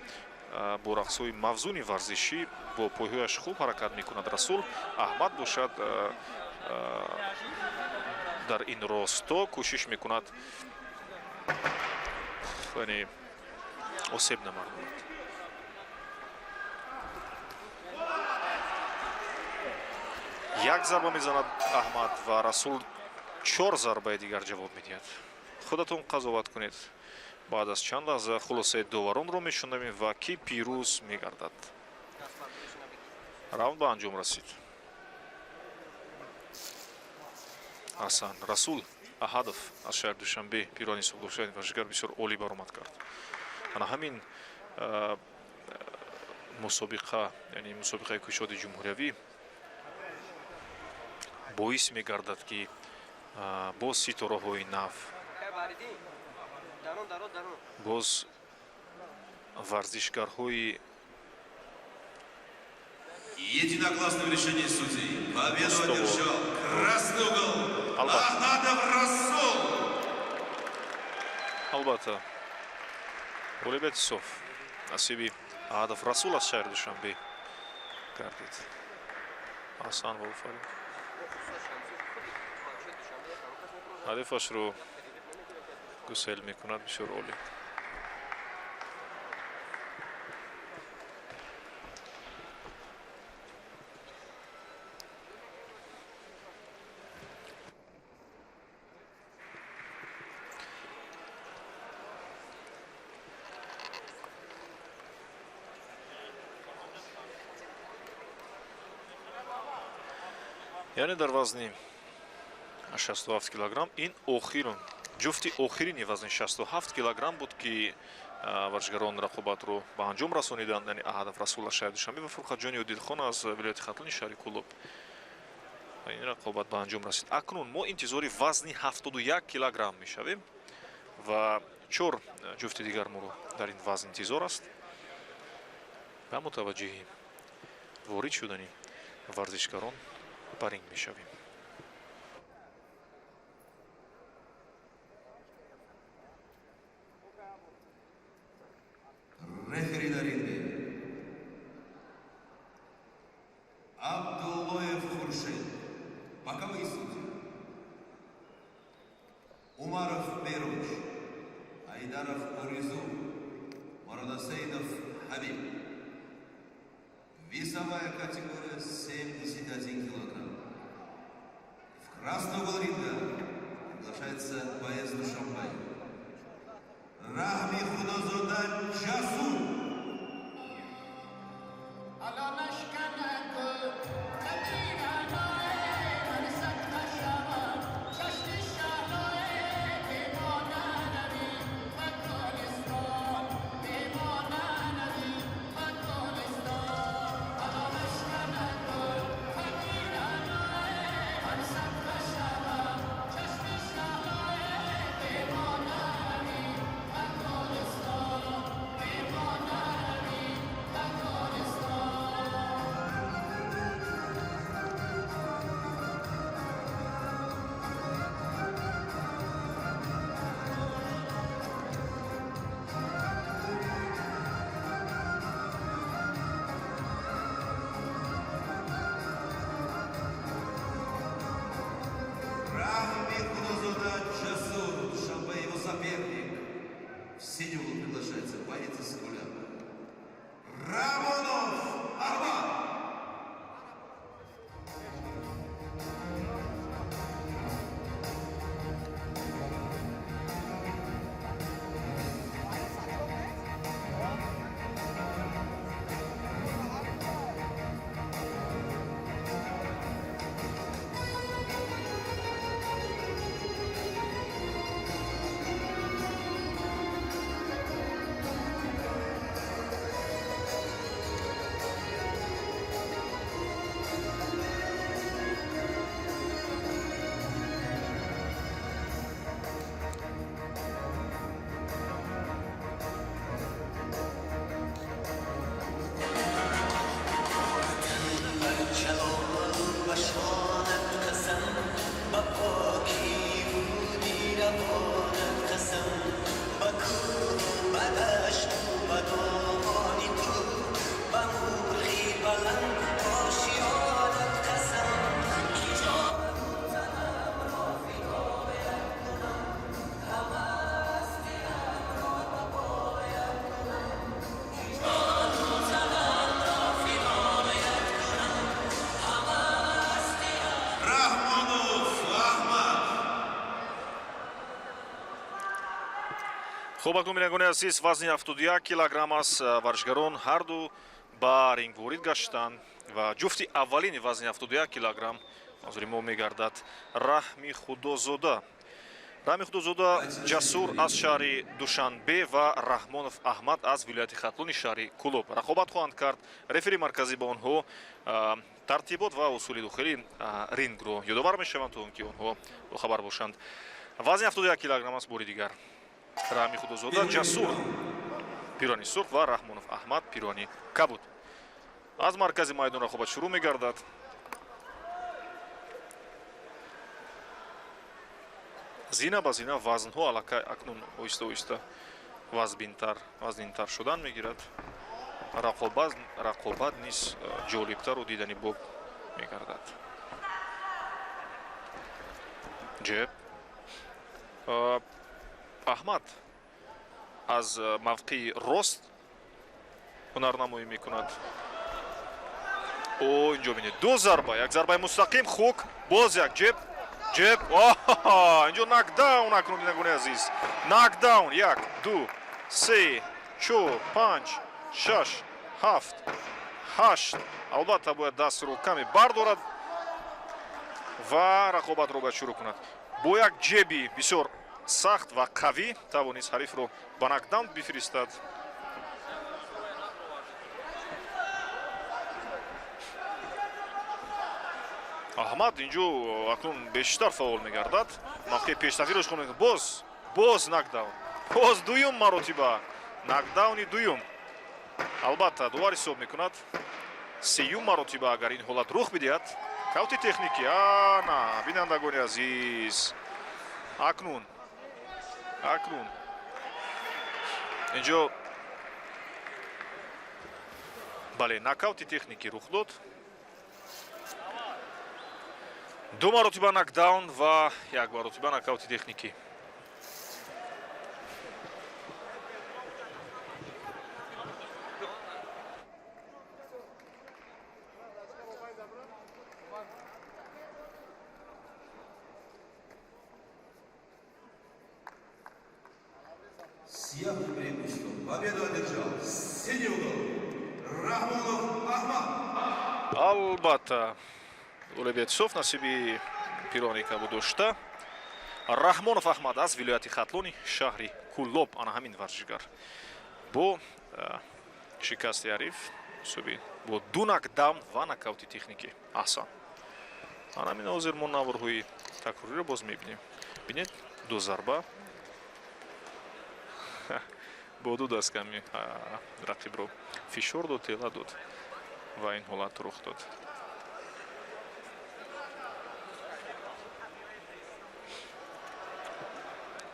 бо рақсҳои мавзуни варзишӣ бо пойҳояш хуб ҳаракат мекунад Расул. Аҳмад бошад дар ин росто кӯшиш мекунад, яъне осеб намардонад. Як зарба мезанад Аҳмад ва Расул чор зарбаи дигар ҷавоб медиҳад. Худатон қазоват кунед. Баъд аз чанд лаҳза хулосаи доваронро мешунавем ва ки пирӯз мегардад. Раунд ба анҷом расид. Ҳасан Расул Аҳадов аз шаҳри Душанбе, пирони ҳисобдошта, варзишгар бисёр олӣ баромад кард. Ана ҳамин мусобиқа, яъне мусобиқаи кушоди ҷумҳуриявӣ боис мегардад, ки боз ситораҳои нав, боз варзишгарҳои Единогласным решением судей победу одержал красный угол Ахадов Расул. Албатта, ғолибияти соф насиби Аҳадов Расул аз шаҳри Душанбе гардид. Аҳсан ва офарин. Ҳарифашро гусел мекунад бисёр олӣ. Яъне дар вазни 67 килограмм ин охирон ҷуфти охирини вазни 67 килограмм буд, ки варзишгарон рақобатро ба анҷом расониданд, яъне Аҳадов Расул аз шаҳри Душанбе ва Фурқатҷони Одилхон аз вилояти Хатлони шаҳри Кӯлоб. Ин рақобат ба анҷом расид. Акнун мо интизори вазни 71 килограмм мешавем ва чор ҷуфти дигар моро дар ин вазн интизор аст. Ба мутаваҷҷиҳи ворид шудани варзишгарон ба ринг мешавем. Хабиб. Весовая категория 71 килограмм. В красный угол ринга приглашается боец Душанбе. Рахми Худозода Джасур. Рахми Худозода Джасур, Душанбе, его соперник. В синий угол приглашается боец из Куляба. Рамонов Ахмад. جلال و شانت قسم، به پاکی بودی روانت قسم، به کوه، به دشت و به دامان تو، به مرغی بلند آشیانت قسم، که جان تنم را فدایت کنم، همه هستیم را به پایت کنم، که جان تنم را فدایت کنم، همه هستیم. Рахмонов Ахмад. Хуб, акнун, бинандагони азиз, вазни 71 килограмм аст. Варзишгарон ҳарду ба ринг ворид гаштанд ва ҷуфти аввалини вазни 71 килограмм манзури мо мегардад Раҳми Худозода. Раҳми Худозода Ҷасур аз шаҳри Душанбе ва Раҳмонов Аҳмад аз вилояти Хатлони шаҳри Кулоб рақобат хоҳанд кард. Рефери марказӣ ба онҳо тартибот ва усули дохили рингро ёдовар мешаванд, то он ки онҳо бохабар бошанд. Вазни 71 килограмм аст. Бори дигар, Раҳми Худозода Ҷасур пирони сурх ва Раҳмонов Аҳмад пирони кабуд. Аз маркази майдон рақобат шурӯъ мегардад. Зина ба зина вазнҳо аллакай акнун оҳиста оҳиста вазбинтар, вазнинтар шудан мегирад. Рақобат низ ҷолибтару дидани боб мегардад. Ҷеб. Аҳмад аз мавқеи рост ҳунарнамоӣ мекунад. О, инҷо бинед, ду зарба, як зарбаи мустақим, хук, боз як ҷеб, ҷеб. Инҷо нокдаун. Акнун, бинандагони азиз, нокдаун. Як, ду, се, чор, панҷ, шаш, ҳафт, ҳашт. Албатта, бояд дастро каме бардорад ва рақобатро бояд шурӯъ кунад. Бо як ҷеби бисёр сахт ва қавӣ тавонист ҳарифро ба нокдаун бифиристад. Аҳмад инҷо акнун бештар фаъол мегардад, мавқеи пештафиро ишғол мекунад. Боз, боз нокдаун, боз дуюм маротиба нокдауни дуюм. Албатта, довар ҳисоб мекунад. Сеюм маротиба агар ин ҳолат рух бидиҳад, нокаути техникӣ. Ана, бинандагони азиз, акнун инҷо, бале, нокаути техникӣ рух дод. Ду маротиба нокдаун ва як маротиба нокаути техникӣ. С явным преимуществом победу одержал синий угол Рахмонов Ахмад. Албатта, ғолибияти соф насиби пирони кабуд дошта. Раҳмонов Аҳмад аз вилояти Хатлони, шаҳри Куллоб. Ана ҳамин варзишгар бо шикасти ҳариф ҳисоби бо ду нокдаун ва нокаути техникӣ. Аҳсан, ана ҳамин ҳозир мо наворҳои такрориро боз мебинем. Бинед, ду зарба бо ду даст ками рақибро фишор дод, тела дод ва ин ҳолат рух дод.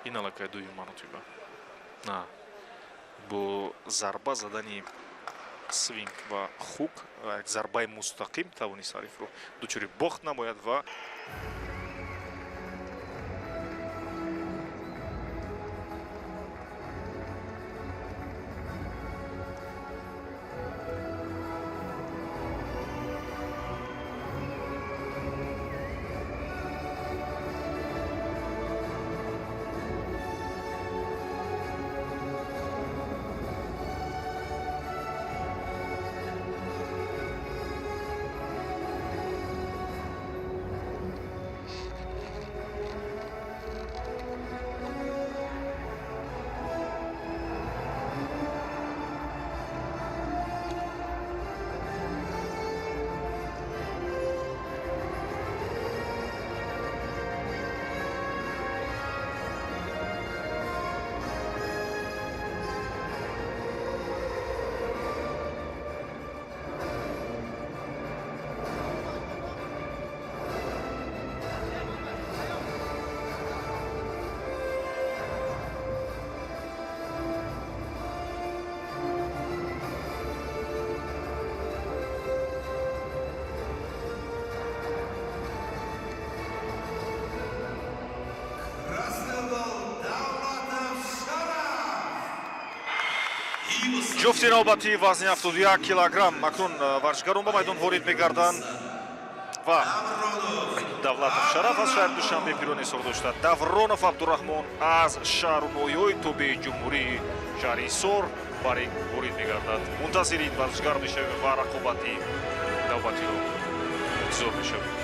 Ин аллакай дуюм маротиба на бо зарба задани свинг ва хук, як зарбаи мустақим тавонист ҳарифро дучори бохт намояд ва Красный угол Давлатов Шараф. Ҷуфти навбатии вазни 71 килограмм. Акнун варзишгарон ба майдон ворид мегарданд ва Давлатов Шараф аз шаҳри Душанбе, пирони Ҳисор дошта, Давронов Абдураҳмон аз шаҳру ноҳияҳои тобеи ҷумҳурии шаҳри Ҳисор ба ринг ворид мегардад. Мунтазири ин варзишгар мешавем ва рақобати навбатиро интизор мешавем.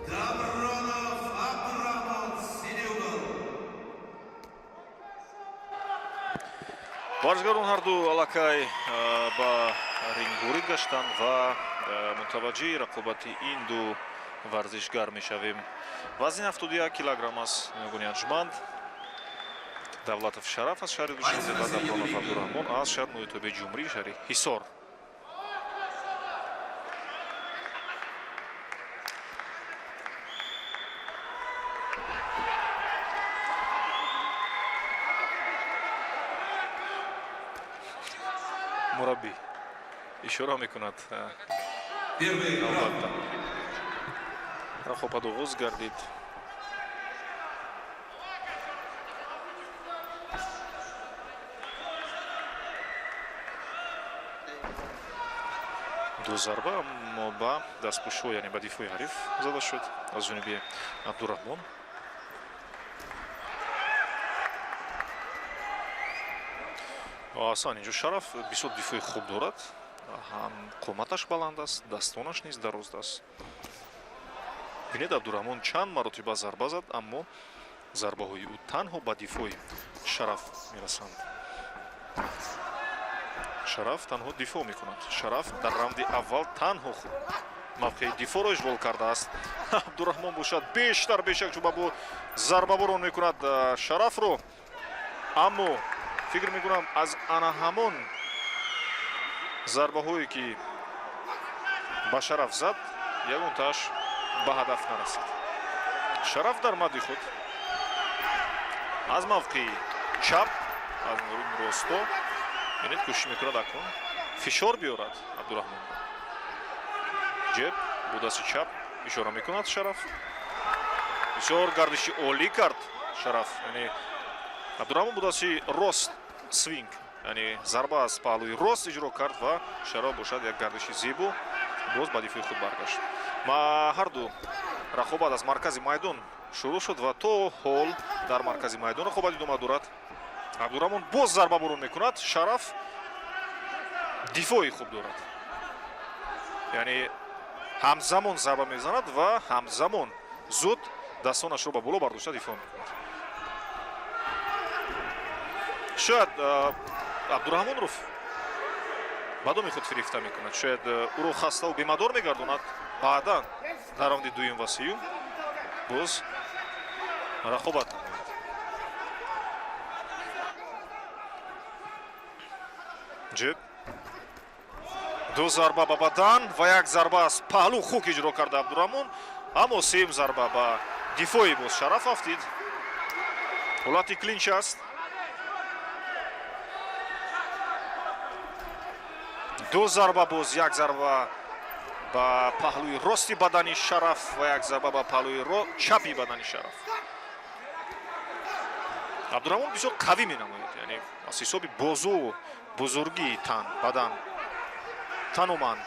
Давронов Абдурахмон, синий угол. Варзишгарон ҳарду аллакай ба ринг ворид гаштанд ва мутаваҷҷеҳи рақобати ин ду варзишгар мешавем. Вазни 71 килограмм аст, нигоҳи арҷманд. Давлатов Шараф аз шаҳри Душанбе ва Давронов Абдураҳмон аз шаҳри ноҳияи тобеи ҷумҳурии шаҳри Ҳисор. Мураббӣ ишора мекунад. Первый раунд. Албатта, рақобат оғоз гардид. Ду зарба, аммо ба дастпӯшҳо, яъне ба дифои ҳариф зада шуд аз ҷониби Абдураҳмон. Аҳсан, инҷо Шараф бисёр дифои хуб дорад, ҳам қоматаш баланд аст, дастонаш низ дароз аст. Бинед, Абдураҳмон чанд маротиба зарба зад, аммо Зарбаҳои ӯ танҳо ба дифои Шараф мерасанд. Шараф танҳо дифоъ мекунад. Шараф дар раунди аввал танҳо мавқеи дифоъро ишғол кардааст. Абдураҳмон бошад, бештар бешак шуба бо зарбаборон мекунад Шарафро, аммо фикр мекунам, аз ана ҳамон зарбаҳое ки ба Шараф зад, ягонтааш ба ҳадаф нарасид. Шараф дар мадди худ аз мавқеи чап, аз росто, бинед, кӯшиш мекунад акнун фишор биёрад Абдураҳмонро. Ҷеб бо дасти чап ишора мекунад Шараф. Бисёр гардиши олӣ кард Шараф, яъне Абдураҳмон бо дасти рост свинг, яъне зарба аз паҳлӯи рост иҷро кард ва Шараф бошад, як гардиши зебо, боз ба дифои худ баргашт. Ма ҳарду рақобат аз маркази майдон шурӯъ шуд ва то ҳол дар маркази майдон рақобат идома дорад. Абдураҳмон боз зарбаборон мекунад. Шараф дифои хуб дорад, яъне ҳамзамон зарба мезанад ва ҳамзамон зуд дастонашро ба боло бардошта дифоъ мекунад. Шояд Абдураҳмонро ба доми худ фирифта мекунад, шояд ӯро хаставу бемадор мегардонад. Баъдан дар раунди дуюм ва сеюм боз рақобат намояд. Ҷеб, ду зарба ба бадан ва як зарба аз паҳлӯ хук иҷро карда Абдураҳмон, аммо сеюм зарба ба дифои боз Шараф афтид. Ҳолати клинч аст. Ду зарба, боз як зарба ба паҳлӯи рости бадани Шараф ва як зарба ба паҳлӯи чапи бадани Шараф. Абдураҳмон бисёр қавӣ менамояд, яъне аз ҳисоби бозу, бузургии тан, бадан, тануманд,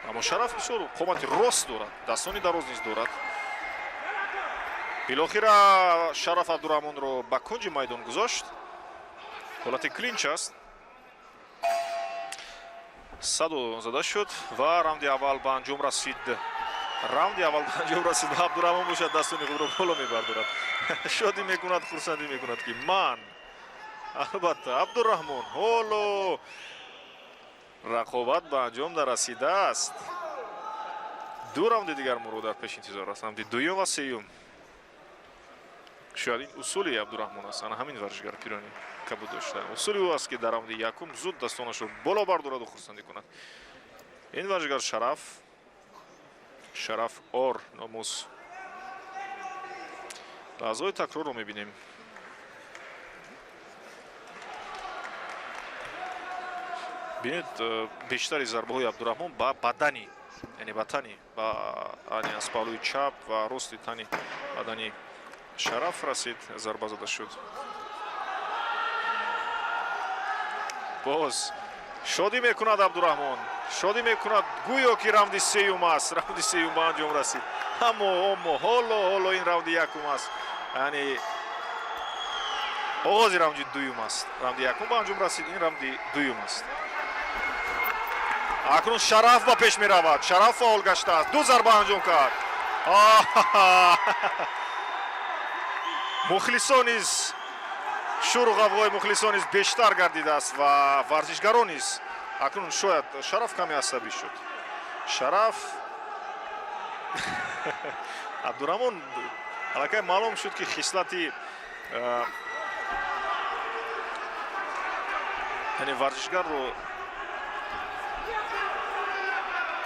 аммо Шараф бисёр қомати рост дорад, дастони дароз низ дорад. Билохира Шараф Абдураҳмонро ба кунҷи майдон гузошт. Ҳолати клинч аст. Садо зада шуд ва раунди аввал ба анҷом расид. Раунди аввал ба анҷом расид ва Абдураҳмон бошад, дастони худро боло мебардорад, шодӣ мекунад, хурсандӣ мекунад, ки ман, албатта, Абдураҳмон, ҳоло рақобат ба анҷом нарасидааст. Ду раунди дигар моро дар пеш интизор аст, раунди дуюм ва сеюм. Шояд ин усули Абдураҳмон аст. Ана ҳамин варзишгар пирони кабуд дошта, усули ӯ аст, ки дар раунди якум зуд дастонашро боло бардораду хурсандӣ кунад. Ин варзишгар Шараф, шараф, ор, номус. Лаҳзаҳои такрорро мебинем. Бинед, бештари зарбаҳои Абдураҳмон ба бадани, яъне ба тани, ба аз паҳлӯи чап ва рости тани бадани Шараф расид, зарба зада шуд. Боз шодӣ мекунад Абдураҳмон, шодӣ мекунад, гӯё ки раунди сеюм аст. Раунди сеюм ба анҷом расид, аммо ҳоло ин раунди якум аст, яъне оғози раунди дуюм аст. Раунди якум ба анҷом расид, ин раунди дуюм аст. Акнун Шараф ба пеш меравад. Шараф фаъол гаштааст, ду зарба анҷом кард. Мухлисон низ, шӯру ғавғои мухлисон низ бештар гардидааст ва варзишгарон низ. Акнун шояд Шараф каме асабӣ шуд. Шараф, Абдураҳмон аллакай маълум шуд, ки хислати, яъне варзишгарро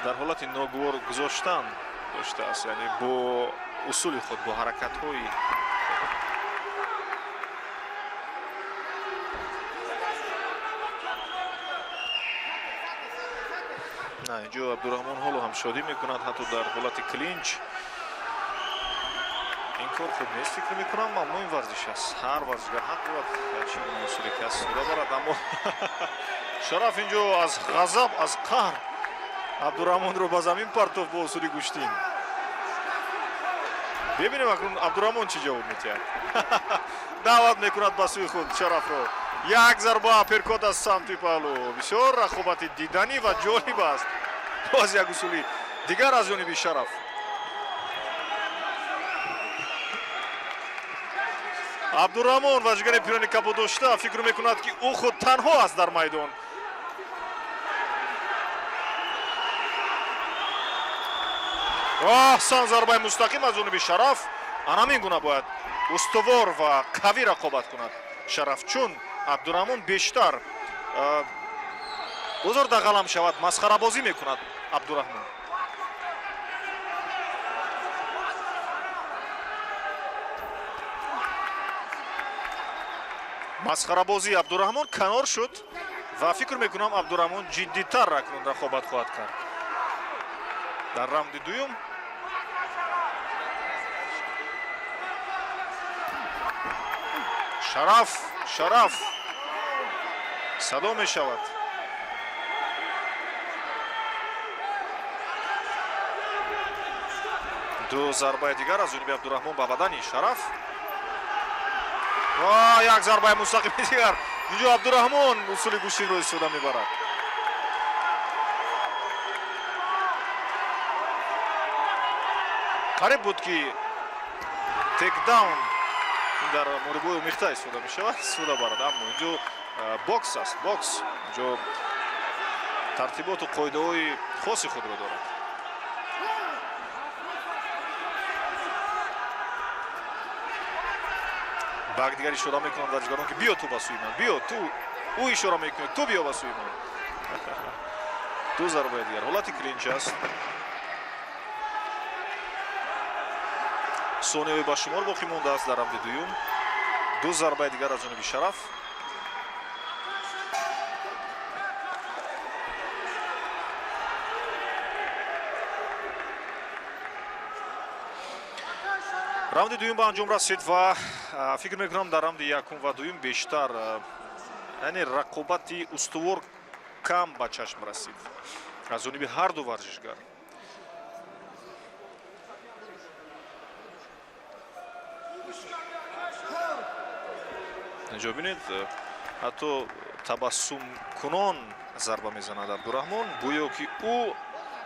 дар ҳолати ногувор гузоштан доштааст, яъне бо усули худ, бо ҳаракатҳои. На, инҷо Абдураҳмон ҳоло ҳам шодӣ мекунад, ҳатто дар ҳолати клинч. Ин кор хуб нест, фикр мекунам, аммо ин варзиш аст, ҳар варзишгар ҳақ дорад чӣ гуна усуле ки аст истифода барад. Аммо Шараф инҷо аз ғазаб, аз қаҳр Абдураҳмонро ба замин партофт бо усули гӯштин. Бибинем, акнун Абдураҳмон чӣ ҷавоб медиҳад. Даъват мекунад ба сӯи худ Шарафро. Як зарба апперкот аз самти паҳлӯ. Бисёр рақобати диданӣ ва ҷолиб аст. Боз як усули дигар аз ҷониби Шараф. Абдурраҳмон, варзишгари пирони кабуд дошта, фикр мекунад, ки ӯ худ танҳо аст дар майдон. Аҳсан, зарбаи мустақим аз ҷониби Шараф. Ана ҳамин гуна бояд устувор ва қавӣ рақобат кунад Шараф, чун Абдурраҳмон бештар бозор дағалам шавад, масхарабозӣ мекунад Абдурраҳмон. Масхарабозии Абдурраҳмон канор шуд ва фикр мекунам, Абдурраҳмон ҷиддитар акнун рақобат хоҳад кард дар раунди дуюм. Шараф, Шараф, садо мешавад. Ду зарбаи дигар аз ҷониби Абдурраҳмон ба бадани Шараф ва як зарбаи мустақими дигар. Инҷо Абдурраҳмон усули гӯштинро истифода мебарад. Қариб буд, ки тейкдаун дар муробиҳои омехта истифода мешавад, истифода барад, аммо инҷо бокс аст, бокс инҷо тартиботу қоидаҳои хоси худро дорад. Ба якдигар ишора мекунанд варзишгарон, ки биё ту ба сӯи ман, биё ту. Ӯ ишора мекунад, ту биё ба сӯи ман. Ду зарбаи дигар, ҳолати клинч аст. Сонияҳои ба шумор боқӣ мондааст дар раунди дуюм. Ду зарбаи дигар аз ҷониби Шараф. Раунди дуюм ба анҷом расид ва фикр мекунам, дар раунди якум ва дуюм бештар, яъне рақобати устувор кам ба чашм расид аз ҷониби ҳар ду варзишгар. Инҷо бинед, ҳатто табассумкунон зарба мезанад Абдураҳмон, гӯё ки ӯ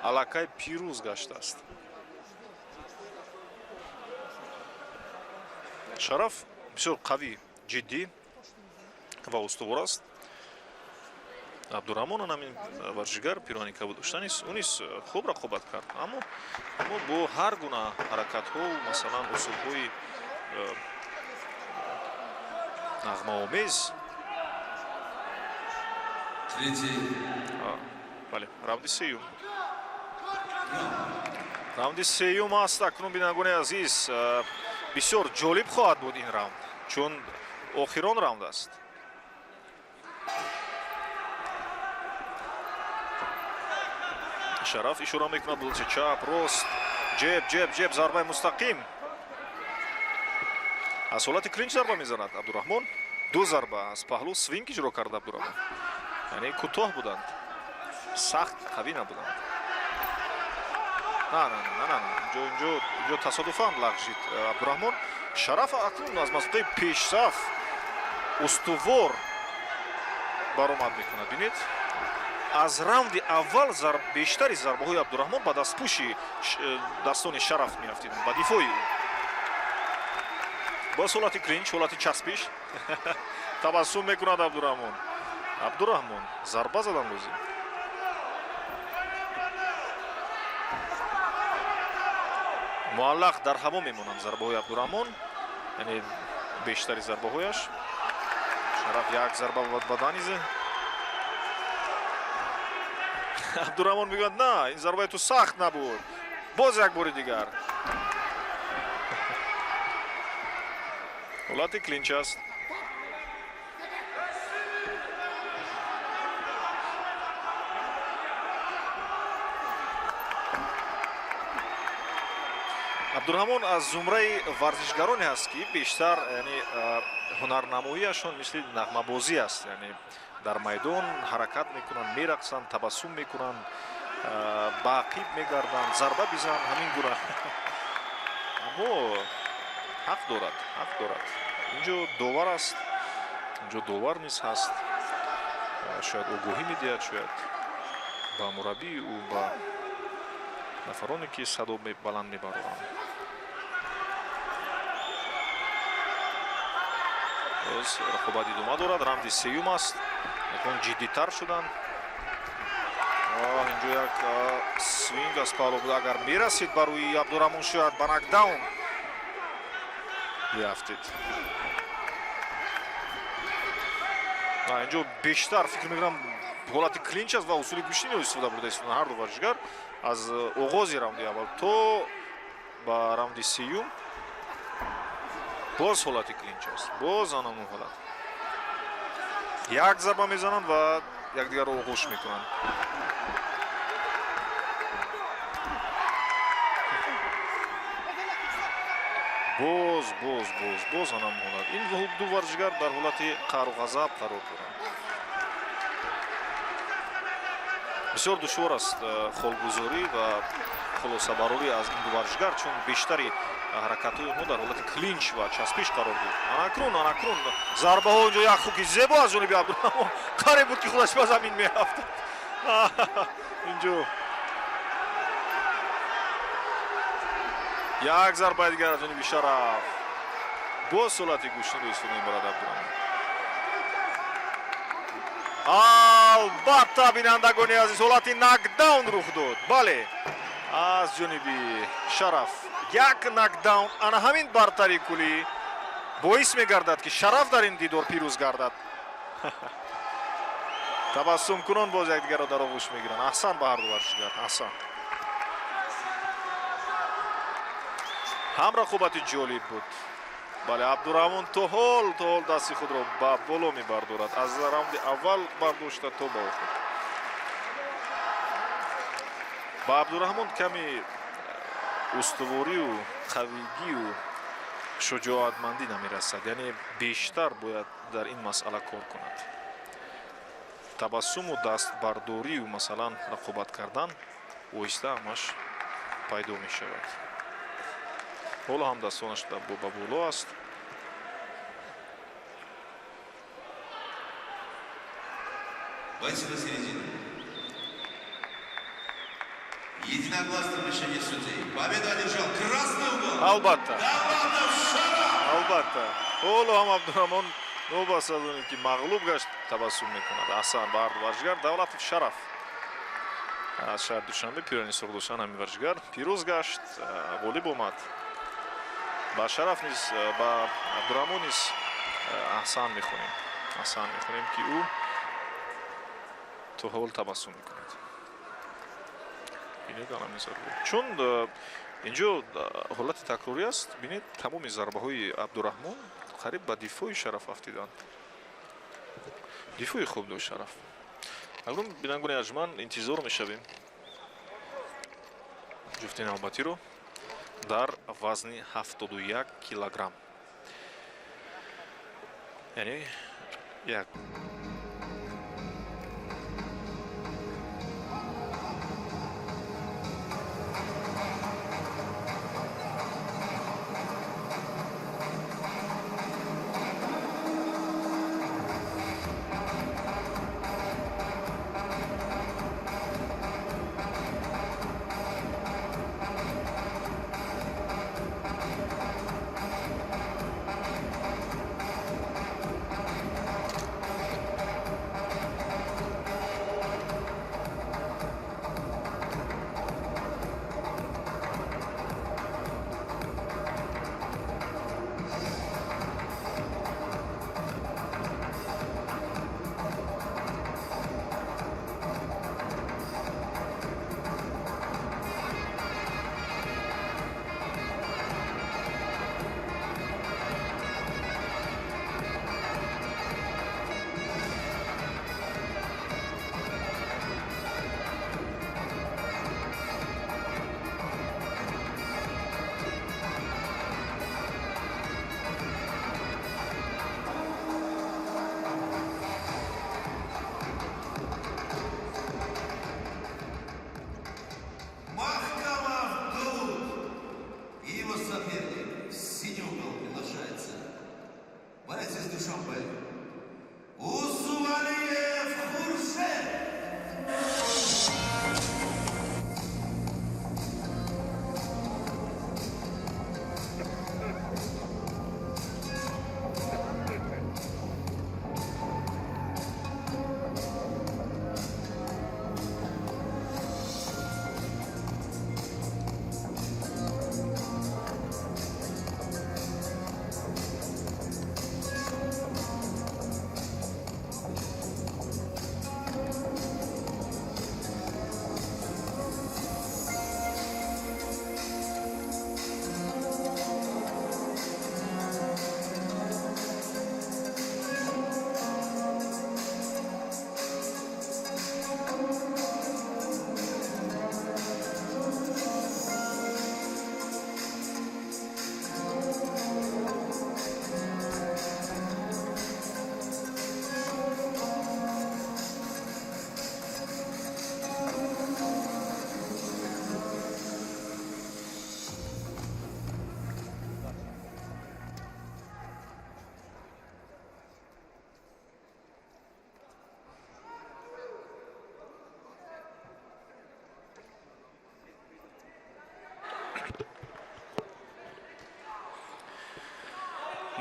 аллакай пирӯз гаштааст. Шараф бисёр қавӣ, ҷиддӣ ва устувор аст. Абдураҳмон, ҳамин варзишгар пирони кабуд дошта низ, ӯ низ хуб рақобат кард, аммо бо ҳар гуна ҳаракатҳо, масалан, усулҳои нағмаомез. Третий. Бале, раунди сеюм, раунди сеюм аст акнун. Бинандагони азиз, бисёр ҷолиб хоҳад буд ин раунд, чун охирон раунд аст. Шараф ишора мекунад бо дасти чап, рост, ҷеб, ҷеб, ҷеб, зарбаи мустақим. Аз ҳолати клинч зарба мезанад Абдураҳмон. Ду зарба аз паҳлӯ, свинг иҷро кард Абдураҳмон, яъне кӯтоҳ буданд, сахт қавӣ набуданд. На, на, на, на, инҷо, инҷо, инҷо тасодуфан лағжид Абдураҳмон. Шараф акнун аз масофаи пешсаф устувор баромад мекунад. Бинед, аз раунди аввал бештари зарбаҳои Абдураҳмон ба дастпӯши дастони Шараф меафтиданд, ба дифои ӯ. Боз ҳолати клинч, ҳолати часпиш. Табассум мекунад Абдураҳмон. Абдураҳмон, зарба задан лозим. Муаллақ дар ҳаво мемонанд зарбаҳои Абдураҳмон, яъне бештари зарбаҳояш. Шараф як зарба ба бадани. Абдураҳмон мегӯяд: на, ин зарбаи ту сахт набуд, боз як бори дигар. Ҳолати клинч аст. Абдураҳмон аз зумраи варзишгароне ҳаст, ки бештар, яъне, ҳунарнамоияшон мисли нағмабозӣ аст, яъне дар майдон ҳаракат мекунанд, мерақсанд, табассум мекунанд, ба ақиб мегарданд, зарба бизан, ҳамин гуна. Аммо ҳақ дорад, ҳақ дорад. Инҷо довар аст, инҷо довар низ ҳаст, шояд огоҳӣ медиҳад, шояд ба мураббии ӯ, ба нафароне, ки садо баланд мебароранд. Боз рақобат идома дорад. Раунди сеюм аст. Акнун ҷиддитар шуданд. Инҷо як свинг аз паҳлӯ буд. Агар мерасид ба рӯи Абдураҳмон, шояд ба нокдаун биафтид. Инҷо бештар фикр мекунам, ҳолати клинч аст ва усули гӯштиниро истифода бурда истоданд ҳар ду варзишгар аз оғози раунди аввал то ба раунди сеюм. Боз ҳолати клинч аст, боз анамун ҳолат, як зарба мезананд ва якдигарро оғӯш мекунанд. Боз, боз, боз, боз анам ҳолат. Ин ду варзишгар дар ҳолати қаҳру ғазаб қарор доранд. Бисёр душвор аст холгузорӣ ва хулосабарорӣ аз ин ду варзишгар, чун бештари ҳаракатҳои онҳо дар ҳолати клинч ва часпиш қарор гирифт. Анакрун, анакрун зарбаҳо. Инҷо як хуки зебо аз ҷониби Абдураҳмон, қариб буд, ки худаш ба замин меафтад. Инҷо як зарбаи дигар аз ҷониби Шараф. Боз ҳолати гӯштиниро истифода мебарад Абдураҳмон. Албатта, бинандагони азиз, ҳолати нокдаун рух дод. Бале, аз ҷониби Шараф як нокдаун. Ана ҳамин бартарии куллӣ боис мегардад, ки Шараф дар ин дидор пирӯз гардад. Табассумкунон боз якдигарро дар оғӯш мегиранд. Аҳсан ба ҳарду варзишгар, аҳсан. Ҳам рақобати ҷолиб буд. Бале, Абдураҳмон то ҳол дасти худро ба боло мебардорад, аз раунди аввал бардошта то ба охир. Ба Абдураҳмон каме устуворию қавигию шуҷоатмандӣ намерасад, яъне бештар бояд дар ин масъала кор кунад. Табассуму дастбардорию, масалан, рақобат кардан оҳиста ҳамаш пайдо мешавад. Ҳоло ҳам дастонаш ба боло аст. Бойцы на середину. Единогласным решение судей. Победу одержал красный угол. Албатта. Давлатов Шараф. Албатта, ҳоло ҳам Абдураҳмон новобаста аз оне ки мағлуб гашт, табассум мекунад. Аҳсан ба ҳарду варзишгар. Давлатов Шараф аз шаҳри Душанбе, пирони Суғдушан, ҳамин варзишгар пирӯз гашт, ғолиб омад. Ба Шараф низ, ба Абдураҳмон низ аҳсан мехонем, аҳсан мехонем, ки ӯ то ҳол табассум мекунад. Бинед, ҳамин зарба, чун инҷо ҳолати такрорӣ аст. Бинед, тамоми зарбаҳои Абдураҳмон қариб ба дифои Шараф афтиданд. Дифои хуб дошт Шараф. Акнун, бинандагони арҷманд, интизор мешавем ҷуфти навбатиро дар вазни 71 килограмм, яъне як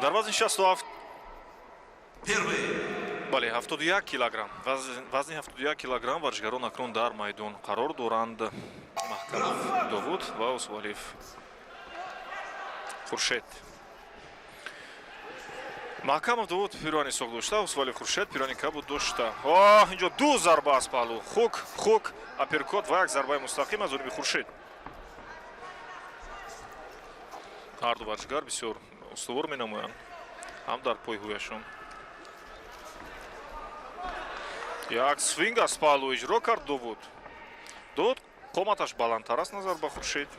Дар вазни 67. Первый. Бале, 71 килограмм, вазни 71 килограмм варзишгарон акнун дар майдон қарор доранд: Маҳкамов Довуд ва Усувалиев Хуршед. Маҳкамов Довуд пирони сурх дошта, Усувалиев Хуршед пирони кабуд дошта. О, инҷо ду зарба аз паҳлӯ, хук, хук, апперкот ва як зарбаи мустақим аз ҷониби Хуршед. Ҳарду варзишгар бисёр устувор менамоянд ҳам дар пойҳояшон. Як свинг аз паҳлӯ иҷро кард Довуд. Довуд қоматаш баландтар аст назар ба Хуршед,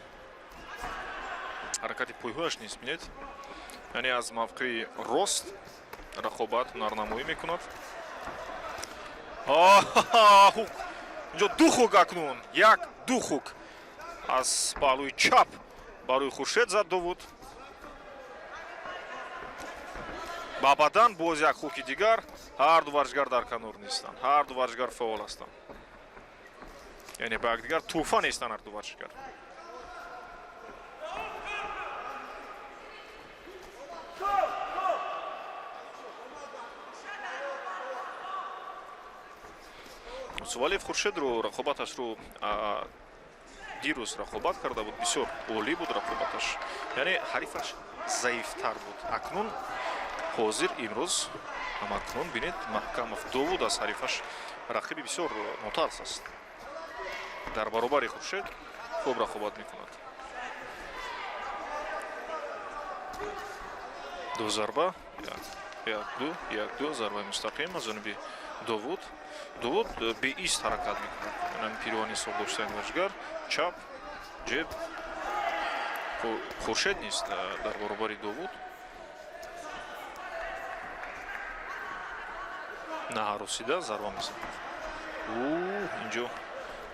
ҳаракати пойҳояш низ, бинед, яъне аз мавқеи рост рақобат, ҳунарнамоӣ мекунад. Хук, инҷо ду хук, акнун як, ду хук аз паҳлӯи чап барои Хуршед зад Довуд. Ба бадан боз як хуки дигар. Ҳарду варзишгар дар канор нестанд, ҳарду варзишгар фаъол ҳастанд, яъне ба якдигар тӯҳфа нестанд ҳарду варзишгар. Усувалиев Хуршедро рақобаташро дирӯз рақобат карда буд, бисёр олӣ буд рақобаташ, яъне ҳарифаш заифтар буд. Акнун ҳозир, имрӯз ҳамакнун бинед, Маҳкамов Довуд аз ҳарифаш, рақиби бисёр нотарс аст, дар баробари Хуршед хуб рақобат мекунад. Ду зарба, як, ду, як, ду зарбаи мустақим аз ҷониби Довуд. Довуд беист ҳаракат мекунад. Инам пирони сурх доштани варзишгар, чап, ҷеб. Хуршед низ дар баробари Довуд наҳаросида зарба мезанад. Инҷо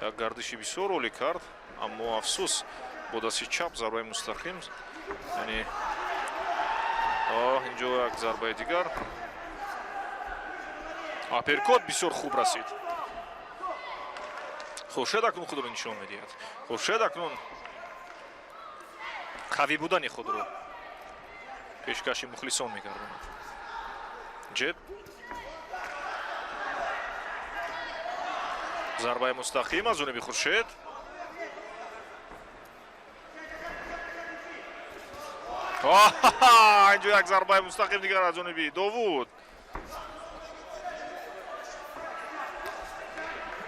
як гардиши бисёр олӣ кард, аммо афсӯс, бо дасти чап зарбаи мустақим, яъне инҷо як зарбаи дигар, апперкот бисёр хуб расид. Хуршед акнун худро нишон медиҳад. Хуршед акнун қавӣ будани худро пешкаши мухлисон мегардонад. Ҷеб, зарбаи мустақим аз ҷониби Хуршед. Инҷо як зарбаи мустақим дигар аз ҷониби Довуд.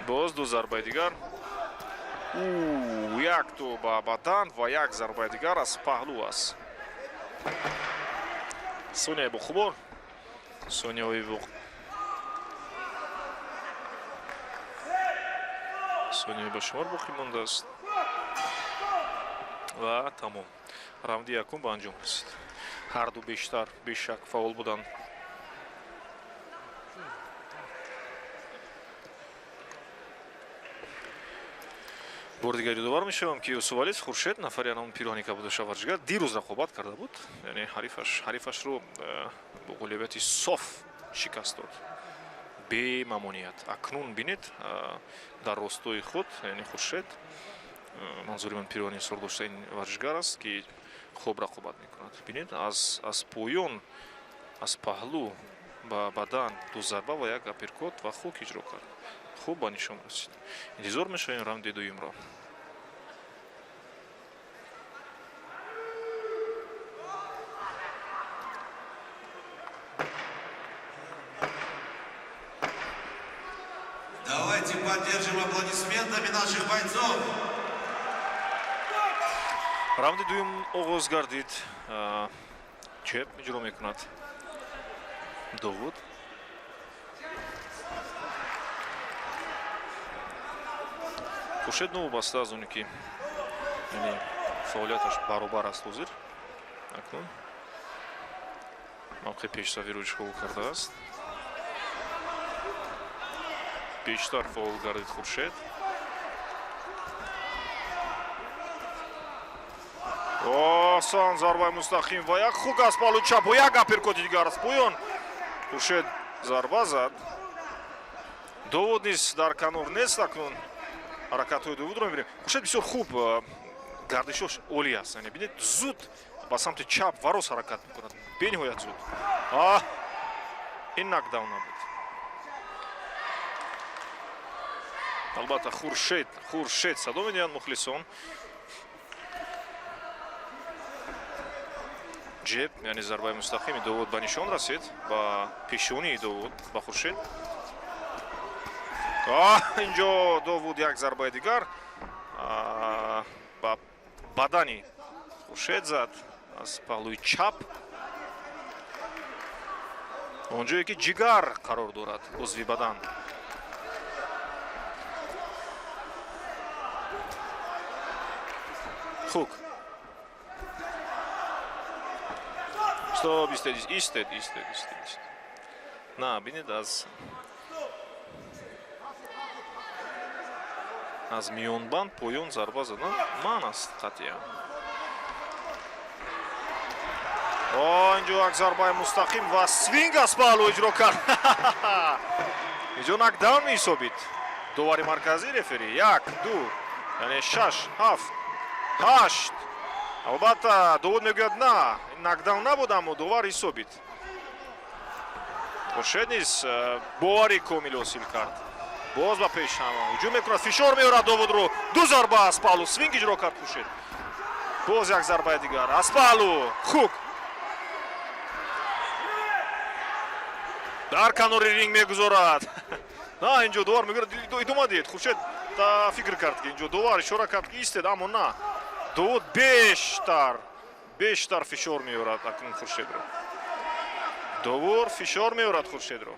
Боз ду зарбаи дигар, як ту ба бадан ва як зарбаи дигар аз паҳлӯ аст. Сонияи бохубор, сонияҳои сония ба шумор боқӣ мондааст ва тамом, раунди якум ба анҷом расид. Ҳарду бештар, бешак, фаъол буданд. Бори дигар ёдовар мешавам, ки Усувалиев Хуршед, нафари анон пироҳани кабудоша варзишгар, дирӯз рақобат карда буд, яъне ҳарифашро бо ғолибияти соф шикаст дод, бемамоният. Акнун бинед, дар ростои худ, яъне Хуршед, манзури ман пироҳани сурх дошта ин варзишгар аст, ки хуб рақобат мекунад. Бинед, аз поён, аз паҳлӯ ба бадан ду зарба ва як апперкот ва хук иҷро кард, хуб ба нишон расид. Интизор мешавем раунди дуюмро. Давайте поддержим аплодисментами наших бойцов. Раунди дуюм оғоз гардид. Чеп иҷро мекунад Довуд. Хуршед новобаста аз оне ки, яъне, фаъолияташ баробар аст ҳозир, акнун мавқеи пешсафиро ишғол кардааст. Бештар фаъол гардид Хуршед. Осон зарбаи мустақим ва як хук аз паҳлӯи чап бо як апперкоти дигар аз поён Хуршед зарба зад. Довуд низ дар канор нест. Акнун ҳаракатҳои Довудро мебинем. Хуршед бисёр хуб, гардишош олӣ аст, яъне бинед, зуд Ба самти чап ва рост ҳаракат мекунад бениҳоят зуд. Ин нокдаун набуд, албатта. Хуршед, Хуршед садо медиҳанд мухлисон. Ҷеб, яъне зарбаи мустақими Довуд ба нишон расид, ба пешонии Довуд, ба Хуршед. Инҷо Довуд як зарбаи дигар ба бадани Хуршед зад аз паҳлӯи чап, он ҷое ки ҷигар қарор дорад, узви бадан. Хук. Стоп, истед, истед, истед, истед, истед. На, бинед, аз миёнбанд поён зарба задан манъ аст қатъиян. О, инҷо як зарбаи мустақим ва свинг аз паҳлӯ иҷро кард. Инҷо нокдаун меҳисобид довари марказӣ, рефери. Як, ду, яъне шаш, ҳафт, ҳашт. Албатта, Довуд мегӯяд, на, нокдаун набуд, аммо довар ҳисобид. Хуршед низ боварӣ комил ҳосил кард. Боз ба пеш ҳама ҳуҷум мекунад, фишор меорад Довудро. Ду зарба аз паҳлӯ, свинг иҷро кард Хуршед. Боз як зарбаи дигар аз паҳлӯ, хук дар канори ринг мегузорад. На, инҷо довар мегӯяд, идома диҳед. Хуршед та фикр кард, ки инҷо довар ишора кард, ки истед, аммо на, Довуд бештар фишор меорад акнун Хуршедро. Довуд фишор меорад Хуршедро,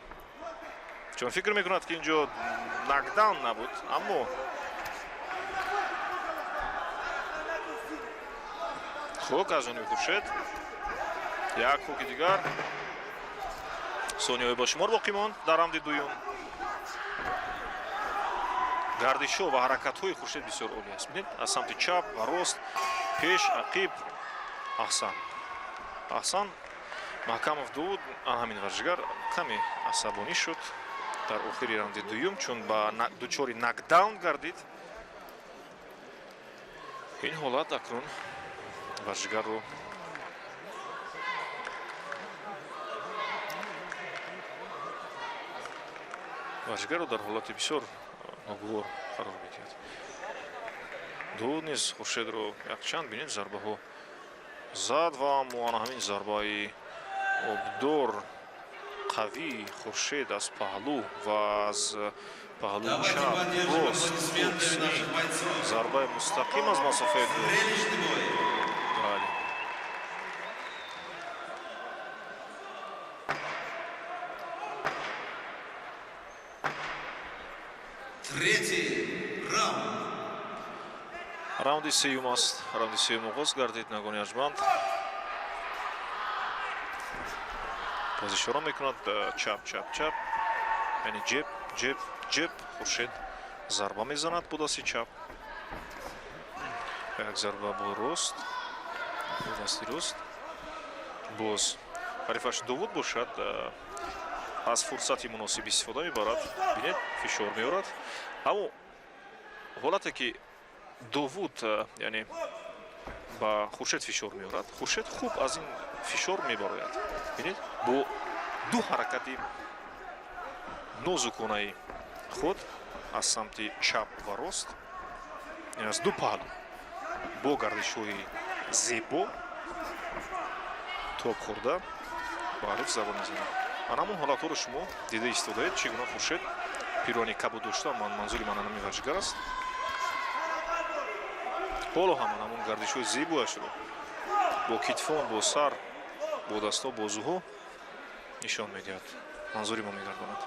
чун фикр мекунад, ки инҷо нокдаун набуд, аммо хук аз ҷониби Хуршед, як хуки дигар. Сонияҳои ба шумор боқӣ монд дар раунди дуюм. Гардишҳо ва ҳаракатҳои Хуршед бисёр олӣ аст. Бинед, аз самти чап ва рост, пеш, ақиб. Аҳсан, аҳсан, Маҳкамов Довуд. Ҳамин варзишгар каме асабонӣ шуд дар охири раунди дуюм, чун ба дучори нокдаун гардид. Ин ҳолат акнун варзишгарро дар ҳолати бисёр ногувор қарор медиҳад. Довуд низ Хуршедро якчанд, бинед, зарбаҳо зад ва аммо ана ҳамин зарбаи обдор қавии Хуршед аз паҳлӯ ва аз паҳлӯи чап, рост, зарбаи мустақим аз масофаи дур. Бале. Третий раунд. Раунди сеюм аст. Раунди сеюм оғоз гардид. Нагони арҷманд, боз ишора мекунад чап, чап, чап, яъне ҷеб, ҷеб, ҷеб. Хуршед зарба мезанад бо дасти чап, як зарба бо рост, бо дасти рост. Боз ҳарифаш Довуд бошад, аз фурсати муносиб истифода мебарад. Бинед, фишор меорад, аммо ҳолате ки Довуд, яъне ба Хуршед фишор меорад, Хуршед хуб аз ин фишор мебарояд. Бинед, бо ду ҳаракати нозуконаи худ аз самти чап ва рост, аз ду паҳлӯ, бо гардишҳои зебо тоб хӯрда ба ҳариф зарба мезанад. Ана ҳамон ҳолатҳоро шумо дида истодаед, чӣ гуна Хуршед пирони кабуд дошта. Ман манзури ман анами варзишгар аст. Ҳоло ҳам ҳамон гардишҳои зебояшро бо китфон, бо сар, бо дастҳо, бозуҳо нишон медиҳад, манзури мо мегардонад.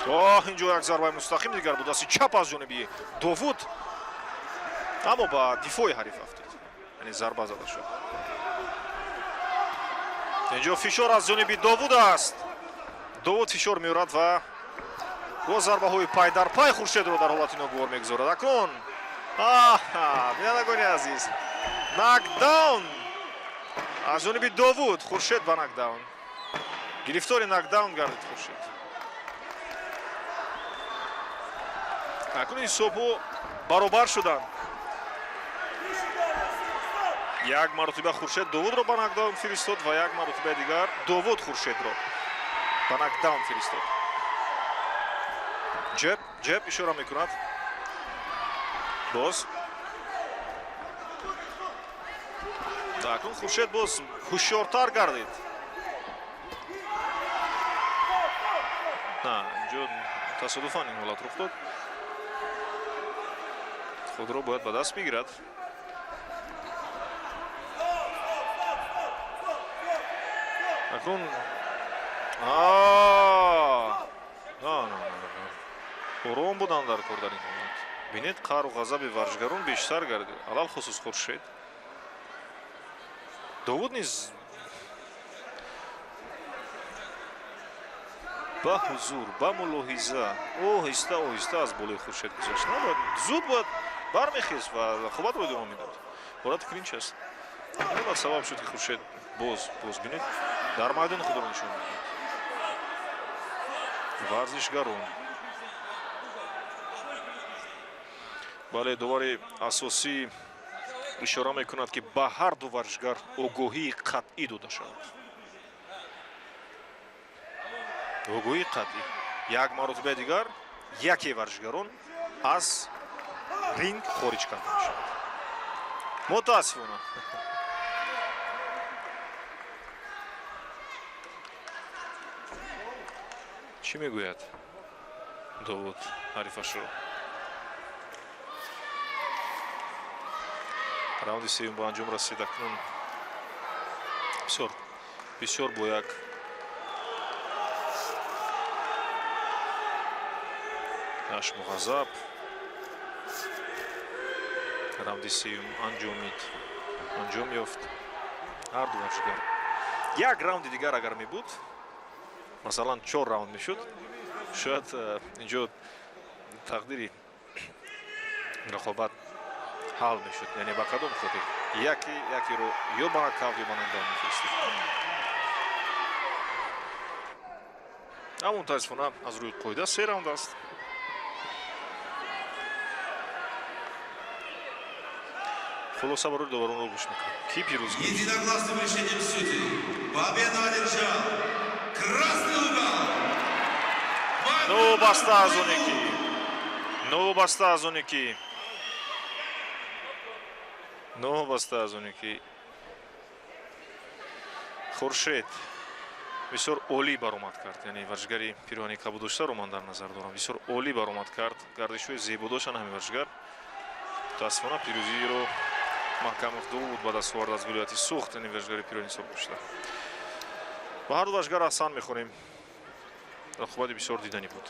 Оҳ, инҷо як зарбаи мустақим дигар бо дасти чап аз ҷониби Довуд, аммо ба дифои ҳариф афтид, яъне зарба зада шуд. Инҷо фишор аз ҷониби Довуд аст. Довуд фишор меорад ва бо зарбаҳои пайдарпай Хуршедро дар ҳолати ногувор мегузорад. Акнун, бинандагони азиз, нокдаун аз ҷониби Довуд. Хуршед ба нокдаун гирифтори, нокдаун гардид Хуршед. Акнун ҳисобҳо баробар шуданд. Як маротиба Хуршед Довудро ба нокдаун фиристод ва як маротибаи дигар Довуд Хуршедро ба нокдаун фиристод. Ҷеб, ҷеб ишора мекунад. Боз. Акнун Хуршед боз ҳушёртар гардид. На, инҷо тасодуфан ин ҳолат рух дод. Худро бояд ба даст бигирад. Акнун на на на ором буданд дар кор дар ин ҳолат. Бинед, қаҳру ғазаби варзишгарон бештар гардид, алалхусус Хуршед. Довуд низ ба ҳузур, ба мулоҳиза оҳиста оҳиста аз болои Хуршед гузашт. Набояд зуд бояд бармехест ва рақобатро идома медод. Ҳолати клинч аст. Ин ҳолат сабаб шуд, ки Хуршед боз боз бинед дар майдон худро нишон медод. Варзишгарон. Бале, довари асосӣ ишора мекунад, ки ба ҳар ду варзишгар огоҳии қатъӣ дода шавад. Огоҳии қатъӣ. Як маротибаи дигар яке варзишгарон аз ринг хориҷ карда мешавад. Мутаассифона. Чӣ мегӯяд Довуд ҳарифашро? Раунди сеюм ба анҷом расид. Акнун бисёр бисёр бо як хашму ғазаб раунди сеюм анҷом ёфт. Ҳар ду варзишгар як раунди дигар агар мебуд, масалан 4 раунд мешуд, шояд инҷо тақдири рақобат ҳал мешуд. Яъне ба кадом хотир яке якеро ё ба нокаут ё ба нокдаун мефиристид. Аммо мутаассифона аз рӯи қоида 3 раунд аст. Хулоса барои доваронро гӯш мекунем. Ки пирӯз гашт? Единогласным решением судей победу одержал красный угол. Новобаста аз оне ки, новобаста аз оне ки, новобаста аз оне ки Хуршед бисёр олӣ баромад кард, яъне варзишгари пироҳани кабудоштаро ман дар назар дорам, бисёр олӣ баромад кард, гардишҳои зебо доштанд ҳамин варзишгар. Мутаассифона пирӯзиро Маҳкамов Довуд ба даст овард аз вилояти Сухт, яъне варзишгари пироҳани сурх дошта. Ба ҳар ду варзишгар аҳсан мехонем. Рақобати бисёр диданӣ буд.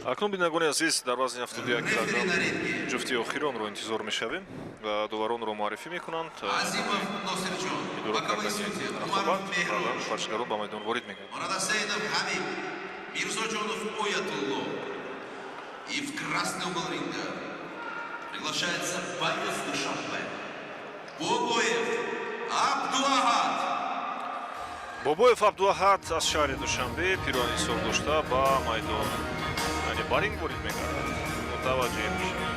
Акнун, бинандагони азиз, дар вазни 71 килограмм ҷуфти охиронро интизор мешавем ва доваронро муаррифӣ мекунанд. Азимов Носирҷон, Идора боковые кардани судьи рақобат, Умаров баъдан Меҳруш, варзишгарон ба майдон ворид мегарданд. Мурадасейдов Хабиб, Мирзоджонов Оятулло. И в красный угол ринга приглашается боец Душанбе Бобоев Абдуахад. Бобоев Абдуаҳад аз шаҳри Душанбе пироҳани сурх дошта ба майдон, яъне ба ринг ворид мегардад. Мутаваҷҷеҳ мешавед.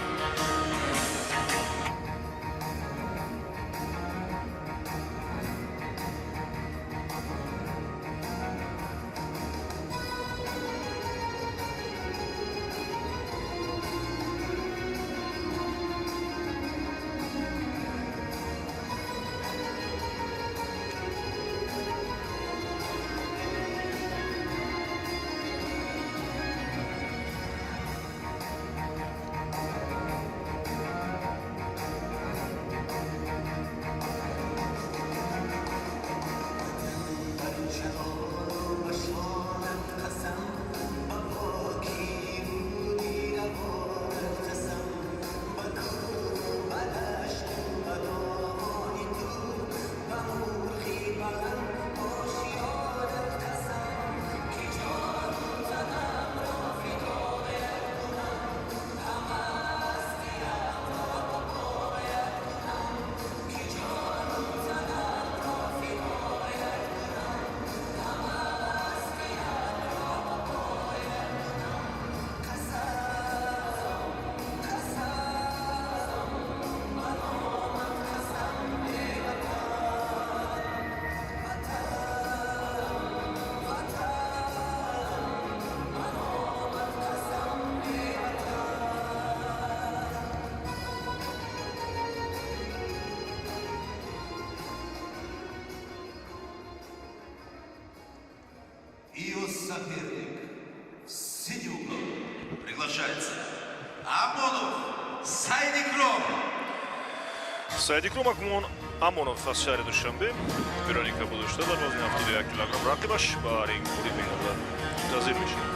И его соперник в синий угол приглашается Амонов Сайдикром. Саидикром Акмон Амонов аз шаҳри Душанбе пироҳани кабуд дошта дар вазни 71 килограмм рақибаш ба ринг ворид мегардад. Мунтазир мешавем.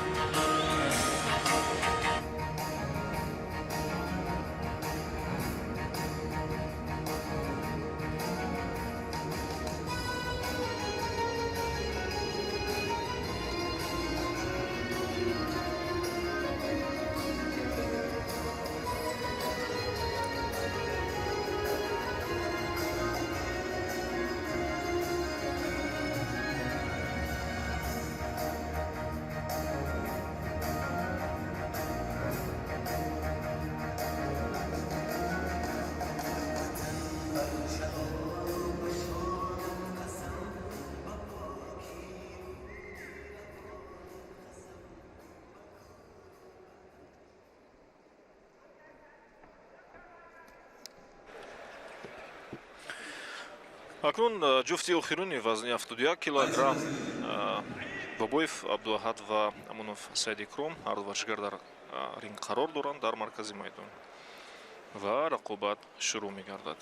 Акнун ҷуфти охируни вазни 71 килограмм, Бобоев Абдуаҳад ва Амонов Саидикром. Ҳарду варзишгар дар ринг қарор доранд, дар маркази майдон, ва рақобат шурӯъ мегардад.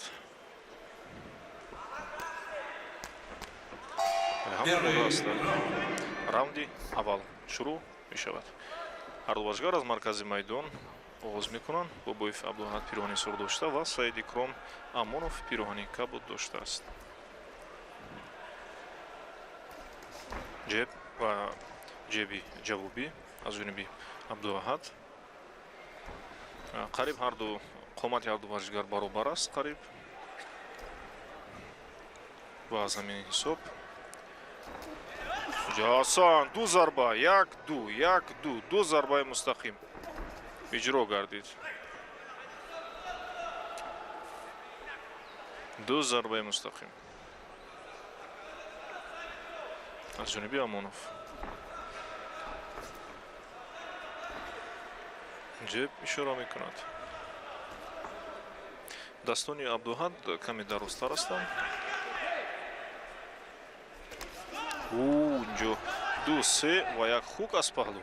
Ҳама ҳастанд, раунди аввал шурӯъ мешавад. Ҳарду варзишгар аз маркази майдон оғоз мекунанд. Бобоев Абдуаҳад пироҳани сурх дошта ва Саидикром Амонов пироҳани кабуд доштааст. Ҷеб ва ҷеби ҷавобӣ аз ҷониби Абдуаҳад. Қариб ҳарду қомати ҳарду варзишгар баробар аст, қариб, ва аз ҳамин ҳисоб ҷасан ду зарба, як, ду, як, ду, ду зарбаи мустақим иҷро гардид, ду зарбаи мустақим аз ҷониби Амонов. Ҷеб ишора мекунад. Дастони Абдуҳад каме дарозтар ҳастанд. Инҷо ду, се ва як хук аз паҳлӯ.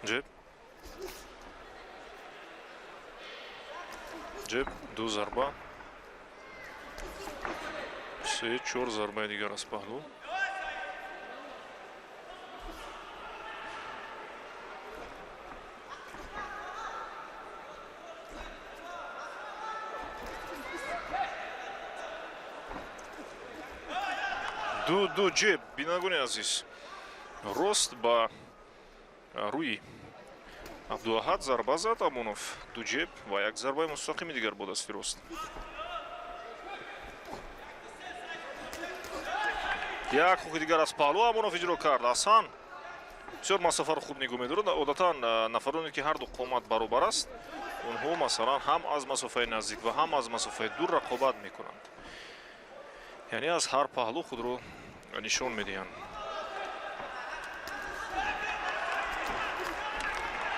Ҷеб, ҷеб, ду зарба, се, чор зарбаи дигар аз паҳлӯ. Ду ҷеб, бинандагони азиз, рост ба рӯи Абдуаҳад зарба зад Амонов. Ду ҷеб ва як зарбаи мустақими дигар бо дасти рост. Як хуки дигар аз паҳлӯ Амонов иҷро кард. Асан бисёр масофаро хуб нигоҳ медорад. Одатан нафароне ки ҳарду қомат баробар аст, онҳо масалан ҳам аз масофаи наздик ва ҳам аз масофаи дур рақобат мекунанд, яъне аз ҳар паҳлӯ худро нишон медиҳанд.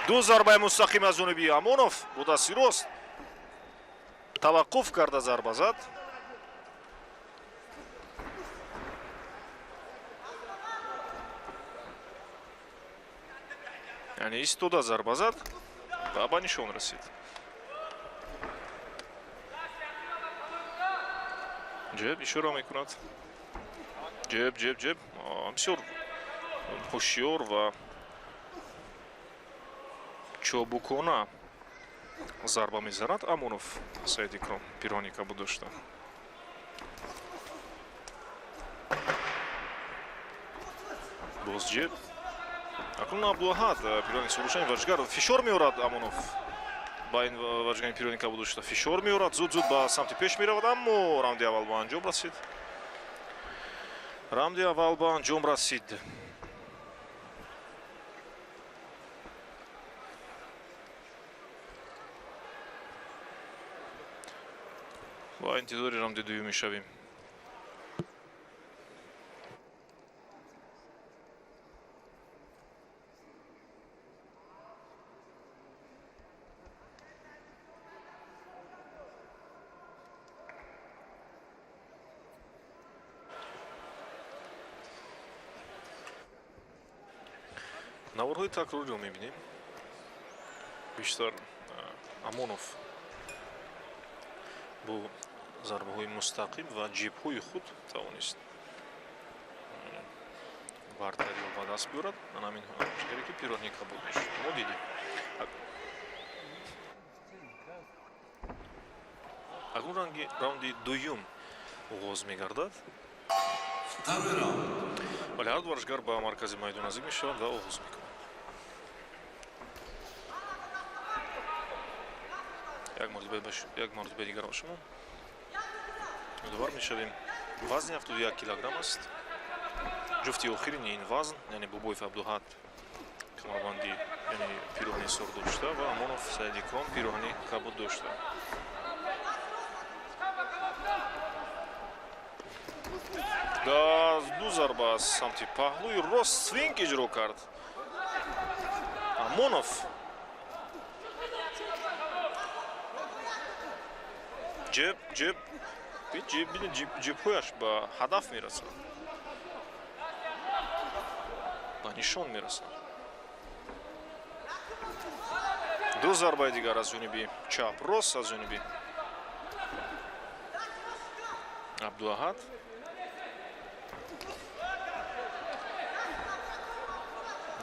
Ду зарбаи мустақим аз ҷониби Амонов бо дасти рост таваққуф карда зарба зад. Яъне истода зарба зад ва ба нишон расид. Ҷеб ишора мекунад. Ҷеб, ҷеб, ҷеб. Бисёр ҳушёр ва чобукона зарба мезанад Амонов Саид Икром, пирони кабуд дошта. Боз ҷеб. Акнун Абдуаҳад пирони сурушани варзишгар фишор меорад. Амонов ба ин варзишгари пирони кабуд дошта фишор меорад, зуд-зуд ба самти пеш меравад, аммо раунди аввал ба анҷом расид. Раунди аввал ба анҷом расид. Ва интизори раунди дуюм мешавем. Наворҳои такрориро мебинем. Бештар Амонов бо зарбаҳои мустақим ва ҷебҳои худ тавонист бартариро ба даст биёрад. Ана ҳамин варзишгаре ки пирони кабуд мешуд, мо дидем. Акнун раунди дуюм оғоз мегардад. Вале ҳар ду варзишгар ба маркази майдон наздик мешаванд ва оғоз мекунанд. Як маротиба дигар ба шумо ёдовар мешавем. Вазни 71 килограмм аст. Ҷуфти охирини ин вазн, яъне Бобоев Абдуҳад камарбанди, яъне пироҳани сур дошта ва Амонов Саид Икром пироҳани кабуд дошта. Ду зарба аз самти паҳлӯи рост свинг иҷро кард Амонов. Ҷеб, ҷеб, ҷеб, ҷебҳояш ба ҳадаф мерасад, ба нишон мерасад. Ду зарбаи дигар аз ҷониби чап рост аз ҷониби Абдуаҳад.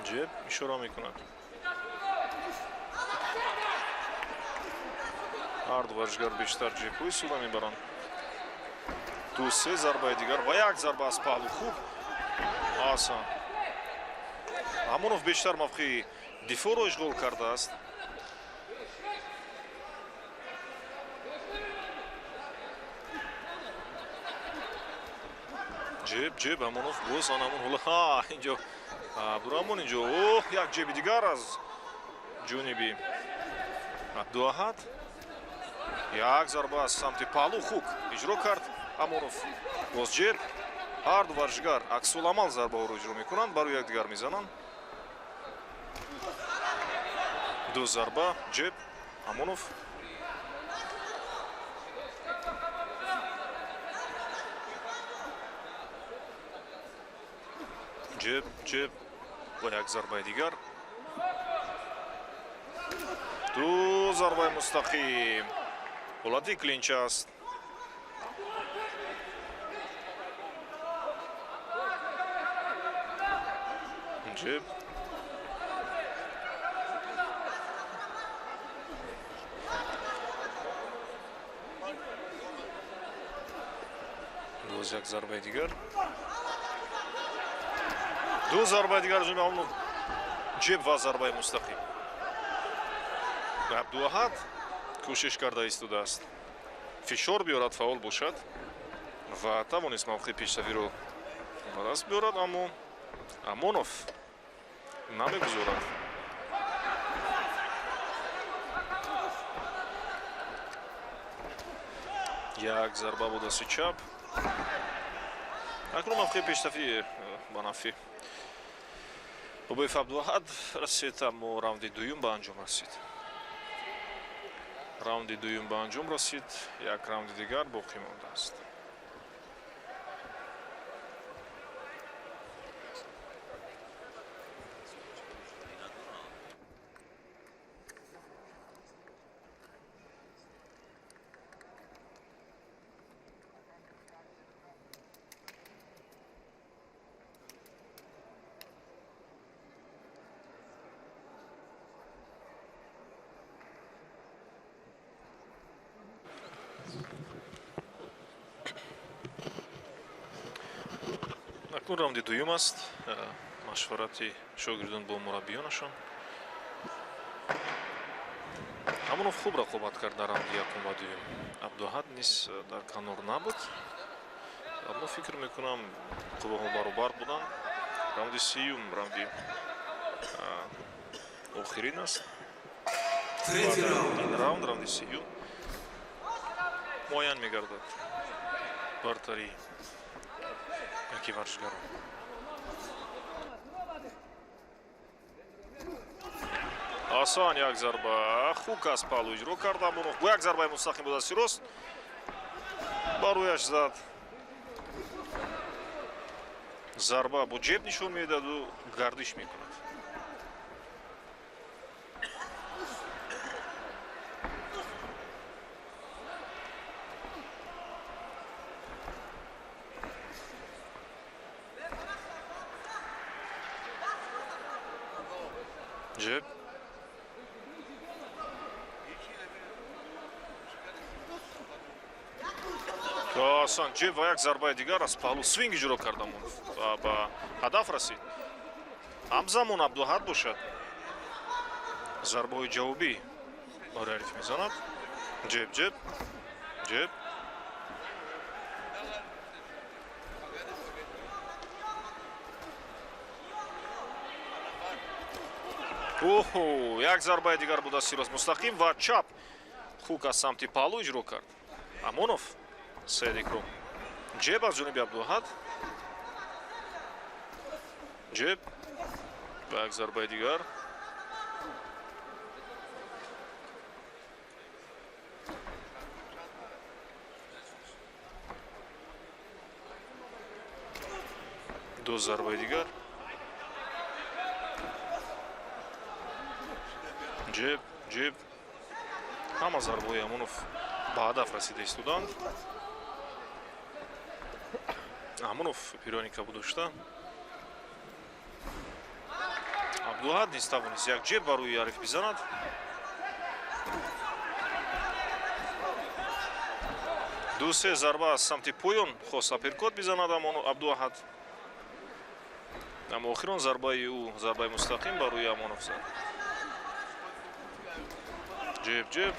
Ҷеб ишора мекунад. Ҳар ду варзишгар бештар ҷебҳои суда мебаранд. Ду се зарбаи дигар ва як зарба аз паҳлу хуб. Асан Амонов бештар мавқеи дифоъро ишғол кардааст. Ҷеб, ҷеб, Амонов боз анамон ҳола. Ҳа, инҷо Абдураҳмон, инҷо оҳ, як ҷеби дигар аз ҷониби Абдуаҳад. Як зарба аз самти паҳлу хук иҷро кард Амонов. Боз ҷеб. Ҳар ду варзишгар аксуламал зарбаҳоро иҷро мекунанд, барои якдигар мезананд. Ду зарба, ҷеб, Амонов. Ҷеб, ҷеб ва як зарбаи дигар. Ду зарбаи мустақим. Ҳолати клинч аст. Ҷеб. Ду Боз як зарбаи дигар. Ду зарбаи дигар аз ҷониби Амонов. Ҷеб ва зарбаи мустақим. Абдуаҳад кӯшиш карда истодааст. Фишор биёрад, фаъол бошад ва тавонист мавқеи пешсафиро ба даст биёрад, аммо Амонов намегузорад. Як зарба бо дасти чап. Акнун мавқеи пешсафӣ ба нафъи Бобоев Абдуаҳад расид, аммо раунди дуюм ба анҷом расид. Раунди дуюм ба анҷом расид, як раунди дигар боқӣ мондааст. Акнун раунди дуюм аст. Машварати шогирдон бо мураббиёнашон. Амонов хуб рақобат кард дар раунди якум ва дуюм. Абдуаҳад низ дар канор набуд. Аммо фикр мекунам қувваҳо баробар буданд. Раунди сеюм раунди охирин аст. Ин раунд, раунди сеюм муайян мегардад бартарии яки варзишгарон. Асан як зарба хук аз паҳлӯ иҷро кард Амонов. Бо як зарбаи мустақим бо дасти рост ба рӯяш зад. Зарба бо ҷеб нишон медиҳаду гардиш мекунад. Ҷеб. Асан ҷеб ва як зарбаи дигар аз паҳлӯ свинг иҷро кард Амонов ва ба ҳадаф расид. Ҳамзамон Абдуаҳад бошад зарбаҳои ҷавобӣ барои ҳариф мезанад. Ҷеб, ҷеб, ҷеб. Оҳо, як зарбаи дигар бо дасти рост мустақим ва чап хук аз самти паҳлӯ иҷро кард Амонов. Саид Икром. Ҷеб аз ҷониби Абдуаҳад. Ҷеб ва як зарбаи дигар. Ду зарбаи дигар. Ҷеб, ҷеб. Ҳама зарбаҳои Амонов ба ҳадаф расида истоданд. Амонов пирони кабуд дошта. Абдуаҳад низ тавонист як ҷеб ба рӯи ҳариф бизанад. Ду се зарба аз самти поён хост аперкот бизанад Абдуаҳад. Аммо охирон зарбаи ӯ зарбаи мустақим ба рӯи Амонов зад. Ҷеб, ҷеб.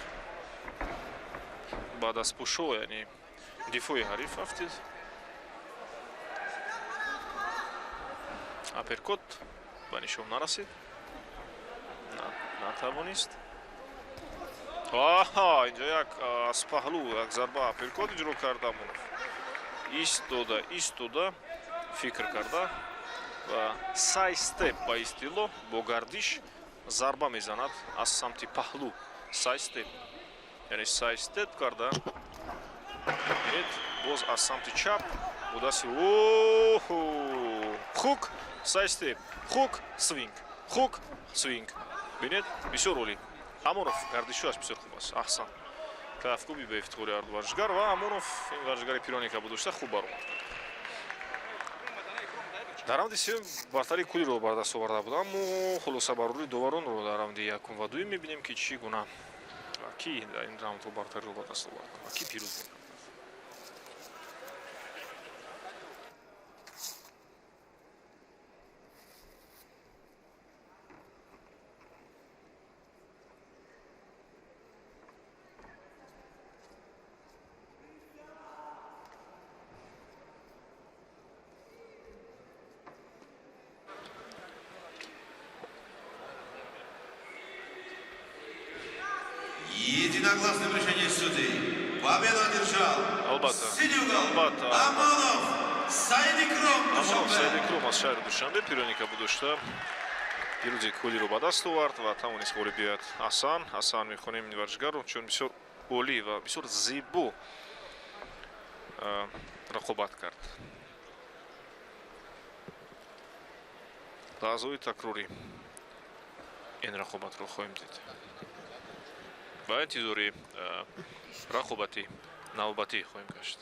Баъд аз пӯшо, яъне дифои ҳариф афтид. Аперкот ба нишон нарасид. Натавонист. Аҳа, инҷо як аз паҳлӯ як зарба аперкот иҷро кард Амонов. Истода, истода фикр карда ва сайд-степ ба истилоҳ бо гардиш зарба мезанад аз самти паҳлӯ. Сайд-степ. Яъне сайд-степ карда. Бинед, боз аз самти чап бо дасти оҳо, хук, сайд-степ, хук, свинг, хук, свинг. Бинед, бисёр олӣ. Амонов гардишояш бисёр хуб аст. Аҳсан. Кафкӯби ба ифтихори ҳарду варзишгар ва Амонов ин варзишгари пироне ки дошта хуб баромад кард. Дар раунди сеюм бартарии куллиро ба даст оварда буд, аммо хулосабарории доваронро дар раунди якум ва дуюм мебинем, ки чӣ гуна ва ки дар ин раундҳо бартариро ба даст овард ва ки пирӯз мегардад. Единогласным решением судей победу одержал Албатта. синий угол Албатта. Амонов Саидикром. Амонов Душанбе. Саидикром аз шаҳри Душанбе пирони кабуд дошта, пирӯзи куллиро ба даст овард ва тавонист ғолиб биёяд. Аҳсан, аҳсан мехонем ин варзишгарро, чун бисёр олӣ ва бисёр зебо рақобат кард. Лаҳзаҳои такрорӣ ин рақобатро хоҳем дид ва интизори рақобати навбатӣ хоҳем гашт.